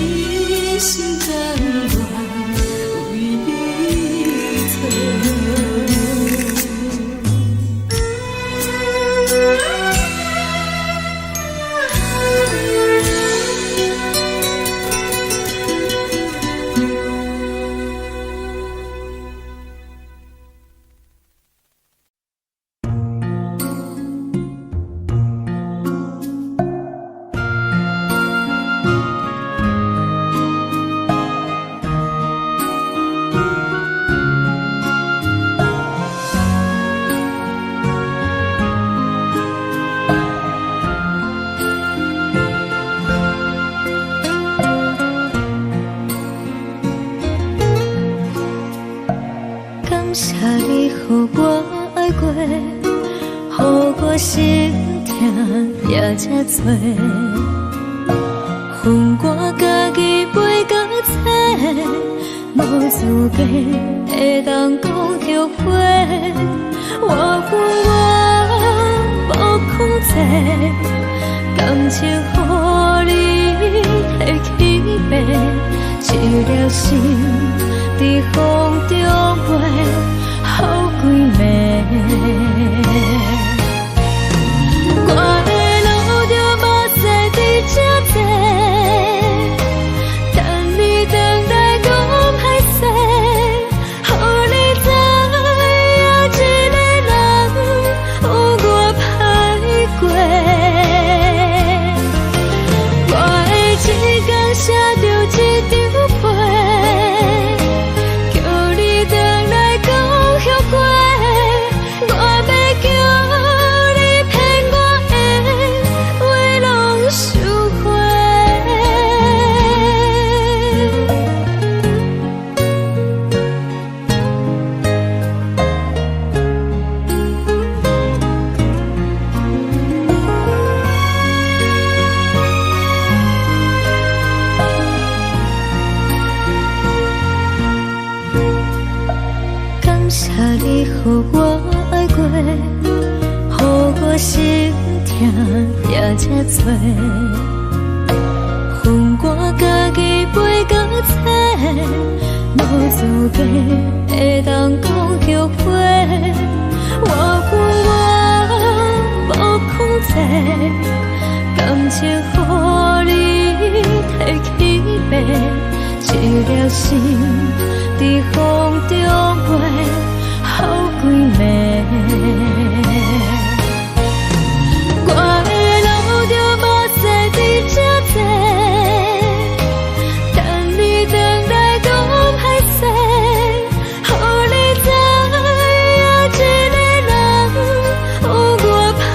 心甘願為你做。感謝你予我愛過，予我心疼也這多。分我家己飛到找，無資格會當講後悔。我分我無控制，感情予你提去爬，一粒心佇風中飛，予幾暝。我會流著目屎佇這坐，等你轉來講歹勢，予你知影一个人有偌歹過。我會一工寫著一張批，叫你轉來講後悔。我欲叫你騙我的話攏收回。感謝你予我愛過，予我心疼也這多。分我家己飛到找，無資格會當講後悔。我分我無控制，感情予你提去爬，一粒心佇風中飛，予幾暝。我會流著目屎佇這坐，等你轉來講歹勢，予你知影一個人有偌歹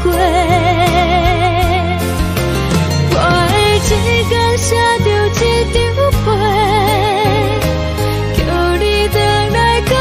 過。我會一工寫著一張批，叫你轉來講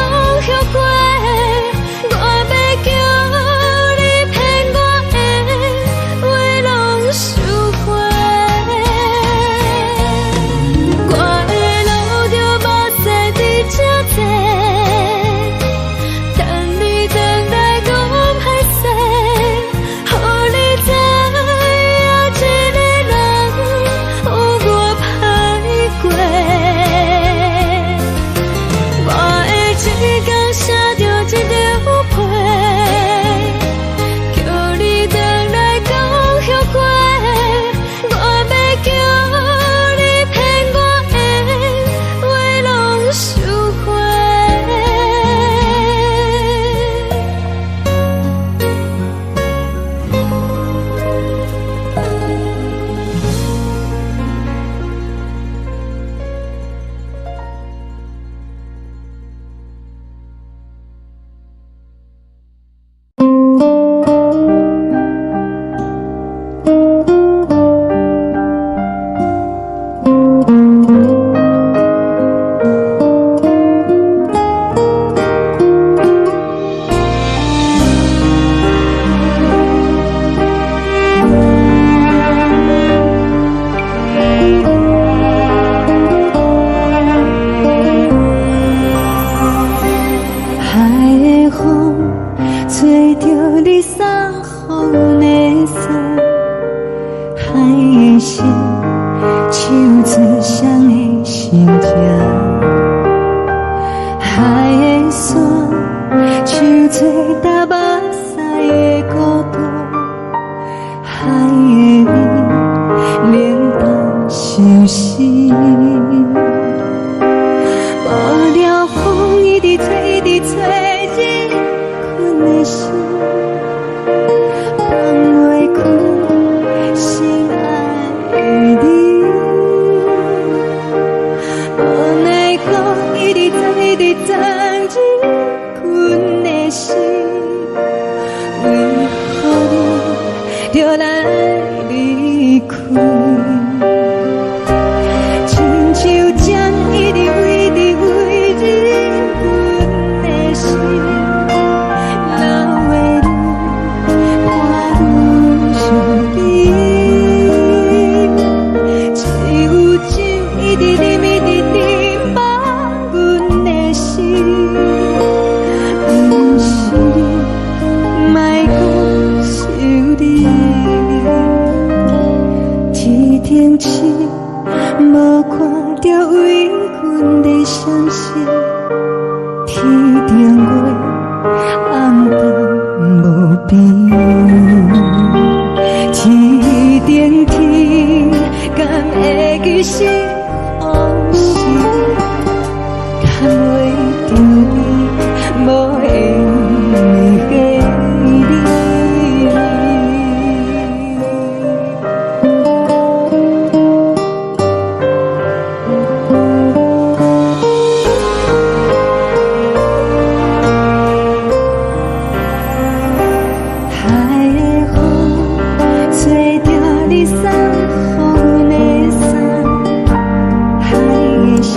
風，吹著你送予阮的衫，海的心，唱出誰的心情？海的山，唱出踏目屎的孤單，海的味，冷淡相思。無聊風一直吹，一直吹，入阮的心，放袂開心愛的你。無奈何一直鑽，一直鑽入阮的心，為何你著來離開？親像針一直一直飛入阮的心，流的淚伴阮相依。只有酒一直啉，一直啉，放阮的心，毋是你，莫閣想你。天頂星無看著為阮咧閃爍，天頂月暗淡無邊。天頂天，敢會記是予是？牽袂著你，無緣的你。海的風，吹著你送予阮的衫，海的心，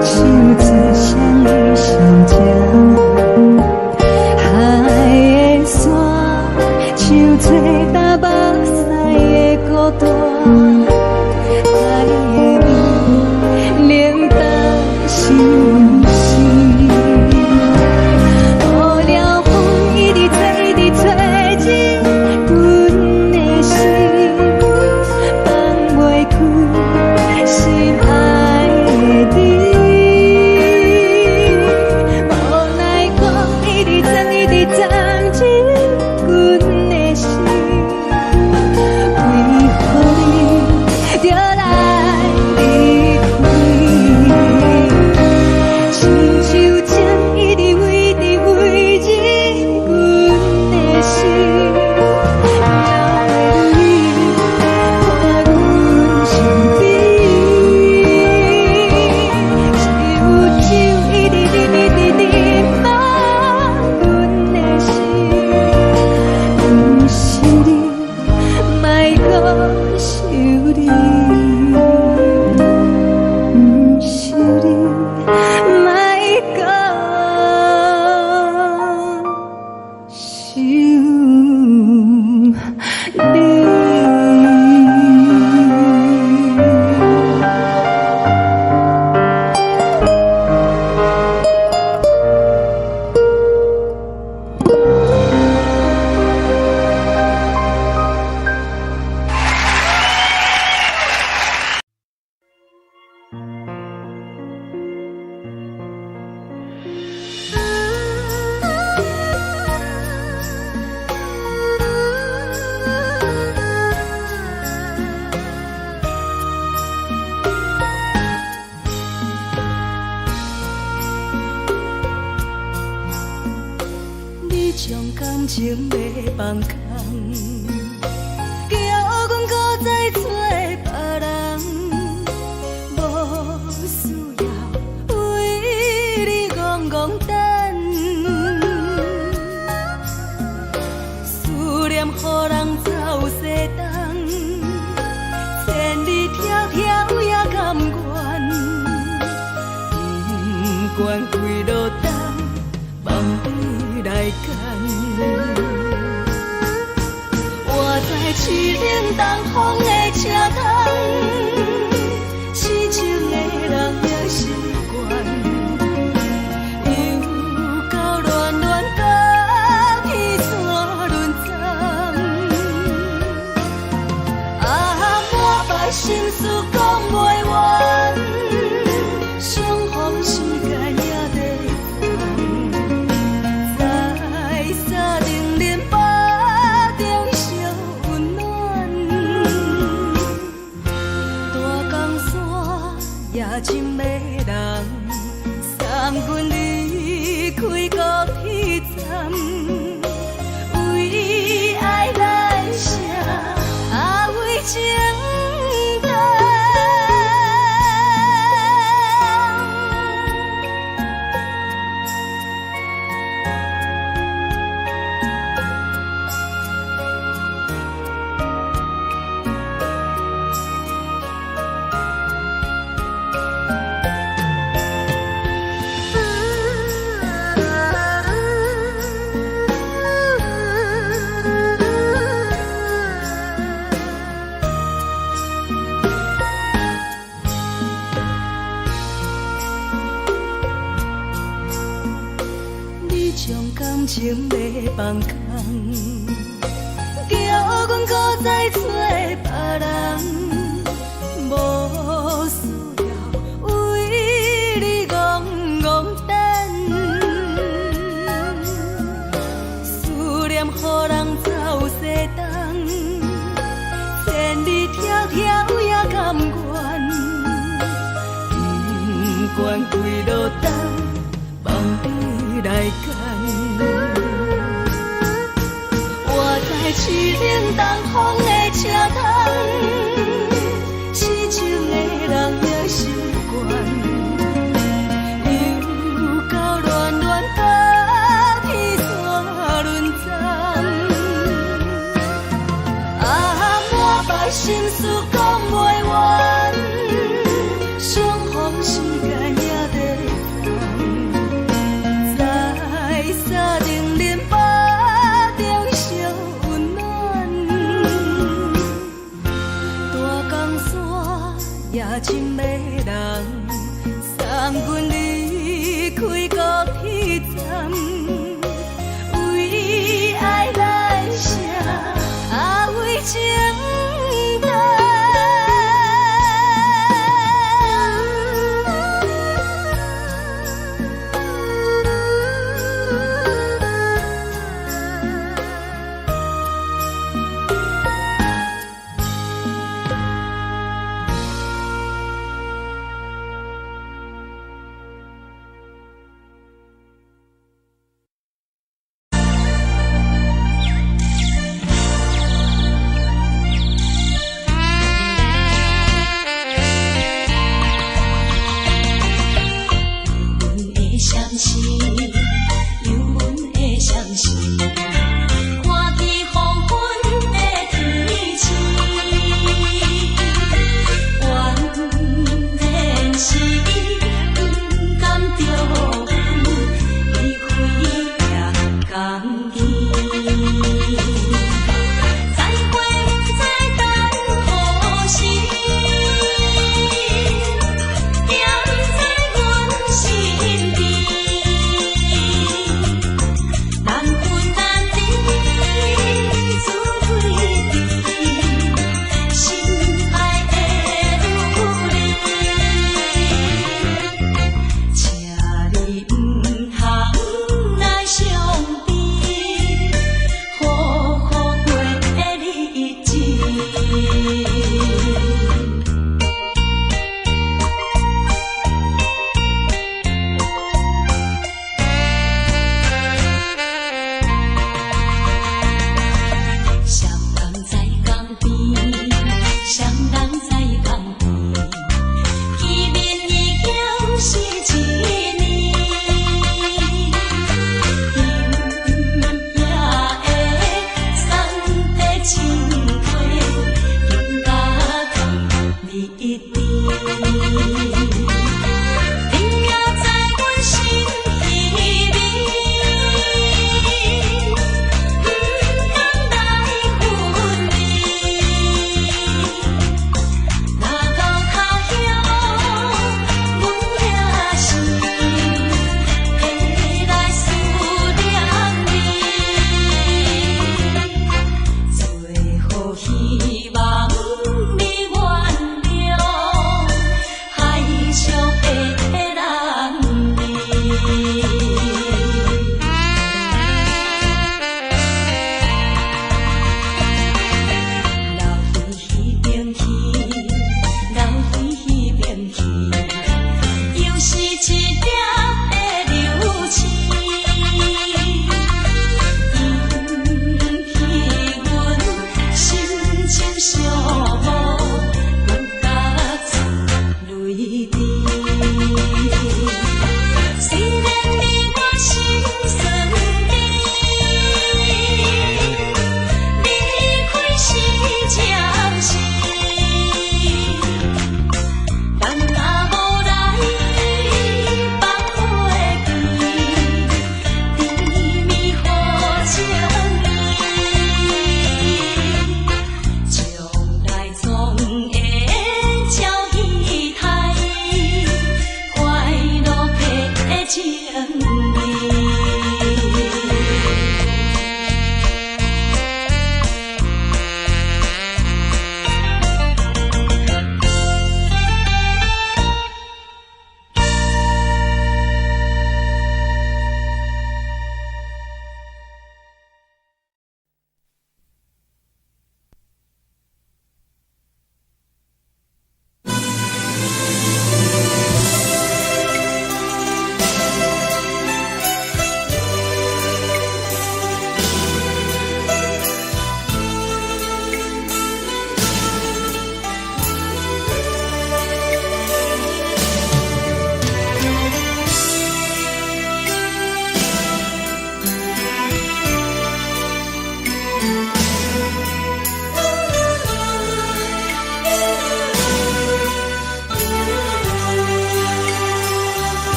唱出誰的心情？海的山，唱出踏目屎的孤單，海的味，冷淡相思。無聊風一直吹，一直吹入阮的心，放袂開心愛的你。無奈何一直鑽，一直鑽入阮的心，為何你著來離開？親像針一直飛，一直飛入阮的心，流的淚伴阮身邊。只有酒一直啉，一直啉，放阮的心，毋是你，莫閣想你。毋是你，莫閣想你。你將感情欲放空，叫阮閣再找別人，無需要為你戇戇等，思念予人走西東，千里迢迢也甘願，不管幾落冬，望你來牽。我在凄冷東風的車窗，痴情的人也習慣，又到戀開高鐵站，為愛來寫，啊為情等。你將感情欲放空，叫阮閣再找別人，無需要為你戇戇等。思念予人走西東，千里迢迢也甘願，不管幾落冬，放你來揀。我在淒冷東風的車窗，痴情的人也習慣，又到暖暖北天山輪站，啊，滿腹心事講袂完，相逢時間也短暫，在三重連北中相溫暖。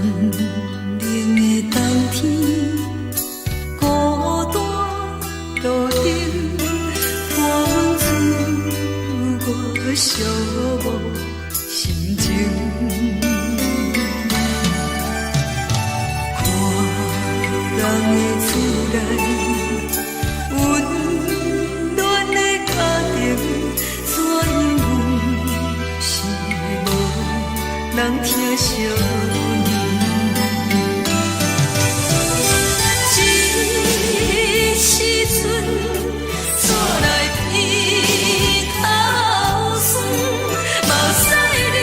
冷的冬天，孤單路燈伴阮自我寂寞心情。看人的厝內，溫暖的家庭，怎樣阮是無人疼惜阮。這時陣，煞來鼻頭酸，目屎忍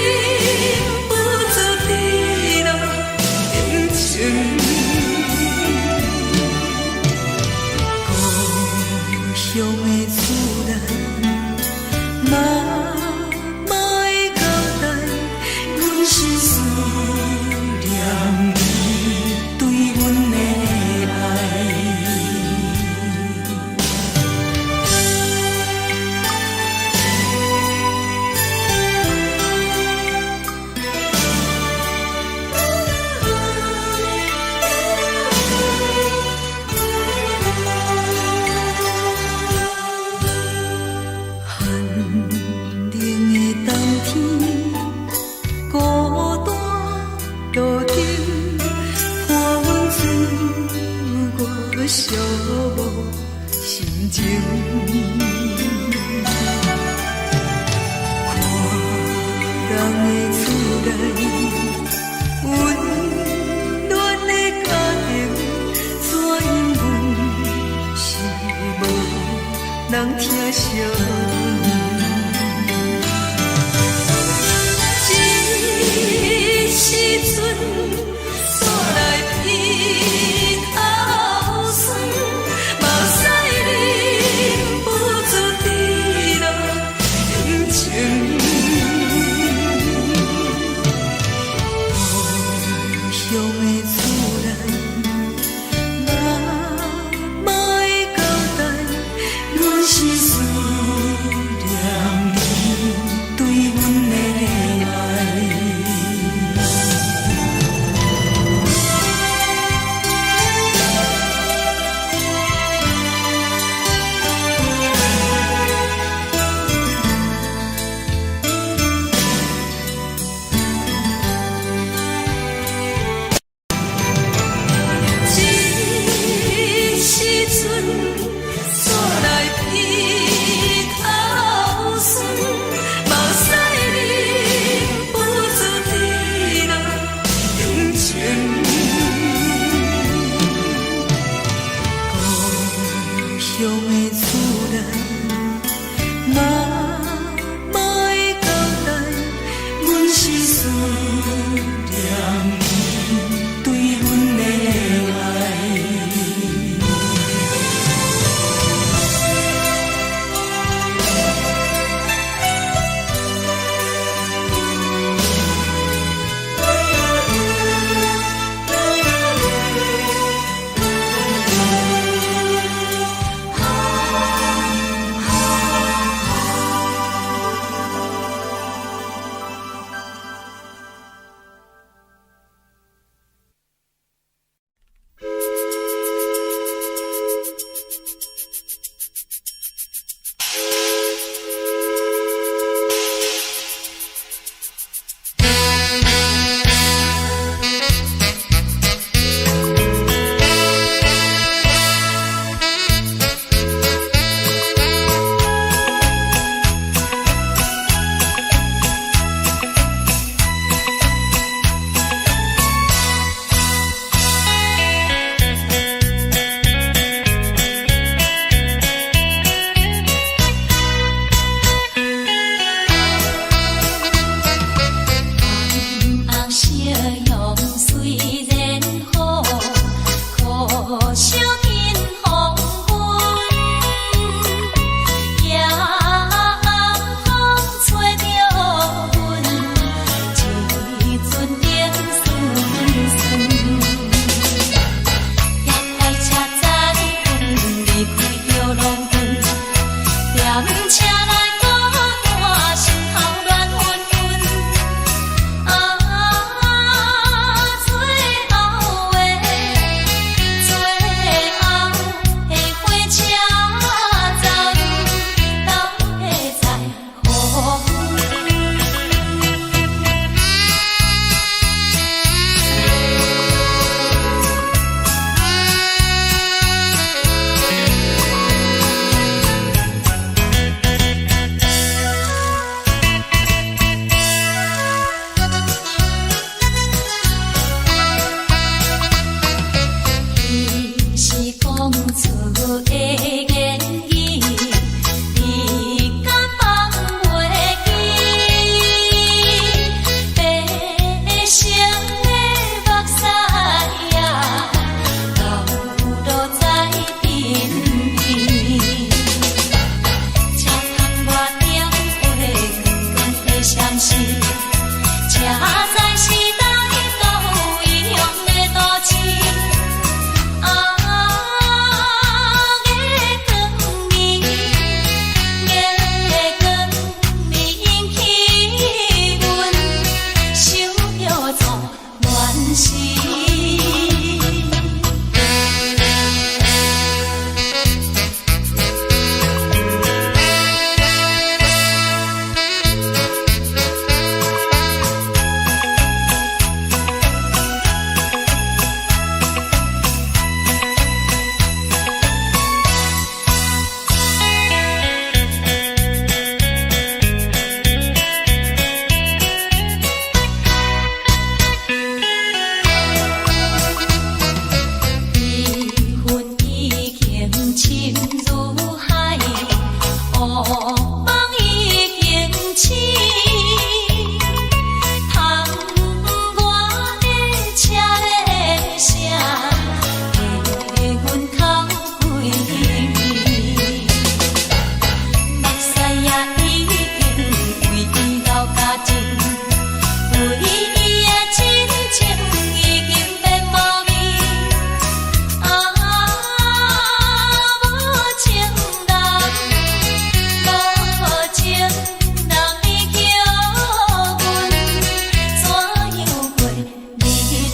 不住滴落眼睛。故鄉的厝內，媽媽的交代，阮是思念你對阮的愛。寒冷的冬天，孤單路燈伴阮自我寂寞心情。看人的厝內，溫暖的家庭，怎樣阮是無人疼惜阮。這時陣，煞來鼻頭酸，目屎忍不住滴落眼睛。故鄉的厝內，媽媽的交代，阮是思念你對阮的愛。這時陣，煞來鼻頭酸，目屎忍不住滴落眼睛。故鄉的厝內，媽媽的交代，阮是思念你對阮的愛。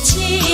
醒。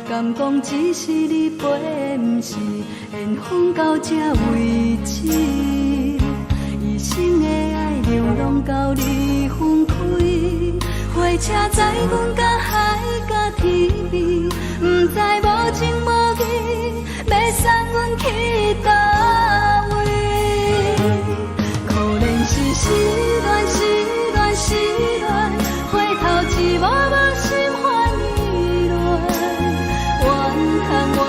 敢講只是你陪，毋是緣分到這為止。一生的愛流浪到你分開，火車載阮到海角天邊，毋知無情無義，欲送阮去佗位。可憐是失戀，失戀，失戀，回頭一幕幕心煩意亂。怨嘆怨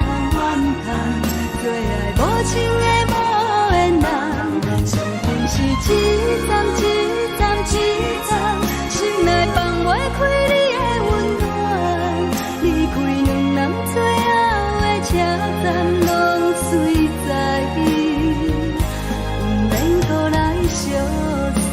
嘆怨嘆，做愛無情的無緣人，相逢是一站一站一站，心內放袂開你的溫暖。離開兩人最後的車站，攏隨在伊，毋免閣來相送。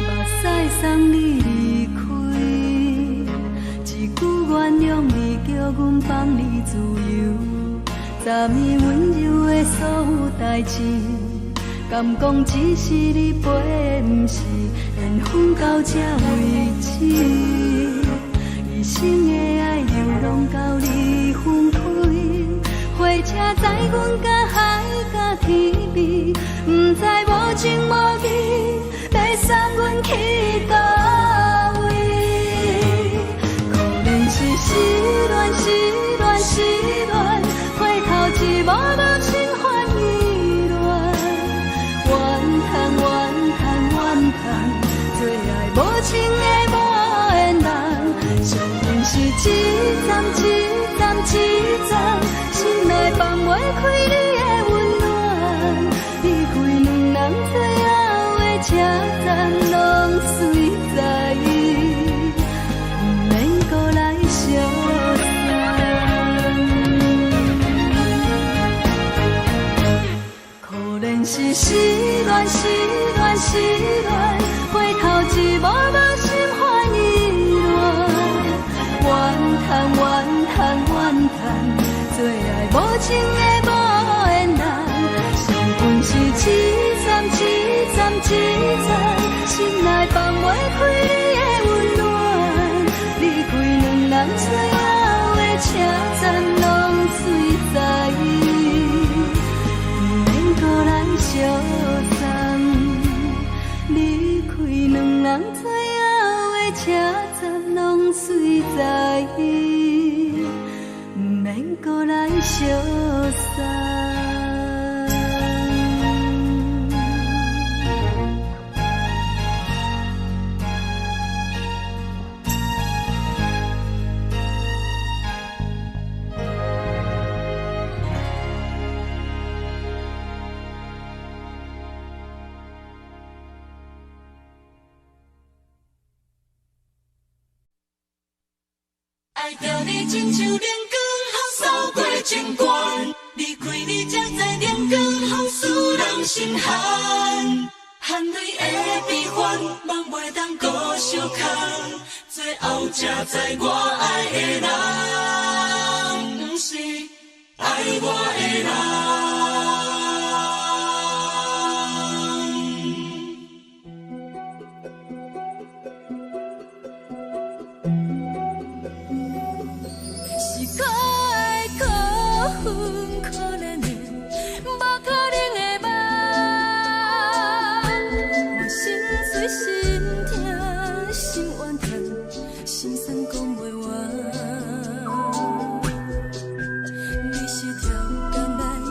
目屎送你離開，一句原諒你，叫阮放你自由。昨暝溫柔的所有代誌，敢講只是你陪，毋是緣分到這為止。一生的愛流浪到你分開，火車載阮到海角天邊，毋知無情無義，欲送阮去佗位。可憐是失戀，失戀，失戀，回頭一幕幕心煩意亂。怨嘆怨嘆怨嘆，做愛無情的無緣人，相逢是一站一站一站，心內放袂開你的溫暖。離開兩人最後的車站，攏隨在伊，毋免閣來相送。可憐是失戀，失戀，失戀，回頭一幕幕心煩意亂。怨嘆怨嘆怨嘆，做愛無情的無緣人，相逢是一站一站一站，心內放袂開你的溫暖。離開兩人最後的車站，攏隨在伊，毋免閣來相送。離開兩人最後的車站，攏隨在伊，毋免閣來相送。愛著你親像冷光予掃過情關，離開你才知冷光予使人心寒，含淚的悲歡，夢袂當閣相牽，最後才知我愛的人，毋是愛我的人。是可愛可恨可憐的，無可能的夢。我心碎心痛心怨嘆，心酸講袂完。你是超工來彼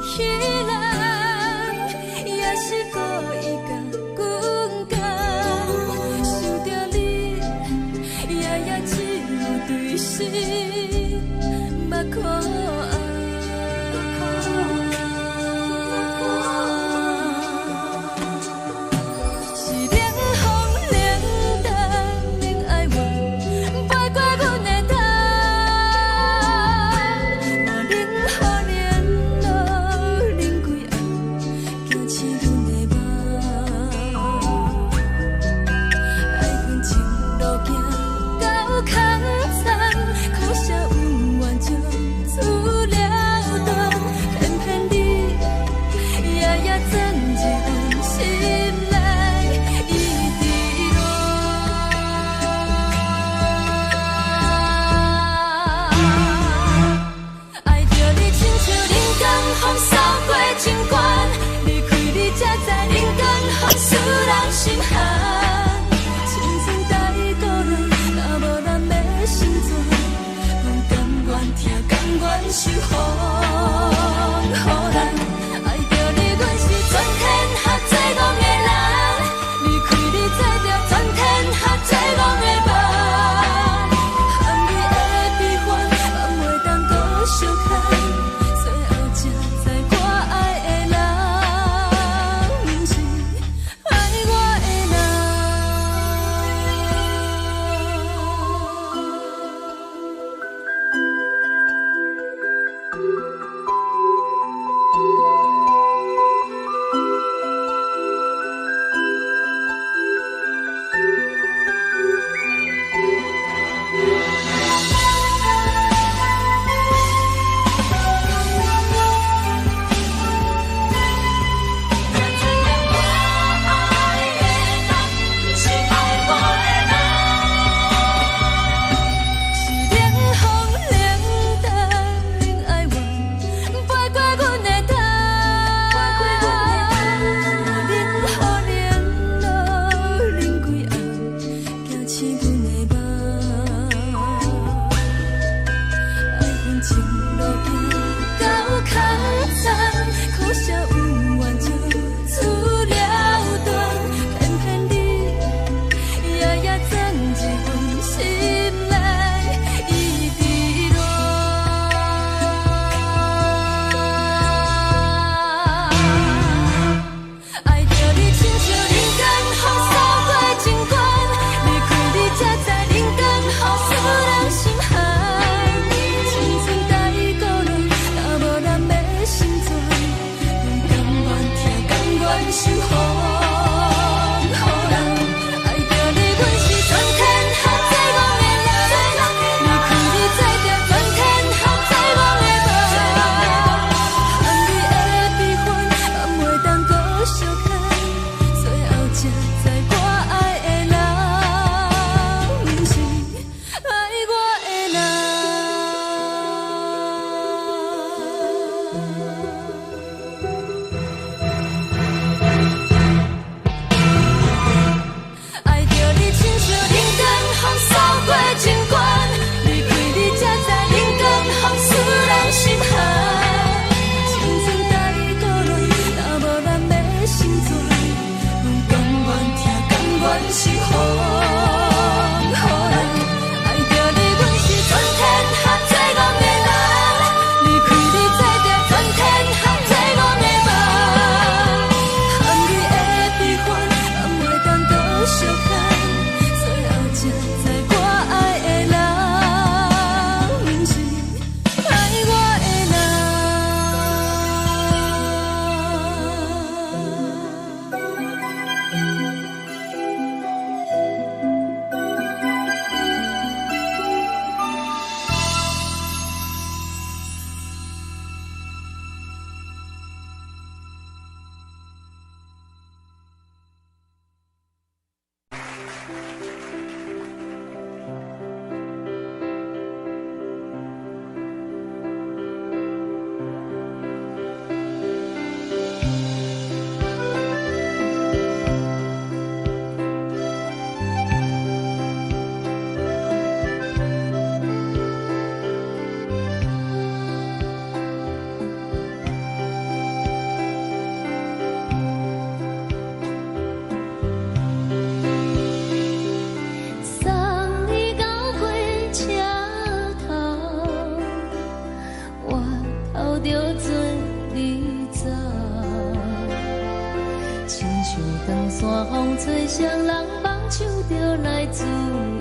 山風吹，雙人放手就來自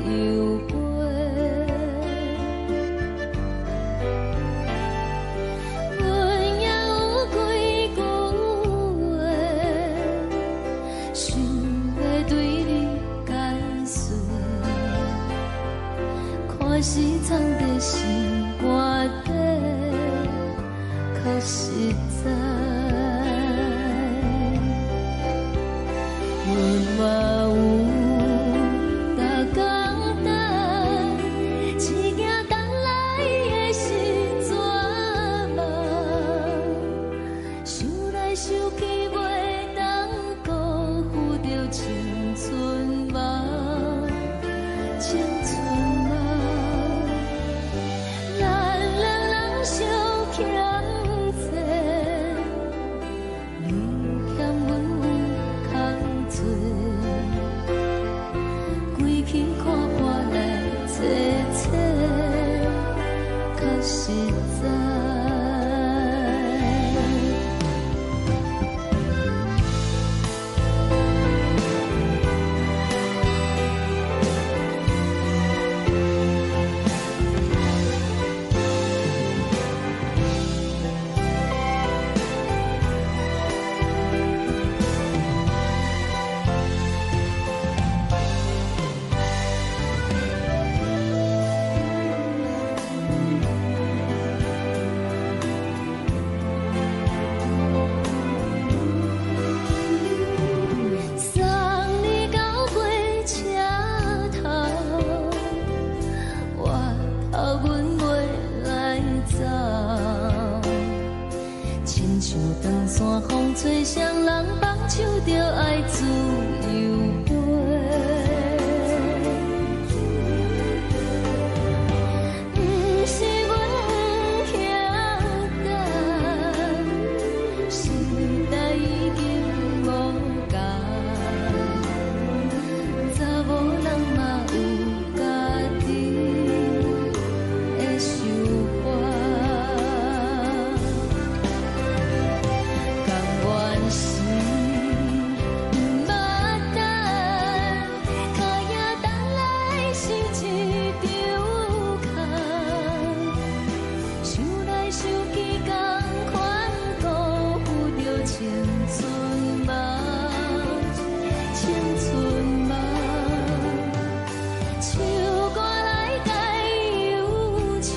由飛。阮也有幾句話，想欲對你解說，看是藏佇心肝底，較實在。阮嘛有逐工等，只驚等來的是绝望。想來想去，袂當辜負著青春夢，青春夢。咱兩人相欠債，你欠阮有空做，規氣看破來找找，較實在。送你到火車頭，回頭阮袂來走。親像長山風吹，雙人放手就愛自由飛。毋是阮不肯等，時代已經無仝，查某人嘛有家己的想法。甘願是毋捌等，跤影等來是一場空。想來想去，仝款辜負著青春夢，青春夢。唱歌來解憂愁，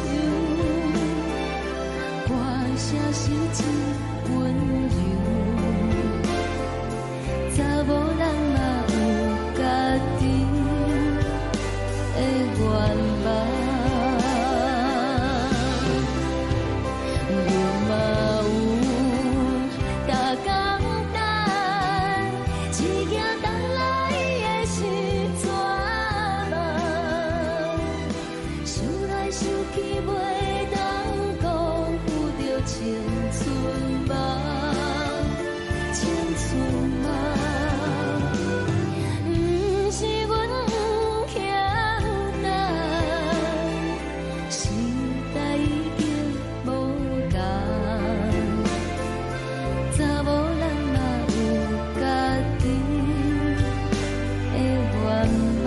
歌聲是真溫柔。查某人嘛有家己的願望。阮嘛有逐工等，只驚等來的是絕望。想來想去，袂當辜負著青春夢，青春夢。毋是阮不肯等，時代已經無仝，查某人嘛有家己的願望。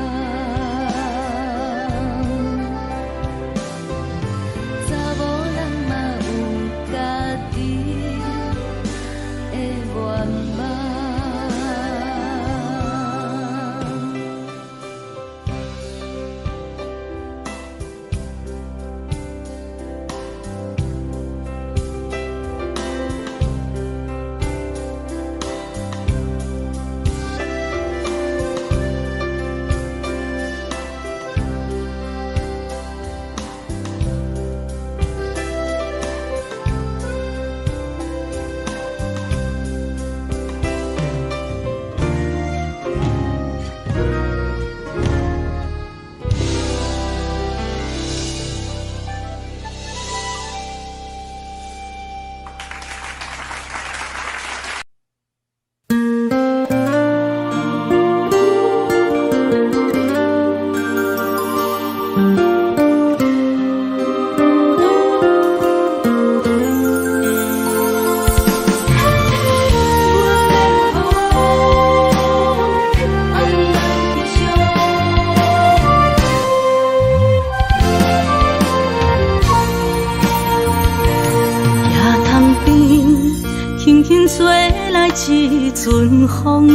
阵风，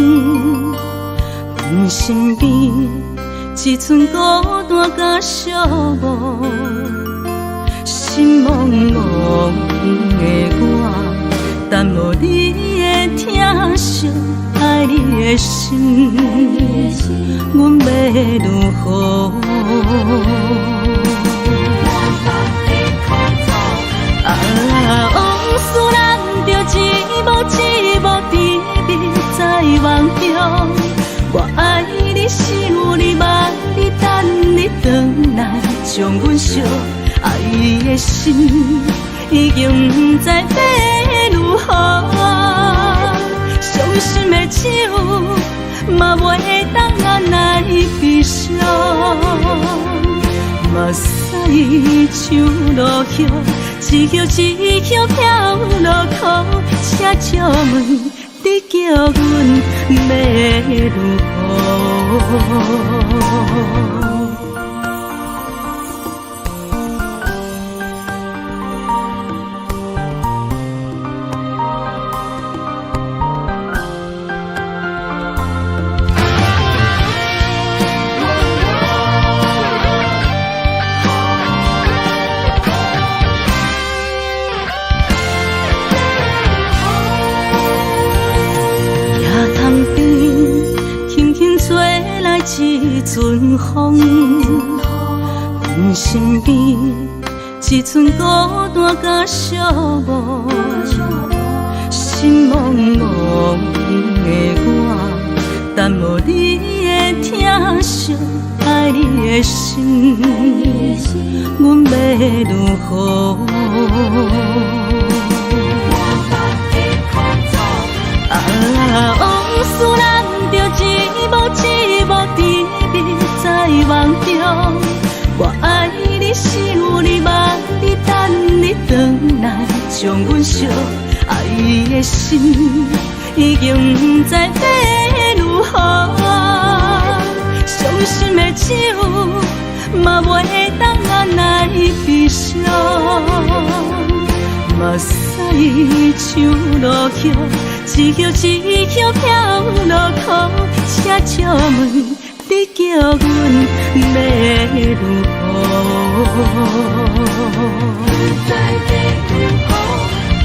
阮身边一阵孤单佮寂寞，心茫茫的我，等无你的疼惜，爱你的心，阮欲如何？啊，往事咱就一幕一幕甜蜜在梦中。我爱你，想你，望你，等你转来，将阮惜。爱的心已经毋知欲如何，伤心的酒嘛袂当按捺悲伤。目屎像落叶，一叶一叶飘落苦，请借问你叫阮欲如何？一阵风，阮身边一阵孤单佮寂寞，心茫茫的我，等无你的疼惜，爱你的心，阮欲如何？啊，往事咱就一幕一幕甜蜜在梦中。我爱你，想你，望你，等你转来，将阮惜。爱的心已经毋知欲如何，伤心的酒嘛袂当按捺悲伤。目屎像落叶，一叶一叶飘落苦，请借问你叫阮欲如何？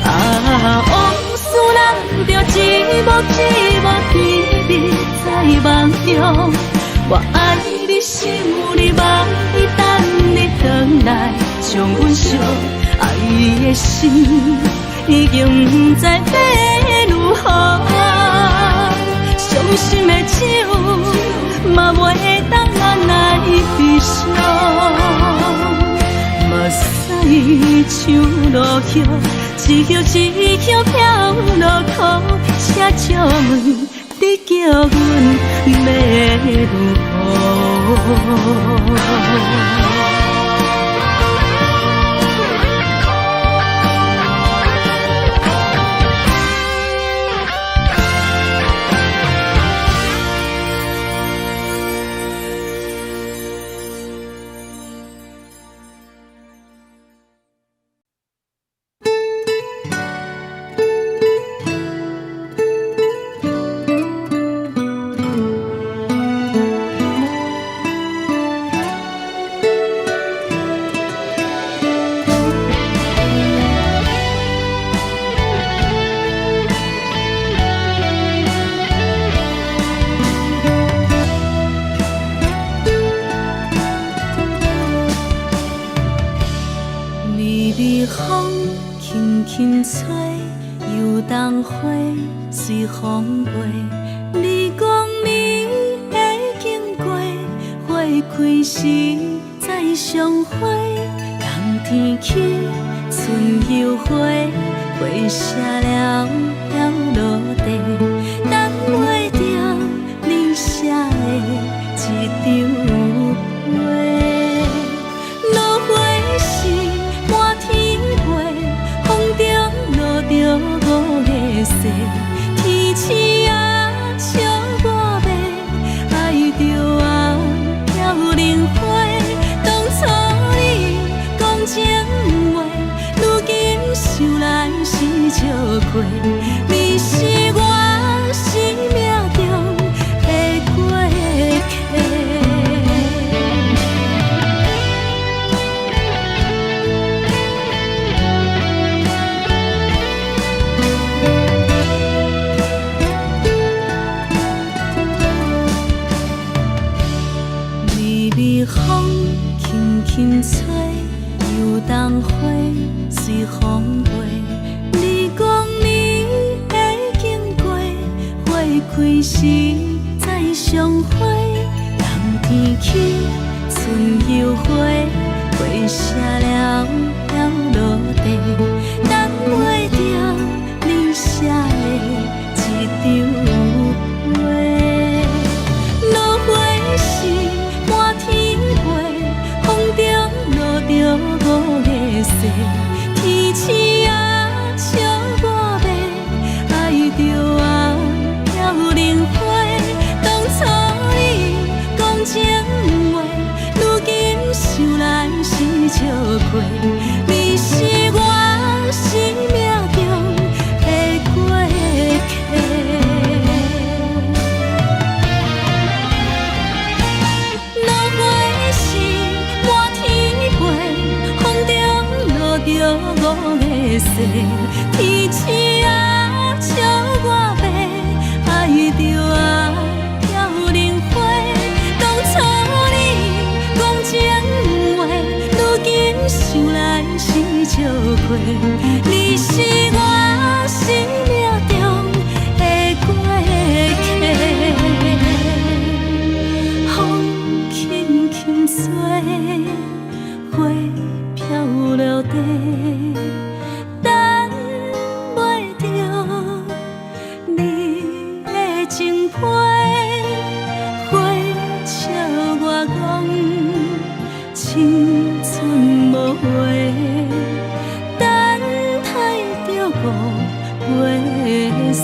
啊，往事咱就一幕一幕甜蜜在梦中。我爱你，想你，望你，等你转来，将阮惜。爱的心已经毋知欲如何，伤心的酒嘛袂当按捺悲伤。目屎像落叶，一叶一叶飘落苦，请借问你叫阮欲如何？想来是笑过，你是我。輕吹，油桐花隨風飛。你講你會經過，花開時再相會。冬天起，春又回，花謝了飄落地，等袂著你寫的這張批。落花時滿天飛，風中落著五个誓，天星啊笑我欲，愛著啊飄零花。當初你講情話，如今想來是笑虧。你是我生命中的過客。落花時滿天飛，風中落著五个誓，天星啊笑我欲，愛著啊飄零花。當初你講情話，如今想來是笑虧。你是我生命中的過客。風輕輕吹，花飄落地，等袂著你的情批。花笑我講青春無話，等待著五月雪。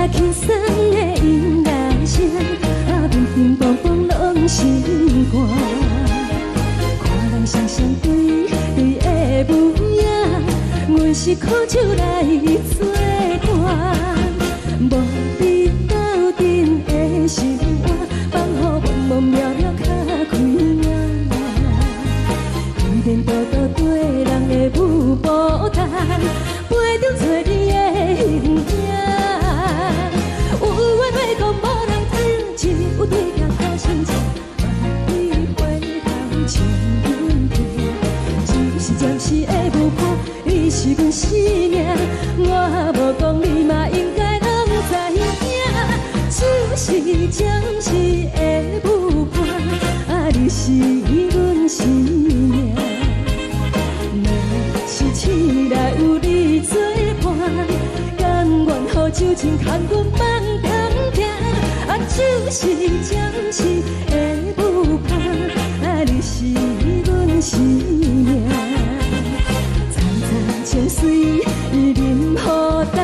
輕鬆的音樂聲，啊，乒乒乓乓攏心肝。看人雙雙對對的舞影，阮是苦酒來做伴，無你鬥陣的生活，放予茫茫渺渺較開眼。依然獨獨綴人的舞步單，陪著找你的形影。有緣欲講無人聽，只有對鏡苦心情，萬里回頭笑阮聽。只是暫時的舞伴，你是阮生命，我無講你嘛應該攏知影。只是暫時的舞伴，啊，你是阮生命。若是醒來有你作伴，甘願予酒精牽阮放長行。啊，只是暫時的舞伴，啊，你是阮生命。層層情水伊啉予乾，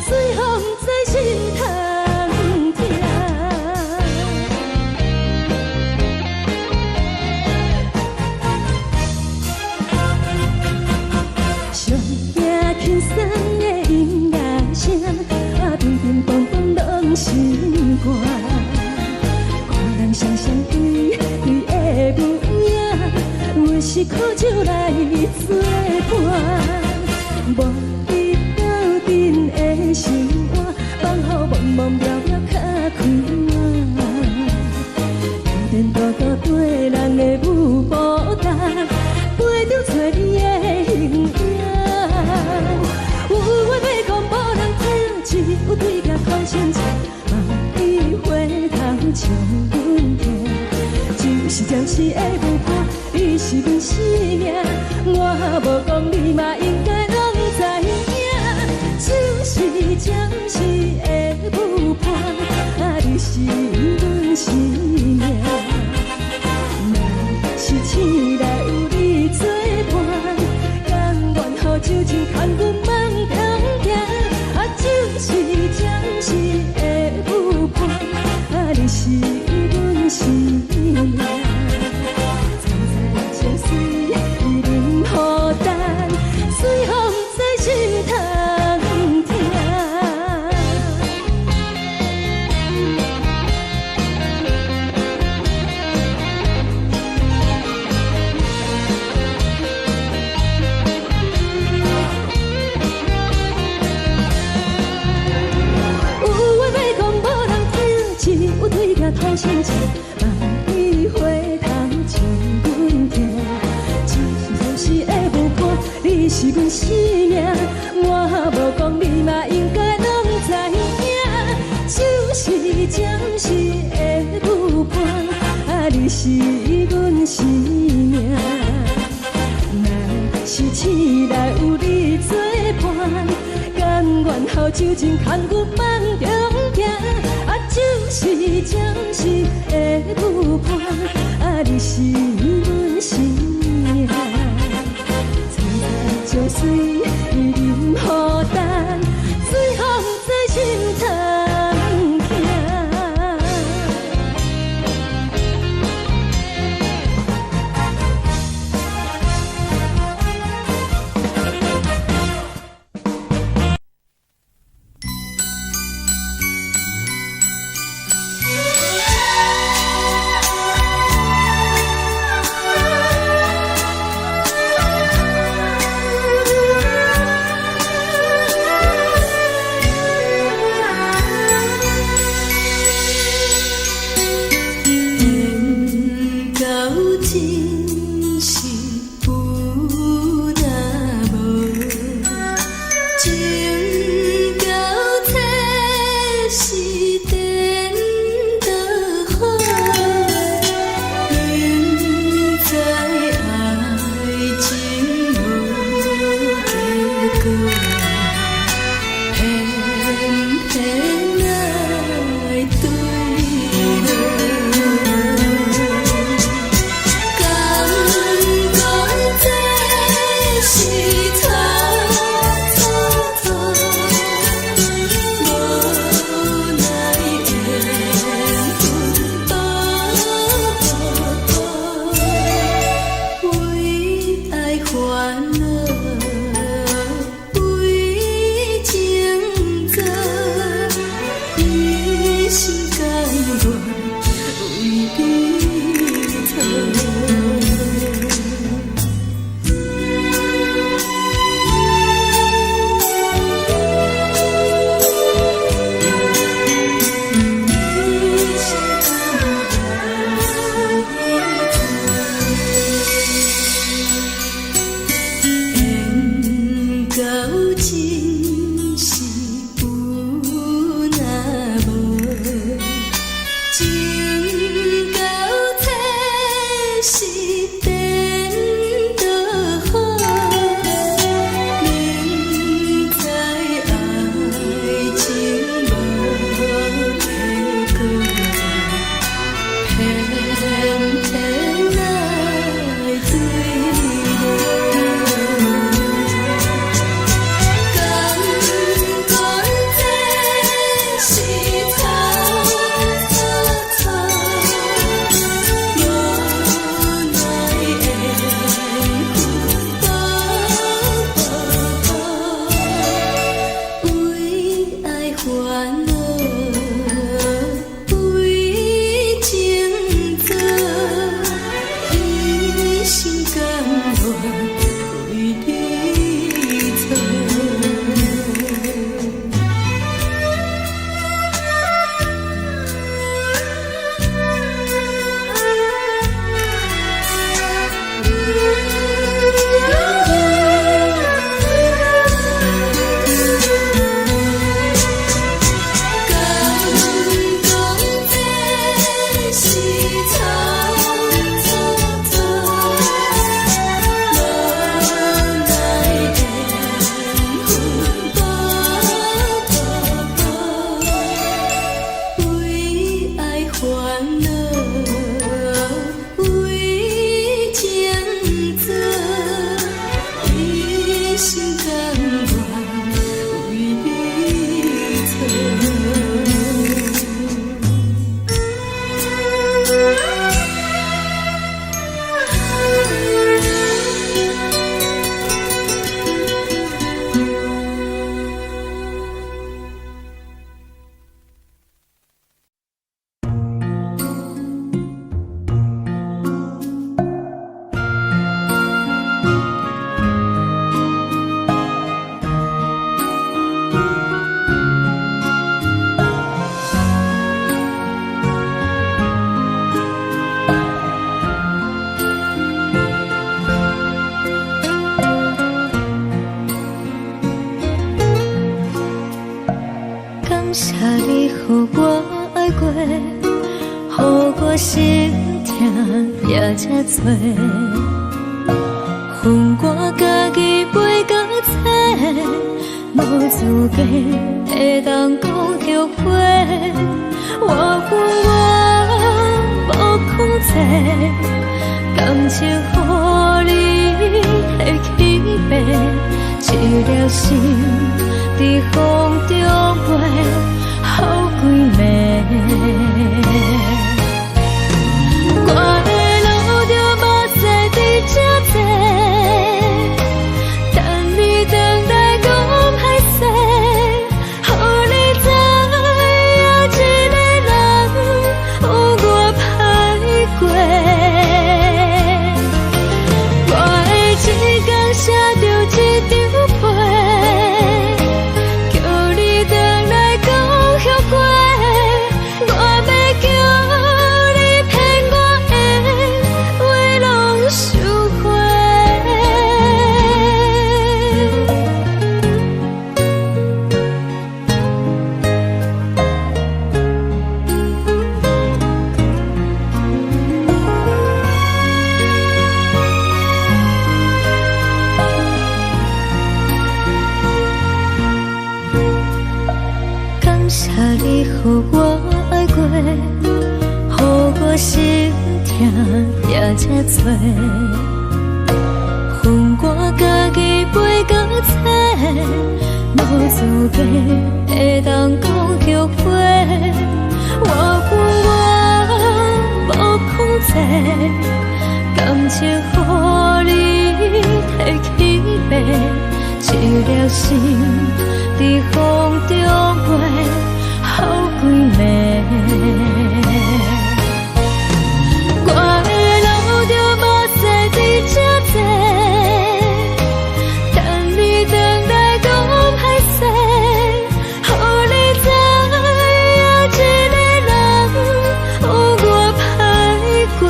水予毋知心通疼。上驚輕鬆的音樂聲，啊，乒乒乓乓攏心肝。看人雙雙對對的舞影，阮是苦酒來做伴，無你鬥陣的生活，放予茫茫渺渺較開眼。依然獨獨綴人的舞步單，陪著找你的形影。有話欲講無人聽，只有對鏡苦心情，萬里回頭笑阮聽。只是暫時的舞伴，你是阮生命，我無講你嘛應該攏知影。只是暫時的舞伴，啊，你是阮生命。若是醒來有你作伴，甘願予酒精牽阮放長行。啊，只是暫時的舞伴，啊，你是阮生命。層層情水伊啉予乾，水予毋知心通疼。有話欲講無人聽，只有對鏡苦心情，萬里回頭笑阮聽。只是暫時的舞伴，你是阮生命，我無講你嘛應該攏知影。只是暫時的舞伴，啊，你是阮生命。若是醒來有你作伴，甘願予酒精牽阮放長行。啊，只是暫時的舞伴，啊，你是阮生命。層層情水伊啉予乾，水予毋知心通疼。真是有若無，情到這是顛倒好，明知愛情無結果，偏偏愛對落。甘願這是錯錯錯，無奈緣分薄薄，為愛煩惱，為情做，一心甘願為你錯。敢講這是錯錯錯，無奈緣分薄薄薄，為愛煩惱，為情做，一心甘願為你錯。感謝你予我愛過，予我心疼也這多。分我家己飛到找，無資格會當講後悔。我分我無控制，感情予你提起爬，一粒心佇風中飛，予規暝。我會流著目屎佇這坐，等你轉來講歹勢，予你知影一個人有偌歹過。我會一工寫著一張批，叫你轉來講後悔。我欲叫你騙我的話攏收回。感謝你予我愛過，予我心疼也這多。分我家己飛到找，無資格會當講後悔。我分我無控制，感情予你提起爬，一粒心佇風中飛，予規暝。我會流著目屎佇這坐，等你轉來講歹勢，予你知影一個人有偌歹過。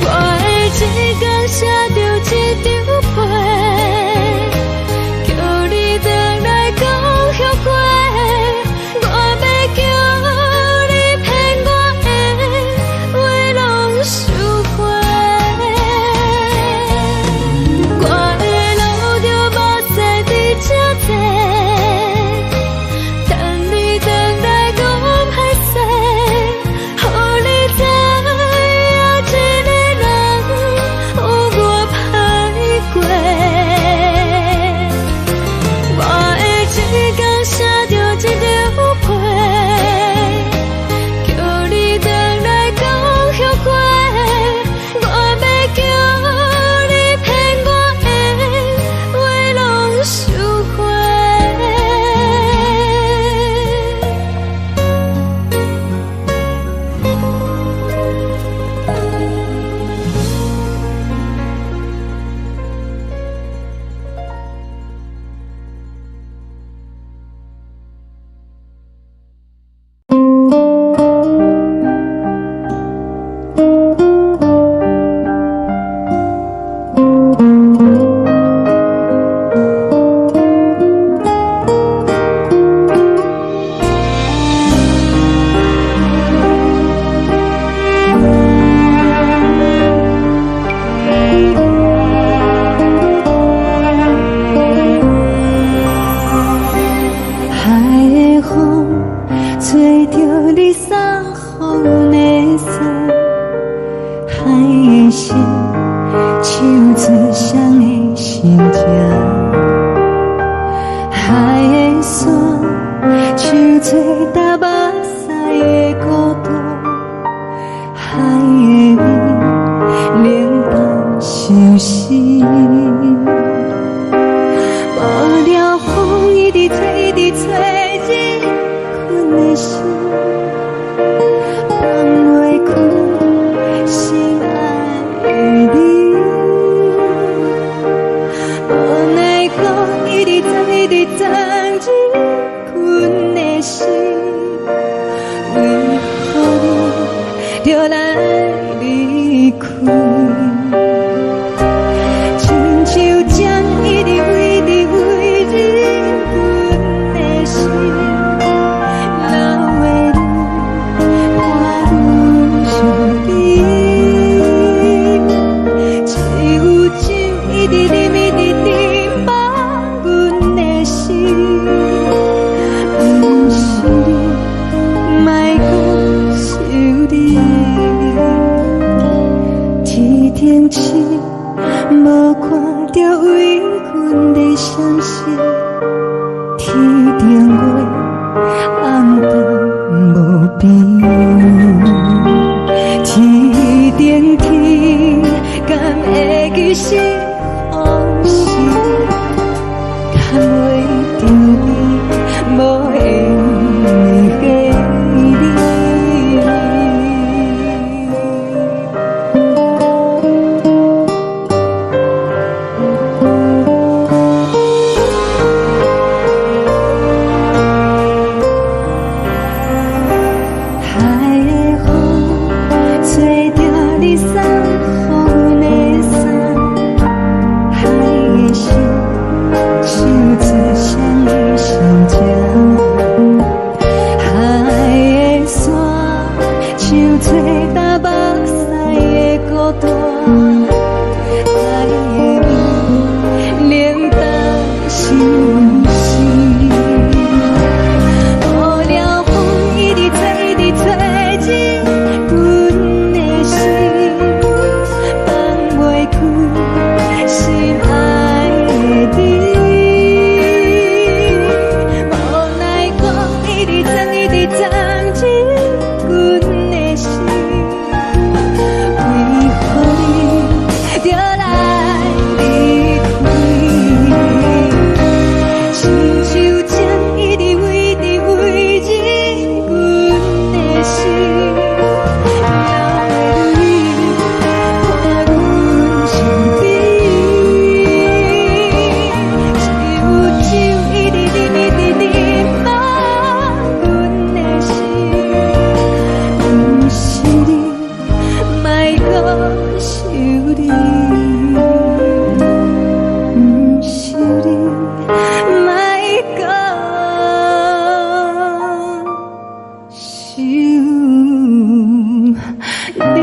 我會一工寫著一張批，海的山像做焦目屎的孤單，海的味冷淡相思。無聊風一直吹，一直吹，入阮的心，放袂開心愛的你。無奈何一直鑽，一直鑽入阮的心，為何你著來離開？親像針一直一直飛入阮的心，留的淚伴阮身邊。只有酒一直啉，一直啉，放阮的心。毋是你，莫閣想你。天頂星無看著為阮咧閃爍，天頂月暗淡無邊。天頂天敢會記是予是？牽袂著你，無緣的你。海的風吹著你送予阮的衫，海的心像做双双情，海的山像做焦目屎的孤單，海的味冷淡相思。無聊風一直吹，一直吹入阮的心，放袂開心愛的你。無奈何一直鑽，一直鑽入阮的心，為何你著來離開？親像針一直飛，一直飛入阮的心，留的淚伴阮身邊。只有酒一直啉，一直啉，放阮的心。毋是你，莫閣想你。毋是你，莫閣想你。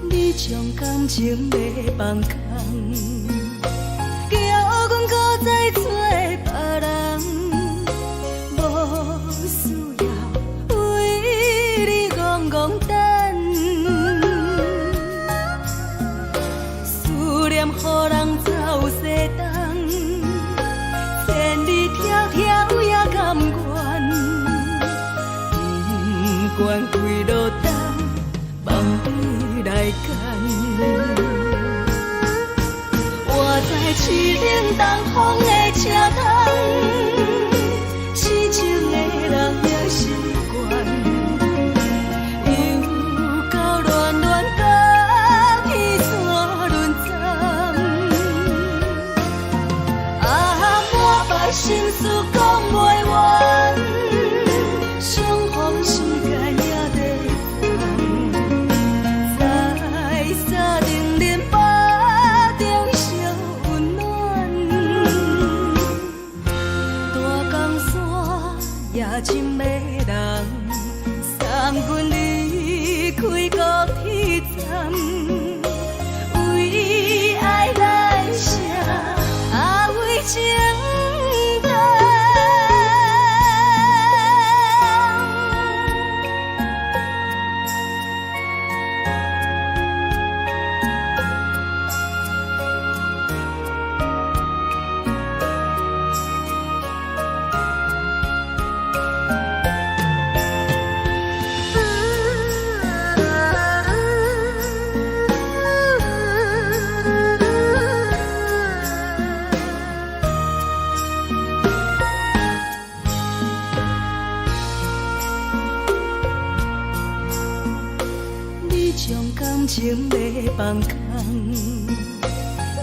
你將感情欲放空，叫阮閣再找別人，無需要為你戇戇等，思念予人走西東，千里迢迢也甘願，不管幾落冬，望你來牽。我在凄冷東風的車窗，痴情的人也習慣，又到戀戀甲彼山輪站。啊，满腹心事講袂完，人，送阮離開高鐵站，為愛來寫，啊為情等。你將感情欲放空，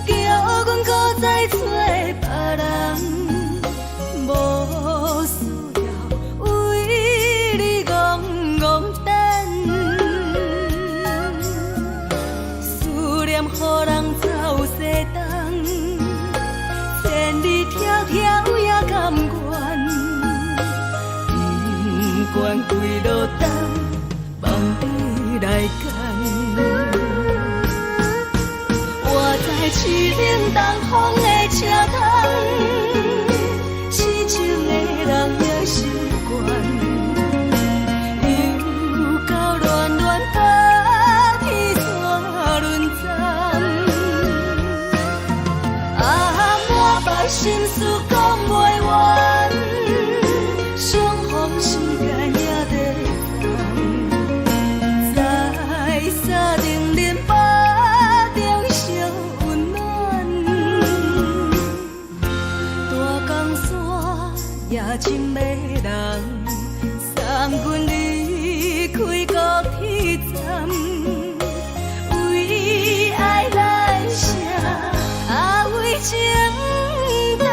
叫阮閣再找別人，無需要為你戇戇等。思念予人走西東，千里迢迢也甘願，不管幾落冬，放你來揀。我在淒冷東風的車窗，痴情的人也習慣，又到暖暖北天煞輪站，啊，滿腹心事講袂完，相逢時間也短暫，在三重林北中相溫暖，大江山也真迷人，送阮離開高鐵站，為愛來寫，啊為情等。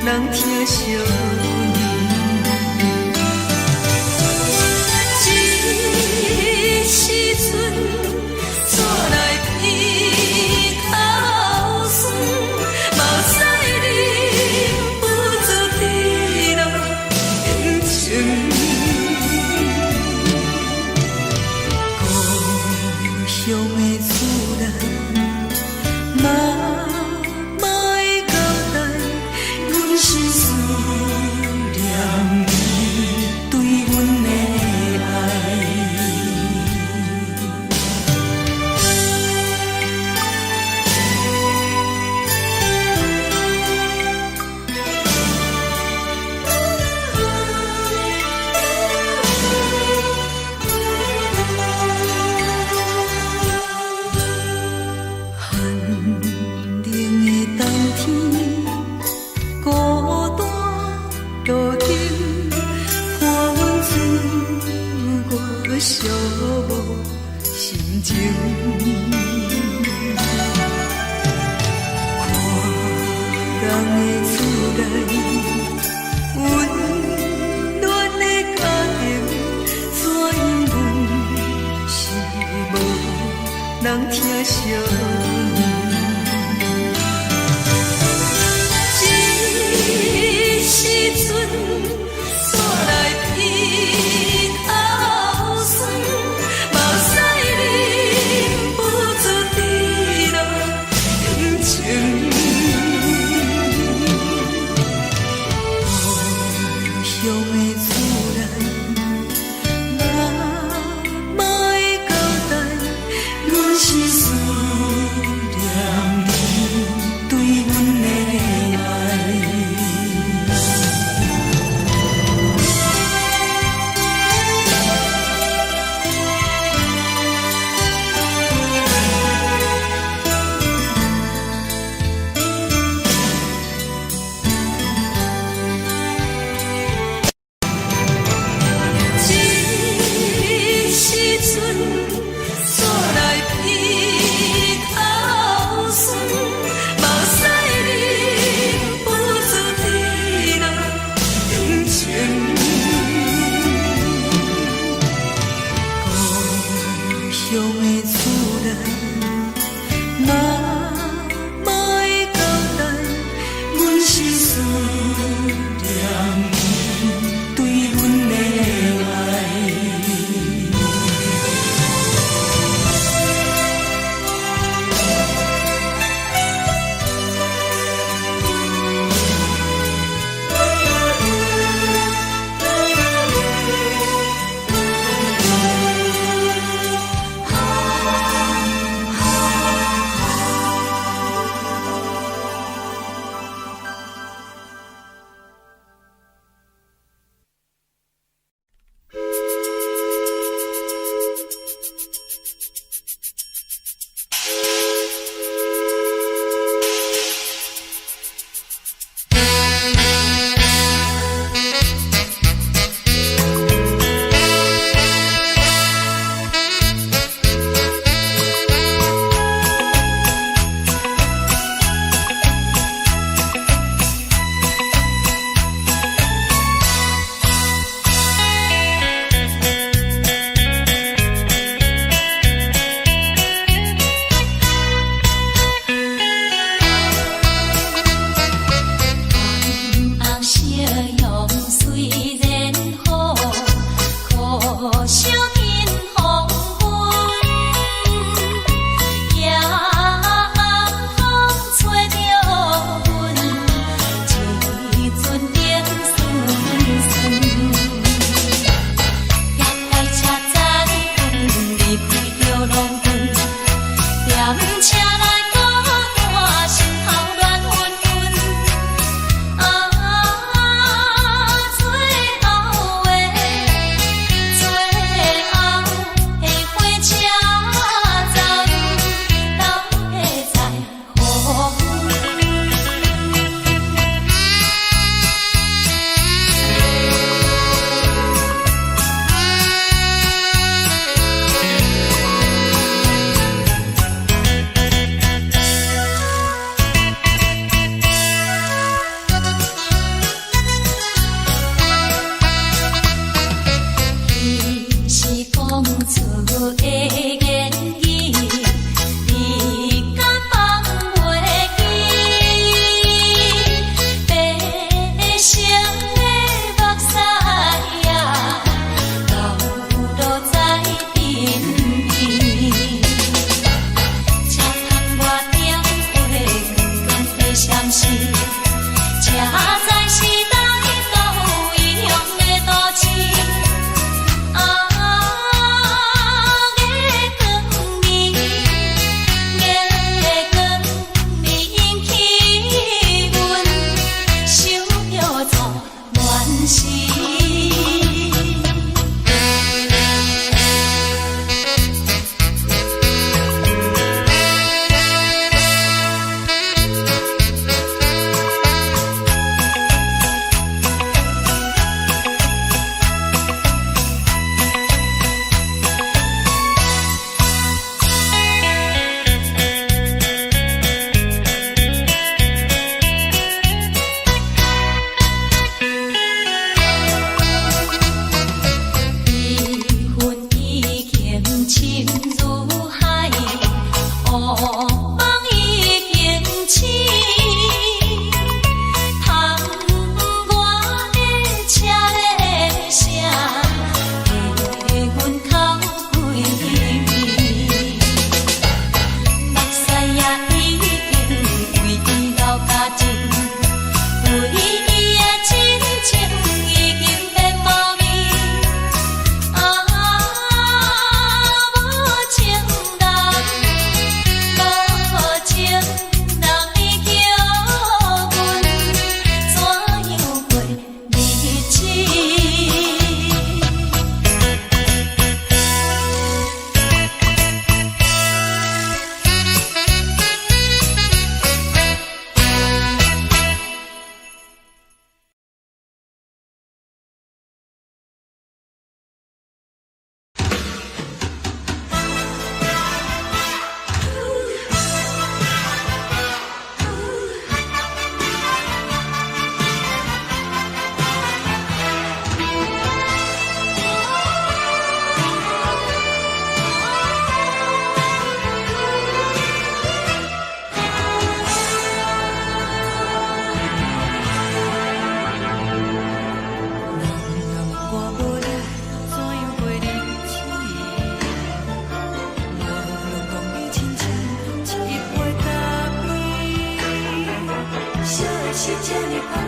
人疼惜阮。這時陣，煞來鼻頭酸，目屎忍不住滴落眼睛。故鄉的厝內，媽媽的交代，阮是思念你對阮的愛。寒冷的冬天，孤單路燈，伴阮自我寂寞心情。看人的厝內，溫暖的家庭，怎樣阮是無人疼惜阮。這時陣，煞來鼻頭酸，目屎忍不住滴落眼睛。故鄉的厝內，媽媽的交代，阮是思念你對阮的愛。這時陣，煞來鼻頭酸，目屎忍不住滴落眼睛。故鄉的厝內，媽媽的交代，阮是思念你對阮的愛。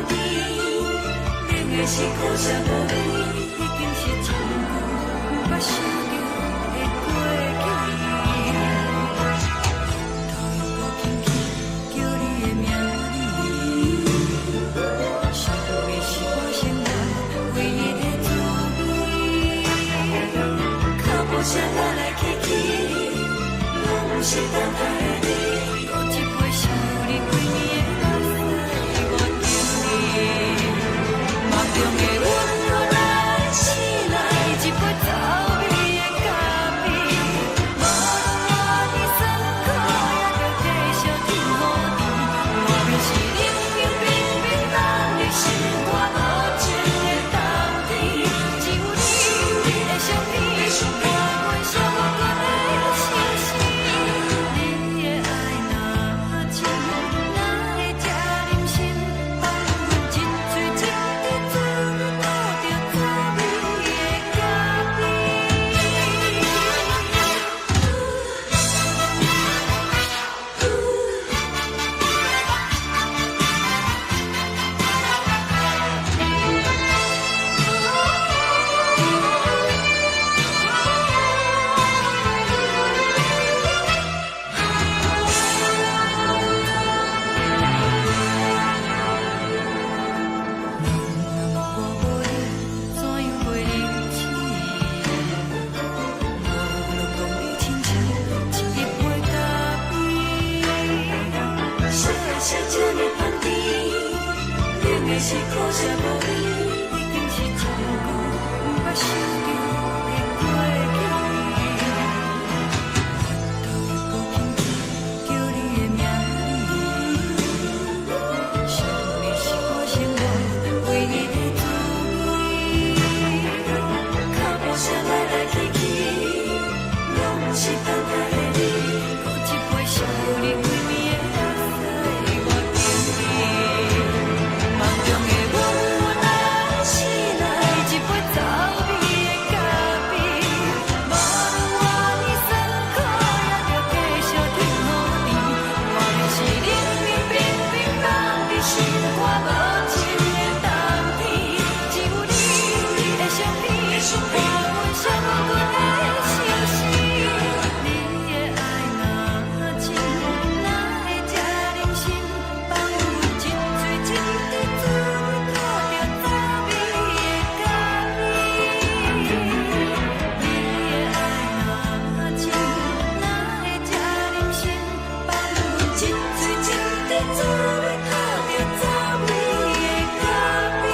甜，冷的是苦涩无味，已经是真久毋捌想著的过去。头又阁轻轻叫你的名字，想的是我生活唯一的滋味。脚步声来来去去，拢毋是等待的你。阁一杯想你规暝的目屎，我敬你。梦中的阮阁来醒来，一杯走味的咖啡。无论偌尼酸苦，也著继续天雨甜。外面是冷冷冰冰冻的心肝无情的冬天，只有你的相片，伴阮寂寞的相思。你的爱若真，哪会这忍心放阮一醉一滴滋味，讨著滋味的咖啡。我无你，怎样过日子？无论讲你亲像一杯咖啡。啥会是这呢香甜？冷的是苦涩无味，已经是真久毋捌想著的过去。头又阁轻轻叫你的名字，想你是我生活唯一的滋味。脚步声来来去去，拢毋是等待的你。阁一杯想你规暝的目屎，我敬你。梦中的阮来醒来，一杯走味的咖啡。无论偌尼酸苦，也著继续天雨甜。外面是冷冷冰冰冻的心肝无情的冬天，只有你的相片，伴阮寂寞的相思。你的爱若真，哪会这忍心放阮一醉一滴滋味，讨著滋味的咖啡。你的爱若真，哪会这忍心放阮一醉一滴滋味，讨著滋味的咖啡。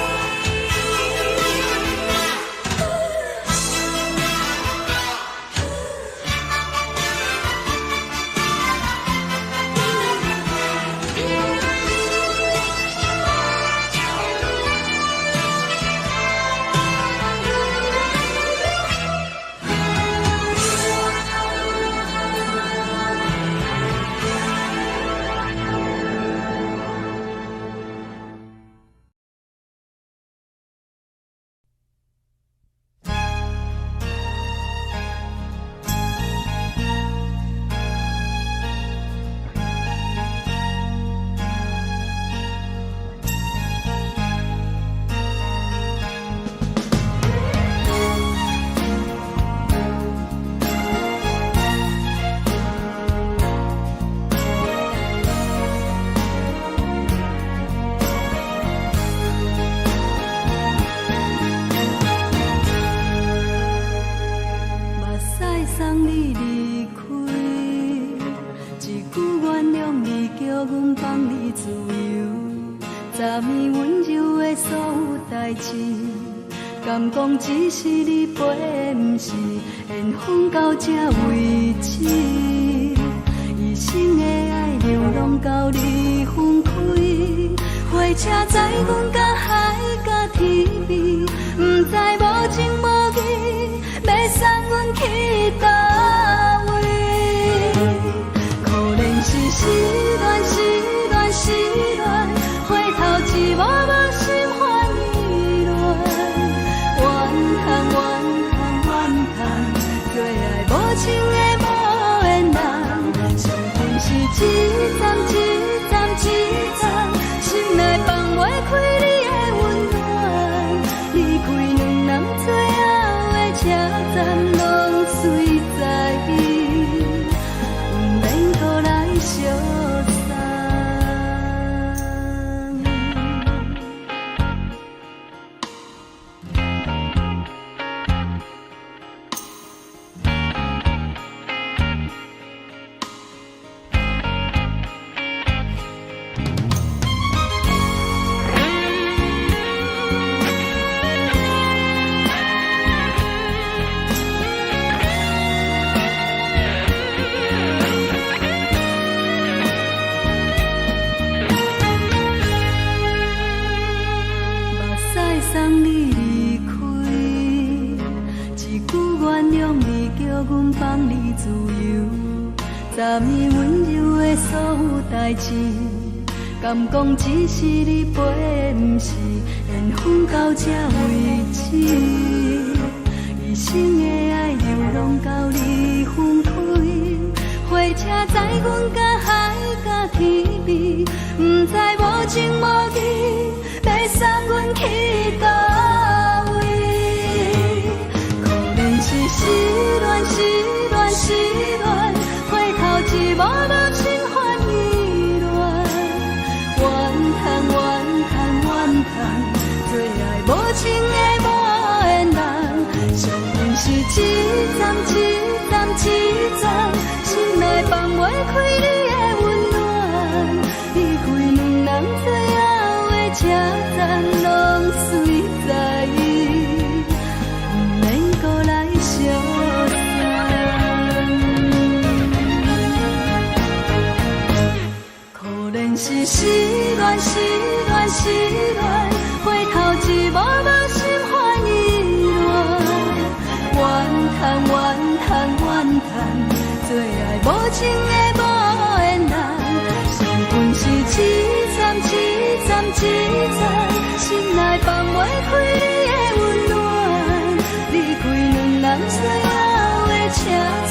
目屎送你离开，一句原諒你，叫阮放你自由。昨暝溫柔的所有代誌，敢講只是你陪的，毋是緣分到這為止。一生的愛流浪到你分開，火車載阮到海角天邊，毋知無情無義，欲送阮去佗位？可能是失戀，失戀，失戀，回頭一幕幕心煩意亂。怨叹怨叹怨嘆，最愛無情的無緣人，傷痕是一站一站一站，心內放袂開。送你离开。一句原谅你，叫阮放你自由。昨暝温柔的所有代誌，敢講只是你陪，毋是緣分到這為止。一生的愛流浪到你分開，火車載阮甲海甲天邊，毋知無情無義欲送阮去佗位。可憐是失戀，失戀，失戀，回頭一幕幕心煩意亂，怨嘆怨嘆怨嘆，做愛無情的無緣人，相信是一站一站一站，心內放袂開你的溫暖，離開兩人最後的車站，攏隨在意，毋免閣來相送。可憐是失戀，失戀，失戀，回頭一幕幕心煩意亂，怨嘆怨嘆怨嘆，做愛無情的無緣人，相分是一站一站一站，心內放袂開你的溫暖，離開兩人最後的車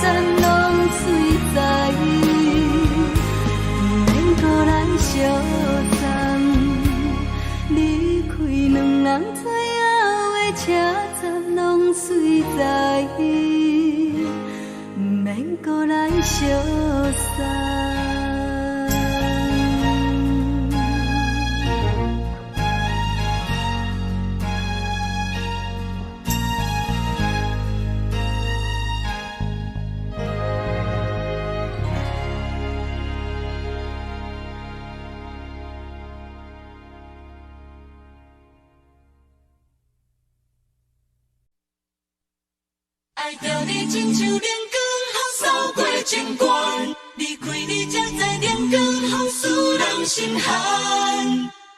站，攏隨在意，毋免閣來相送。離開兩人最後的車站，攏隨在意，毋免閣來相送。愛著你親像冷光予掃過情關，離開你才知冷光予使人心寒，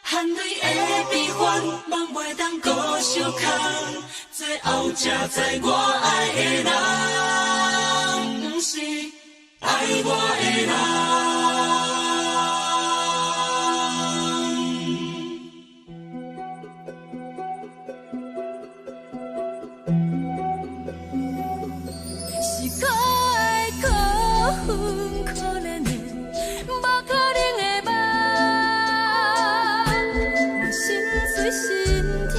含淚的悲歡，夢袂當閣相牽，最後才知我愛的人，毋是愛我的人。是可愛可恨可憐的，無可能的夢。我心碎心痛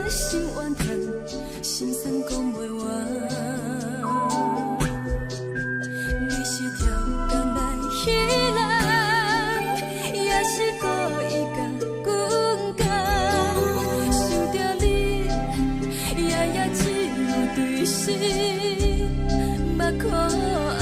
心怨叹，心酸講袂完。你是超工來彼人，也是故意共阮講。想著你，夜夜只有對心目苦紅。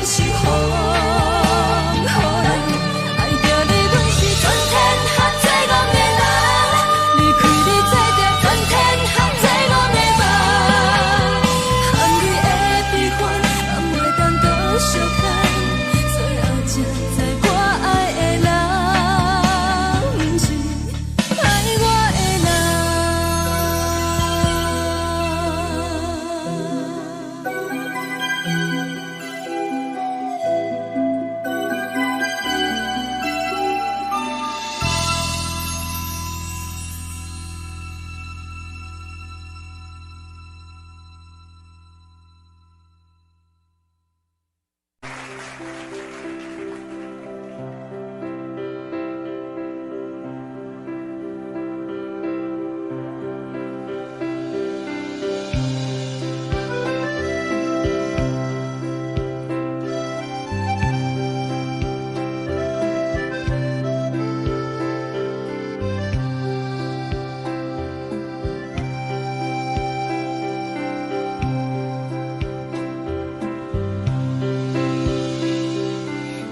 是風予人。愛著你，阮是全天下最戇的人。離開你，做著全天下最戇的夢。含淚的悲歡，放袂當閣相看。最後才知我愛的人，毋是愛我的人。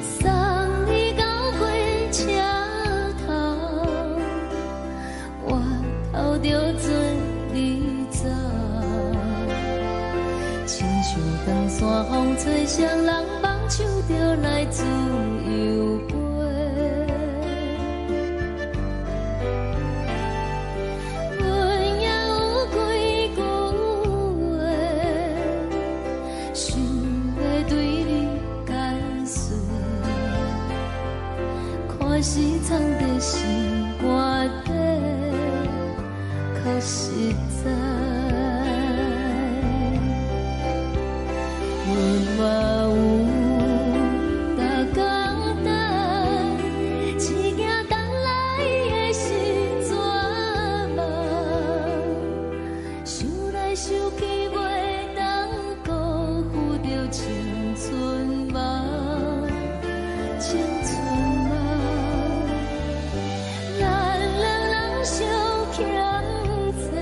送你到火車頭，我偷著做你走，親像長山風吹，雙人挽手就來自由飛。阮也有幾句話，想欲對你解說，看是藏佇心肝底，較實在。阮嘛有逐工等，只驚等來的是绝望。想來想去，袂當辜負著青春夢，青春夢。咱兩人相欠債，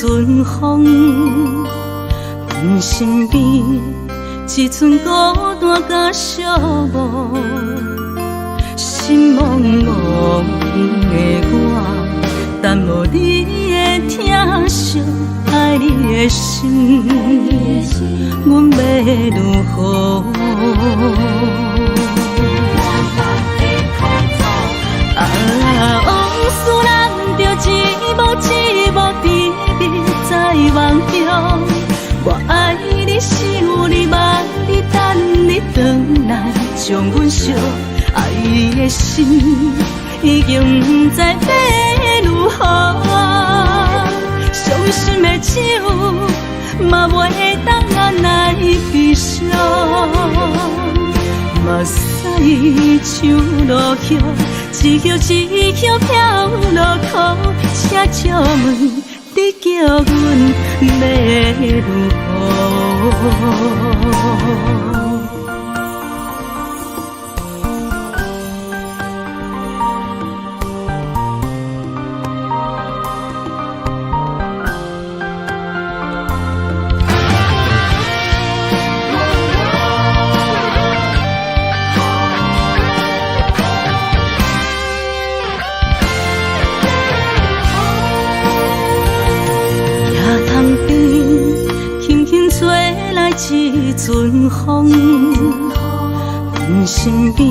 阵风，阮身边一阵孤单佮寂寞，心茫茫的我，等无你的疼惜，爱你的心，阮欲如何？啊，往事咱著一幕一幕甜蜜在梦中。我爱你，想你，望你，等你转来，将阮惜。爱的心已经不知欲如何，伤心的酒嘛袂当按捺悲伤，目屎像落叶，一叶一叶飘落空，请借问你叫阮欲如何？一阵风，阮身边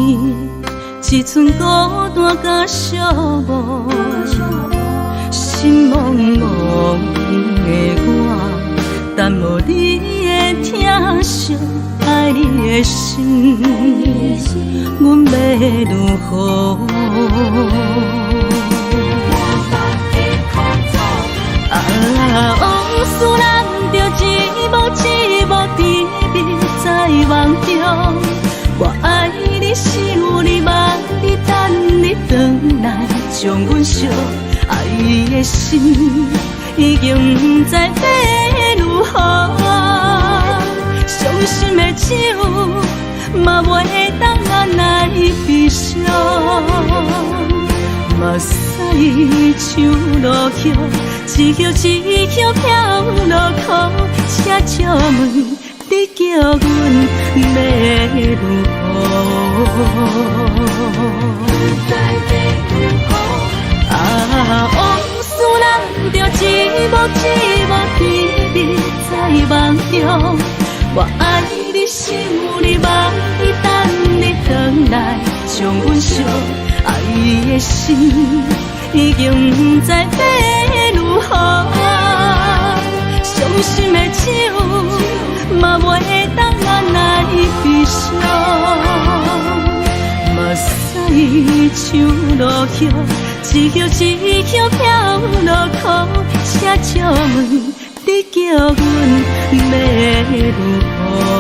一阵孤单佮寂寞，心茫茫的我，等无你的疼惜，爱你的心，阮欲如何？啊，往事咱著一幕一幕甜蜜在梦中。我爱你，想你，望你，等你转来，将阮惜。爱的心已经不知欲如何，伤心的酒嘛袂当按捺悲伤，目屎像落叶，一叶一叶飘落空，请借问你叫阮欲如何？啊，往事咱著一幕一幕甜蜜在梦中。我爱你，想你，望你，等你转来，将阮惜。爱的心已经不知欲如何，伤心的酒嘛袂当按捺悲伤，目屎像落叶，一叶一叶飘落空，请借问你叫阮欲如何？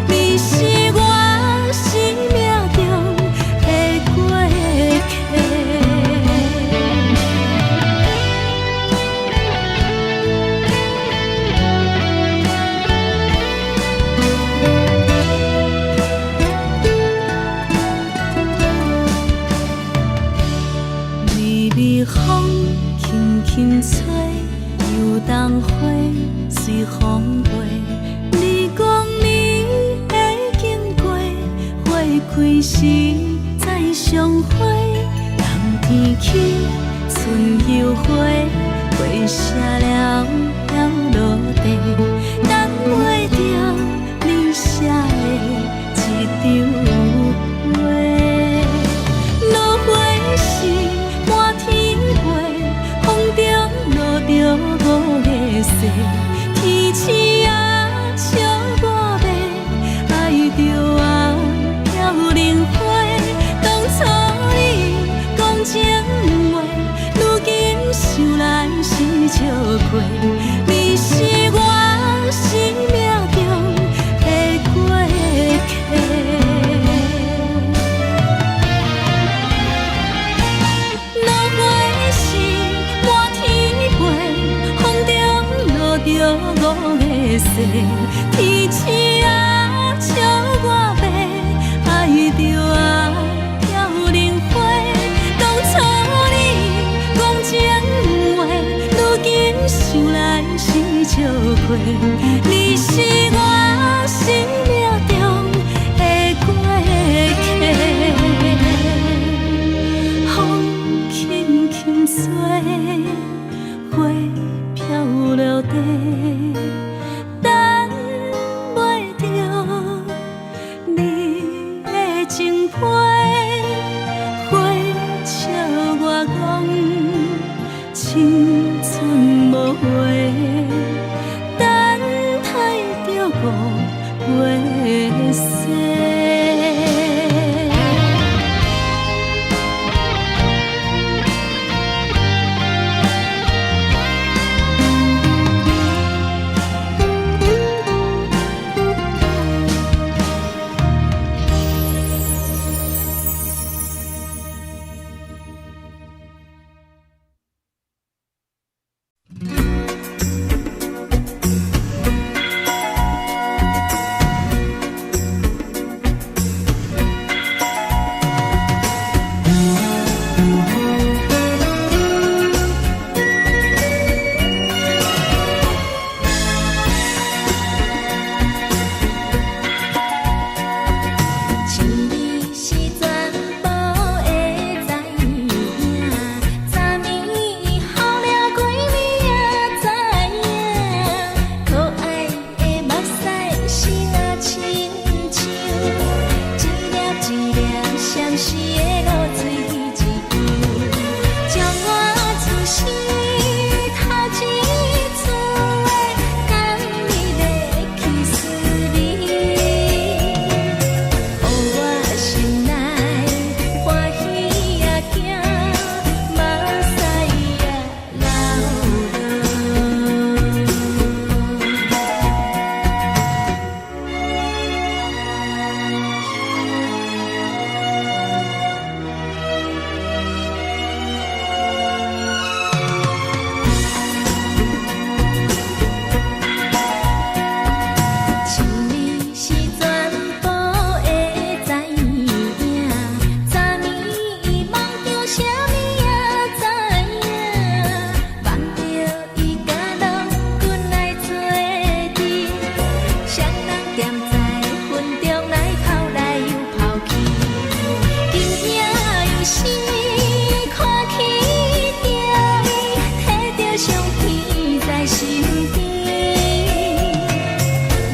你是我心風輕輕吹，油桐花隨風飛。你講你會經過，花開時再相會。冬天起，春又回，花謝了飄落地，等袂著你寫的這張批。落花時滿天飛，風中落著五个誓，天鼠仔笑我欲，愛著啊飄零花。當初你講情話，如今想來是笑虧。你是我生命中的過客。落花時滿天飛，風中落著五个誓，天鼠仔笑我欲，愛著啊飄零花。當初你講情話，如今想來是笑虧。你是我生命中的過客。風輕輕吹，花飄落地，等袂著你的情批，花笑我講青春無話，等待著五月雪。情你是全部的知影，昨暝雨了规暝也知影，可爱的目屎是若亲像一粒一粒相思的露水一样，将我此生头一次的甘蜜的去思念。予我心內歡喜也驚，目屎也流落。情你是全部的知影，昨暝夢著啥物也知影，夢著伊佮郎君來做陣，雙人踮在雲中來跑來又跑去，今夜又是看起著伊，提著相片在身邊。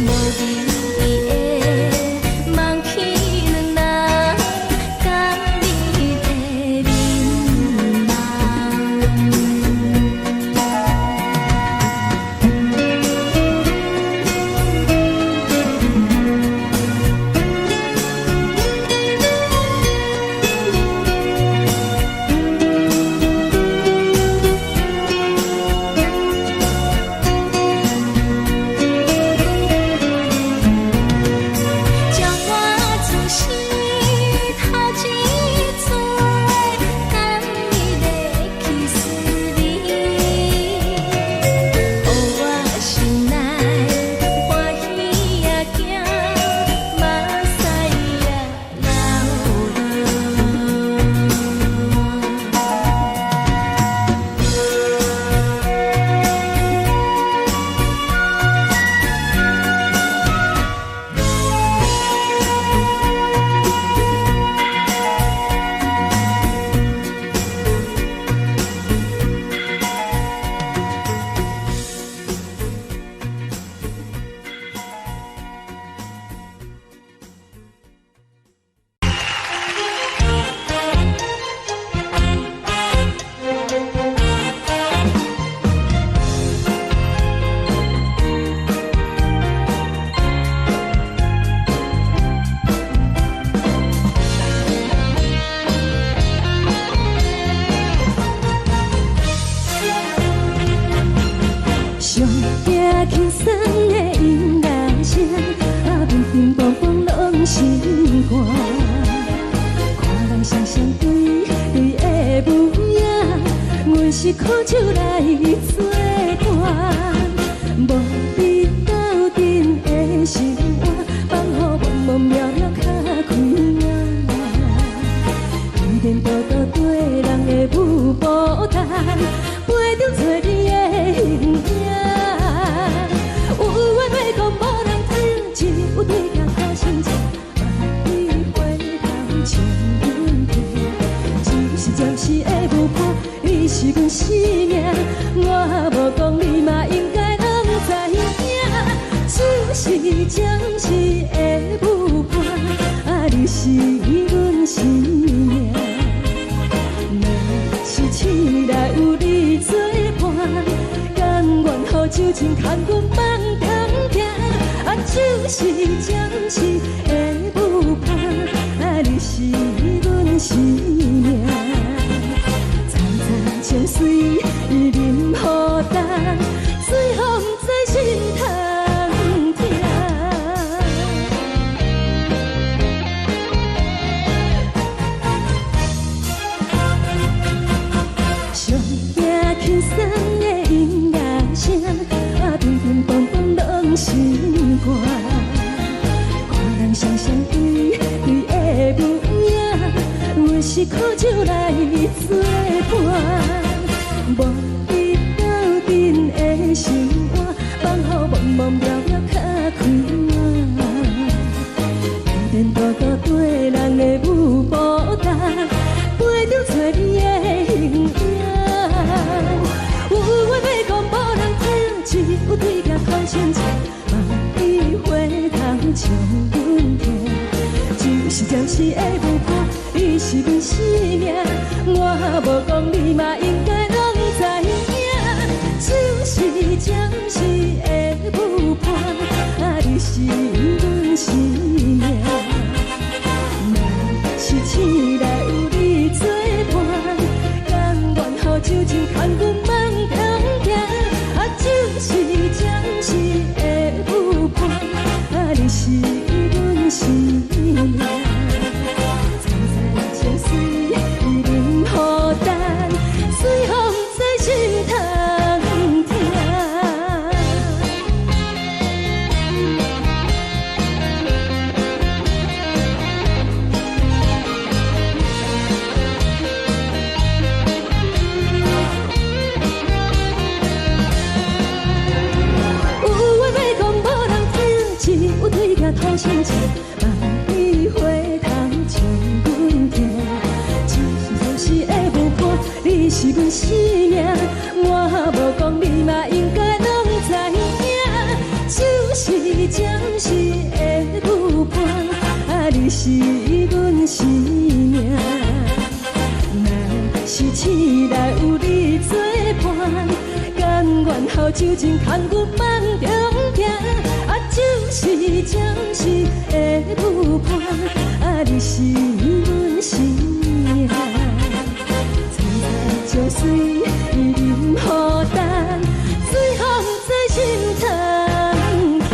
無意義的忘去兩人共你的面。是苦酒來做伴，無你鬥陣的生活，放予茫茫渺渺較快活。天天多多對人的舞步單，陪著找你的形影。有話欲講無人聽，只有對鏡苦心情，萬里回頭將阮聽。只是暫時的舞伴，你是阮生命，我無講你嘛應該攏知影。只是暫時的舞伴，啊，你是阮生命。若是醒來有你做伴，甘願予酒精牽阮放長行。啊，只是暫時的舞伴，啊，你是阮生命。層層情隨淋雨重，最予毋知心通疼。上驚輕鬆的音樂聲，啊，乒乒乓乓攏心肝。看人雙雙對對的舞影，阮是苦酒來做伴，無你鬥陣的生活，放予茫茫渺渺較快活。天天多多對人的舞步重，陪著找你的形影。有話欲講無人聽，只有對鏡苦心情，萬里回頭將阮聽。只是暫時的舞伴，你是阮生命，我無講你嘛應該攏知影。只是暫時的舞伴，啊，你是阮生命。若是醒來有你做伴，甘願予酒精牽阮放長行。啊，只是暫時的舞伴，啊，你是阮生命。層層情隨淋雨重，最予毋知心通疼。有話欲講無人聽，只有對鏡吐心情，萬里回頭將阮聽。只是暫時的舞伴，你是阮生命，我無講你嘛應該攏知影。只是暫時的舞伴，啊，你是阮生命。若是醒來有你做伴，甘願予酒精牽阮放長行。啊，只是暫時的舞伴，啊，你是阮生命。層層情隨淋雨重，最予毋知心通疼。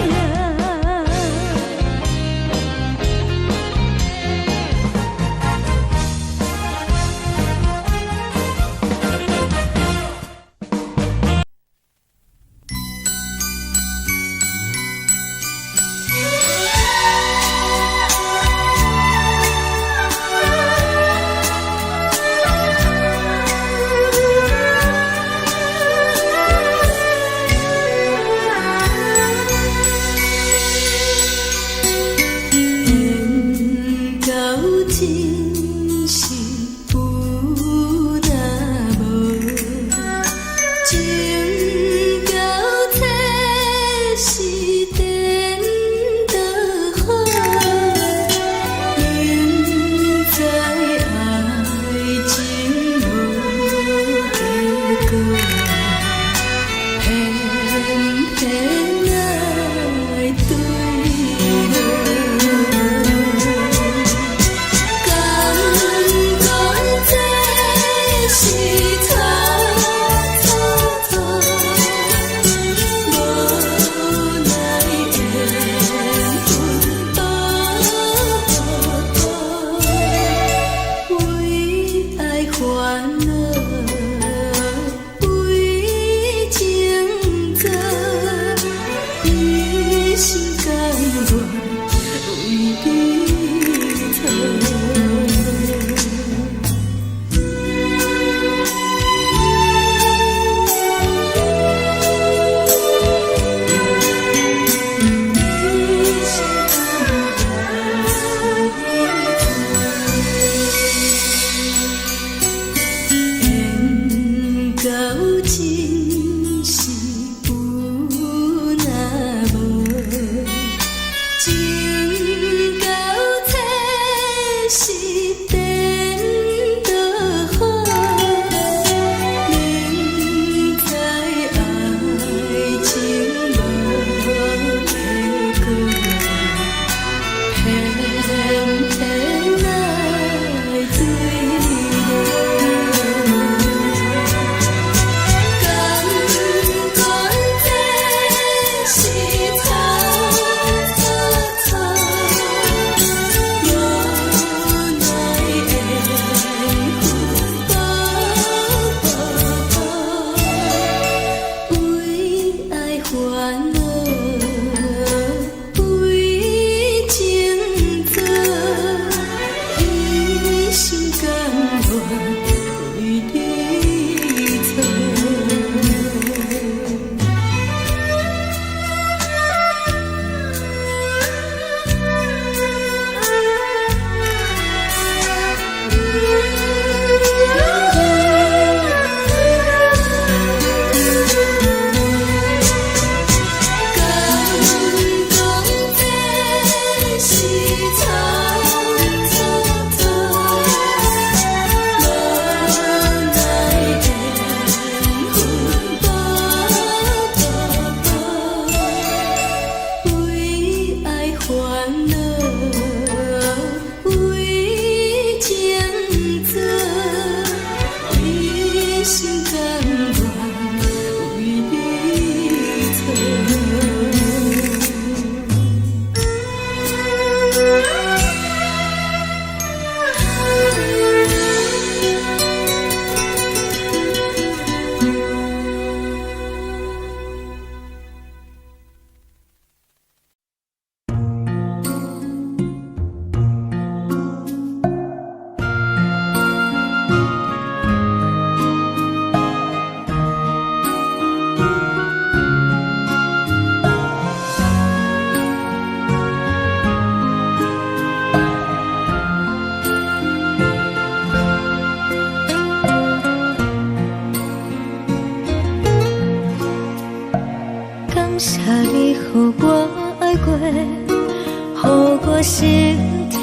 予我心疼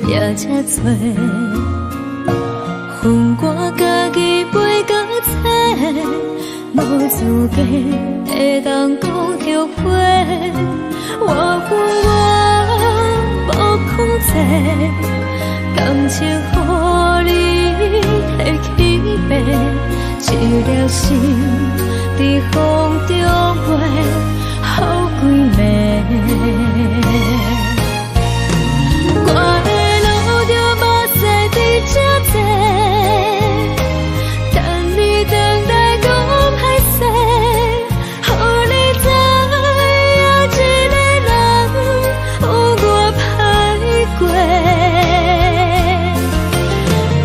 也這多。分我家己飞到找，無資格會當講後悔。我分我無控制，感情予你提去爬，一粒心佇風中飛，予幾暝。我會流著目屎佇這坐，等你轉來講歹勢，予你知影一个人有偌歹過。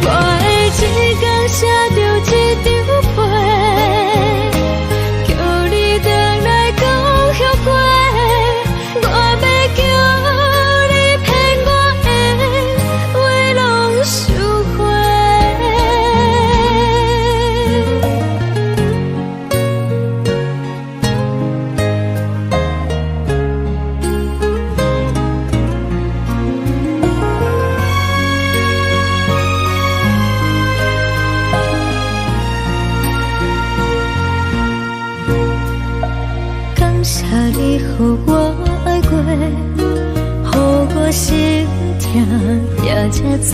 我會一工寫著一張批，叫你轉來講後悔。我欲叫你騙我的話攏收回。感謝你予我愛過，予我心疼也這多。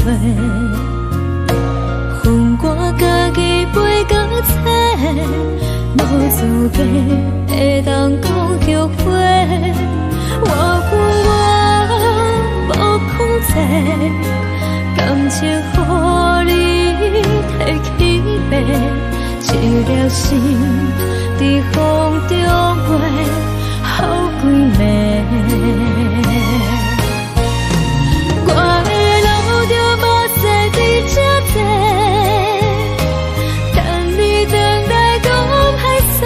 分我家己飛到找，無資格會當講後悔。我分我無控制，感情予你提去爬，一粒心佇風中飛，予幾暝。我會流著目屎佇這坐，等你轉來講歹勢，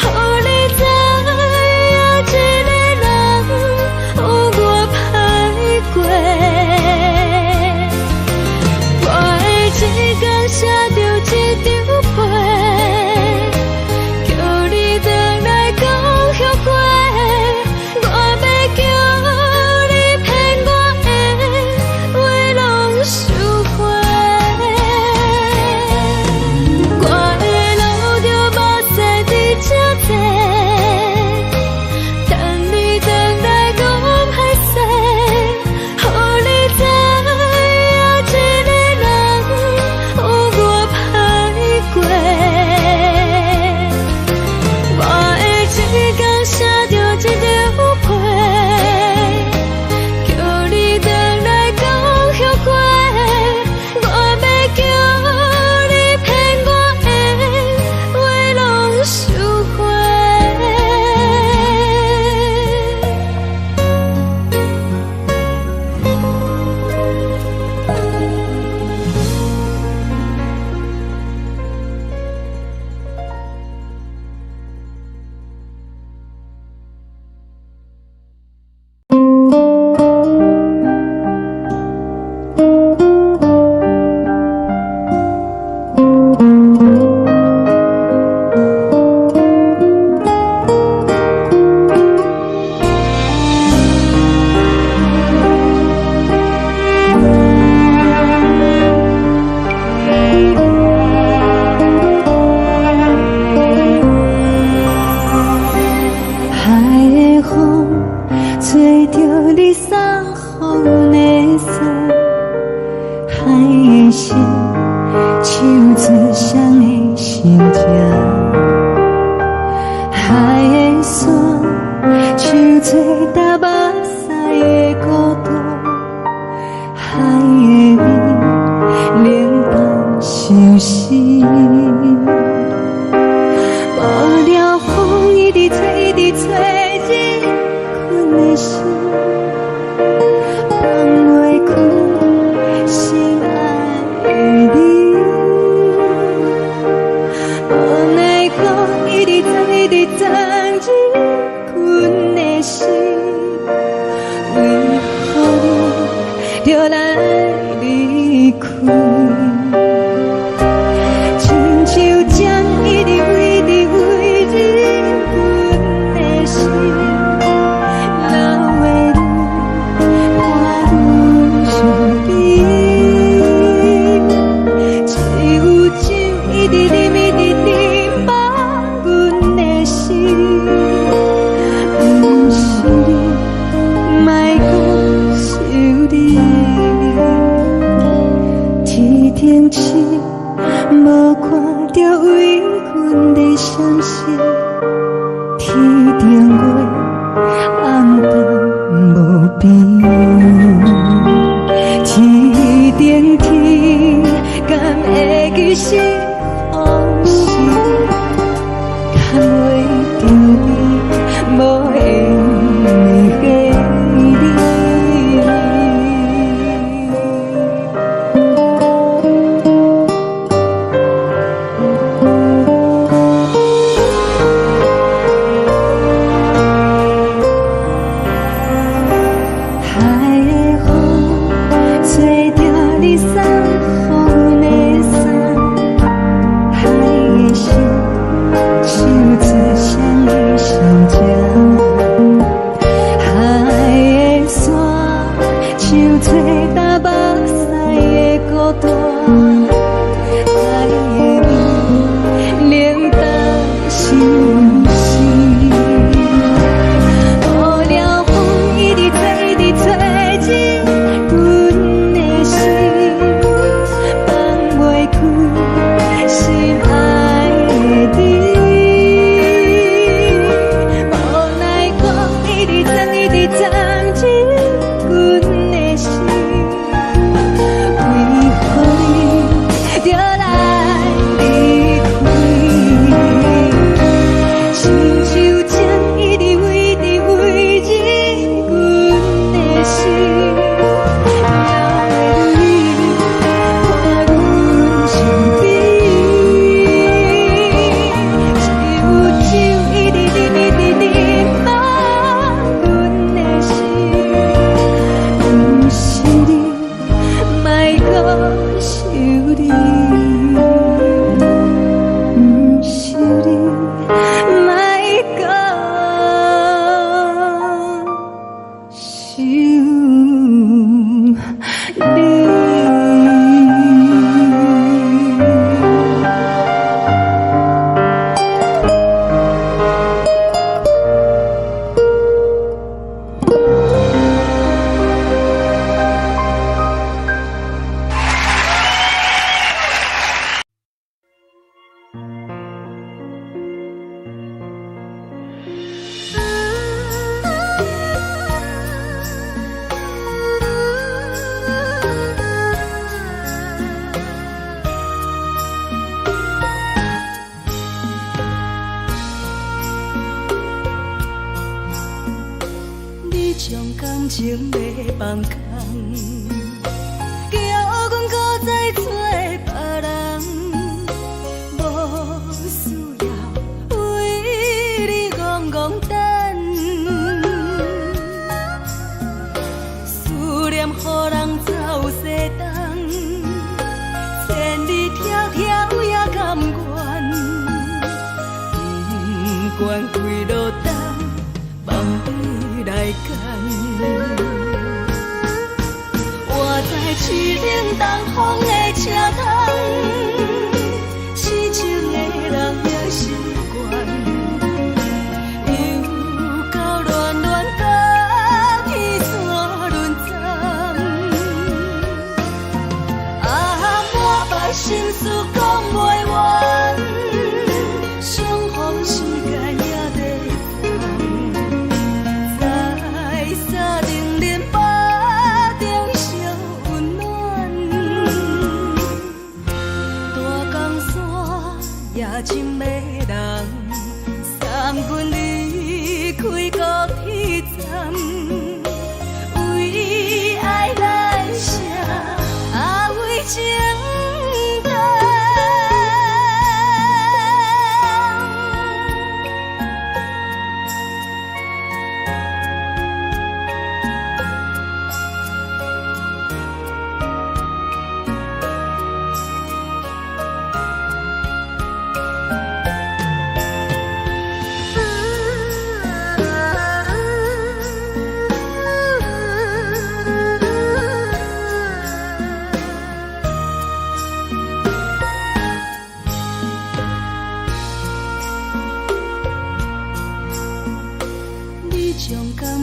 予你知影一個人有偌歹過。我會一工寫著一張批，叫你轉來講後悔。我欲叫你騙我的話攏收回。我會流著目屎佇這坐，等你轉來講歹勢，予你知影一個人有偌歹過。我會一工寫著一張批，叫你轉來講後悔。我欲叫你騙我的話攏收回。海的風吹著你送予阮的衫，海的心唱出誰的心情，海的山唱出搭目屎的孤獨，海的味冷淡相思。無聊風一直吹，一直吹，入困的心，放袂開心愛的你。無奈何一直鑽，一直鑽入困的心，為何你著來離開？親像一直啉，一直啉，放阮的心。毋是你，莫閣想你。天頂星，無看著為阮咧閃爍，天頂月，暗淡無邊。天頂天，敢會記是予時，牽袂著你，無緣的你。海的風，吹著你送予阮的衫，海的聲，唱出誰的心情。海的沙，像吹干目屎的孤單。海的味，冷淡心事。無聊風一直吹，一直吹進阮的心，放袂開心愛的你。無奈風一直鑽，一直鑽進阮的心，為何你著來離開？親像情一直圍，一直圍進阮的心，留你伴阮身邊。只有酒一直啉，一直啉，放阮的心。毋是你，莫閣想你。毋是你，莫閣想你。你將感情欲放空，叫阮閣再找別人，無需要為你戇戇等，思念予人走西東，千里迢迢也甘願，不管幾落冬，放你來揀。我在淒冷東風的車窗，痴情的人也習慣，又到暖暖甲天山轮转，啊，满腹心事講袂完，相逢時間也短暫，在三重連腹中相溫暖，大江山也真迷人，送阮離開高鐵站，為愛來寫，啊為情等。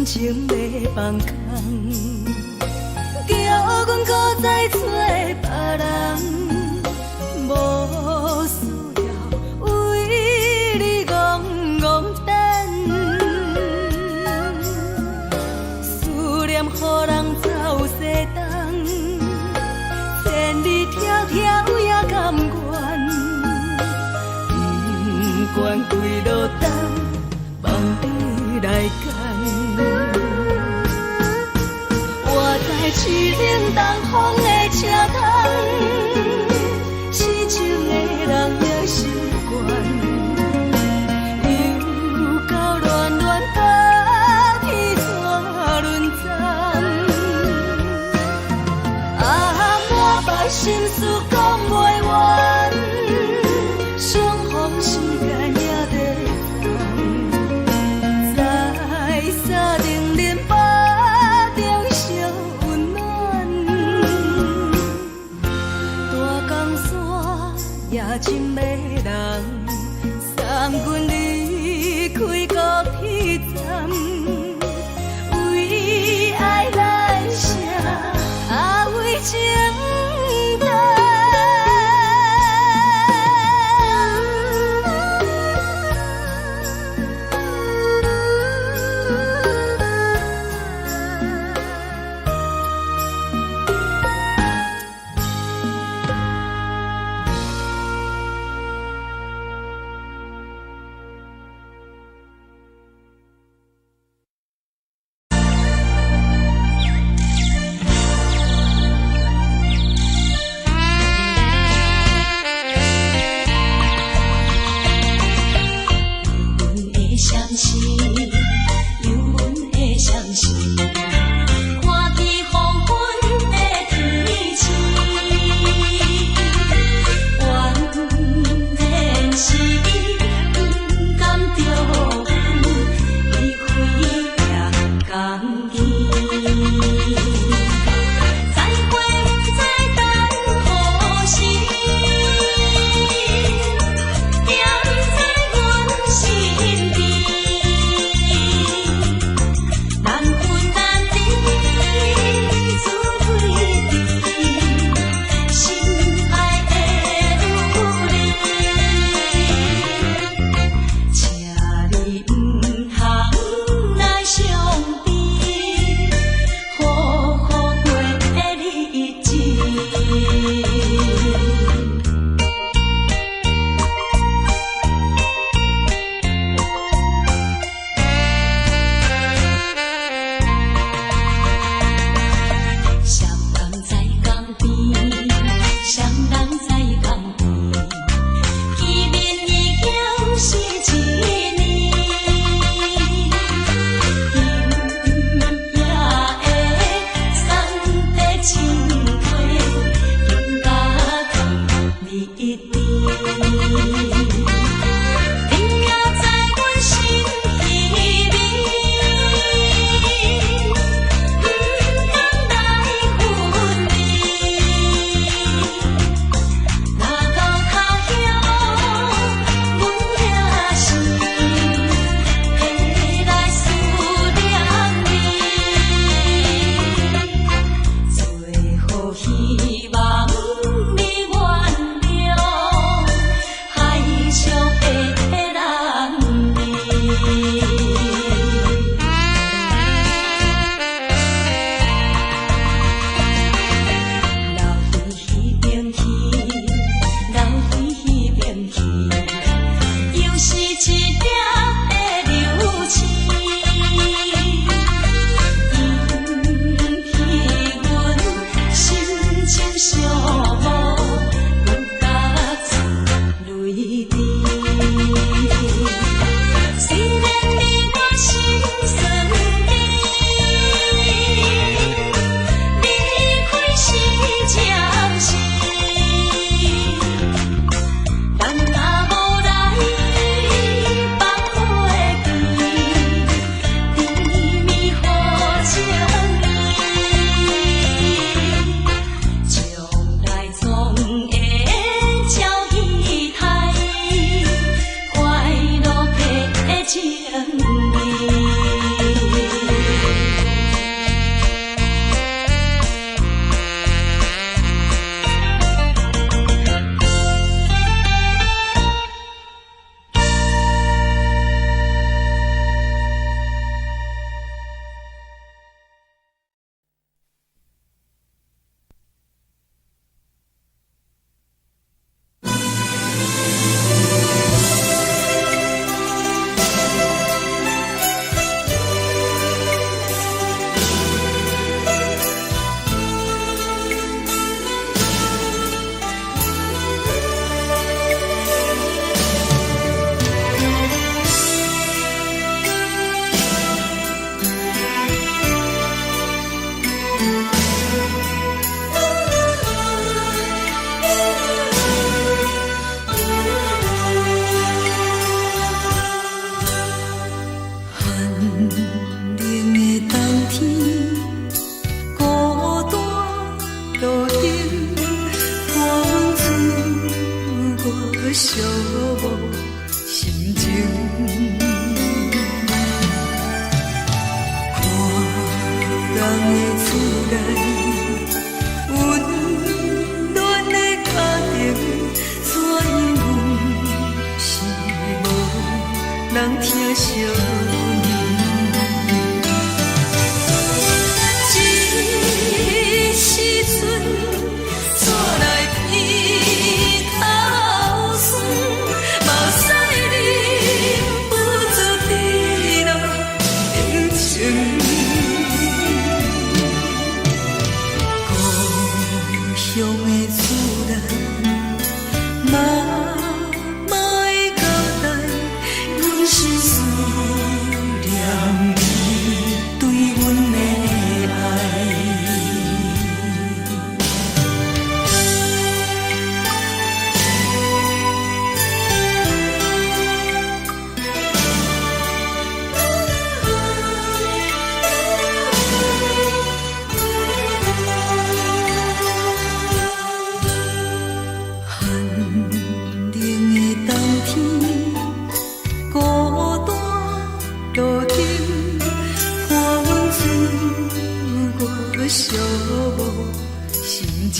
感情欲放空，叫阮搁再找別人，無需要為你戇戇等。思念予人走西東，千里迢迢也甘願，不管幾落冬，放你來揀。我在淒冷東風的車窗，痴情的人也習慣，又到暖暖冬天怎輪站？啊，满腹心事講袂完，相逢時間也短暫，在三重林腹中相溫暖。大江山也真迷人，送阮離開高鐵站，為愛來寫，啊為情等。阮的相思，有阮的相思，看见黃昏的天星，原來是不甘著阮離開也共去。再會不知等何時，惦在阮身邊，難分難離，自對甜，心愛的有你，請你毋通來傷悲，好好過日子。雙人在江邊，雙人在江邊，見面已經是一年。今夜的送的情話，更加甜蜜甜。你也在阮心裡面，不甘來分離。若到他鄉，阮也是會來思念你。最後希望你原諒，寂寞心情。看人的厝內，溫暖的家庭，怎樣阮是無人疼惜阮。這時陣，煞來鼻頭酸，目屎忍不住滴落眼睛。故鄉的厝內，媽媽的交代，阮是思念你對阮的愛。寒冷的冬天，孤單路燈，伴阮自我寂寞心情。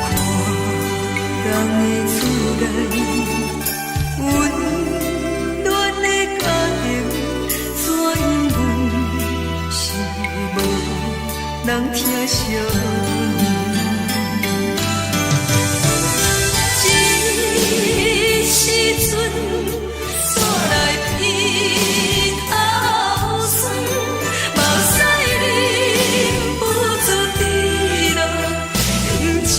看人的厝內，溫暖的家庭，怎樣阮是無人疼惜阮。這時陣，煞來鼻頭酸，目屎忍不住滴落眼睛。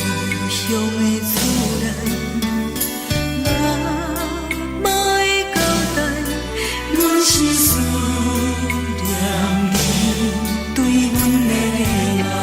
故鄉的厝內，媽媽的交代，阮是思念你對阮的愛。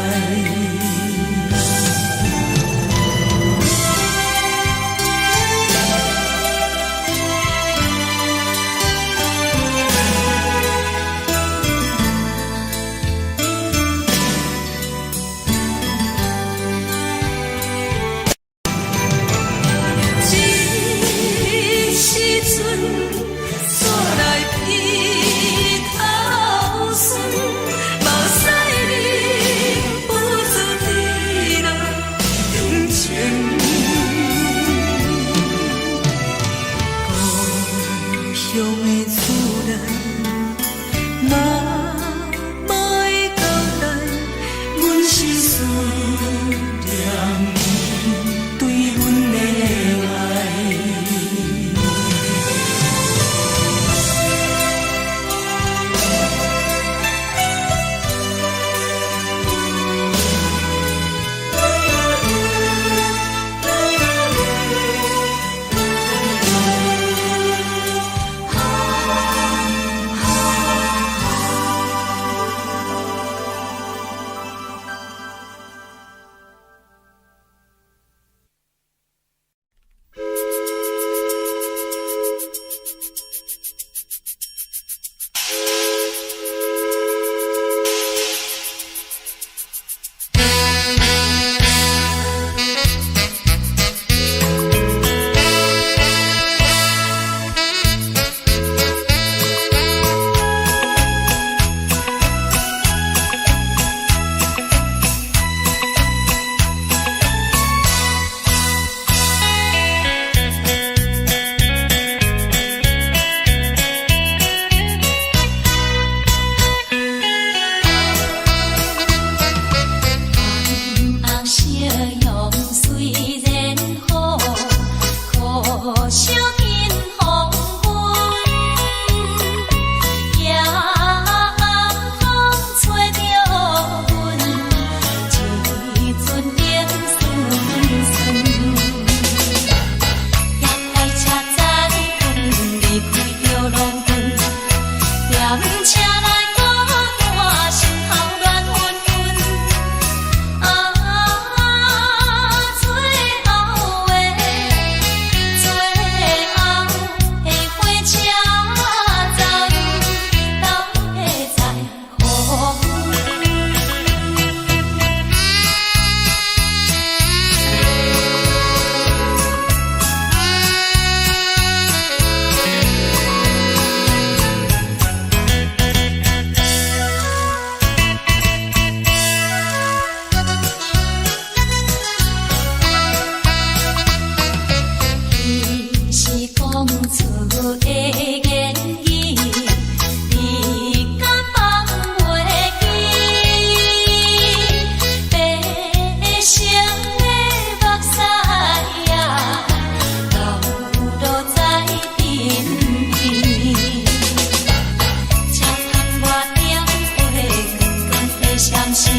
市，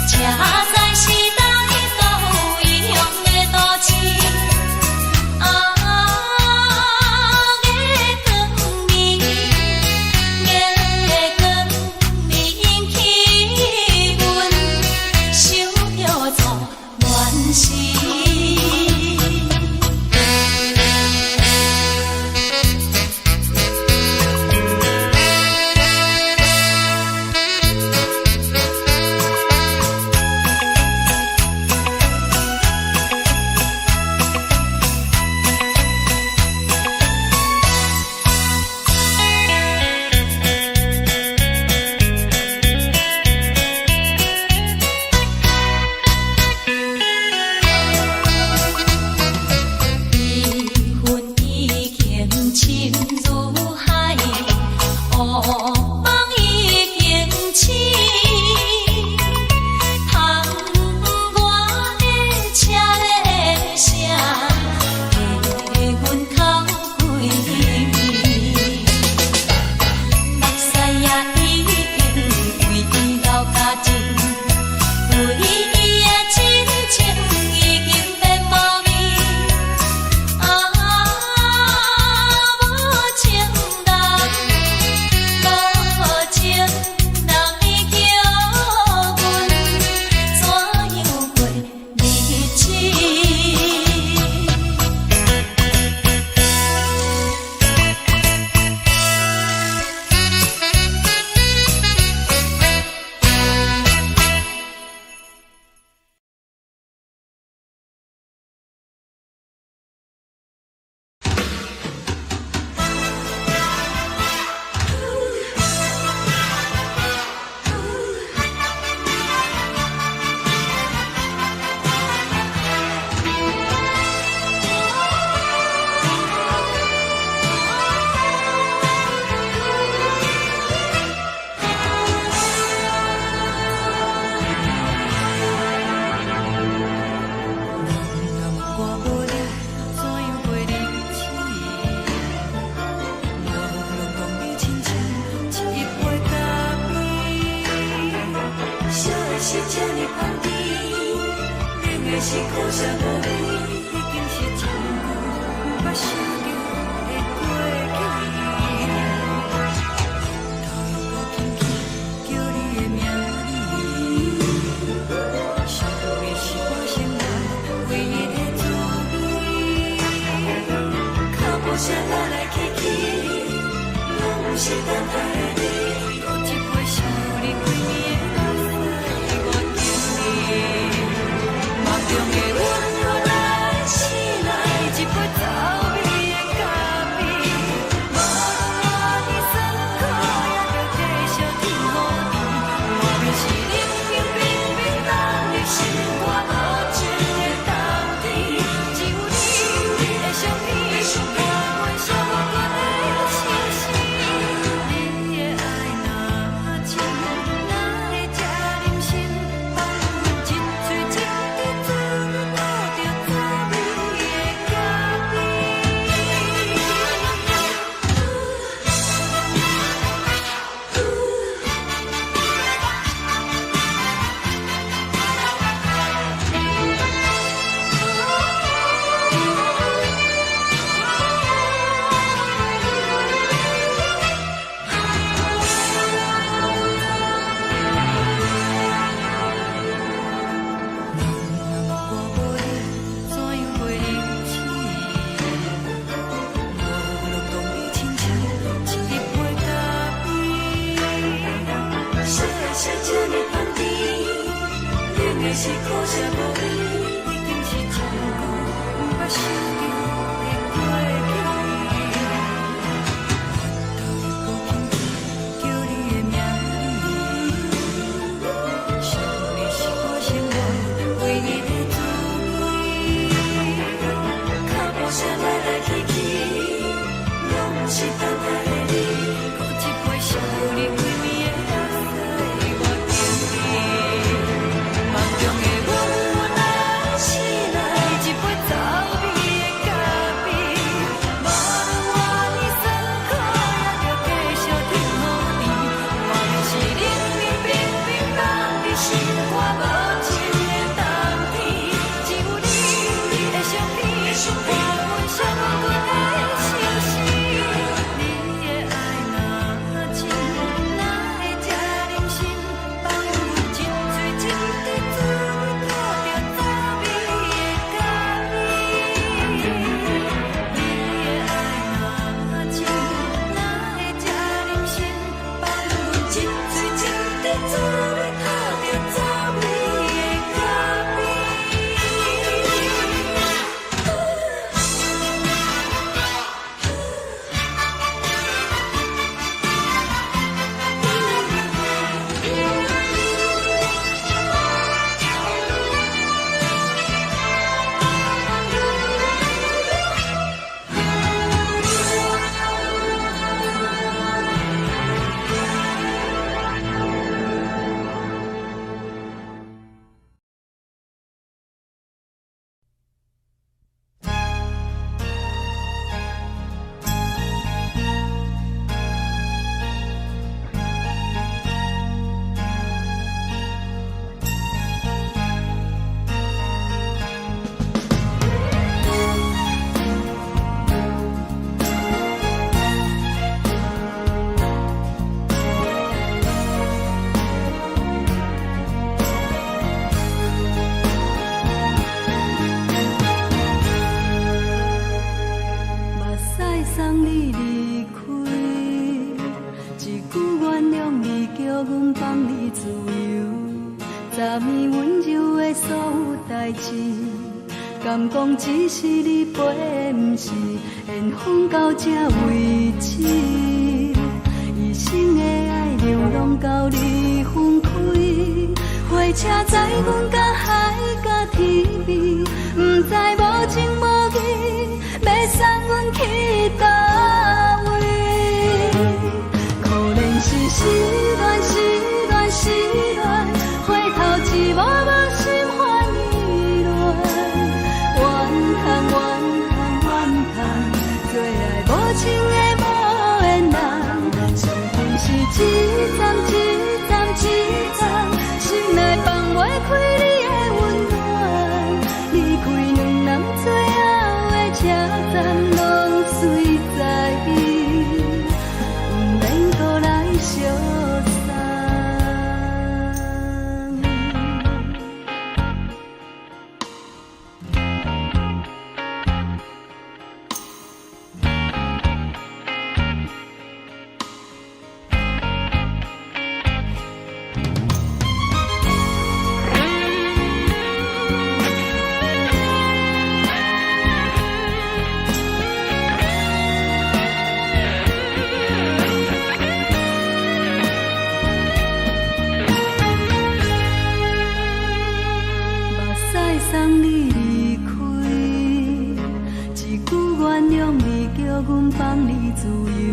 才知是佗位异乡的都市。啊，月光暝，月光暝引起阮想著初恋时。悲恨已經深如海，惡夢已經醒。窗外的車咧聲，替阮哭規暝。目屎也已經為伊流乾淨，為伊的真情已經變無味。啊，無情人，無情人，你叫阮怎樣過日子？人若问我无你，怎樣過日子？我攏講你親像一杯咖啡，燒的是這呢香甜，冷的是苦澀無味，已經是真久毋捌想著的過去。頭又閣輕輕叫你的名字，想的是我生活唯一的滋味。腳步聲來來去去，攏毋是等待的你。閣一杯想你規暝的目屎，我敬你。夢中的阮予咱醒來，一杯走味的咖啡。無論偌的酸苦，也著繼續天雨甜。莫非是冷冰冰冰凍入心肝無情的冬天？只有你的相片，伴阮寂寞的相思。你的愛若真，哪會這忍心放阮一喙一滴做阮吐著滋味的咖啡？人若問我無你，怎樣過日子？我攏講你親像一杯咖啡，燒的是這呢香甜，冷的是苦澀無味，已經是真久毋捌想著的過去。頭又閣輕輕叫你的名字，想你是我生活唯一的滋味。腳步聲來來去去，攏毋是等待的你。閣一杯想你規暝的目屎，我敬你。夢中的阮來醒來，一杯走味的放你自由。昨暝温柔的所有代誌，敢講只是你陪，毋是緣分到這為止。一生的愛流浪到你分開，火車載阮到海角天邊，毋知無情無義，欲送阮去佗位。可憐是失戀，失戀，失戀，回頭一幕幕心煩意亂。怨嘆怨嘆怨嘆，做愛無情的無緣人，傷心是一站一站一站，心內放袂開你的溫暖。離開兩人最後的車站，攏隨在意，毋免閣來相送。目屎送你離開，一句原諒你，叫阮放你自由。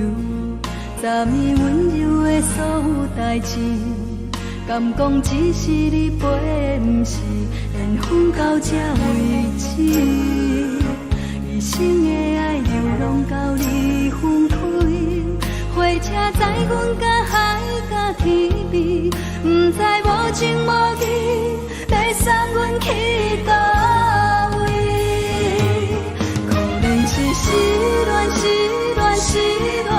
昨暝溫柔的所有代誌，敢講只是你陪，毋是緣分到這為止。一生的愛流浪到你分開，火車載阮到海角天邊，毋知無情無義，欲送阮去佗位。可憐是失戀，失戀，失戀，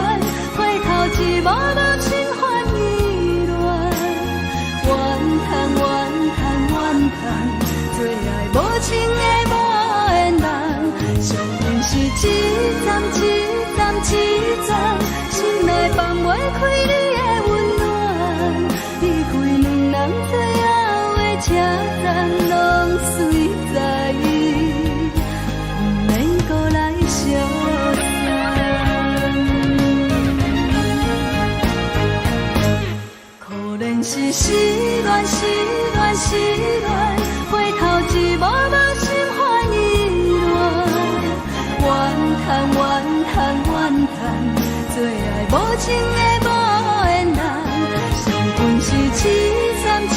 回頭一幕幕心煩意亂。怨嘆怨嘆怨嘆，做愛無情的無緣人，傷心是一站一站一站，心內放袂開你的溫暖。離開兩人最後的車站，攏隨在意，毋免閣來相送。可憐是失戀，失戀，失戀，回頭一幕幕心煩意亂。怨嘆怨嘆怨嘆，做愛無情的無緣人，傷心是一站一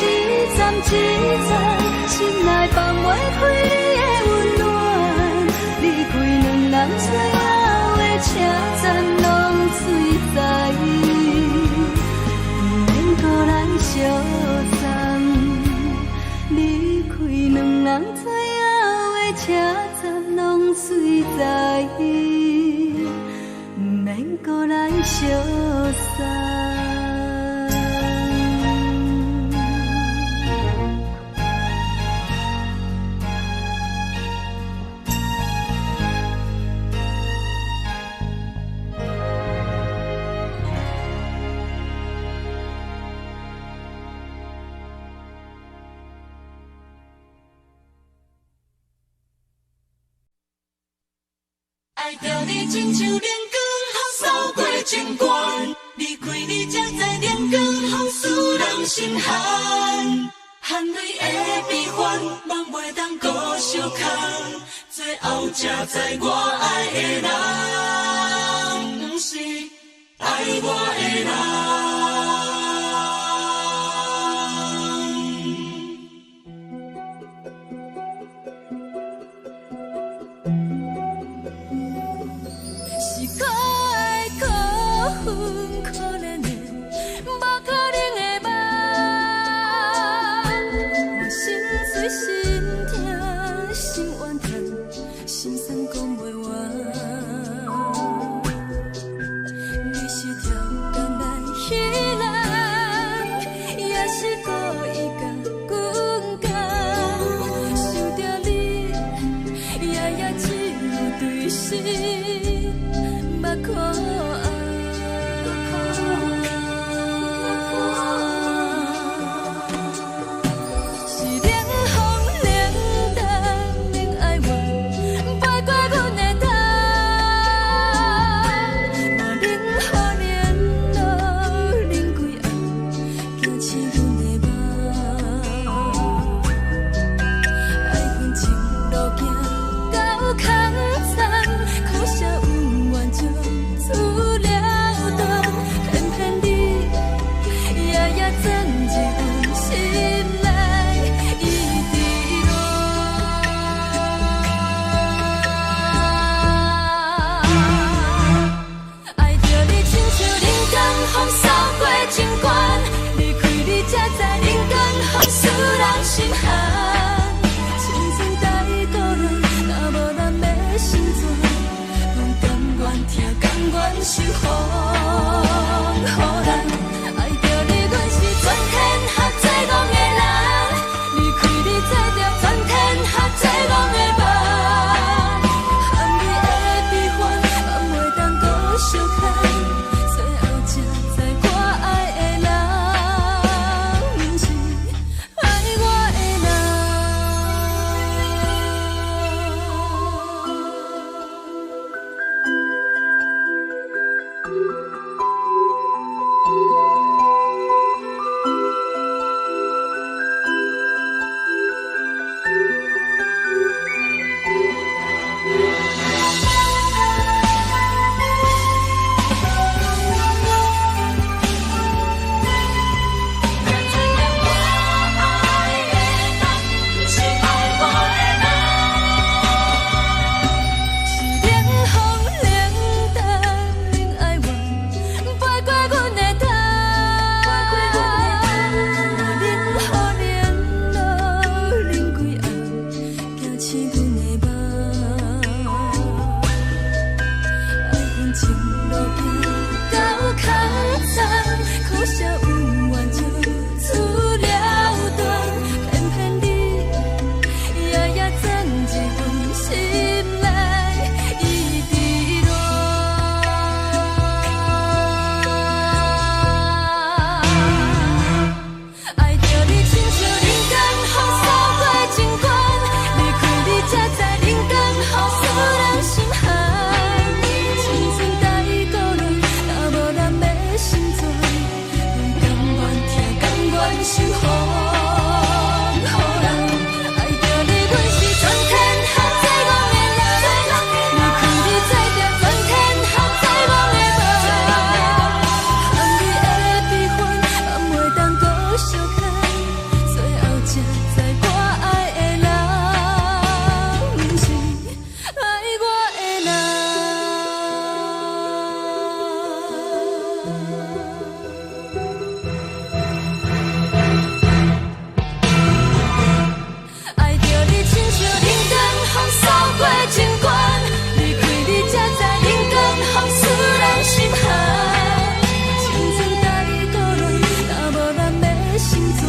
站一站，心內放袂開你的溫暖。離開兩人最後的車站，攏隨在意，毋免閣來相送。離開兩人最後的車站，攏隨在意，毋免閣來相送。愛著你親像冷光予掃過情關，離開你才知冷光予使人心寒，含淚的悲歡，夢袂當閣相空，最後才知我愛的人，毋是愛我的人。是可愛可恨可憐的，無可能的夢。我心碎心痛心怨嘆，心酸講袂完。你是超工來彼才知冷光予使人心寒。青春太孤单，若无咱欲成全，阮甘愿疼，甘愿受风雨人。爱著你，阮是全天下最戆的人。离开你，做著全天下最戆的梦。含你的悲欢，嘛袂当阁相牵。最后才知我爱的人，毋是爱我的人。才知影我爱的人，毋是爱我的人。是冷风冷淡，冷爱怨，飞过阮的头。冷雨冷露冷规暗，惊醒阮的梦。爱恨情路行到空残，可惜恩怨就此了断，偏偏你夜夜钻入阮心内，一直乱。爱著你亲像冷光予扫过情关，离开你才知冷光予使人心寒。青春太孤单，若无咱欲成全，阮甘愿疼，甘愿受风雨人。爱著你，阮是全天下最戆的人。离开你，做著全天下最戆的梦。含你的悲欢，嘛袂当阁相牵。最后才知我爱的人，毋是爱我的人。爱著你亲像冷光予扫过情关，离开你才知冷光予使人心寒。青春太孤单，若无咱欲成全，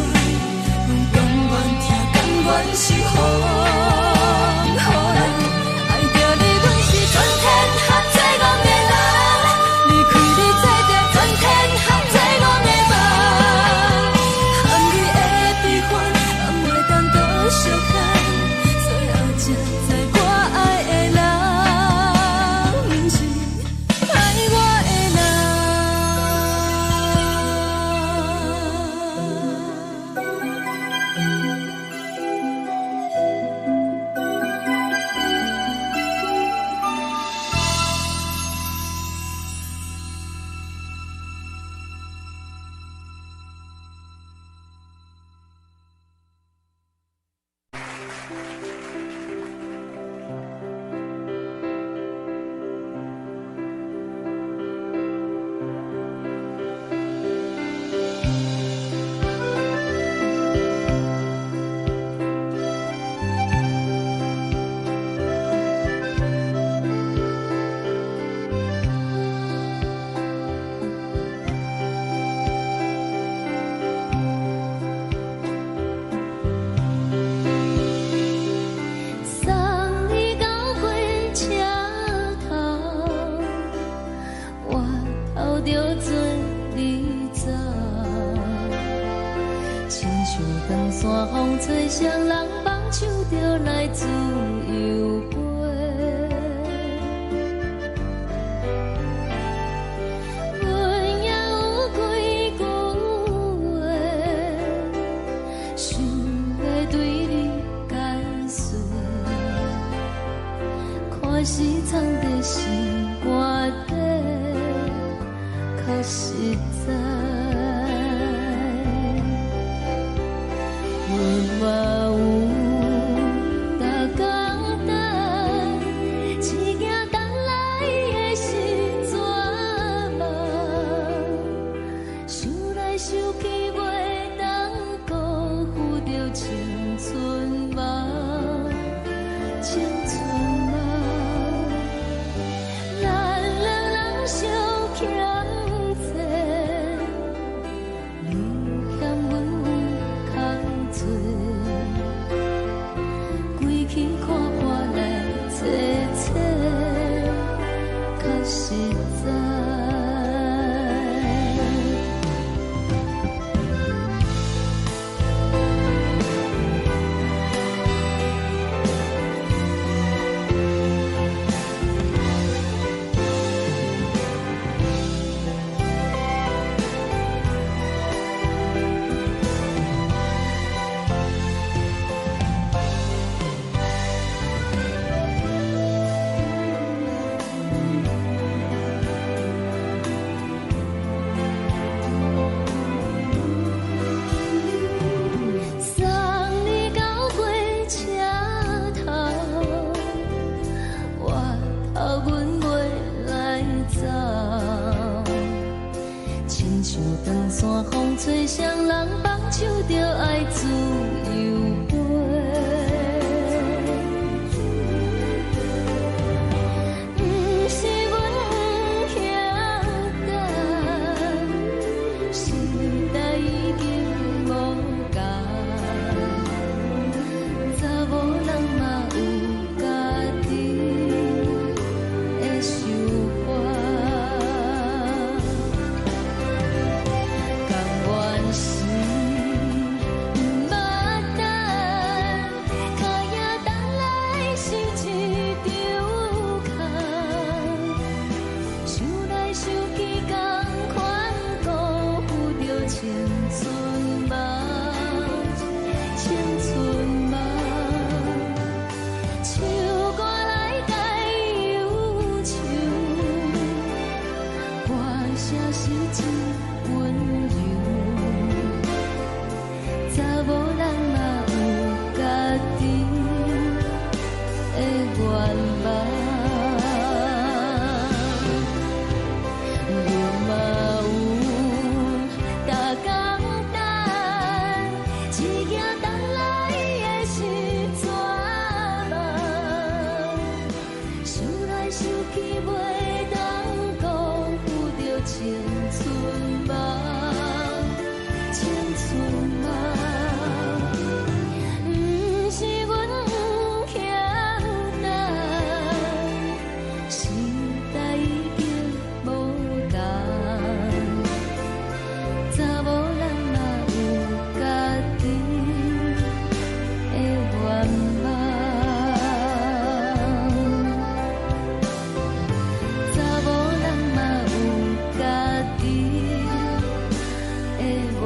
阮甘愿疼，甘愿受风雨人。爱著你，阮是全天下最戆的人。离开你，做著全天下最戆的梦。含你的悲欢，嘛袂当阁相牵。最后才知我爱的人，毋是爱我的人。送你到火车头，我头著做你走，亲像长线风吹，双人放手就来自由飞。阮也有几句话，想欲对你解释，看是藏在心肝底，较实在。阮嘛有逐工等，只惊等来的是绝望，想来想去袂当驚等來的是绝望，想來想去袂當辜負著青春夢，青春夢。毋是阮欠等，時代已經無仝，查某人嘛有家己的願望，查某人嘛有家己的願望。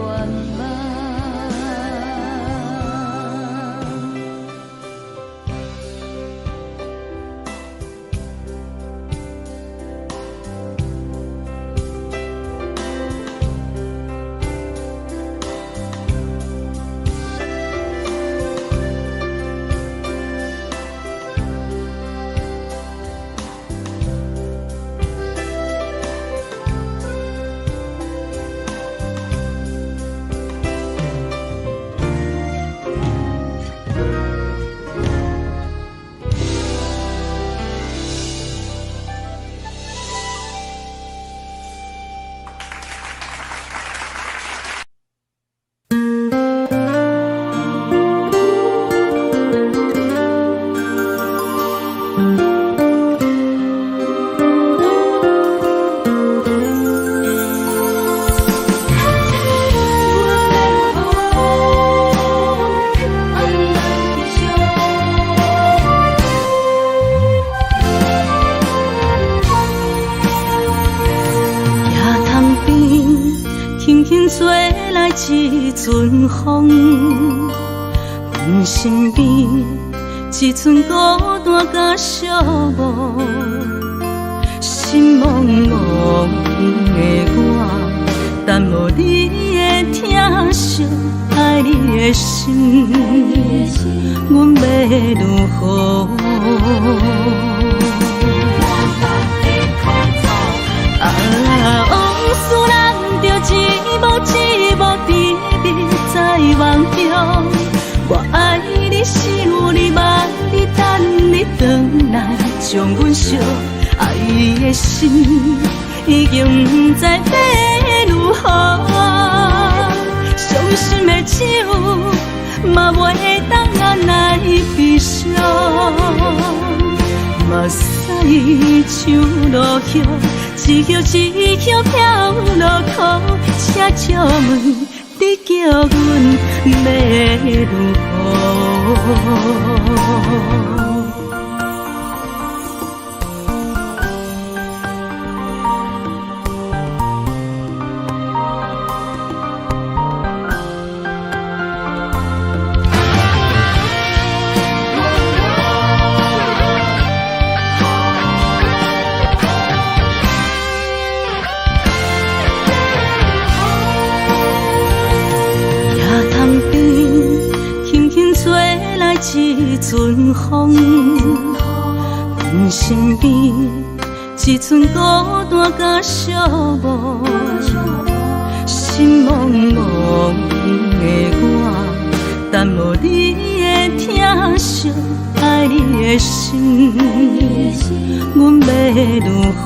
野潭邊，輕輕吹來一陣風，阮身邊一陣孤單佮寂寞，心茫茫的我，等無你的疼惜，愛你的心，阮欲如何？啊，往事咱著一幕一幕甜蜜在夢中。我愛你，想你，望你，等你轉來，將阮惜愛的心已經毋知欲如何。傷心的酒嘛袂當按捺悲傷。目屎像落雨，一葉一葉飄落苦，請借問你叫阮欲如何？野潭邊，輕輕吹來一陣風，阮身邊一陣孤單佮寂寞，心茫茫的我，等無你的疼惜，愛你的心，阮欲如何？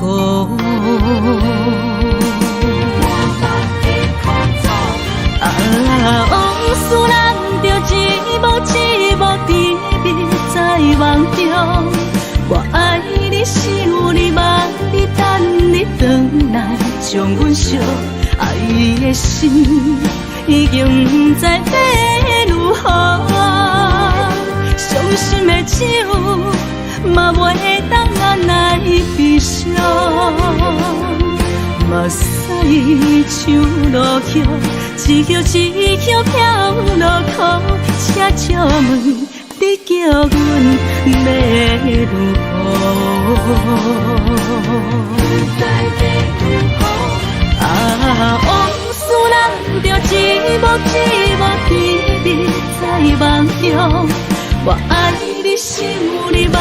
啊，往事咱著一幕一幕甜蜜在夢中。我愛你，想你，望你，等你轉來，將阮惜愛的心已經毋知欲如何。傷心的酒嘛袂當按捺悲傷。目屎像落雨，一葉一葉飄落苦，請借問你叫阮欲如何？啊，往事咱著一幕一幕甜蜜在夢中。我愛你，想你，望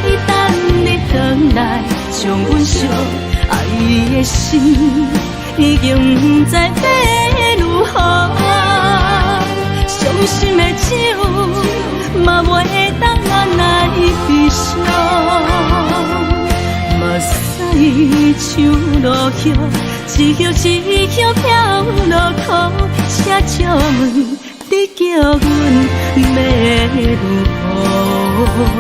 你，等你轉來，將阮惜愛的心已經毋知欲如何。傷心像落葉，一葉一葉飄落苦，請借問你叫阮欲如何？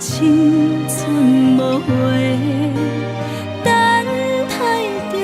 青春無話，等待著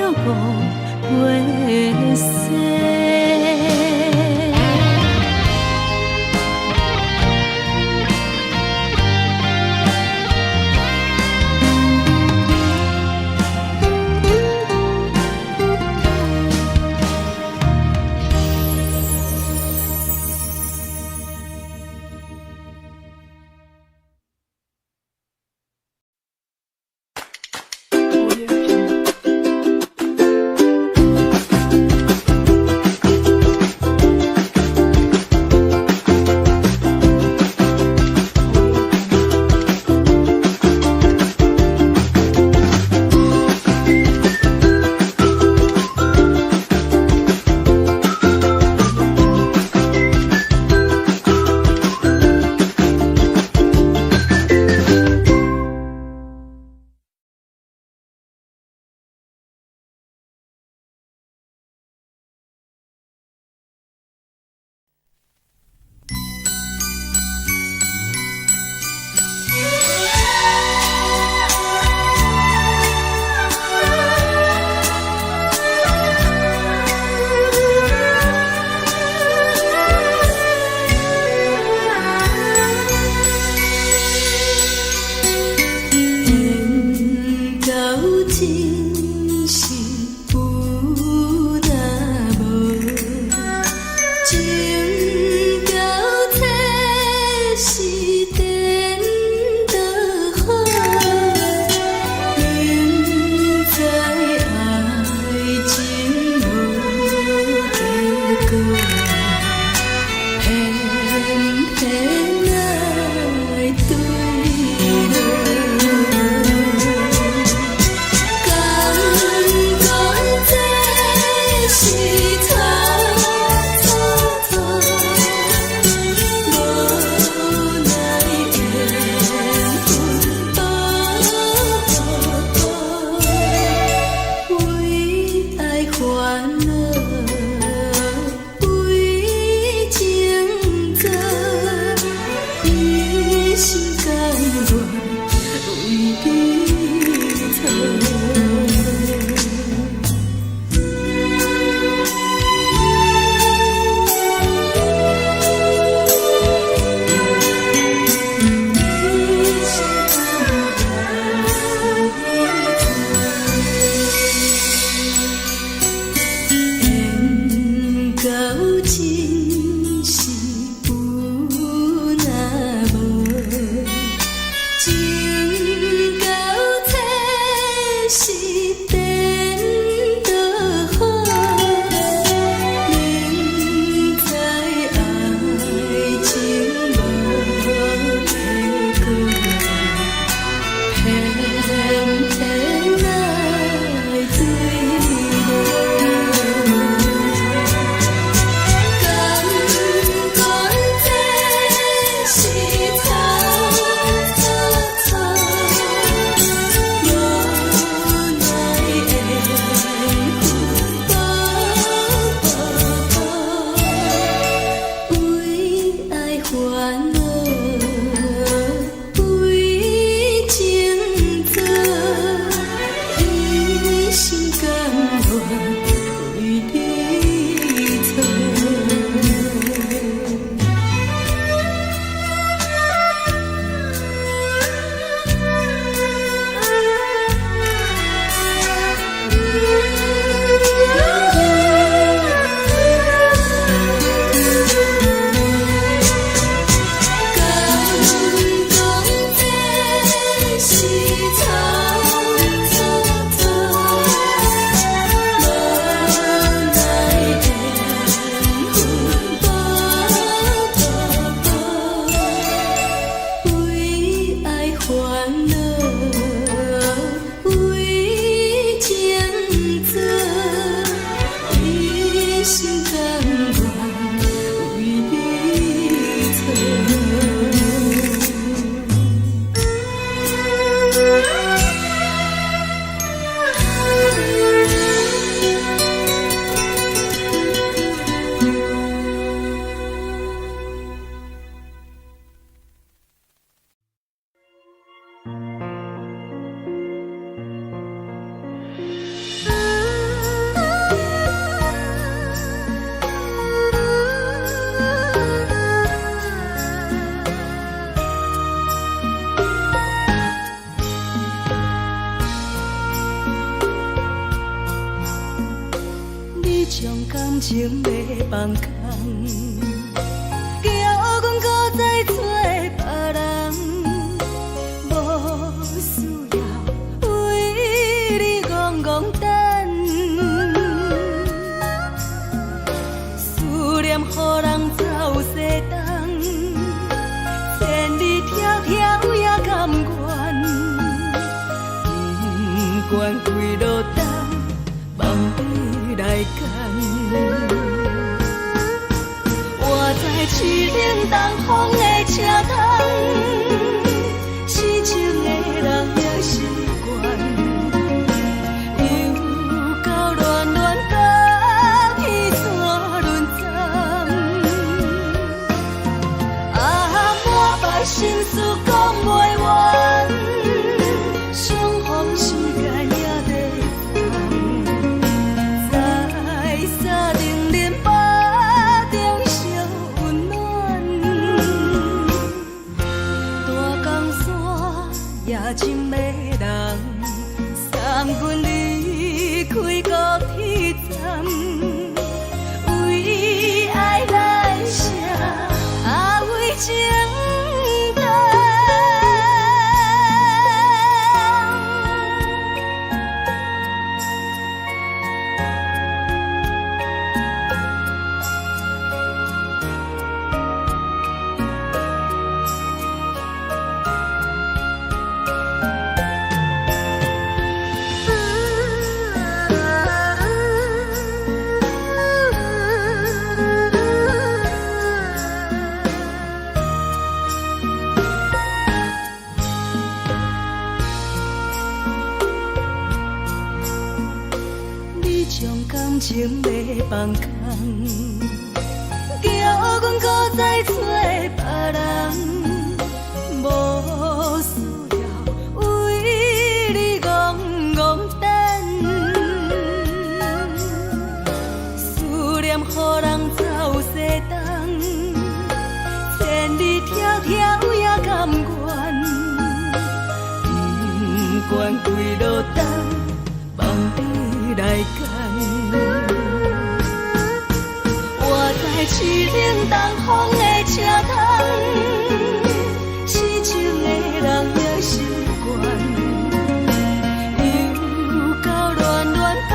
情欲放空，叫阮閣再揣別人，無需要為你戇戇等。思念予人走西東，千里迢迢也甘願，不管幾落冬，望你來牽。我在淒冷東風的車窗，痴情的人也習慣，又到戀戀甲彼山輪站，啊，滿腹心事講袂完，相逢時間也短暫，在三重連腹中相溫暖，大江山也真迷人，送阮離開高鐵站，為愛來寫，啊為情等。你將感情欲放空，叫阮閣再揣別人，無需要為你戇戇等。思念予人走西東，千里迢迢也甘願，不管幾落冬，望你來牽。我在淒冷東風的車窗，痴情的人也習慣，又到戀戀甲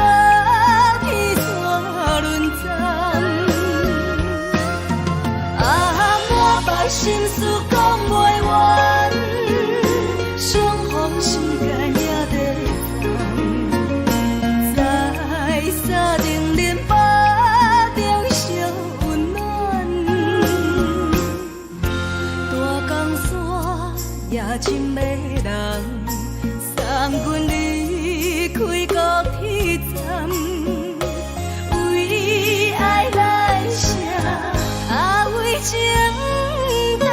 彼山輪站，啊，滿腹心事講袂完，相逢時間也短暫，在三重連腹中相溫暖，大江山也真迷人，送阮離開高鐵站，為愛來寫，啊為情等。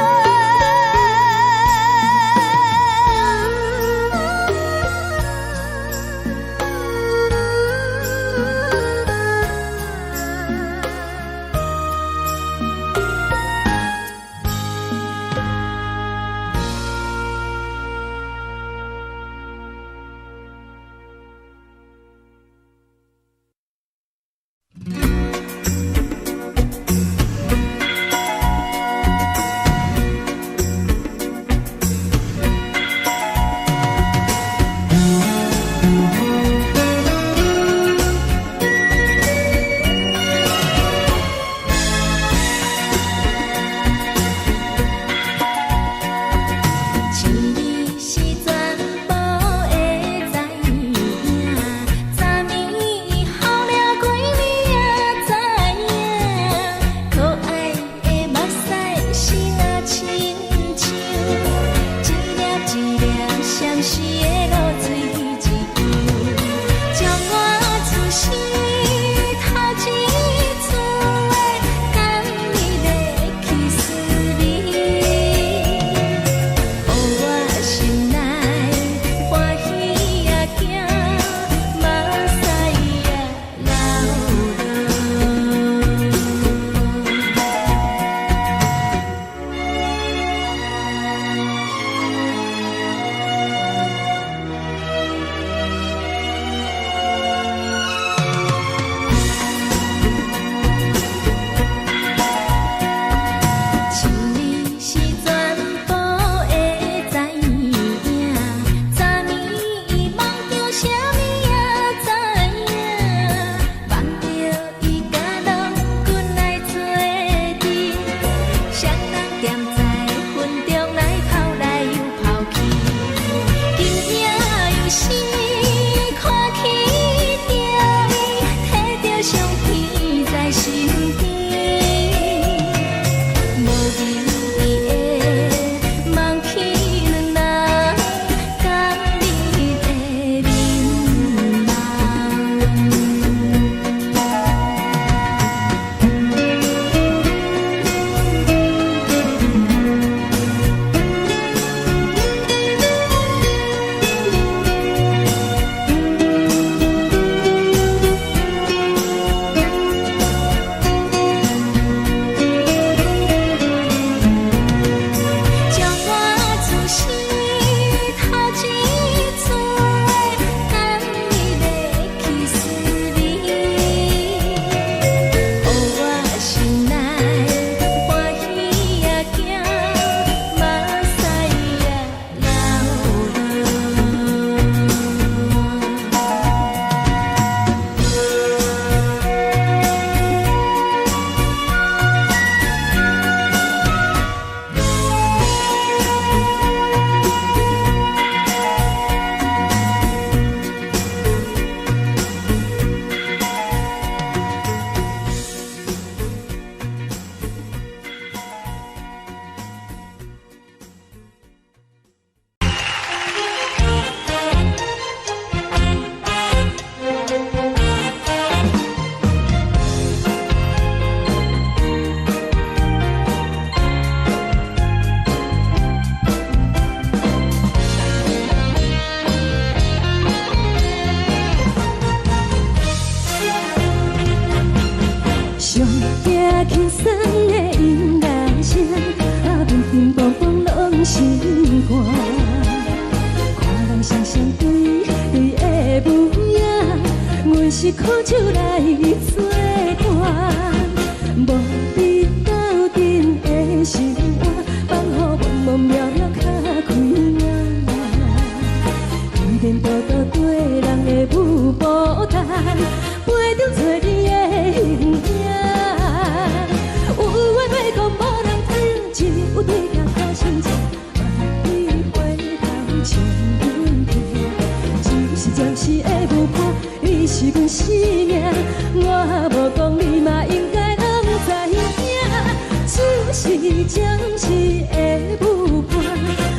暫時的舞伴，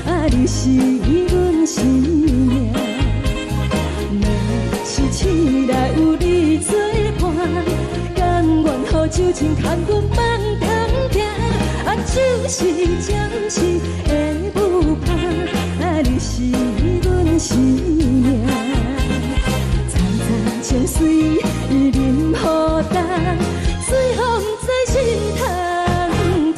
啊，你是阮生命。若是醒來有你做伴，甘願予酒精牽阮夢中行。啊，酒是暫時的舞伴，啊，你是阮生命。層層情隨淋雨重，水予毋知心通疼。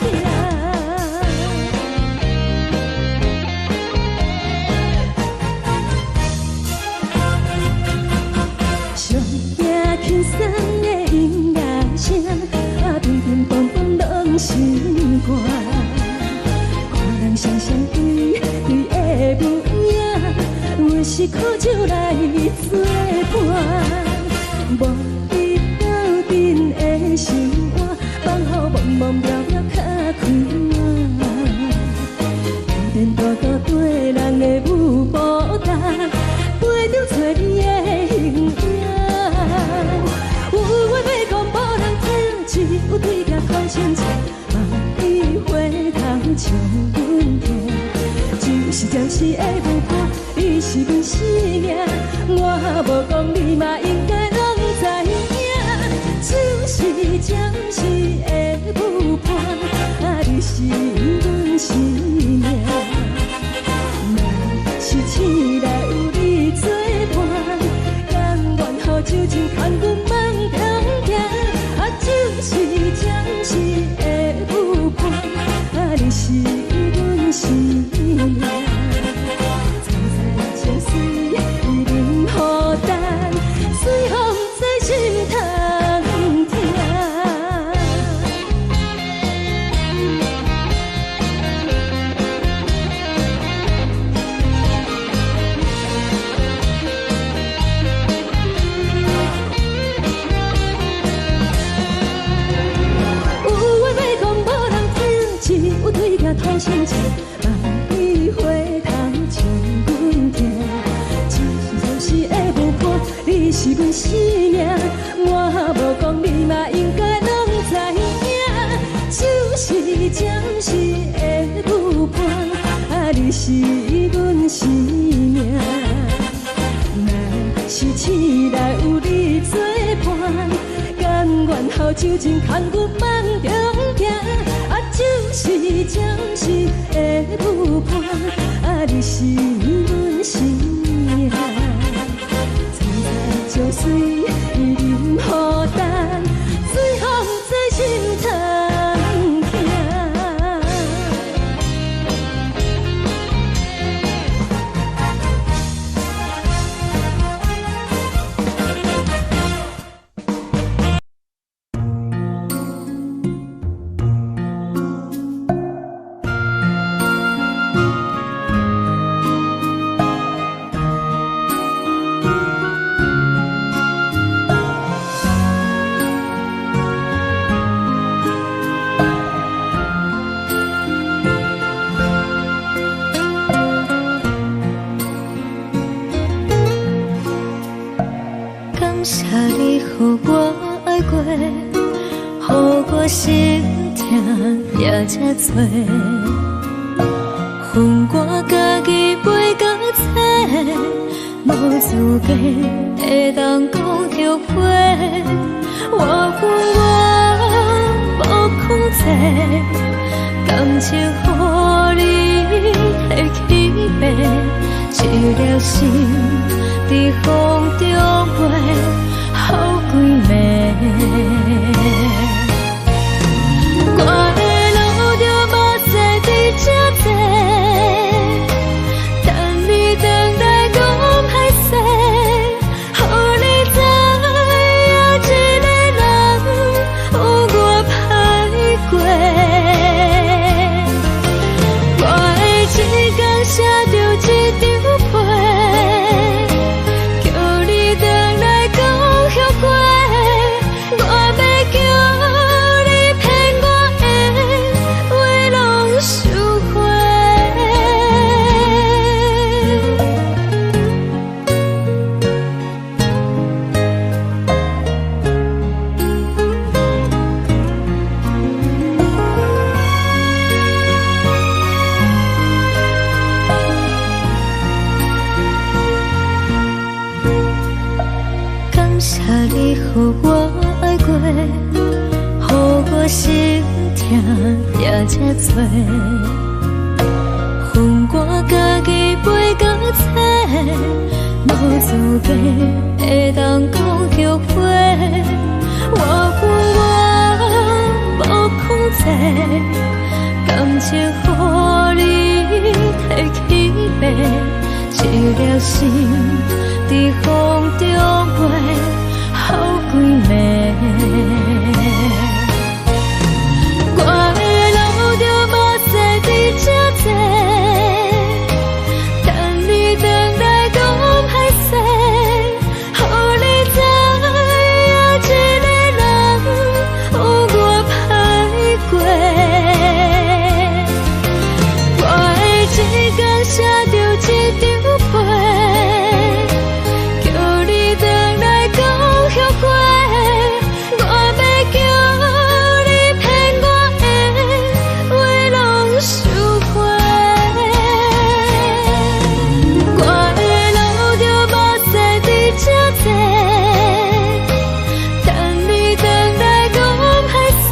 上驚輕鬆的音樂聲，啊，乒乒乓乓攏心肝。看人雙雙對對的舞影，阮是苦酒來作伴。無你鬥陣的生活，放予茫茫渺渺較快活。天天多多對人的舞步動，陪著找你的形影。有話欲講無人聽，只有對鏡講清楚，望你回頭笑阮聽。酒是暫時的舞伴，你是阮生命，我無講你嘛應該攏知影。酒是暫時的舞伴，啊，你是阮生命。若是醒來有你作伴，甘願予酒精牽阮夢中行。啊，酒是暫時的舞伴，啊，你是阮生命。層層情隨淋雨重，水予毋知心通疼。有話欲講無人聽，只有對鏡吐心情，望你回頭笑阮聽。酒是暫時的舞伴，你是阮生命，我無講你嘛應該攏知影。酒是暫時的舞伴，啊，你是阮生命。若是醒來有你作伴，甘願予酒精牽阮夢中行。啊，酒是暫時的舞伴，啊，你是阮生命。層層情隨淋雨重，水予毋知心通疼。感謝你予我愛過，予我心疼也這多。分我家己飛到找，無資格會當講後悔。我分我無控制，感情予你提起爬，一粒心佇風中飛，予規暝。我會流著目屎佇這坐，等你轉來講歹勢，予你知影一個人有偌歹過。我會一工寫著一張批，叫你轉來講後悔。我欲行這多。予我家己飞到册，無資格會當講後悔。我分我無控制，感情予你提去爬，一粒心佇風中飛，予幾暝。我會流著目屎佇這坐，等你轉來講歹勢，予你知影一个人有偌歹過。我會一工寫著一張批，叫你轉來講後悔。我欲叫你騙我的話攏收回。我會流著目屎佇這坐，等你轉來講歹勢，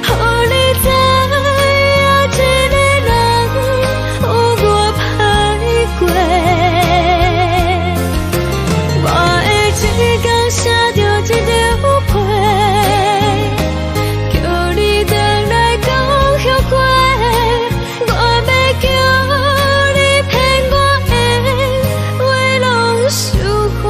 予你知影一個人有偌歹過。我會一工寫著一張批，叫你轉來講後悔。我欲叫你騙我的話攏收回。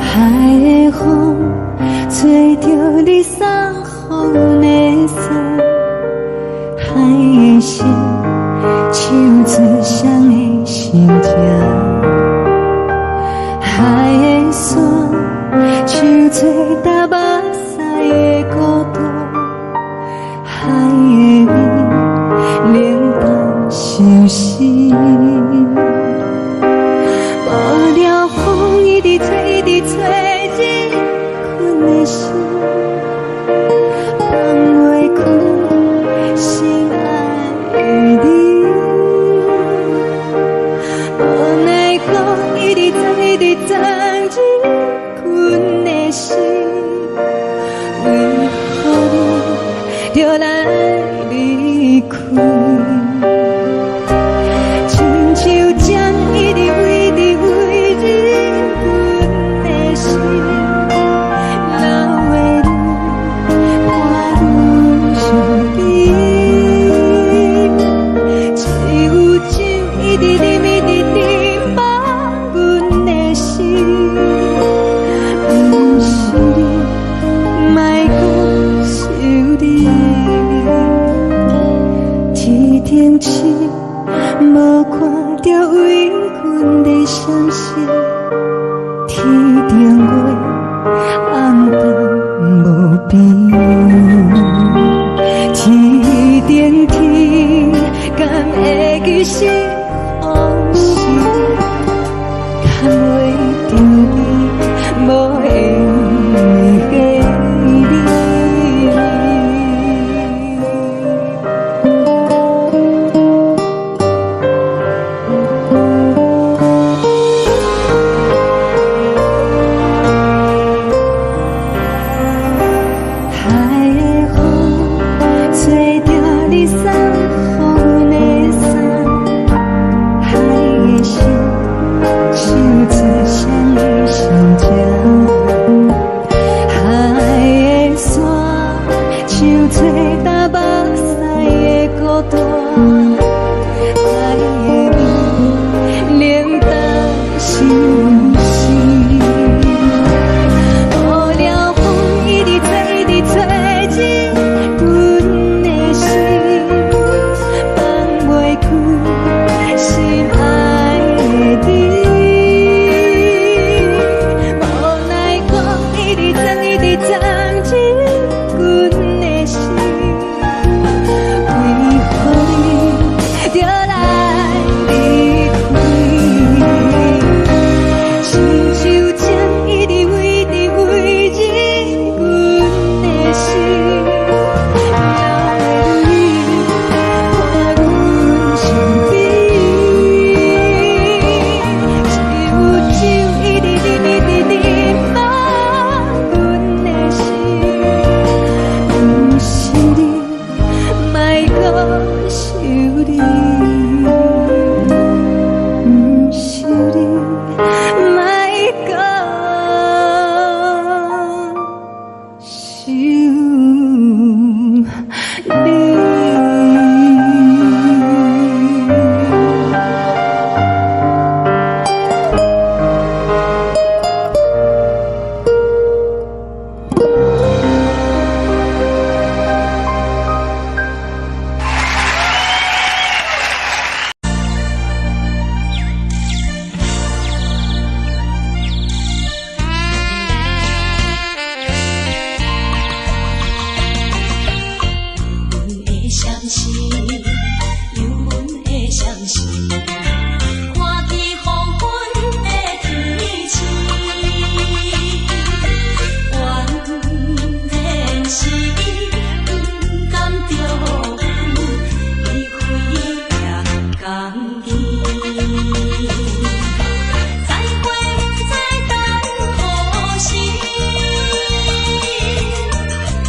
海的風吹著你送予阮的衫，海的心唱出誰的心情，海的山唱出台北市的孤單，海的雨冷淡相思。無聊風一直吹，一直吹，入阮的心，放袂開心愛的你。無奈何一直鑽，一直鑽入阮的心，為何你著來離開？親像針一直一直飛入阮的心，老的愈看愈相悲。只有酒一直啉，一直啉，放阮的心，毋是你，莫閣想你。天頂星無看著為阮咧閃爍，天頂月暗淡無邊。天頂天敢會記是予是？牽袂著你，無緣的你。海的風吹著你送予阮的衫，海的心唱出誰的心情，海的山唱出台北市的孤單，海的雨冷淡相思。無聊風一直吹，一直吹入思，有阮的相思。看见黃昏的天星，原來是伊不甘著阮離開行江邊。再會不知等何時，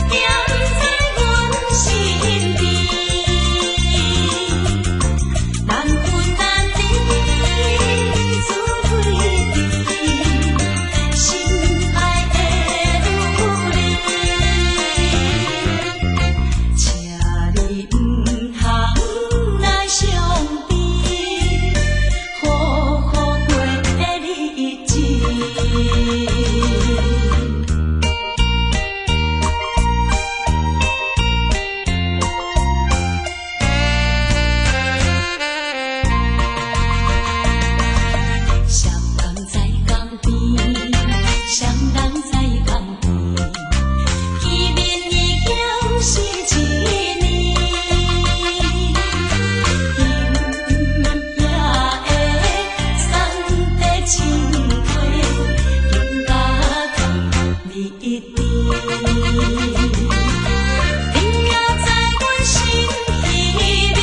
惦在阮身邊。難分難離，自淚滴，心愛的女兒，請你毋通來傷悲，好好過日子。雙人在江邊，雙人在江邊，見面已經是一年。今夜的送的情話，更加甜蜜甜。你也在阮心彼面，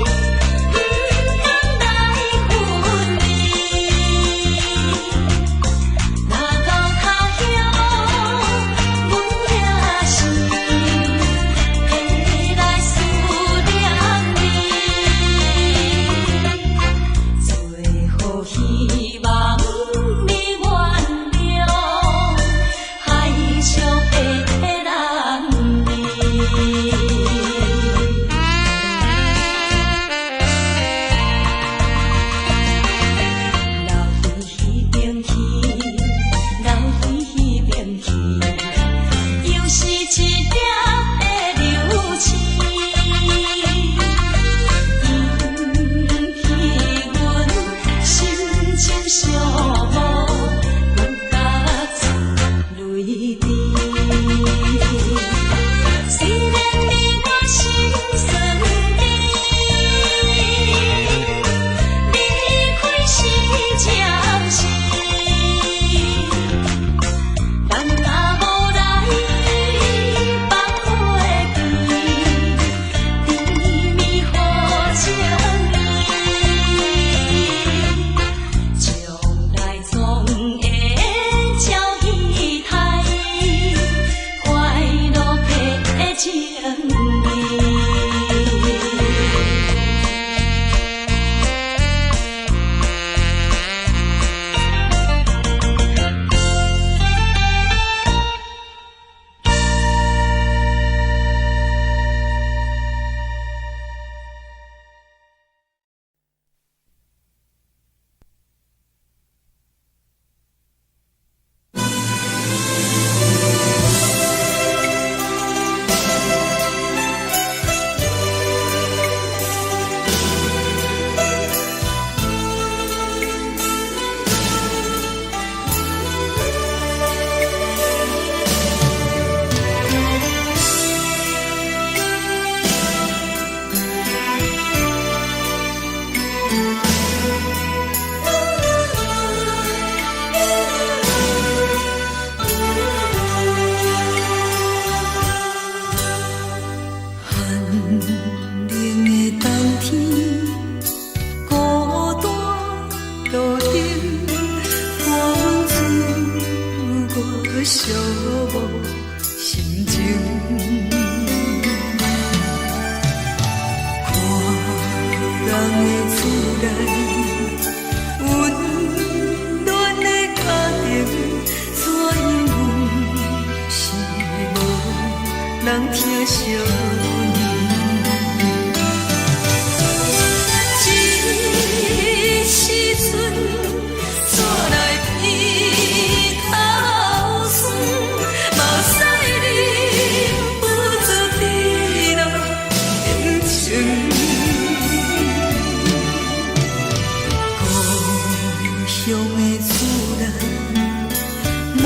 毋甘來分離。若到他鄉，阮也是會來思念你。最後希望你原諒，海上的男兒。留伫彼邊去，留伫彼邊去，又是一粒的流星，引起阮心情寂寞，阮甲出淚滴。雖然你我心酸甜，離開是暫時，咱若無來放袂記，甜蜜好情意，將來總會照彼台，快樂的情意。寒冷的冬天，孤單路燈，看阮自我寂寞心情。看人的厝內，溫暖的家庭，怎樣阮是無人疼惜阮。這時陣，煞來鼻頭酸，目屎忍不住滴落眼睛。故鄉的厝內，媽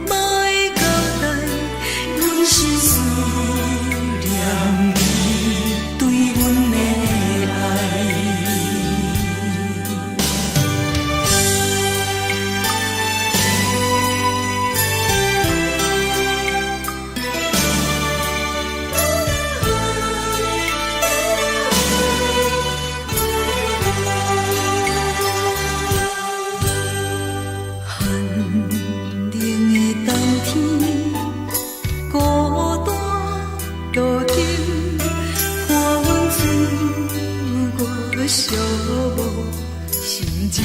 媽的交代，阮是思寂寞心情。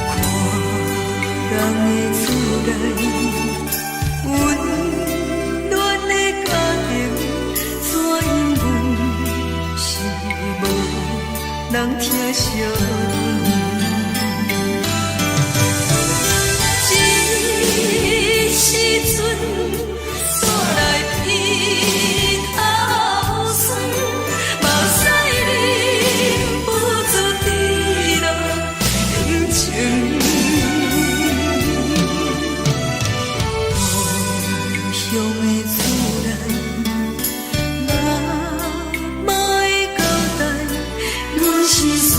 看人的厝內，溫暖的家庭，怎樣阮是無人疼惜阮。這時陣煞來鼻頭酸，目屎忍不住滴落眼睛。故鄉的厝內，媽媽的交代，阮是輸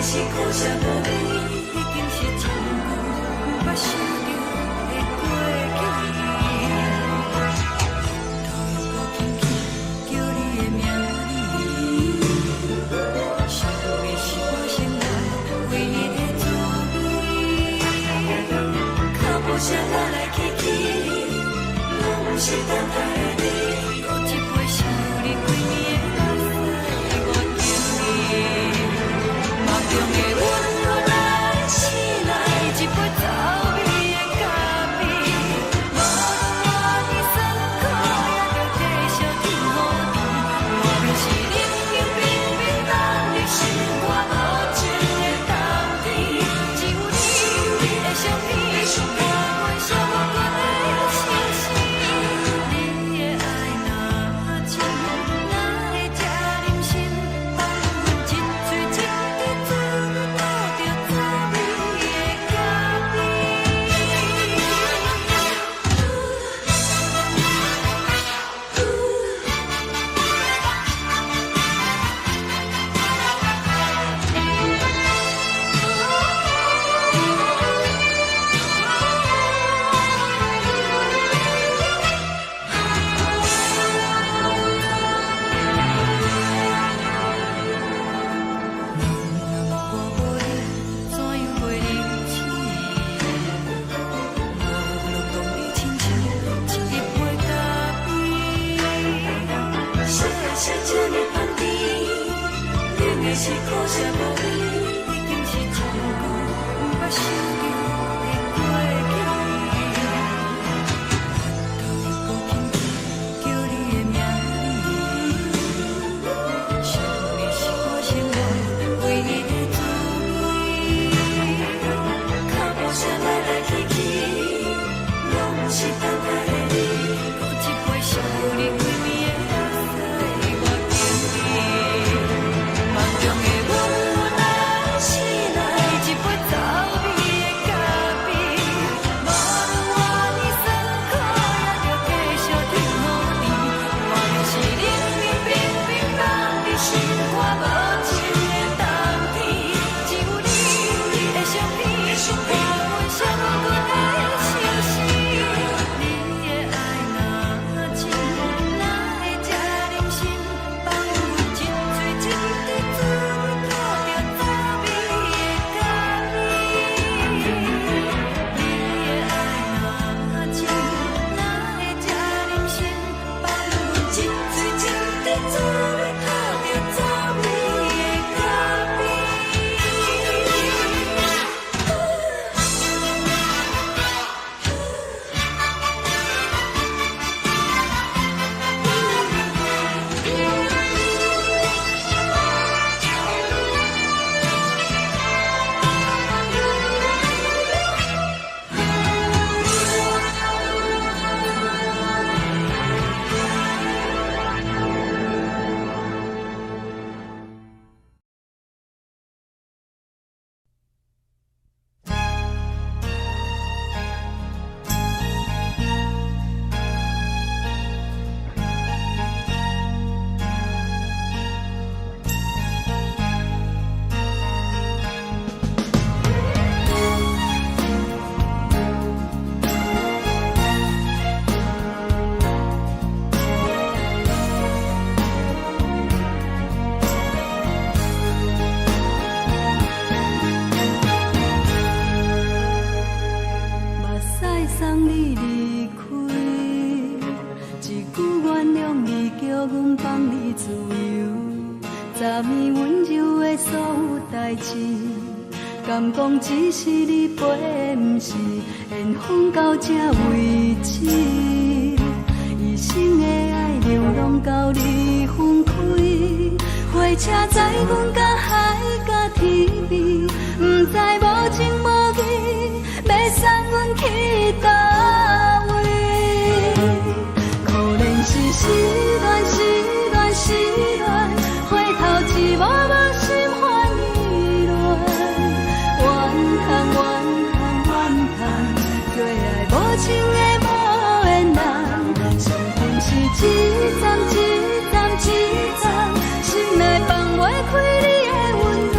是苦涩無味，已經是真久毋捌想著的過去。頭又閣輕輕叫你的名字，想的是我生活唯一的滋味。腳步聲來來去去，攏毋是等待的你。閣一杯想你規暝的目屎，我敬你。夢中的阮阮來醒來，一杯走味的咖啡，無論偌尼酸苦，也著繼續天予甜。我便是冷冷冰冰等你心肝無情的冬天，只有你的相片，伴阮寂寞的相思。你的愛若真，哪會這忍心放阮一喙一滴水吐著走味的咖啡？若我無你，怎樣過日子？無論當你親像一杯咖啡，啥啥這呢香甜，冷的是苦澀無味，已經是真久毋捌想著的過去。頭又閣輕輕叫你的名字，想的是我生活唯一的滋味。腳步聲來來去去，攏毋是等待的你。閣一杯想你規暝的目屎，我敬你。夢中的阮阮來醒來，一杯走味的咖啡，無論偌尼酸苦，也著繼續天予甜。我就是冷冷冰冰放佇心肝無情的冬天，只有你的相片，伴阮寂寞的相思。你的愛若真，哪會這忍心放阮一喙一滴水吐著走味的咖啡？你的愛若真，哪會這忍心放阮一喙一滴水吐著走味的咖啡？目屎送你離開，一句原諒你，叫阮放你自由。昨暝溫柔的所有代誌，敢講只是你陪，毋是緣分到這為止。一生的愛流浪到你分開，火車載阮到海角天邊，毋知無情無義，欲送阮去佗位？可憐是失戀，失戀，失戀，回頭一幕幕心煩意亂。怨嘆怨嘆怨嘆，做愛無情的無緣人，傷痕是一層一層一層，心內放袂開你的溫暖。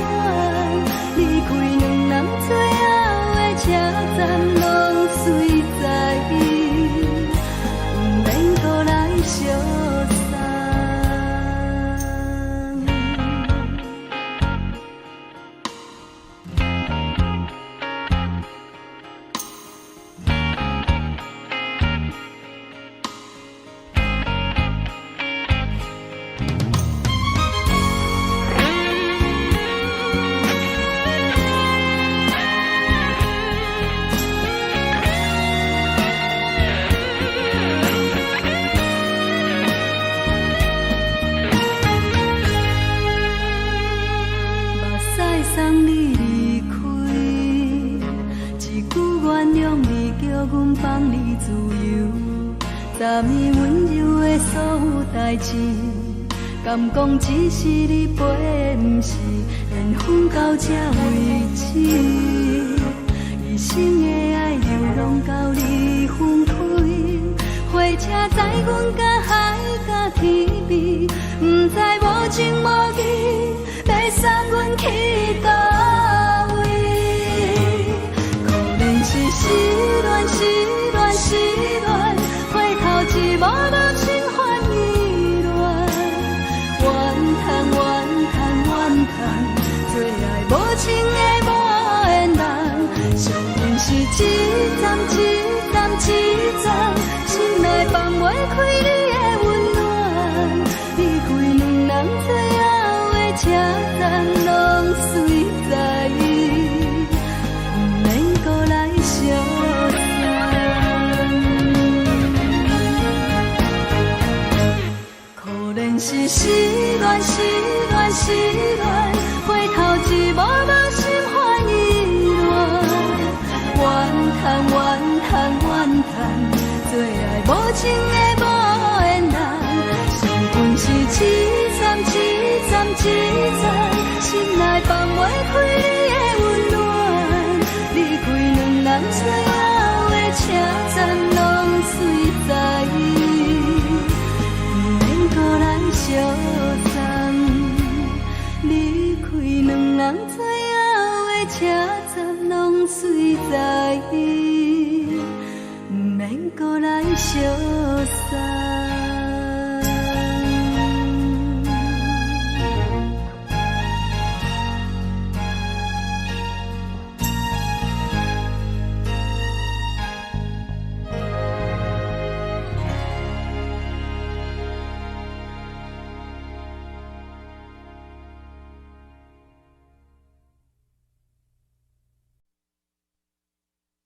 送你离开。一句原谅你，叫阮放你自由。昨暝温柔的所有代誌，敢講只是你陪，毋是緣分到這為止。一生的愛流浪到你分開，火車載阮甲海甲天邊，毋知無情無義，欲送阮去佗位？可憐是失戀，失戀，失戀，回頭一幕幕心煩意亂，怨嘆怨嘆怨嘆，做愛無情的無緣人，相信是一站一站一站，心內放袂開你的溫暖，離開兩人最後的車站，攏隨在毋免閣來相送。可憐是失戀，失戀，失戀，回頭一幕幕心煩意亂，怨嘆怨嘆怨嘆，做愛無情的無緣人，相信是一站一站一站，心內放袂開你的溫暖，離開兩人最後的車站，攏隨在毋免閣來相送。離開兩人最後的車站，攏隨在毋免閣來相送。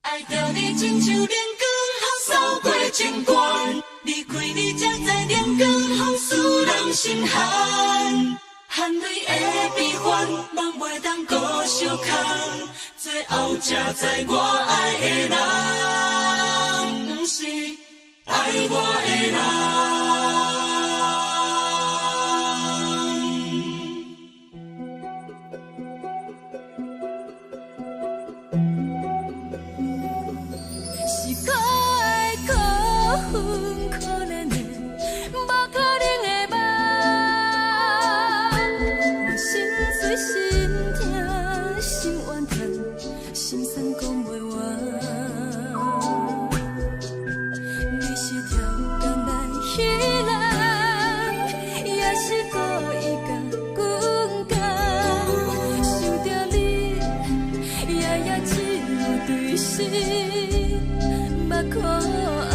愛著你親像冷光予掃過情關，離開你才知冷光予使人心寒，含淚的悲歡，夢袂當閣相空，最後才知我愛的人，毋是愛我的人。是可愛可恨可憐的，無可能的夢。我心碎心痛心怨嘆，心酸講袂完。你是超工來彼人，也是故意共阮講。想著你，夜夜只有對心目眶紅。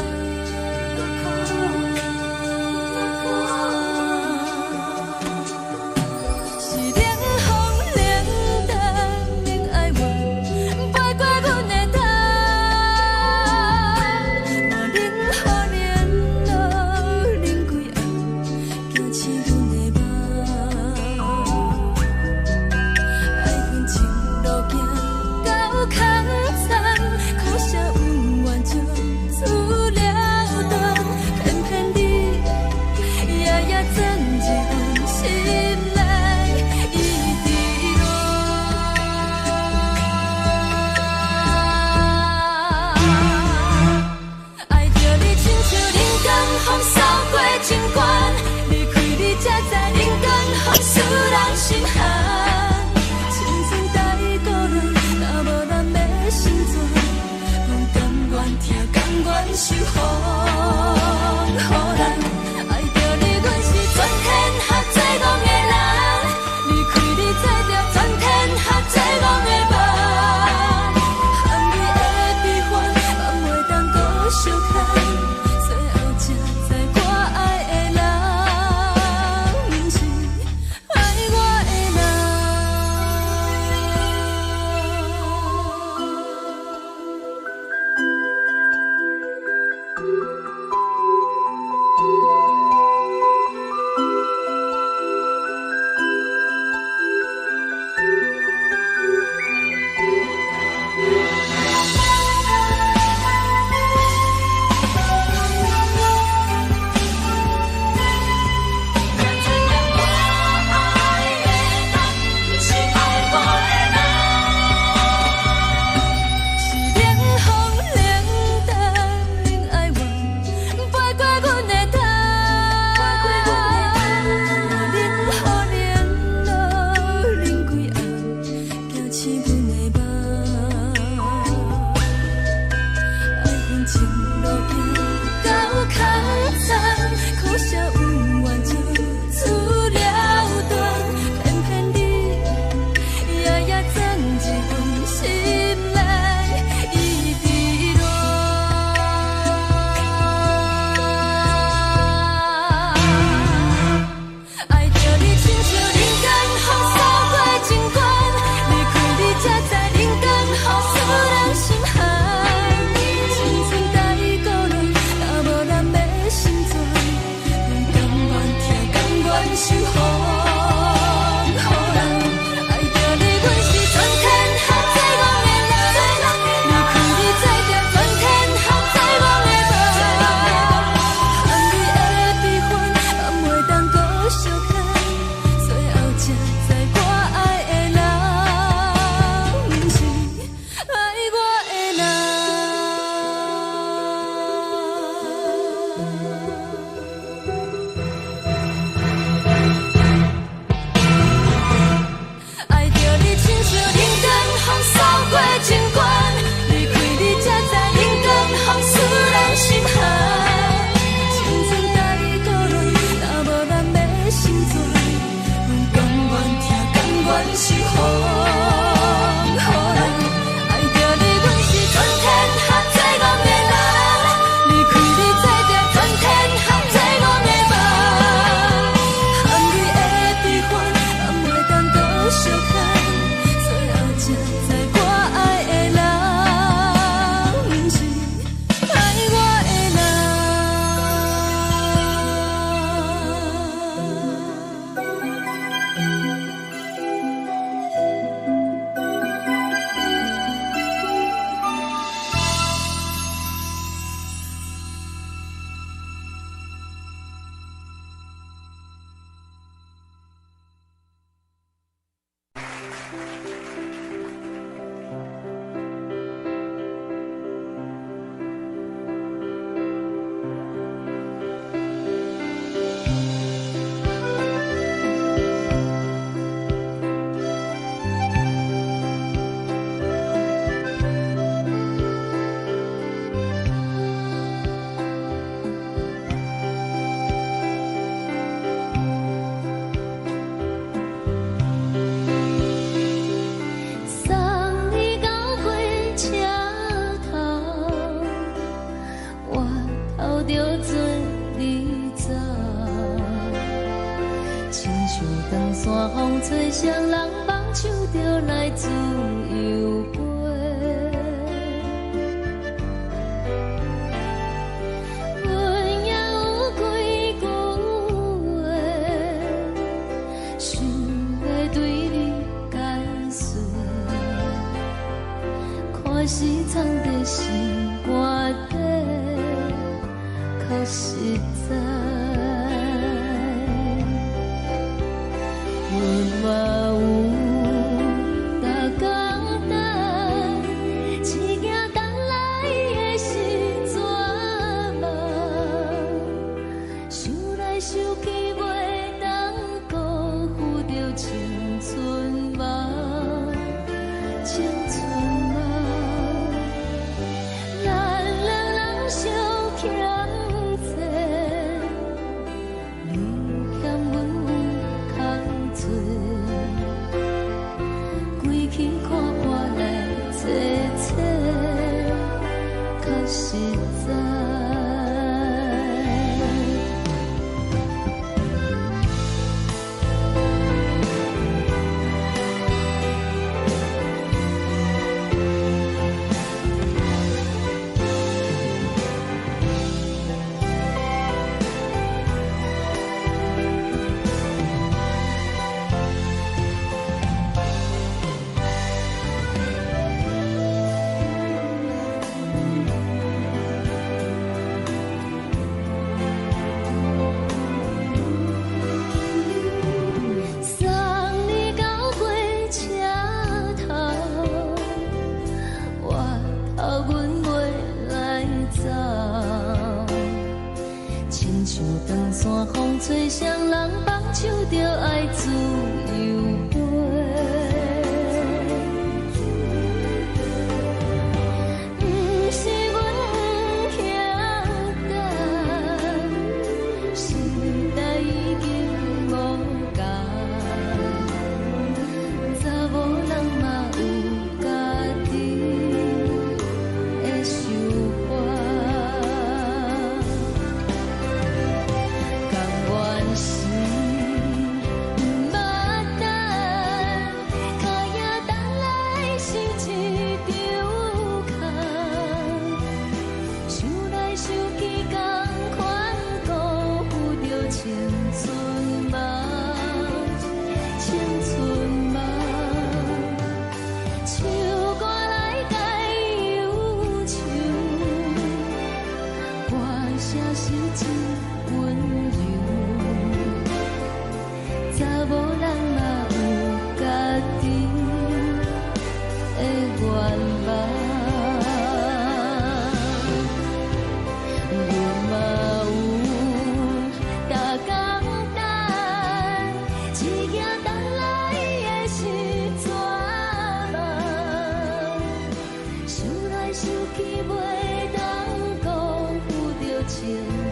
來自由飛。阮也有幾句話，想欲對你解說，看是藏佇心肝底，較實在。阮嘛有逐工等，一行等來的是绝望，想來想去袂當辜負著青春夢，青春夢。咱兩人相欠債，你欠阮有空做，規氣看破來坐坐，較實在。送你到火車頭，我頭阮袂來走，親像長山風吹，誰人放手就愛自由飛。毋是阮欠等，時代已經無仝，查某人嘛有家己的想法。甘願是毋捌等，跤影等來是一場空，想來想去，仝款辜負著青春夢，青春夢。唱歌來解憂愁，歌聲是真溫柔。查某人嘛有家己的願望，阮嘛有逐工等，一行等來的是绝望，想來想去袂當辜負著青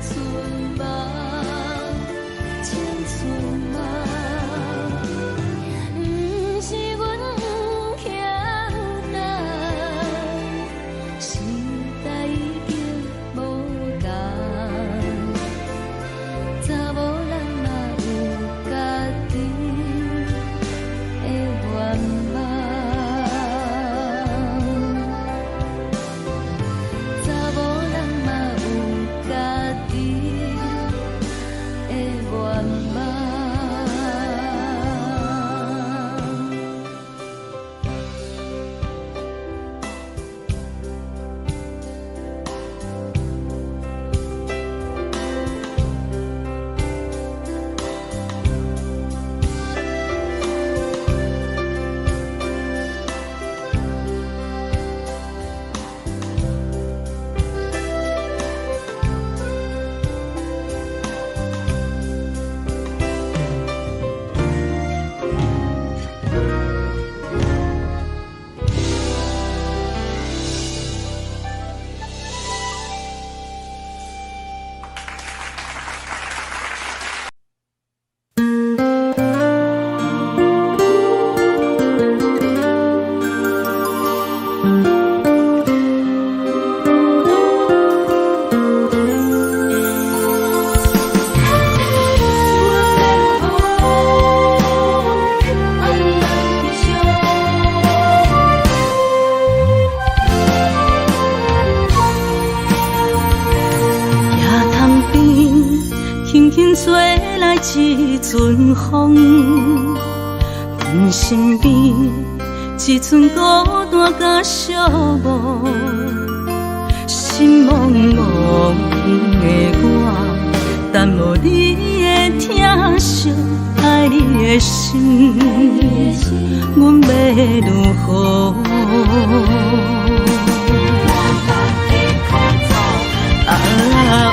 春夢，青春夢。毋是阮欠等，阵风，阮身边一阵孤单佮寂寞，心茫茫的我，等无你的疼惜，爱你的心，阮欲如何？啊，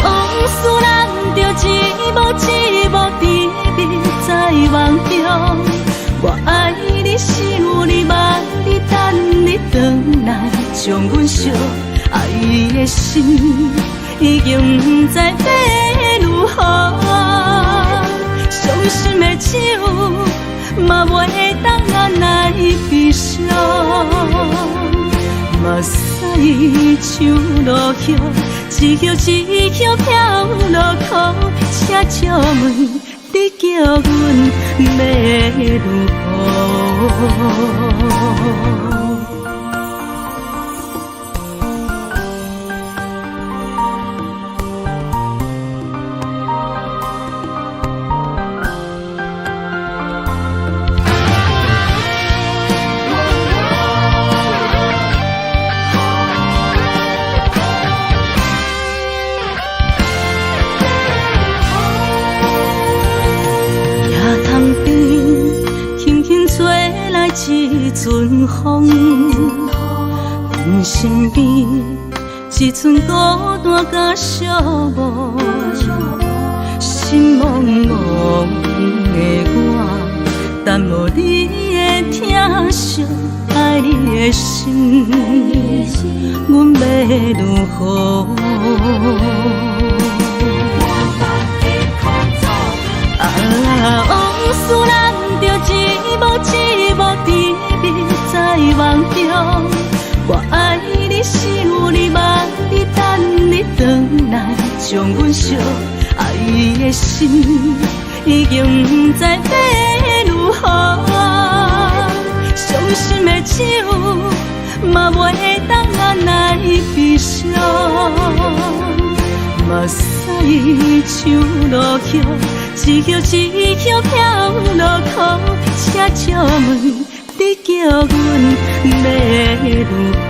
往事咱著一幕一幕甜蜜在梦中。我爱你，想你，望你，等你转来，将阮惜。爱的心已经毋知欲如何，伤心的酒嘛袂当按捺悲伤，目屎像落叶，一叶一叶飘落空，请借问你叫阮欲如何？一阵风，阮身边一阵孤单佮寂寞，心茫茫的我，等无你的疼惜，爱你的心，阮欲如何？啊，往事咱著一幕一幕甜蜜在梦中。我爱你，想你，望你，等你转来，将阮惜。爱的心已经毋知欲如何，伤心的酒嘛袂当按捺悲伤，目屎像落叶，一叶一叶飘落空，请借问你叫阮欲如何？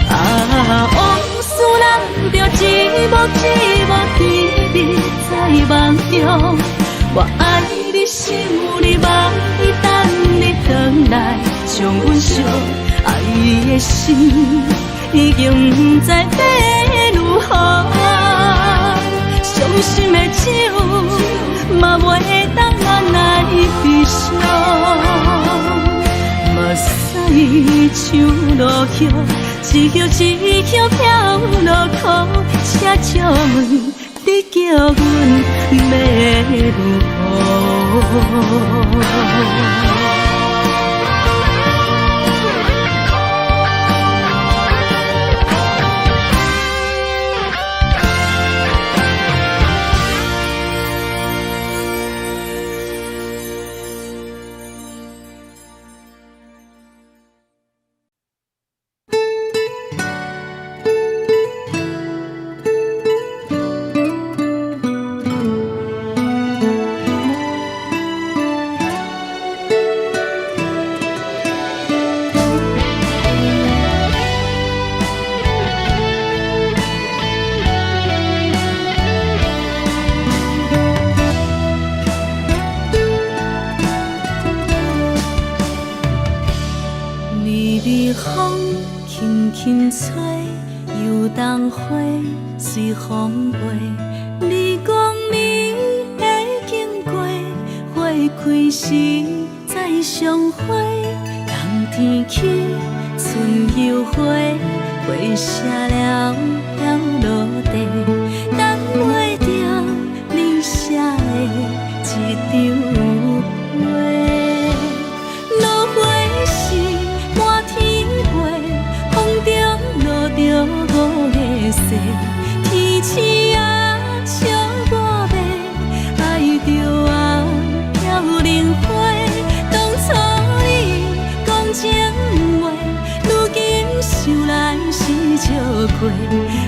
啊，往事咱著一幕一幕甜蜜在梦中。我爱你，想你，望你，等你转来，将阮惜。爱的心已经毋知欲如何，伤心的酒嘛袂当按捺悲伤，目屎像落叶，一叶一叶飘落空，请借问你叫阮欲如何？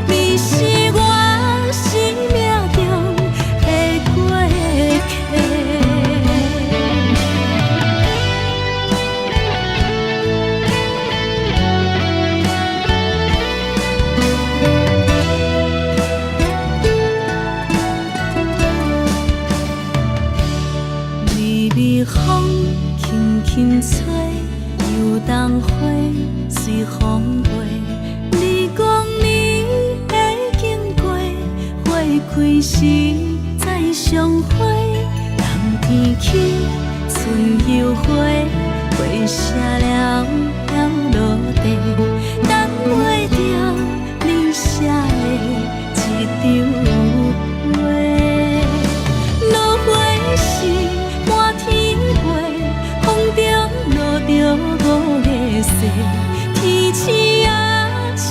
你是我心微風輕輕吹，油桐花隨風飛。你講你會經過，花開時再相會。冬天起，春又回，花謝了飄落地，等袂著你寫的這張批。落花時滿天飛，風中落著五个誓，天星啊笑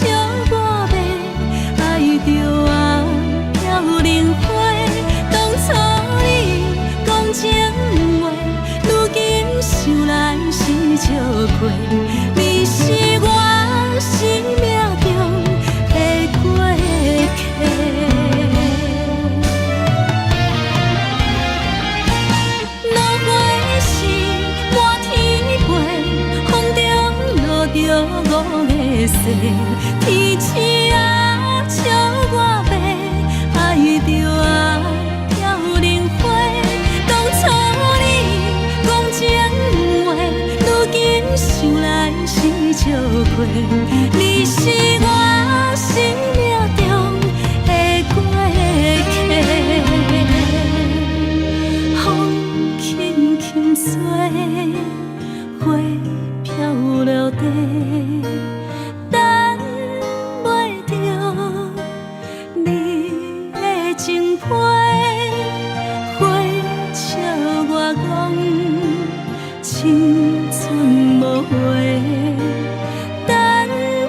我欲，愛著啊飄零花。當初你講情話，如今想來是笑話。你是我生命中的過客。落花時滿天飛，風中落著五个誓，天星啊笑我欲，愛著啊飄零花。當初你講情話，如今想來是笑話。你是我生命中的過客。風輕輕吹，花飄落地，等袂著你的情批。花笑我講青春無話，等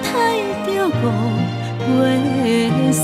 待著五月雪。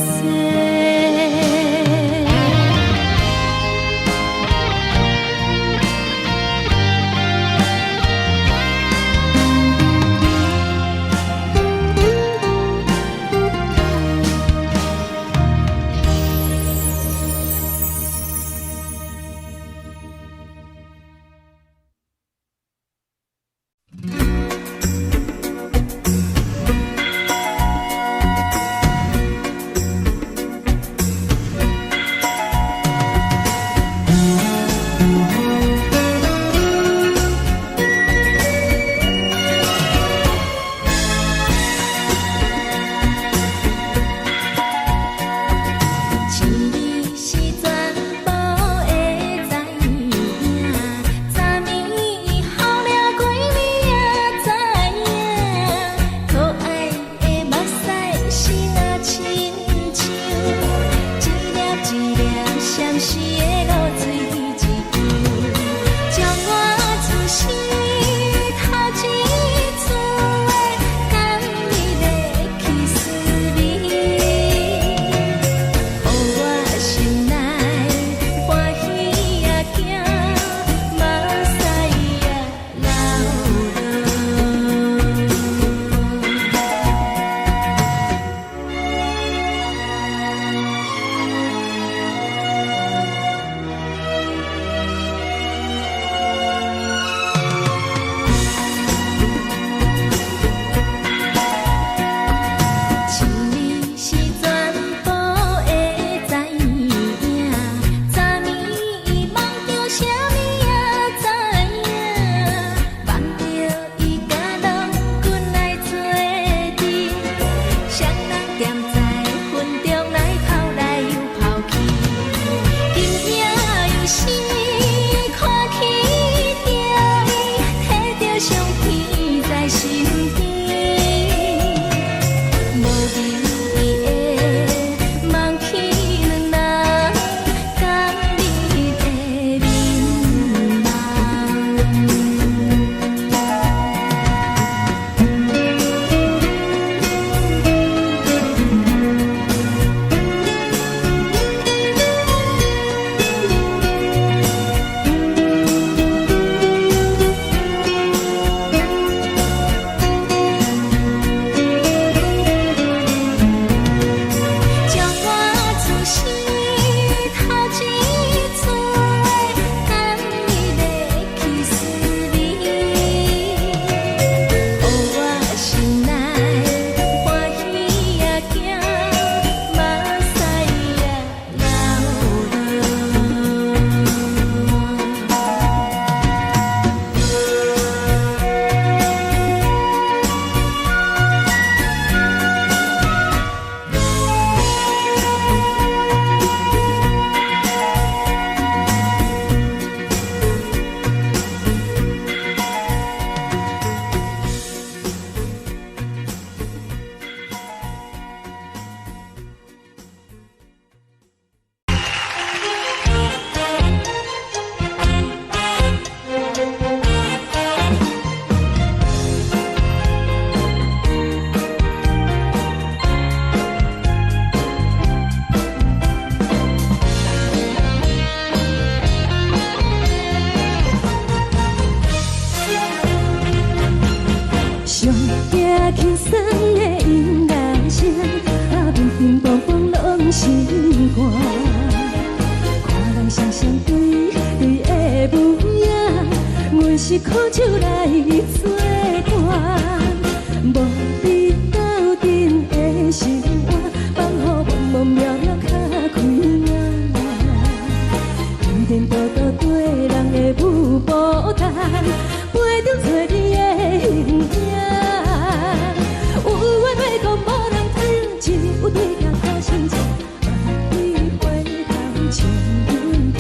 的舞影，阮是苦酒來做伴，無比鬥陣的生活，放予茫茫渺渺較開眼。天道道對人的舞步單，陪著找你的形影。有話欲講無人聽，只有對鏡苦心情，萬里回頭笑阮聽。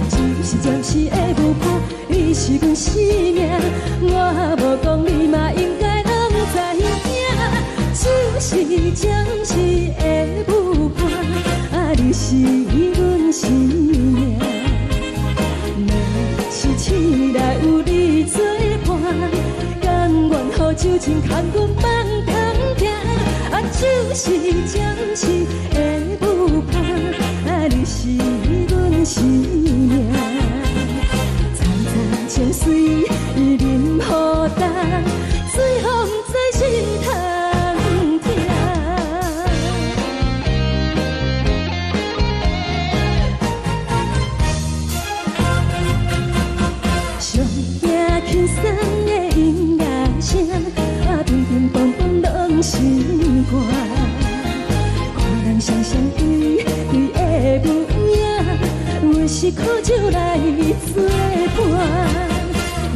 只是暫時的舞伴，你是阮生命，我無講你嘛應該攏知影。只是暫時的舞伴，啊，你是阮生命。若是醒來有你做伴，甘願予酒精牽阮放通行。啊，只是暫時的舞伴，啊，你是阮生命。層層情水啉予乾，水予毋知心通疼。上驚輕鬆的音樂聲，啊，乒乒乓乓攏是歌。看人雙雙對對的舞影，阮是苦酒來做伴，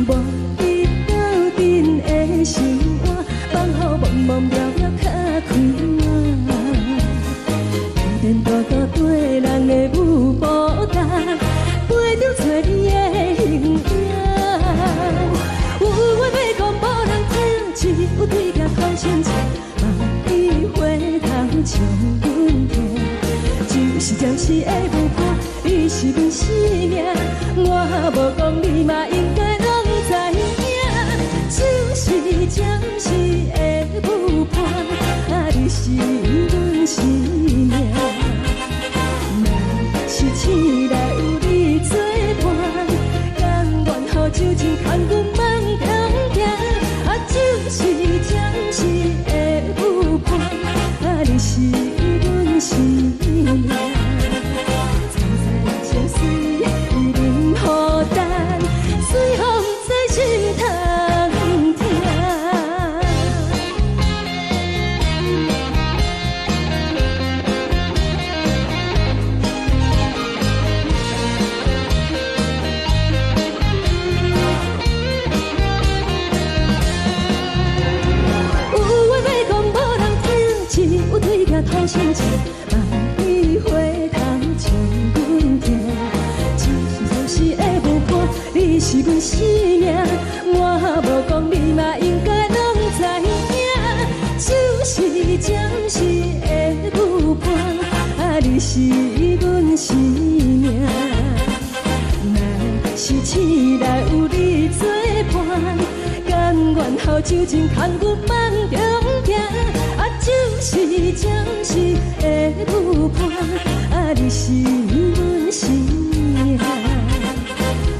無比鬥陣的生活，放予茫茫渺渺較開眼。天道道對人的舞步單，陪著找你的形影。有話欲講無人聽，只有對鏡苦心情，望你回頭笑阮聽。只是暫時的舞伴，你是阮生命，我無講你嘛應該攏知影。只是暫時的舞伴，啊，你是阮生命。若是醒來有你做伴，甘願予酒精牽阮放通行。啊，只是暫時的舞伴，啊，你是阮生命。層層情水啉予乾，水予毋知心通疼。有話欲講無人聽，只有對鏡吐心情，望你回頭笑阮聽。只是暫時的舞伴，你是阮生命，我無講你嘛應該攏知影。只是暫時的舞伴，啊，你是阮生命。若是醒來有你做伴，甘願予酒精牽阮放中行。啊，只是暫時的舞伴，啊，你是阮生命。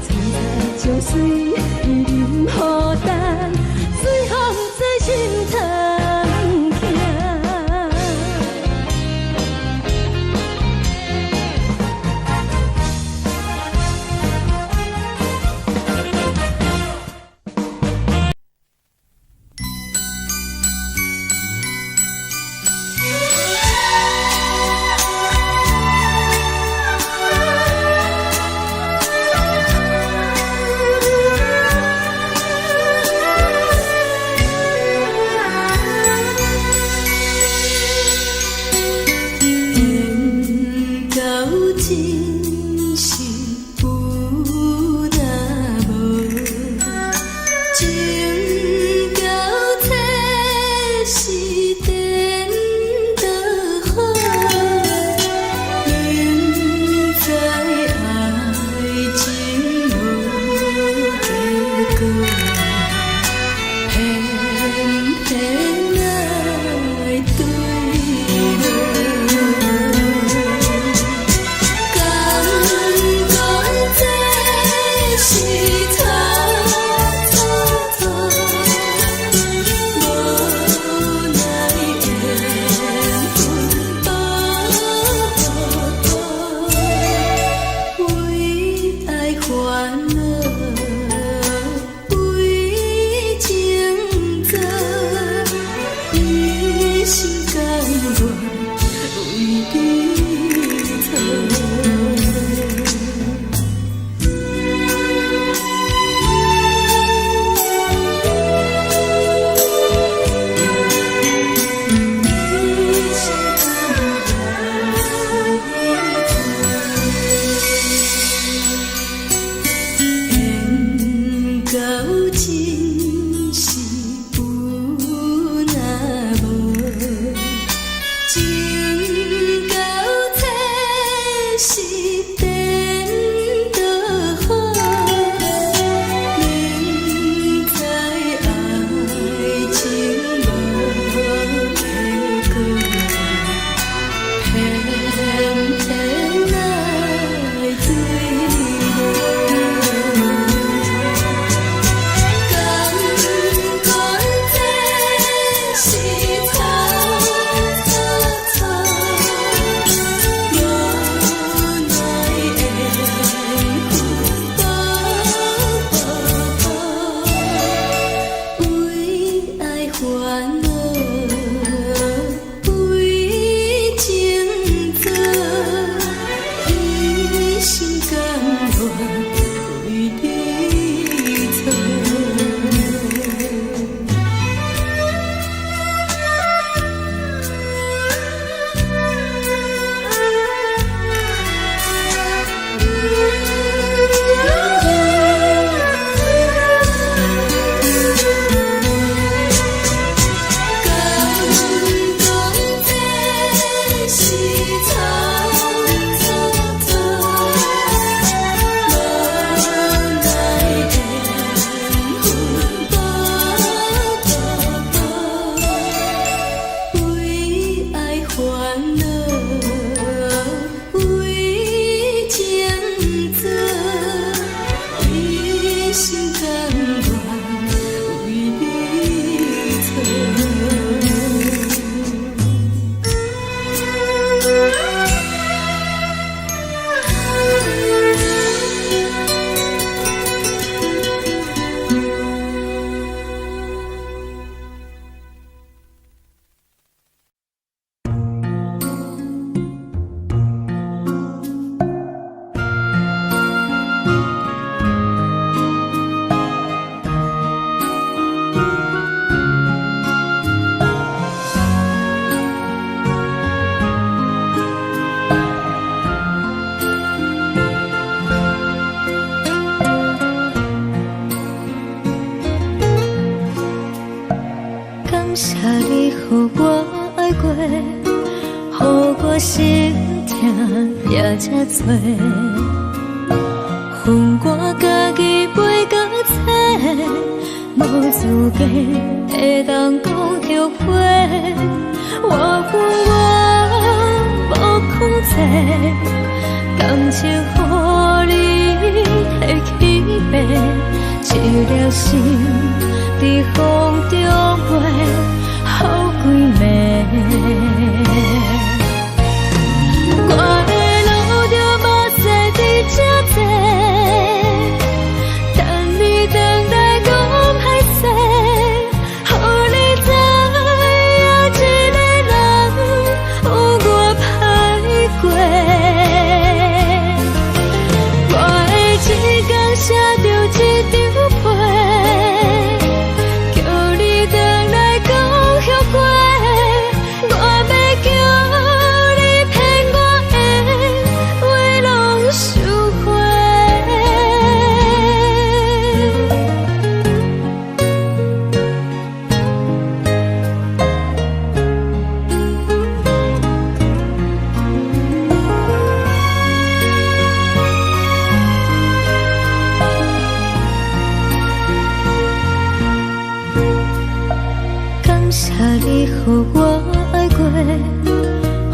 層層情水啉予乾，水予毋知心通疼。恼，为情做，一心甘愿为你错。缘到尽是有若无，情到浅是颠倒好。明知爱情无结果，偏偏爱坠落。甘愿这是错错错，无奈缘分薄薄薄，为爱烦恼，为情做，一心甘愿为你错。甘讲这是错错错，无奈缘分薄薄薄，为爱烦恼，为情做，一心甘愿为你错。感谢你予我爱过，予我心疼也这多。分我家己飞到册，无资格会当讲后悔。我分我无控制，感情予你提去爬，一粒心伫风中飞，予几暝。我会流着目屎伫这坐，等你转来讲歹势，予你知影这个人有偌歹过。我会一工写著一张批，叫你转来讲后悔。我欲叫你骗我的话拢收回。感谢你予我爱过，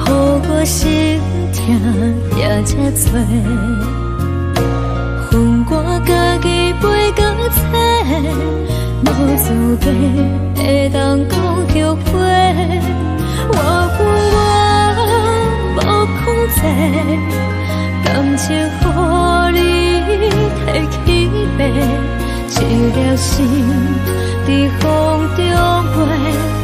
予我心疼也这多。分我家己飞到册，无资格会当讲后悔。我分我无控制，感情予你提去白，一粒心佇風中飛。